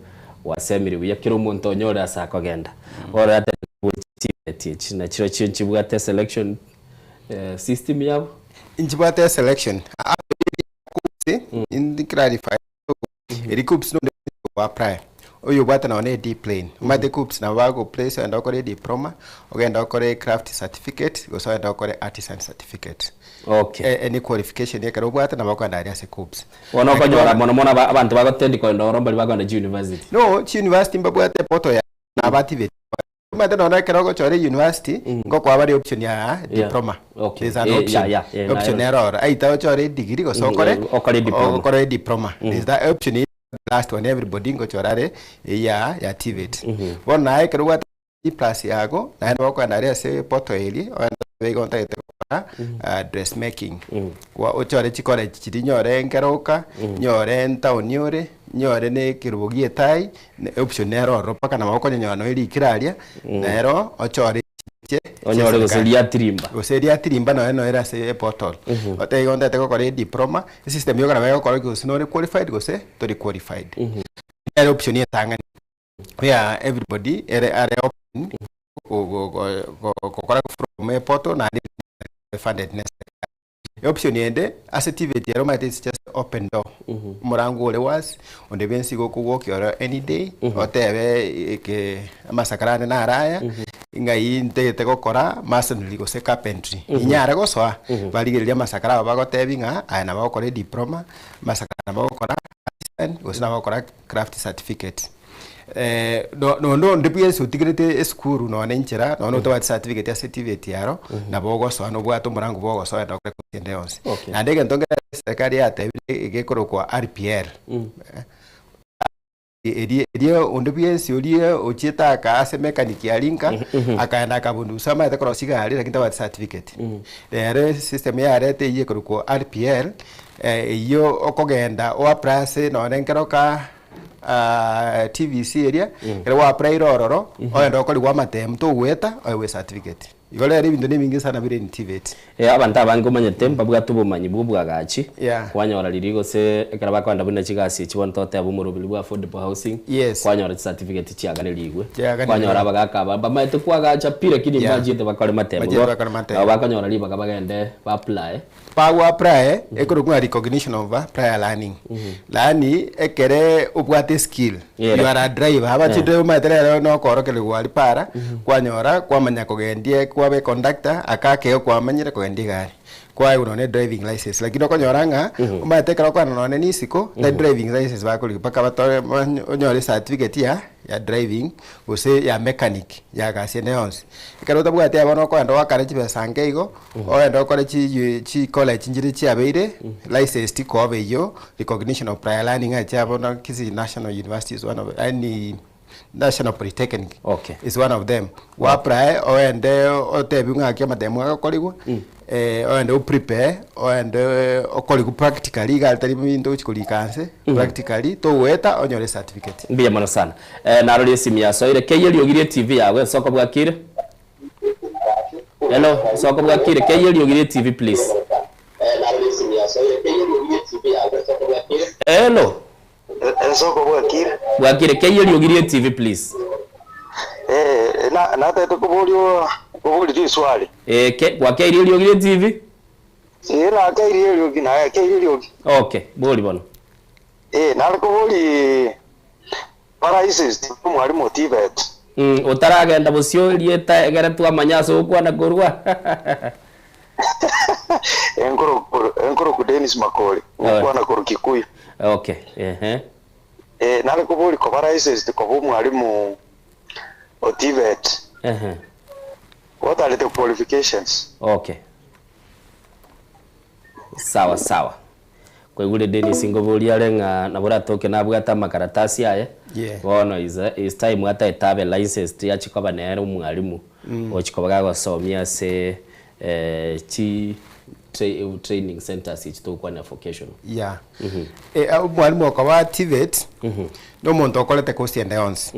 S4: gwasemire buya kera omonto onyore ase akogenda. Bono atebire echi nachirochio nchibwate selection system yabo.
S12: Nchibwate selection. Indi clarify Eri KUCCPS nonde go apply oyo obwate nonye ne D plain omanyete KUCCPS nabo bago place ogende okore ediploma ogende okore craft certificate gose ogende okore artisan certificate
S4: Okay.
S12: Any qualification ekero obwate nabo okogenda aria ase KUCCPS.
S4: Bono okonyora mono mono aba abanto bagotendi kogenda ororo mbari bakogenda chiuniversity.
S12: No, chiuniversity mbabwate eportal yabo nabo activate. Omanyete nonya ekero ogochora university, ngokoa bare option ya diploma.
S4: Okay.
S12: There's an
S4: Eh,
S12: option.
S4: yeah, yeah, eh,
S12: Option
S4: nayo.
S12: ero oro. Either ochore edegree gose okore
S4: okore diploma.
S12: okore diploma. There's that option the last one everybody ngochora are eya ya TVET. Bono naye ekero obwate B plus yago, naende nabo okogenda aria ase portal eria, ogende otebe igo ntagete gokora dressmaking. Kwa ochore chicollege chiria nyore nkeroka, nyore ntown ore, nyore na ekerubo gia etai, option nero ororo mpaka nabo okonyonyora nonya rikira aria, nero ochore chiche
S4: Onyore gose riatirimba.
S12: Gose riatirimba nonya noere ase eportal. Otebe igo ntagete gokora ediploma, esystem yoka nabo egokora gose nore qualified gose tori qualified. Nere option etang'ani where everybody ere are open go- go- go- go- gokora from eportal naende funded ne serikali. Option ende ase TVET ere omanyete it's just open door omorango ore wasi onde bwensi igo okogwokia oro any day otebe eke amasakara ane naro aya ng'ai ntagete gokora masonry gose carpentry inyare gosoa barigereria amasakara abo bagotebi ng'a aya nabo ogokora ediploma amasakara nabo ogokora artisan gose nabo ogokora craft certificate. Nonye onde bwensi otigerete esukuru nonye na enchera nonye otabwati certificate ase TVET aro nabo ogosoa nobwate omorango bwa ogosoa ogende okore course ende yonsi.
S4: Okay.
S12: Naende egento nkere eserikari yatebire gekorokwa RPL eria eria onde bwensi oria ochiete aka ase mechanic aria nka akaenda akabundusa amaete korosia egari lakini tabwati certificate. Rero esystem yareta eywo ekorokwa RPL eywo okogenda o apply ase nonye nkero ka TVC eria, ekero gwa applyire ororo, ogende okorigwa amatemu togoeta oegwe ecertificate. Igo rero ebinto na ebinge sana bire in TVET.
S4: Abanto abange omanyete mbabwate obomanyi bwa obwagachi,
S12: Yeah.
S4: kwanyora riria gose ekero bakogenda buna chigasi echi bono togoteba omoroberi bwa affordable housing,
S12: Yes.
S4: kwanyora chicertificate chiaganerigwe,
S12: Chiaganerigwe.
S4: kwanyora abagaka aba mbamaete kwagacha pi lakini
S12: Yeah.
S4: mbachiete bakore matemo
S12: Mbachiete
S4: igo,
S12: bakore matemo.
S4: nabo bakonyora ribaga bagende ba apply.
S12: Bago apply ekorokwa ng'a recognition of prior learning yaani ekere obwate skill
S4: Yeah.
S12: you are a driver aba chidriver omanyete rero nokorokerigwa aria para kwanyora kwamanya kogendia kwaba econductor aka akeo kwamanyire kogendia egari kwaegwa nonye driving license lakini okonyora ng'a omanyete ekero okogenda nonye na isiko tari driving license bakorigia mpaka batore onyore ecertificate ya ya driving gose ya mechanic ya gasi ende yonsi. Ekero otabwati aya bono okogenda oakane chibesa nke igo, ogende okore chi chi college nchire chiabeire licensed koba eyio recognition of prior learning ng'a chia bono Kisii National University is one of yaani National Polytechnic
S4: Okay.
S12: is one of them. Gwa apply ogende otebiwe ng'aki amatemo agokorigwa ogende o prepare ogende okorigwa practically iga tari binto ogochi korika nse practically togoeta onyore ecertificate.
S4: Mbuya mono sana. Narora esimi yasoire. Keyia eriogi rie TV yago ensoko bwakire. Hello, ensoko bwakire. Keyia eriogi rie TV please. Hello.
S9: Ensoko bwakire.
S4: Bwakire kei eriogi rie TV please.
S9: Eh, na natete koboria koboria riswali.
S4: Eh, ke gwakeirie eriogi rie TV?
S9: Eh, nakeirie eriogi nakeirie eriogi.
S4: Okay, bori bono.
S9: Eh, nare kobori paralysis omwalimu o TVET.
S4: Mm, otaragenda bosio erieta egere twamanya ase ogokwana korwa.
S9: Enkoro enkoroku Dennis Makori, ngokwana korwa Kikuyu.
S4: Okay, ehe.
S9: Eh, nare kobori koba licensed koba omwalimu o TVET.
S4: Ehe.
S9: What are the qualifications?
S4: Okay. Sawa sawa. Kwaigure Dennis ngoboria are ng'a nabo oratoke nabwate amakaratasi aye,
S12: Yeah.
S4: bono is is time ataete abe licensed achie koba nere omwalimu,
S12: Mm.
S4: ochia koba gagosomia ase chi tra training centres echi togokwanera vocational.
S12: Yeah. Eh, omwalimu okoba TVET, na omonto okorete course ende yonsi,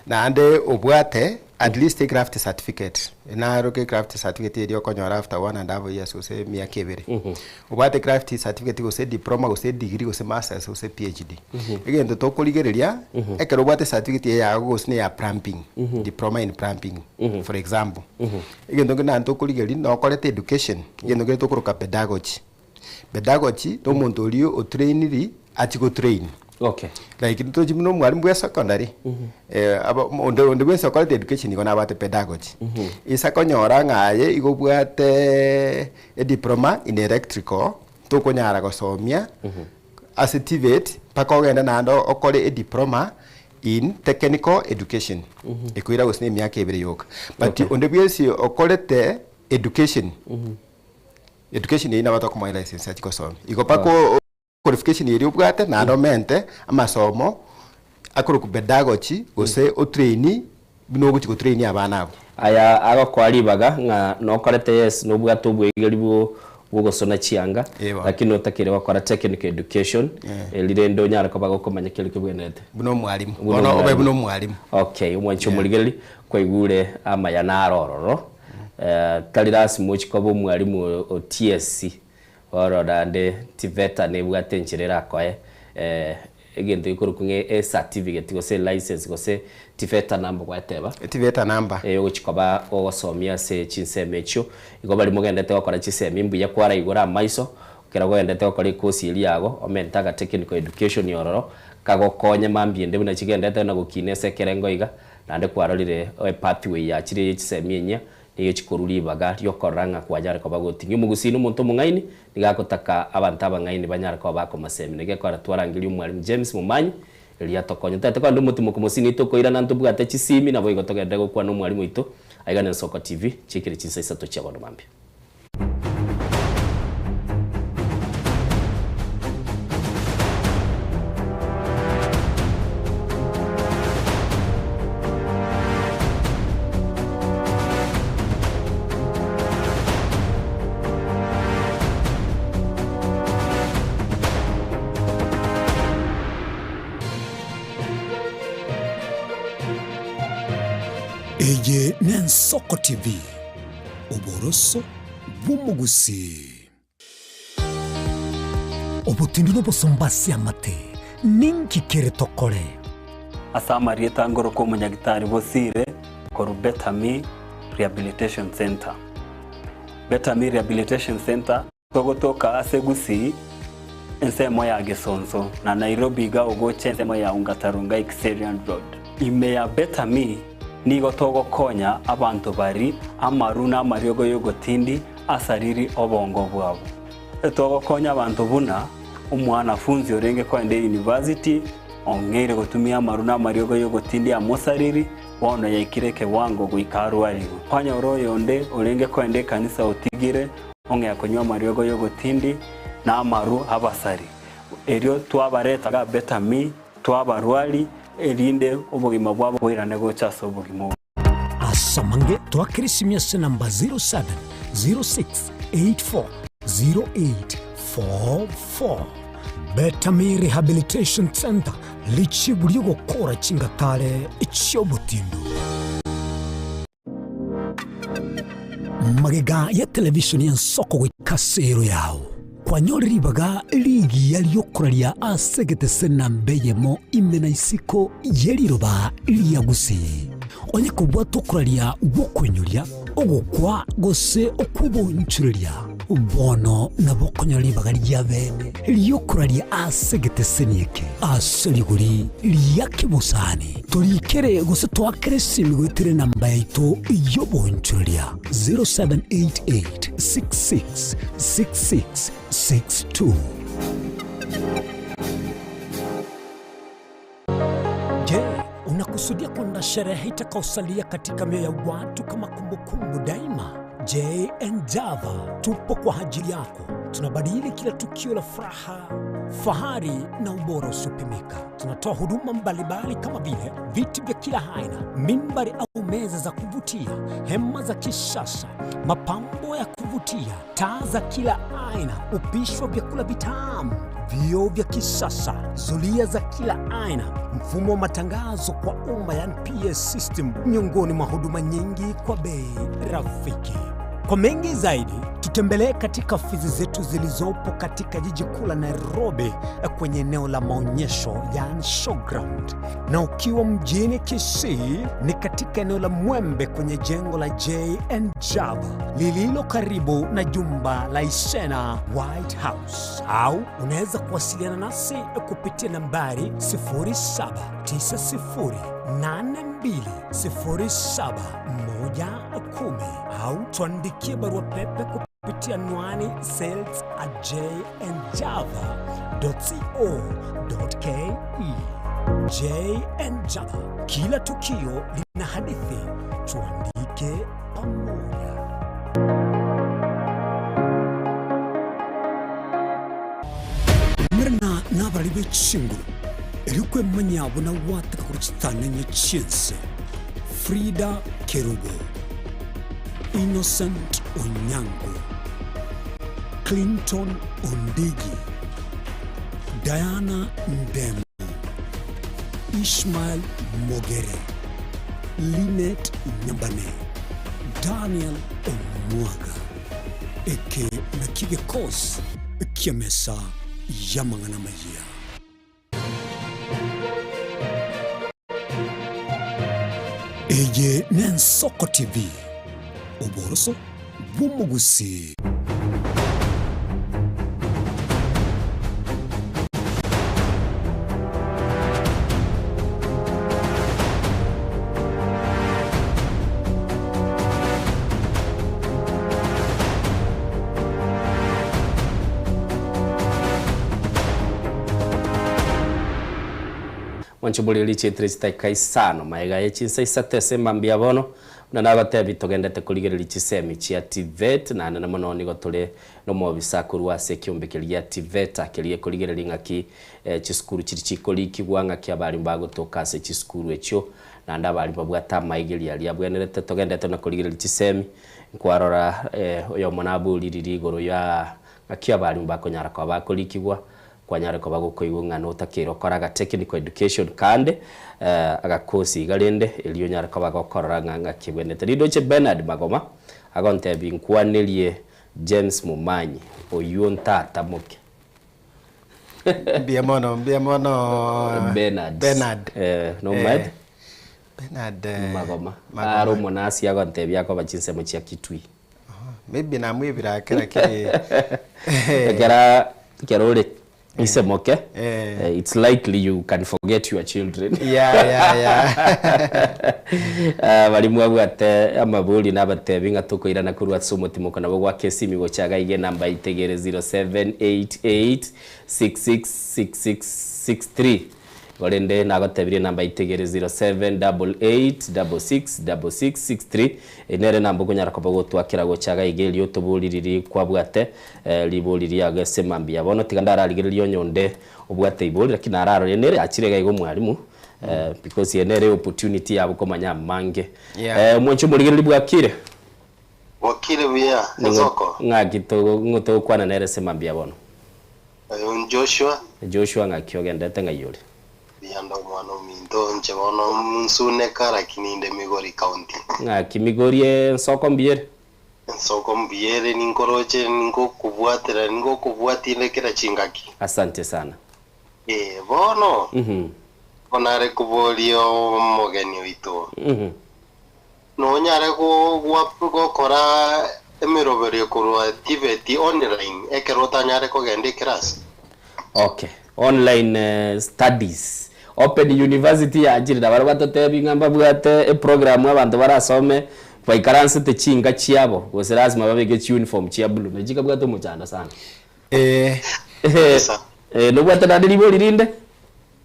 S12: naende obwate at least ecraft certificate, naroke ecraft certificate eria okonyora after one and half years gose emiaka ebere. Obwate craft certificate gose diploma gose degree gose masters gose PhD. Egento tokorigereria, ekero obwate certificate eye yago gose na eya plumbing, diploma in plumbing for example. Egento kende naende tokorigereria nokorete education, egento kere tokoroka pedagogy. Pedagogy na omonto oria otrainiri achie gotrain.
S4: Okay.
S12: Like ntochi buna omwalimu bwa secondary, aba onde onde bwensi okorete education igo nabwate pedagogy. Ase akonyora ng'a aye igo obwate ediploma in electrical, tokonyara gosomia ase TVET mpaka ogende naende okore ediploma in technical education, ekoira gose na emiaka ebere yoka. But onde bwensi okorete education, education eyio nabo tokomoa elicense achie gosomia. Igo mpaka qualification eria obwate naende omente amasomo akorokwa pedagogy gose otrain buna ogochia gotrain abana abwo.
S4: Aya agokoa ribaga ng'a nokorete yes nobwate obwegeri bwo bwogosona chianga lakini otakeire gokora technical education eri rende onyare koba gokomanya keria kebwenerete.
S12: Buna omwalimu. Bono obe buna omwalimu.
S4: Okay, omwanchi omorigereri kwaigure amaya naro ororo tari lasima ochie koba omwalimu o TSC Bono naende TVETA nebwate enchera erakoe egento gekorokwa ng'a ecertificate gose elicense gose TVETA number gwateba.
S12: TVETA number.
S4: Eyogochia koba ogosomia ase chinsemo echio. Igo baria mogendete gokora chisemi mbuya kwaraigure amaiso, ekero ogendete gokora ekosi eria yago, omente aga technical education ororo, kagokonye mambia ende buna chigendete na gokina ase ekerengo iga, naende kwarorire epathway yachire ye chisemi enyia, Nigo chikorwa ribaga ri'okorora ng'a kwanyare koba goting'ia omogusii nomonto omong'aini, nigo agotaka abanto abang'aini banyare koba bakomosemia. Naki ekogera twarangeria omwalimu James Momanyi, erio atokonye. Totaete kogenda omotimoko mosini tokoirana ntobwate chisimi, naboigo togenderere gokwana nomwalimu oito aiga na Ensoko TV, chiikire chinsa isato chia bono mambia.
S10: Eye n'Ensoko TV, oboroso bw'omogusii. Obotindu nobosomba ase amate, ninki kere tokore?
S13: Ase amarieta ngoroka omonyagitari Bosire korwa Better Me Rehabilitation Centre. Better Me Rehabilitation Centre togotoka ase Gusii ensemo ya Gesonso na Nairobi iga ogocha ensemo ya Ongata Rongai Kiserian Road. Ime ya Better Me nigo togokonya abanto bari amaru na amariogo y'ogotindi asariri obongo bwabo. Togokonya abanto buna omwanafunzi orenge koenda eyunivasiti ong'eire gotumia amaru na amariogo y'ogotindi amosariri, bono yaikire ekewango goika arwarigwe. Kwanyora oyonde orenge koenda ekanisa otigire ong'ea konywa amariogo y'ogotindi na amaru abasari. Erio twabareta iga Better Me, twabarwari, erinde obogima bwabo boirane gocha ase obogima obo.
S10: Ase amange twakere esimi ase namba 0706840844. Betami Rehabilitation Centre, richibu ri'ogokora chingatare chi'obotindu. Magega ya televishoni y'ensoko goika ase ero yao. Kwanyore ribaga rigiya ri'okoraria ase egetese namba eyemo ime na isiko ye riroba ria Gusii. Onye kobwata okoraria gw'okoinyoria, ogokwa, gose okw'obonchoreria, bono nabo okonyora ribaga ria bene ri'okoraria ase egeteseni eke ase rigori ria kebosani. Torikere gose toakere esimi goetera enamba yaito y'obonchoreria 0788 66 66 62. Je, unakusudia kwenda sherehe itakaosalia katika mioyo ya watu kama kumbukumbu daima? JN Java tupo kwa ajili yako. Tunabadili kila tukio la furaha, fahari na ubora usiopimika. Tunatoa huduma mbalimbali kama vile viti vya kila aina, mimbari au meza za kuvutia, hema za kisasa, mapambo ya kuvutia, taa za kila aina, upishi wa vyakula vitamu, vioo vya kisasa, zulia za kila aina, mfumo wa matangazo kwa umma, yani PA system, miongoni mwa huduma nyingi kwa bei rafiki. Kwa mengi zaidi, tutembelee katika ofisi zetu zilizopo katika jiji kuu la Nairobi kwenye eneo la maonyesho yani showground, na ukiwa mjini Kisii ni katika eneo la Mwembe kwenye jengo la JN Java lililo karibu na jumba la Isena White House, au unaweza kuwasiliana nasi kupitia nambari 0790820710 au tuandikie barua pepe kupitia anwani sales at jnjava.co.ke. JN Java, kila tukio lina hadithi, tuandike pamoja. Merna nabarari be chinguru erio kwemanya buna gwateka korwa chitanenye chi'ense. Frida Kerubo, Innocent Onyango, Clinton Ondigi, Diana Ndemo, Ishmael Mogere, Linet Nyambane, Daniel Omwaga. Eke nakio gekosi ki'emesa y'amang'ana amayia. Eye n'Ensoko TV, oboroso bw'omogusii.
S4: Mwanche boreri chietire chidakika isano magega ye chinsa isato ase mambia bono, buna nagotebi togendete korigereria chisemi chia TVET naende na mono nigo tore nomobisa korwa ase ekiombe keria gia TVETA keria gekorigereria ng'aki chisukuru chiria chikorikigwa ng'aki abarimu bagotoka ase chisukuru echio naende abarimu babwate amaigerio aria abwenerete togendete na korigereria chisemi nkwarora oyomo naboriririe igoro ya ng'aki abarimu bakonyara koba bakorikigwa Kwanyare koba gokoigwa ng'a notakeire okore aga technical education kande agakosi iga rende erio onyare koba gokorora ng'a ng'aki ebwenerete. Rindoche Bernard Magoma agontebia nkwanerie James Momanyi oyio ntata moke.
S12: Mbuya mono, mbuya mono
S4: Bernard.
S12: Bernard.
S4: Eh, nomaete?
S12: Eh, Bernard
S4: Magoma.
S12: Magoma.
S4: Are omonasi agontebia akoba chinsemo chia Kitui.
S12: Maybe namwebire ake lakini
S4: Ekera ekero ore ise moke
S12: Eh.
S4: it's likely you can forget your children.
S12: Yeah, yeah, yeah.
S4: Ah, baria mwabwate amabori nabatebi ng'a tokoirana korwa ase omotimoko nabo gwaka esimi gocha iga iga enamba itegere 0788 666663 Korende nagotebirie enamba itegere 0788666663 Eye nere enamba okonyara koba ogotwakera gocha iga iga erio otobori riria kwabwate ribori riago ase mambia. Bono tiga ndararigererie onye onde obwate ibori lakini nararore nere yachire iga iga omwalimu because eye nere opportunity yabo komanya amange.
S12: Yeah.
S4: Omwanchi omorigereria bwakire?
S5: Bwakire buya, ensoko.
S4: Ng'aki ng'o togokwana nere ase mambia bono?
S5: Oyo n'Joshua.
S4: Joshua ng'aki ogendete ng'ai ore?
S5: Mbuya nde omwana ominto, inche bono nsuneka lakini inde Migori County.
S4: Ng'aki Migori ensoko mbuya ere?
S5: Ensoko mbuya ere ninkoroche ningokobwatera ningokobwatinde kera chingaki.
S4: Asante sana.
S5: Ee, bono
S4: Mhm.
S5: onare koboria omogeni oito,
S4: Mhm.
S5: nonyare go- gwa- gokora emeroberio korwa TVET online ekero otanyare kogenda ekerasi?
S4: Okay. Online eh, studies. Open University yachire na baria batotebi ng'a mbabwate eprogram abanto barasome baikaransete chinka chiabo gose lazima babeke chiuniform chia blue na chikabwate omochando sana.
S12: Eh.
S4: Eh, nobwate naende ribori rinde?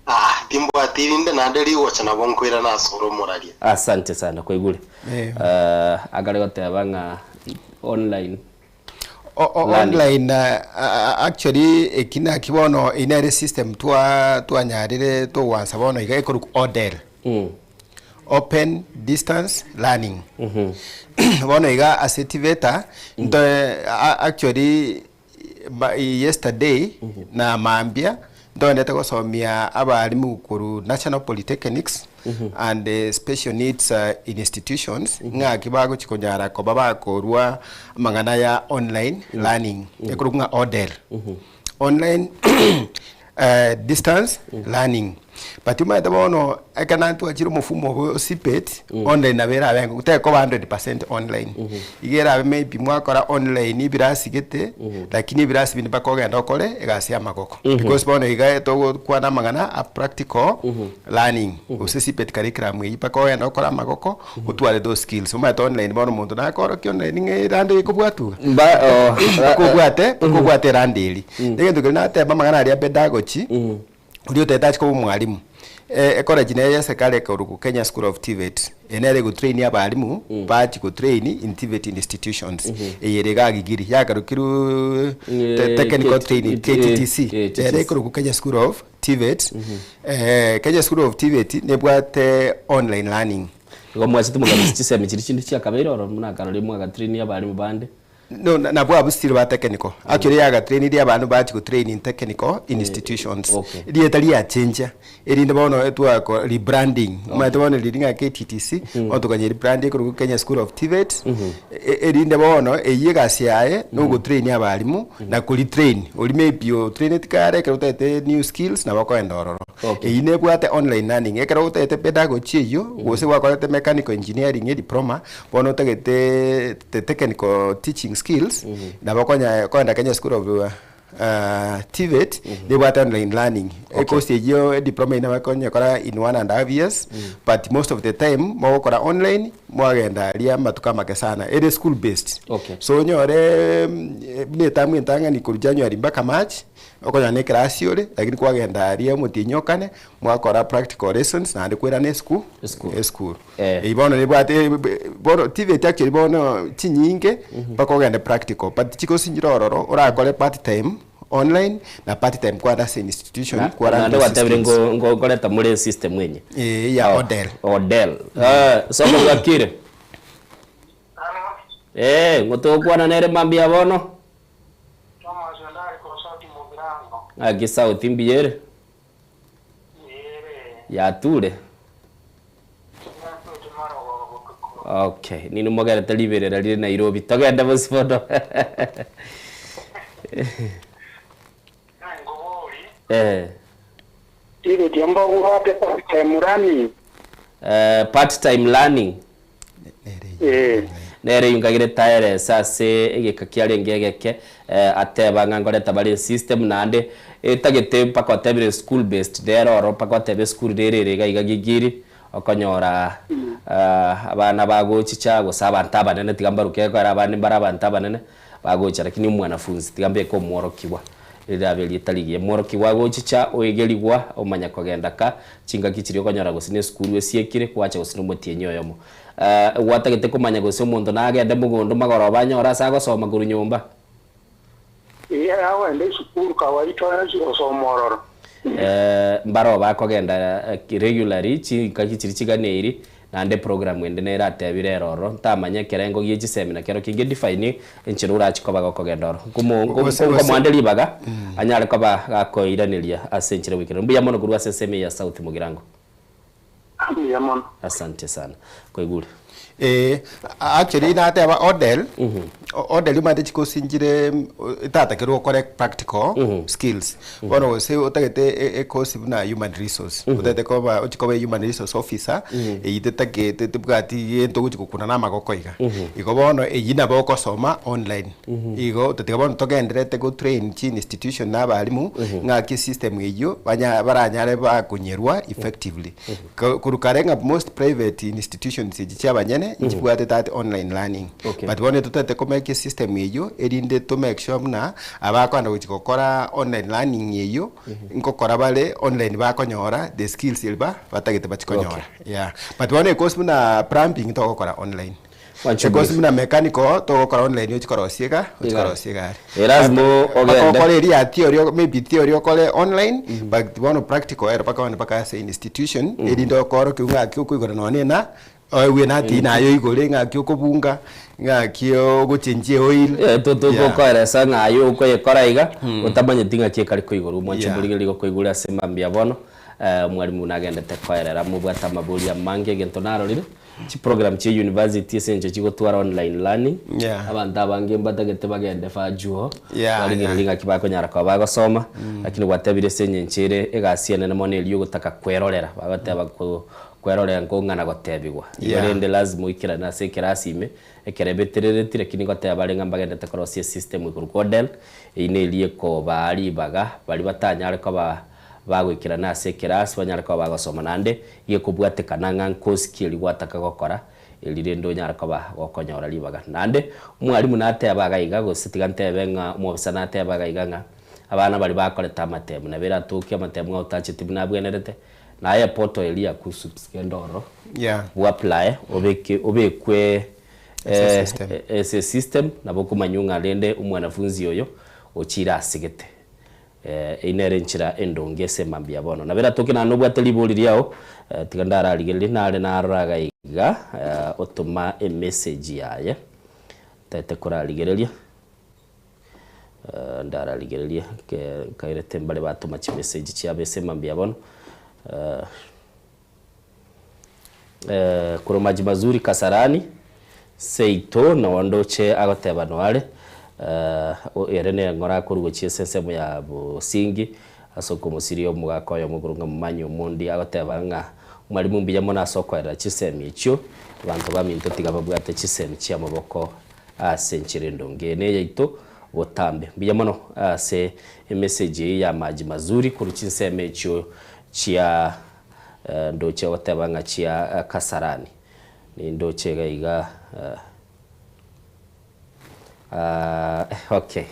S5: Ah, timbwati rinde naende rigocha nabo nkoirana ase ore omoraria.
S4: Asante sana kwaigure.
S12: Eh.
S4: Uh, akare goteba ng'a online
S12: O- o-
S4: Learning.
S12: online uh, actually eki naki bono eye nere system twa twanyarire togwansa bono iga ekorokwa odel open distance learning bono iga ase TVETA nto a- actually ba- yesterday na mambia ntoendete gosomia abalimu korwa National Polytechnics and special needs institutions ng'aki bagochi konyara koba bakorwa amang'ana ya online learning ekorokwa ng'a ODEL. Online distance learning. But omanyete bono ekero naende twachire omofumo obo o CPET, online nabo erabe engo tekoba 100% online. Iga erabe maybe mwakora online ebirasi gete, lakini ebirasi binde mpaka ogende okore egasi ya amagoko. Because bono iga togokwana amang'ana a practical learning, gose CPET curriculum eywo mpaka ogende okore amagoko, otware those skills. Omanyete online bono omonto nakorokia online ng'a erande ekobwatwa iga.
S4: Mba oh,
S12: Mpaka obwate, mpaka obwate erande eria. Egento keria nateba amang'ana aria pedagogy, oria otagete ache koba omwalimu, ecollege nere ya eserikari ekorokwa Kenya School of TVET, eye nere egotrain abalimu bachie gotrain in TVET institutions. Eye ere igaa Gigiri, yakarokirwe Technical Training, KTTC, nere ekorokwa Kenya School of TVET. Kenya School of TVET nebwate online learning.
S4: Igo mwachete mokarusia chisemi chiria chinde chiakabeire ororo buna akarora mwagatrain abalimu bande.
S12: No, na- nabwo abwo still ba technical. Actually yagatrainiri abanto bachi gotrain in technical institutions.
S4: Okay.
S12: Rieta riachenjia, erinde bono etwako rebranding. Omanyete bono riri ng'a KTTC, bono tokanya rebrand ekorokwa Kenya School of TVET, e- erinde bono eywo egasi yaye na ogotrain abalimu na koretrain. Oria maybe otraineti kare ekero otagete new skills nabo okoenda ororo.
S4: Okay.
S12: Eyio nebwate online learning, ekero otagete pedagogy eyio, gose gwakorete mechanical engineering ediploma, Bono otagete the technical teaching skills, nabo okonya koenda Kenya School of uh, TVET, nebwate online learning. Ecourse eyio ediploma eyio nabo ekonyekora in one and a half years, but most of the time mogokora online, mwagenda aria amatuko amake sana. Ere school based.
S4: Okay.
S12: So onyore buna etamu entang'ani korwa January mpaka March, okonyora na eclass ore, lakini kwagenda aria omotienyi okane, Mwakora practical lessons naende koirana esukuru esukuru. Eyio bono nebwate bono TVET actually bono chinyinge mpaka ogende practical but chikosinyire ororo orakore part time online na part time kware ase institution
S4: Na-
S12: kware
S4: naende
S12: those
S4: gwatebire
S12: skills.
S4: ngo- ngo- ngoreta more system enye
S12: Eh, ya
S4: Oh,
S12: Odell.
S4: Odell. Eh, soma bwakire Eh, ngotogokwana nere mambia bono Ng'aki sauti mbuya ere Yature. Okay, nini mogerete riberera rire Nairobi. Togende bosio bono. Eh.
S2: Tigeti mbabwate part time learning.
S4: Eh, part time learning.
S2: Eh.
S4: Nere eyunkagire taeresa ase egeka kiarenge egeke eh, ateba ng'a ngoreta bare esystem naende etagete mpaka otebire school based nere oro mpaka otebe esukuru rere ere iga iga gigiri okonyora ah, abana bagochicha gose abanto abanene tiga mbaruke ekero abande mbare abanto abanene bagocha lakini omwanafunzi tiga mbeke omworokigwa. Rirabe erieta rigiya. Omworokigwa agochicha, oegerigwa, omanya kogenda ka, chingaki chiria okonyora gose nesukuru esiekire, gwacha gose nomotienyi oyomo. Gwatagete komanya gose omonto nagende mogondo magoroba anyore ase agosoma korwa nyomba?
S2: Ee, agogenda esukuru kawaida onsi gosoma ororo.
S4: Mbaroo bakogenda regularly chingaki chiria chiganeiri, Naende eprogramu ende nere atebire ere ororo, Ntamanya ekerengo gie chisemi na kero kinge define enchera orache koba gokogenda ororo. Nkomo- nko-
S12: Gose- gose-
S4: Nkomoande ribaga anyare koba gakoiraneria ase enchera goikeranu. Mbuya mono korwa ase ensemo eye ya South Mugirango.
S2: Mbuya mono.
S4: Asante sana. Koigure.
S12: Eh, actually nateba odel, odel omanyete chikosi nchire etatakerwe okore practical skills. Bono gose otagete ekosi buna human resource, otagete koba ochi koba human resource officer, eywo tetagete tebwati gento ogochi gokuna na amagoko iga. Igo bono eywo nabo okosoma online. Igo otatiga bono togendererete go train chi institution na abalimu, ng'aki esystem eywo banya baranyare bakonyerwa effectively. Korwa kare ng'a most private institutions echi chia abanyene nchibwate that online learning.
S4: Okay.
S12: But bono totagete ko make esystem eywo erinde to make sure buna abakoenda gochi gokora online learning eywo nkokora bare online bakonyora the skills eria ba batagete bachi konyora. Yeah. But bono ecourse buna plumbing togokora online.
S4: Wancho
S12: Ecourse
S4: brief.
S12: buna mechanical togokora online ochi korosia ega ochi
S4: Egari.
S12: korosia egari.
S4: Eh, lazima
S12: But
S4: ogende.
S12: mpaka okore eria ya theory maybe theory okore online but bono practical ero mpaka ogende mpaka ase institution erinde okorokiwa ng'aki okoigora nonye ena oegwe enati naye oigore ng'aki okobunga ng'aki ogochenjia eoil.
S4: Eh, to- to-
S12: Yeah.
S4: tokoeresa ng'a aye okoyekora iga otamanyeti ng'aki ekare koigorwa omwancho
S12: Yeah.
S4: omorigereria gokoigure ase mambia bono omwalimu nagendete koerera mobwate amabori amange egento narorire Chiprogram chia university ase engencho chigotwara online learning,
S12: Yeah.
S4: abanto abange mbatagete bagende fajuo,
S12: Yeah,
S4: barigererie
S12: yeah.
S4: ng'aki bakonyara koba bagosoma, lakini gwatebire ase engencho ere egasi enene mono eria ogotaka kwerorera, bagoteba ko kwerorera nkong'ana gotebigwa. Igo
S12: Yeah.
S4: rende lazima oikerane ase ekerasi ime, ekero ebeterereti lakini ngoteba bare ng'a mbagendete korosia esystem ekorokwa ODEL, eyio neria ekobaa ribaga baria batanyare koba Bagoikerana ase ekerasi banyare koba bagosoma naende gekobwatekana ng'a nkosi ki eria gwataka gokora eri rende onyare koba gokonyora ribaga. Naende omwalimu nateba iga iga gose tiga ntebe ng'a omwofisa nateba iga iga ng'a abana baria bakorete amatemu nabo eratokie amatemu ng'a otacheti buna abwenerete naye eportal eria ya KUCCPS genda ororo
S12: Yeah.
S4: bw'apply obeke obekwe
S12: Ase system.
S4: ase esystem nabo okomanywa ng'a rende omwanafunzi oyo ochire asegete. Eyio nere enchera endonge ase mambia bono. Nabo eratoke naende nobwate ribori riao, tiga ndararigererie nare narora iga iga, otoma emessage yaye, ntagete korarigereria, ndararigereria nkairete mbare batoma chimessage chiabo ase mambia bono. Korwa Maji Mazuri Kasarani, Seito noo ndoche agoteba noare, ere neng'ora akorwa gochia ase ensemo ya Bosingi ase okomosiria omogaka oyomo okorwa ng'a Momanyi Omondi agoteba ng'a omwalimu mbuya mono ase okoerera chisemi echio, abanto baminto tiga babwate chisemi chi'amaboko ase enchera endonge. Eye neyaito botambe. Mbuya mono ase emessage eye ya Maji Mazuri korwa chinsemo echio chia Ndoche goteba ng'a chia Kasarani. Nindoche iga iga okay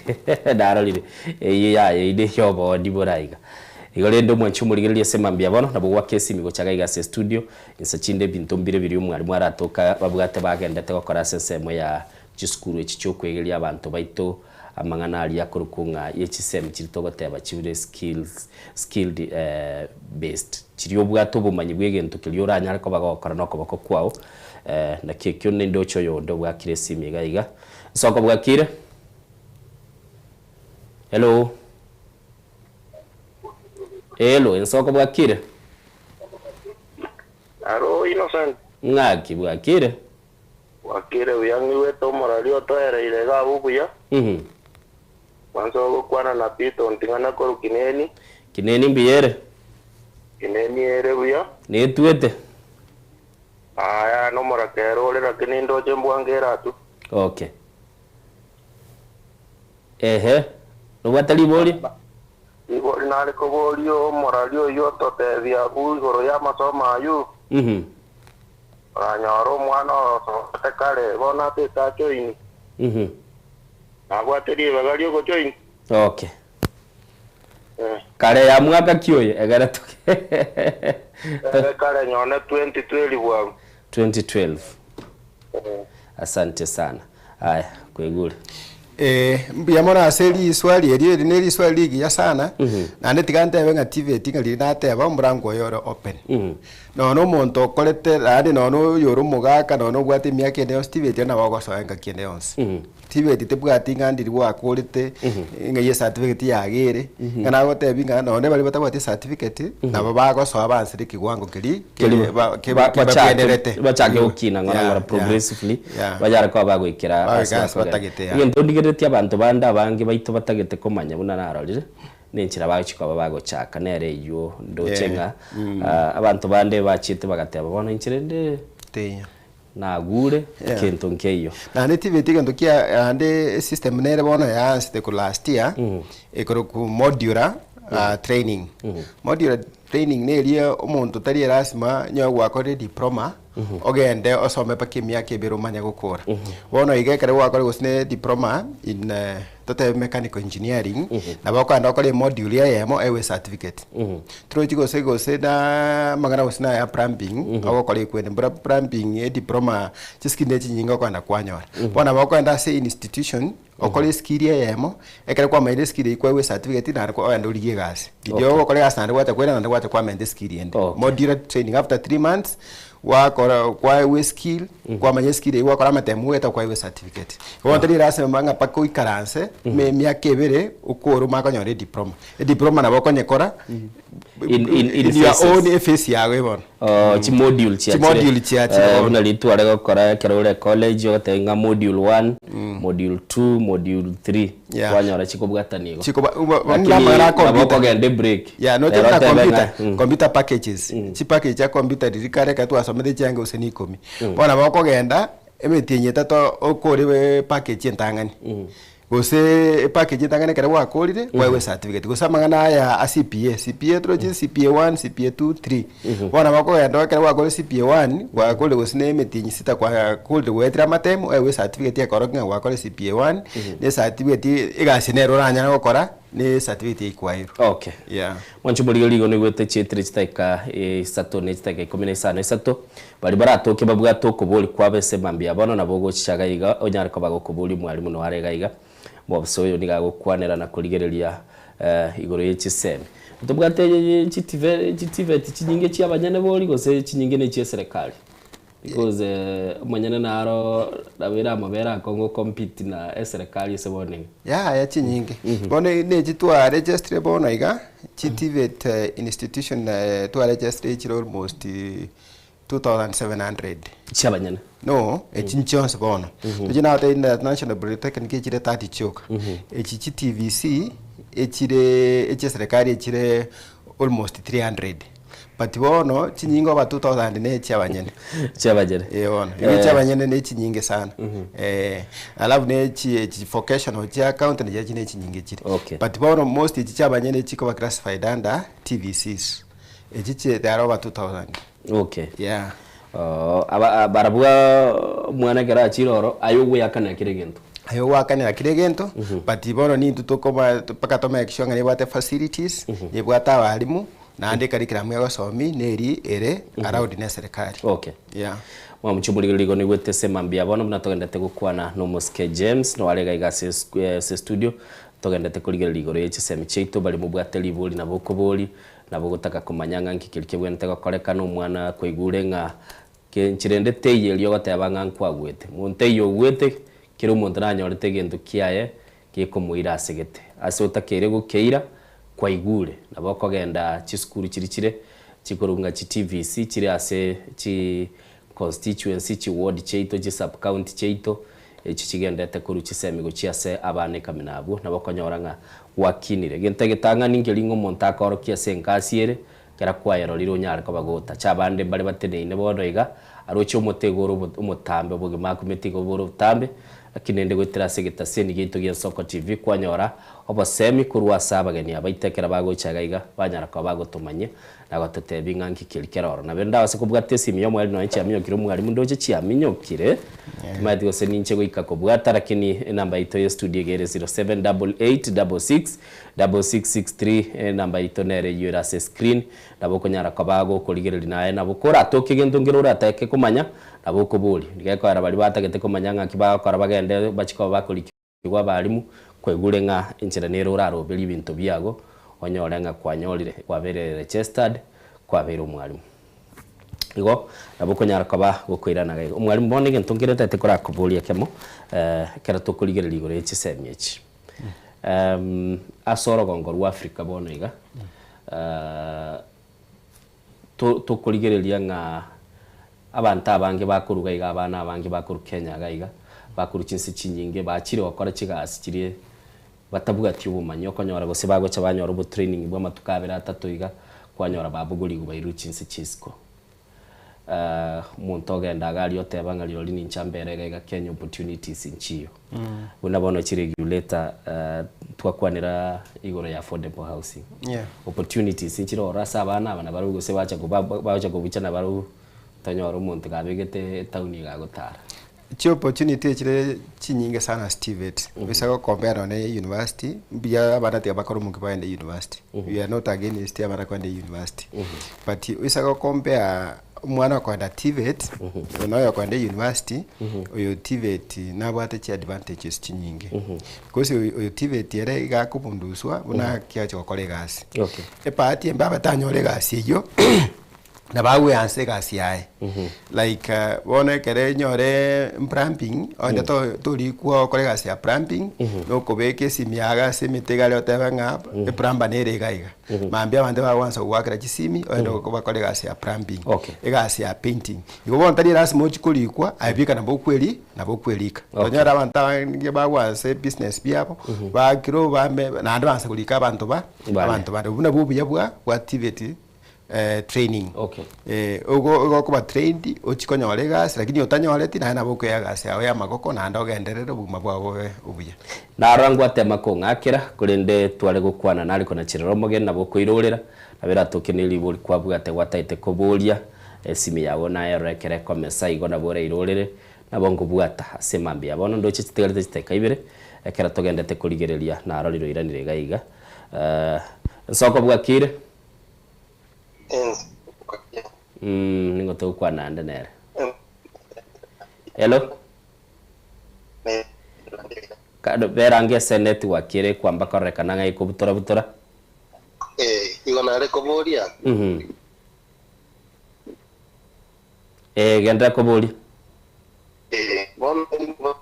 S4: narorire eyio yaya eyio neye obooni bore aiga. Igo rende omwanchi omorigereria ase mambia bono nabo gwaka esimi gocha iga iga ase estudio insa chinde ebinto mbire biria omwarimu aratoka babwate bagendete gokora ase ensemo ya chisukuru echi chiokoegeria abanto baito Amang'ana aria akorokwa ng'a ye chisemi chiria togoteba chire skills, skilled based, chiria obwate obomanyi bw'egento keria oranyare koba gogokora na okoboko kwao, naki ekio nindoche oyonde obwakire esimi iga iga. Nsoko bwakire? Hello? Hello, ensoko bwakire?
S7: Aro Innocent.
S4: Ng'aki bwakire?
S7: Bwakire buya ng'igwete omorari otoereire iga abwo buya. Kwansa ogokwana na Peter onting'ana korwa Kineni.
S4: Kineni mbuya ere?
S7: Kineni ere buya.
S4: Netwete?
S7: Aya nomorakera ore lakini ndoche mbwange eratu.
S4: Okay. Ehe. Nobwate ribori?
S7: Ribori nare koboria omorari oyio ototebia abwo igoro y'amasomo ayio. Oranyore omwana orosogete kare, bono atete ajoini, nabwate ribaga ri'ogojoini.
S4: Okay.
S7: Eh.
S4: Kare ya mwaka ki oyo egere toke.
S7: Ere kare nyone 2012 bwango.
S4: 2012. Asante sana. Aya, kwaigure.
S12: Eh, mbuya mono ase riswali erio, eri ne riswali rigiya sana, naende tiga ntebe ng'a TVET ng'a riria nateba omorango oyo ore open. Nonya na omonto okorete naende nonya na oyore omogaka nonya na obwate emiaka ende yonsi TVET ero nabo ogosoa engaki ende yonsi. TVET tebwati ng'a ndiri gwakorete, ng'a eye certificate yagere, ng'a nagotebi ng'a nonye baria batabwati ecertificate, nabo bagosoa bansere ekewango keria
S4: Keri
S12: kere ba ke
S4: ba- bachake
S12: kebabwenerete.
S4: bachake gokina ng'ora
S12: Yeah,
S4: ng'ora
S12: yeah,
S4: progressively
S12: yeah.
S4: banyare koba bagoikera ase
S12: Bagoika ase
S4: bakogenda.
S12: batagete, yeah.
S4: Egento ndigereretie abanto bande abange baito batagete komanya buna narorire, nenchera bagochia koba bagochaka nere eywo ndoche
S12: Yeah.
S4: ng'a
S12: Mm.
S4: abanto bande bachiete bagateba bono inche rende
S12: Teiyo.
S4: nagure
S12: Yeah.
S4: kento nkeiyo.
S12: Naende tibeti egento kia naende esystem nere bono yaansete korwa last year, ekorokwa modular training. Modular training neria omonto tari erasima onye gwakorire ediploma, ogende osome mpaka emiaka ebere omanye gokora. Bono iga ekero gwakorire gose ne ediploma in totebe mechanical engineering, nabo okogenda okore emodule eyemo oegwe ecertificate. Torochi gose gose na amang'ana gose na aya plumbing, ogokora ekwende mbura plumbing ediploma chiskill ne chinyinge okogenda kwanyora. Bono nabo okogenda ase institution, okore eskill eyemo, ekero kwamanyire eskill eywo kwaegwa ecertificate naende ogende origie egasi. Riria ogokora egasi naende gwacha koirana naende gwacha kwamenta eskill ende. Modular training after 3 months, gwakora kwaegwa eskill, kwamanya eskill eywo gwakora amatemu goeta kwaegwa ecertificate. Bono tari lasima ng'a mpaka oikaranse, ime emiaka ebere, okore omanye konyora ediploma. Ediploma nabo okonyekora
S4: In
S12: in your
S4: phases.
S12: own ephase yago bono.
S4: Oh, chimodule chiachire.
S12: Chimodule chiachire
S4: Eh,
S12: bono.
S4: buna ritware gokora ekero ore college ogoteba ng'a module 1, module 2, module 3 kwanyora chikobwatana igo.
S12: Chikoba- uba-
S4: Lakini
S12: buna amang'ana a
S4: nabo
S12: computer.
S4: okogenda ebreak.
S12: Yeah, noche
S4: Rero
S12: buna
S4: otebe
S12: computer,
S4: ng'a,
S12: computer packages, chipackage chia computer riria kare ekero twasomete chiange gose na ikomi. Bono nabo okogenda, emetienyi etato okore package entang'ani. Gose epackage entang'ani ekero gwakorire, kwaegwa ecertificate. Gose amang'ana aya a CPA, CPA toroche CPA one, CPA two, three. Bono nabo okogenda ekero gwakorire CPA one, gwakorire gose na emetienyi sita kwakorire goetera amatemu, oegwe ecertificate ekorokia ng'a gwakorire CPA one, na ecertificate egasi nere oranyare gokora, na ecertificate eikwairwe.
S4: Okay.
S12: Yeah.
S4: Mwanche omorigereria igo noigwete chietire chidakika isato ne chidakika ikomi na isano isato, baria baratoke babwate okobori kwabo ase mambia bono nabo ogochicha iga iga onyare koba gokoboria omwalimu noare iga iga mobisa oyo nigo agokwanera na korigereria igoro ye chisemi. Tobwate chitive chiTVET chinyinge chia abanyene bori gose chinyinge ne chia eserekari? Because omonyene naro nabo eramobere akong'u compete na eserekari ase bono iga.
S12: Yaya chinyinge. Bono nechi twaregistire bono iga, chi TVET institution twaregistire chire almost 2700.
S4: Chiabanyene?
S12: No, echi nchionsi bono. Tochi nagotebi National Polytechnic echire 30 chioka. Echi chi TVC echire echia eserekari echire almost 300. But bono chinyinge oba 2000 ne echiabanyene.
S4: Chiabanyene.
S12: Eh bono. Igo echiabanyene ne chinyinge sana. Alafu ne echi echi vocational chia county nachirochio ne chinyinge chire. But bono most echi chiabanyene chikoba classified under TVCs. Echi chie they are over 2000. Yeah.
S4: Oh, aba barabwo omwana ekero achire oro aye ogoyakanera kera egento.
S12: Aye ogoakanera kera egento, but bono nintwe tokoba mpaka to make sure ng'a nebwate facilities, nebwate abalimu, naende ecurriculum egosomi neri ere allowed na eserikari. Yeah.
S4: Mwamochie omorigereria igo noigwete ase mambia bono buna togendete gokwana na omosike James noare iga iga ase ase estudio togendete korigereria igoro ye chisemi chiaito baria mobwate ribori nabo okobori nabo ogotaka komanya ng'a nki keria kebwenerete gokorekana omwana kwaigure ng'a nchera ende teiyo eria ogoteba ng'a nkwagwete monto eiyo ogwete kera omonto nanyorete egento kiaye gekomoira ase gete ase otakeire gokeira kwaigure nabo okogenda chisukuru chiria chire chikorwa chi TVC chire ase chi constituency chi ward chiaito chi sub county chiaito echi chigendete korwa chisemi gochia ase abana ekamina abwo nabo okonyora ng'a gwakinire. Egento egetang'ani nkeri ng'a omonto akorokia ase engasi ere kera kwayerorire onyare koba gotacha abande mbare bateneine bono iga aroche omote igo ore omotambe obogima akumete igo bore obotambe lakini rende goetera ase egetaseni giaito gia Ensoko TV kwanyora obosemi korwa ase abageni abaito ekero bagocha iga iga banyara koba bagotomanyia na gototebia ng'a nki keri kere ororo. Nabo ndabase kobwata esimi ya omwalimu nonye chiaminyokire omwalimu ndoche chiaminyokire timanyeti gose ninche goika kobwata lakini enamba yaito ya estudio iga ere 0788 66 6663 enamba yaito nere eywo ere ase escreen nabo okonyara koba gokorigereria naye nabo koratoke egento nkere oratake komanya nabo okoboria. Gekoera baria batagete komanya ng'aki bagokora bagende bachie koba bakorikigwa abalimu kwaigure ng'a enchera nere oraroberie ebinto biago onyore ng'a kwanyorire kwabeire registered kwabeire omwalimu. Igo nabo okonyara koba gokoirana iga iga. Omwalimu bono egento nkere ntagete korakoboria ekemo, ekero tokorigereria igoro ye chisemi echi. Ase orogongo rwa Africa bono iga, to- tokorigereria ng'a abanto abange bakoruga iga abana abange bakorwa Kenya iga iga, bakorwa chinse chinyinge bachire gokora chigasi chiria batabwati obomanyi, okonyora gose bagocha banyora obotraining bwa amatuko abere atato iga, kwanyora babogorigwe bairwe chinse chia isiko. Omonto ogenda iga aria oteba ng'a rirorio ninche ambere iga iga Kenya opportunities nchiyo. Buna bono chiregulator twakwanera igoro ya affordable housing. Opportunities nchire ororo ase abana aba nabarabwo gose bacha koba bacha kobucha nabarabwo tonyore omonto kabegete etown iga agotara.
S12: Chi opportunity echire chinyinge sana ase TVET, gose go compare nonye na university, mbuya abana tiga bakore omokia bagende university, we are not against abana kogenda university, but oise go compare omwana okoenda TVET na oyo okoenda university, oyo TVET nabwate chi advantages chinyinge, because oyo oyo TVET ere iga akobunduswa buna akiacha gokora egasi. Ebahati embe abatanyore egasi eywo. Nabo agweansa egasi yaye like bono ekero enyore plumbing onde to- torikwa okore egasi ya plumbing na okobeka esimi yago ase emete iga aria otebe ng'a eplumber nere iga iga. Mambia abanto bagwansa gogoakera chisimi ogende bakore egasi ya plumbing, egasi ya painting. Igo bono tari erasima ochie korikwa aye bieka nabo okweri nabo okwerika. Onyore abanto abange bagwansa ebusiness biabo bakire bame naende baansa korika abanto ba abanto bande. Obwo nabwo obuya bwa bwa TVET. training.
S4: Okay.
S12: Ogo ogokoba trained ochie konyora egasi lakini otanyoreti naye nabo okoeya egasi yago ya amagoko naende ogenderere obogima bwao bobe obuya.
S4: Narora ngwatema kong'akera, korende tware gokwana nare konacherera omogeni nabo okoirorera, nabo eratoke ne ribori kwabwate gwataete koboria, esimi yago naye erore ekero ekomesa igo nabo orairorere, nabo nkobwata ase mambia. Bono ndoche chitigarete chidakika ibere, ekero togendete korigereria narorire oiranire iga iga. Nsoko bwakire? Mm, nigo togokwana ande nere. Hello? Kado berange ase network ere kwamba kororekana ng'a ekobutora butora.
S5: Eh, igo nare koboria.
S4: Mhm. Eh, genderera koboria.
S5: Eh, bono nigo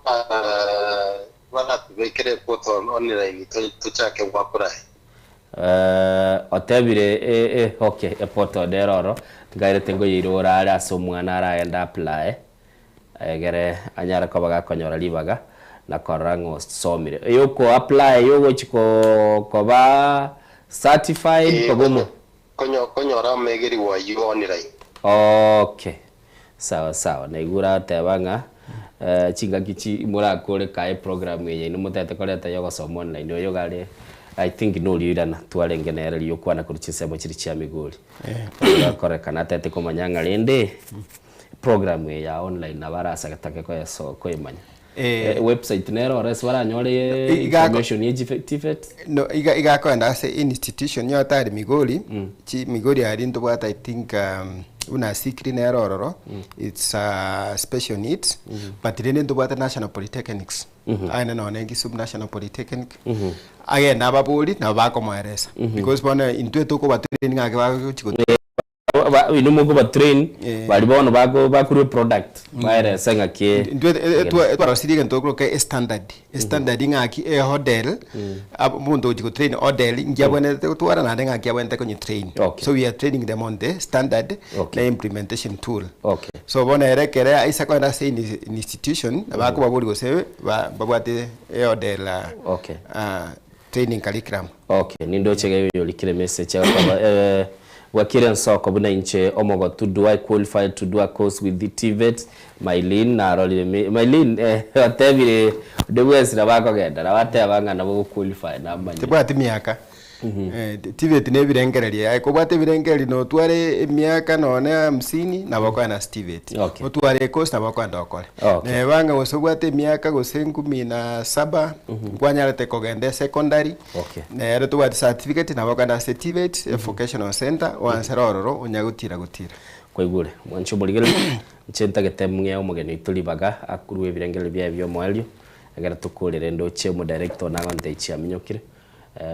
S5: baratubekere portal online tochake go apply.
S4: Eh, otebire eh, eh, okay, eportal nere oro, nkairete nkoyeirora are ase omwana aragende apply, egere anyare koba gakonyora ribaga na korora ng'a osomire. Eyoko apply yogochi ko koba certified
S5: Eh,
S4: koba omo.
S5: konyo konyora amegeriwa ayio online.
S4: Okay. Sawa sawa, naigure arateba ng'a chingaki chi morakore kae program eye inwe motagete koreta ya ogosoma online oyo iga are I think noria oirana twarenge nere riria okwana korwa chinsemo chiria chia Migori. Igakorekana atagete komanya ng'a rende program eye ya online nabo arasatake koyeso koyemanya. Website nere ore ase baranyore information ye TVET.
S12: No, iga igakoenda ase institution nigo tari Migori, chi Migori aria ntobwate I think buna Sikri nere ororo, it's special needs, but rende ntobwate National Polytechnics, agende nonye Kisumu National Polytechnic, agende ababori nabo bakomoeresa, because bono intwe tokoba train ng'aki bagochi go.
S4: Inwe mokobatrain baria bono bakorwa eproduct baerese ng'aki
S12: Intwe twarosirie egento tokoroka estandard, estandard ng'aki ehodel omonto ogochia gotrain hodel nki abwenerete gotwara naende ng'aki abwenerete konyetrain. So we are training them on the standard na implementation tool. So bono ere ekere aise kogenda ase institution nabo akobaboria gose babwate ehodel training curriculum.
S4: Okay, nindoche iga oyorikire message agotoba eh, bwakire ensoko buna inche omogotu do I qualify to do a course with the TVET? Maylene narorire me Maylene eh, otebire onde bwensi nabo akogenda nabo ateba ng'a nabo ogoqualify namanyire.
S12: Tebwati miaka. Eh, TVET na ebirengererio yaye, kobwate ebirengererio notware emiaka nonye hamsini nabo okogenda ase TVET.
S4: Okay.
S12: Otware ecourse nabo okogenda okore.
S4: Okay.
S12: Neba ng'a gose obwate emiaka gose nkumi na saba, Nkwanyarete kogenda esecondary,
S4: Okay.
S12: nere tobwate certificate nabo okogenda ase TVET, vocational center, oansere ororo onya gotira gotira.
S4: Kwaigure, mwanche omorigereria, inche ntagete mng'ee omogeni oito ribaga akurwe ebirengererio biaye bia omoerio, ekero tokorire rende oche omodirector one agontebia chiaminyokire,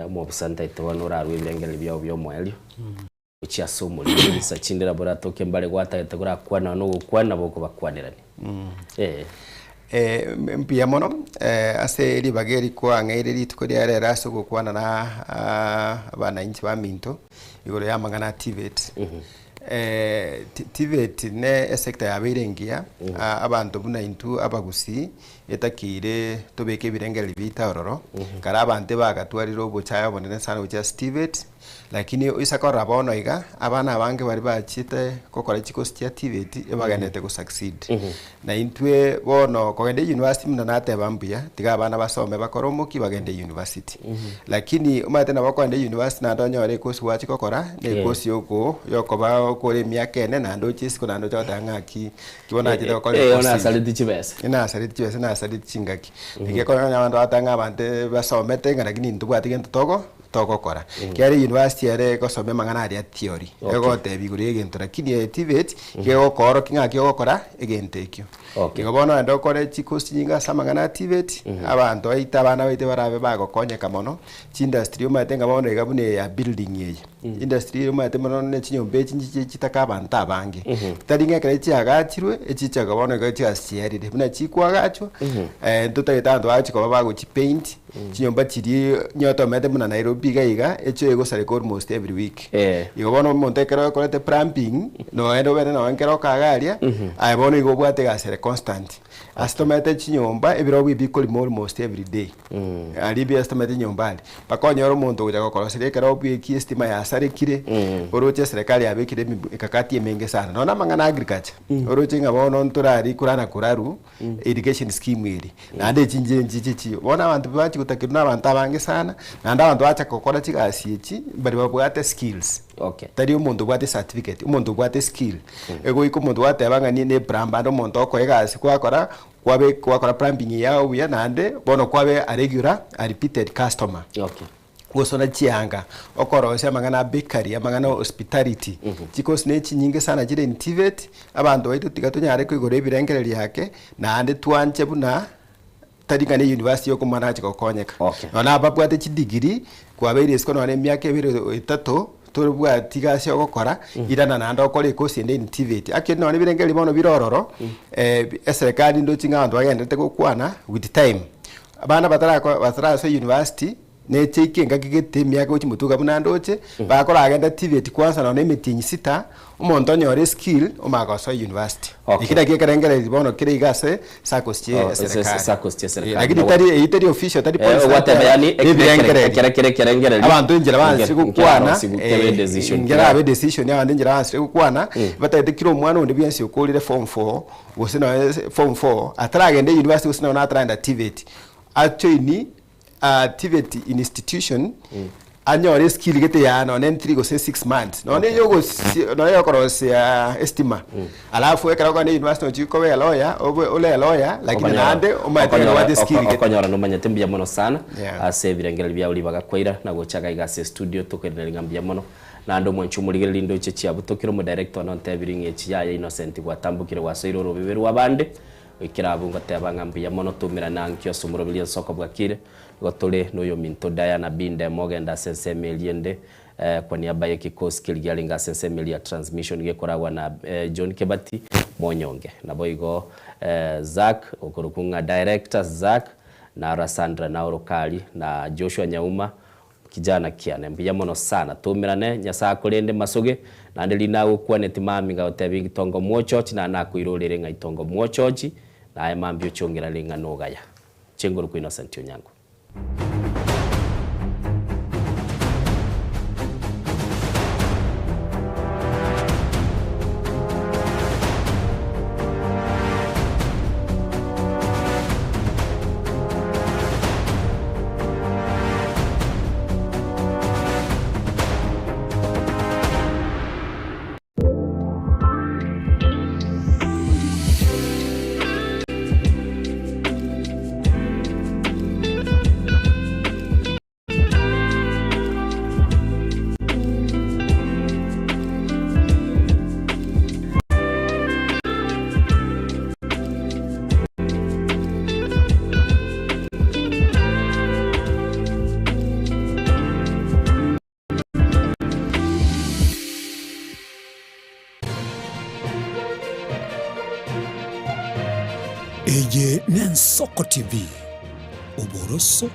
S4: omobisa ntaete bono orarue ebirengererio biao bia omoerio. Gochia ase omorimo chinsa chinde nabo oratoke mbare gwatagete korakwana na ogokwana nabo okobakwanerania. Eh.
S12: Eh, mbuya mono eh, ase ribaga eri kwang'eire rituko ria rero ase ogokwana na ah, abananchi baminto igoro ya amang'ana a TVET. Eh, T- TVET ne esector yabeire engiya ah, abanto buna intwe abagusii etakeire tobeke ebirengererio biaito aroro, kare abanto ebagatwarire obochaye obonene sana gochia ase TVET. Lakini oise korora bono iga, abana abange baria bachiete gokora chikosi chia TVET ebagenderete go succeed. Na intwe bono kogenda university buna nateba mbuya, tiga abana basome bakore omokia bagende university. Lakini omanyete nabo okogenda university naende onyore ekosi gwachia gokora, na ekosi yoko yokoba okore emiaka ene naende ochie isiko naende oche goteba ng'aki ki bono nachete gokora
S4: Eh,
S12: ekosi eye.
S4: nasareti chibesa.
S12: Nasareti chibesa, nasareti chingaki. Egekogera onye abanto bagoteba ng'a abanto basomete ng'a lakini ntobwati gento togo togokora. Ekiagera university ere egosomia amang'ana aria theory,
S4: Okay.
S12: egotebia igoro ya egento lakini eye TVET iga egokoorokia ng'aki ogokora egento ekio.
S4: Okay.
S12: Igo bono naende okore chicourse chinyinge ase amang'ana a TVET, abanto baito abana baito barabe bagokonyeka mono, chiindustry omanyete ng'a bono iga buna eye ya building eye, industry eye omanyete mono na chinyomba echi nchiche chitaka abanto abange. Tari ng'a ekero chiagachirwe, echichaka bono iga chigasi chierire, buna chikoagachwa, ntotagete abanto bagochi koba bagochipaint, Chinyomba chiria onye otomete buna Nairobi iga iga, echio egosareka almost every week. Igo bono omonto ekero okorete plumbing, noende obere nonye nkero okaga aria, aye bono igo obwate egasi ere constant. Ase tomete chinyomba, ebirogo ebi bikorima almost every day. Aria ebi ase tomete chinyomba aria. Mpaka onyore omonto ogocha gokoroseria ekerogo eki estima yasarekire, oroche eserekari yabekire emikakati emenge sana. Nonya na amang'ana a agriculture, oroche ng'a bono ntorari korana koraru, irrigation scheme eri, naende echi nche nchiche chiyo. Bono abanto bachia gotakerwa na abanto abange sana, naende abanto bacha gokora chigasi echi, mbari babwate skills.
S4: Okay.
S12: Tari omonto obwate certificate, omonto obwate skill. Egoika omonto gwateba ng'a niye ne plumber ande omonto okoa egasi gwakora, kwabe gwakora plumbing yago buya naende, bono kwabe a regular, a repeated customer.
S4: Okay.
S12: Gosona chianga, okorosia amang'ana a bakery, amang'ana a hospitality, chikosi ne chinyinge sana chire in TVET, abanto baito tiga tonyare koigora ebirengererio ake, naende twanche buna tari ng'a ne university yoka omwana agochi gokonyeka.
S4: Okay.
S12: Nonya ababwate chidegree, kwabeire isiko nonya emiaka ebere etato, torobwati gasi ogokora, irana naende okore ekosi ende in TVET. Actually nonya ebirengererio bono bire ororo, eserekari ndoche ng'a abanto bagendererete gokwana with time. Abana batarako batarasoa university, Neche ike engaki gete emiaka gochia motuka buna ndoche, bakoragenda TVET kwanza nonya emetienyi sita, omonto onyore eskill omanye gosoa university.
S4: Okay.
S12: Eki nakio ekerengererio bono kere iga ase SACCOs chie
S4: Oh, ase- ase
S12: eserekari.
S4: SACCOs chia eserekari.
S12: Eh, lakini tari eyio teri official tari
S4: Eh,
S12: policy
S4: ogwateba
S12: nateba,
S4: yani
S12: ne ebirengererio.
S4: ekere kere ekerengererio
S12: Abanto enchera baanchire
S4: Nke-
S12: gokwana,
S4: nkerarosigu kebe
S12: eh,
S4: decision
S12: nkerabe decision abanto enchera baanchire gokwana, batagete kera omwana onde bwensi okorire form four, gose nonya form four, ataragenda university gose nonya ataragenda TVET, ajoini TVET institution anyore eskill gete ya nonye ne 3 gose 6 months nonye okay. yogosi nonye yokorosia estima alafu ekero okogenda university ochie koba elawyer obe ore elawyer lakini naende omanyete ng'a nobwate eskill gete.
S4: Okonyora nomanyete mbuya mono sana
S12: Yeah.
S4: ase ebirengererio biao ribaga kwaira na gocha iga iga ase estudio tokoiraneria ng'a mbuya mono naende omwanchi omorigereria ndoche chiabutokire omodirector one ontebirie ng'a echi yaya Innocent gwatambokire gwasoire orobebe rw'abande Goikera abwo ngoteba ng'a mbuya mono toumerane ankio ase omoroberio ensoko bwakire. Nigo tore noyominto Diana Bindemo ogenda ase ensemo eria ende kwa niaba y'ekikosi keria giarenge ase ensemo eria ya transmission gekoragwa na John Kebati Monyonge. Naboigo Zack okorokwa ng'a director Zack na Sandra Naorokari na Joshua Nyauma Kijana kiane, mbuya mono sana. Toumerane, Nyasae akorende masoge, naende riria nagokwaneti mambia ngagotebia itongo mwochochi, naende nakoirorere ng'a itongo mwochochi, naye mambia ochongerane ng'a nogaya. Chenguru Innocent Onyango.
S10: Eye n'Ensoko TV, oboroso.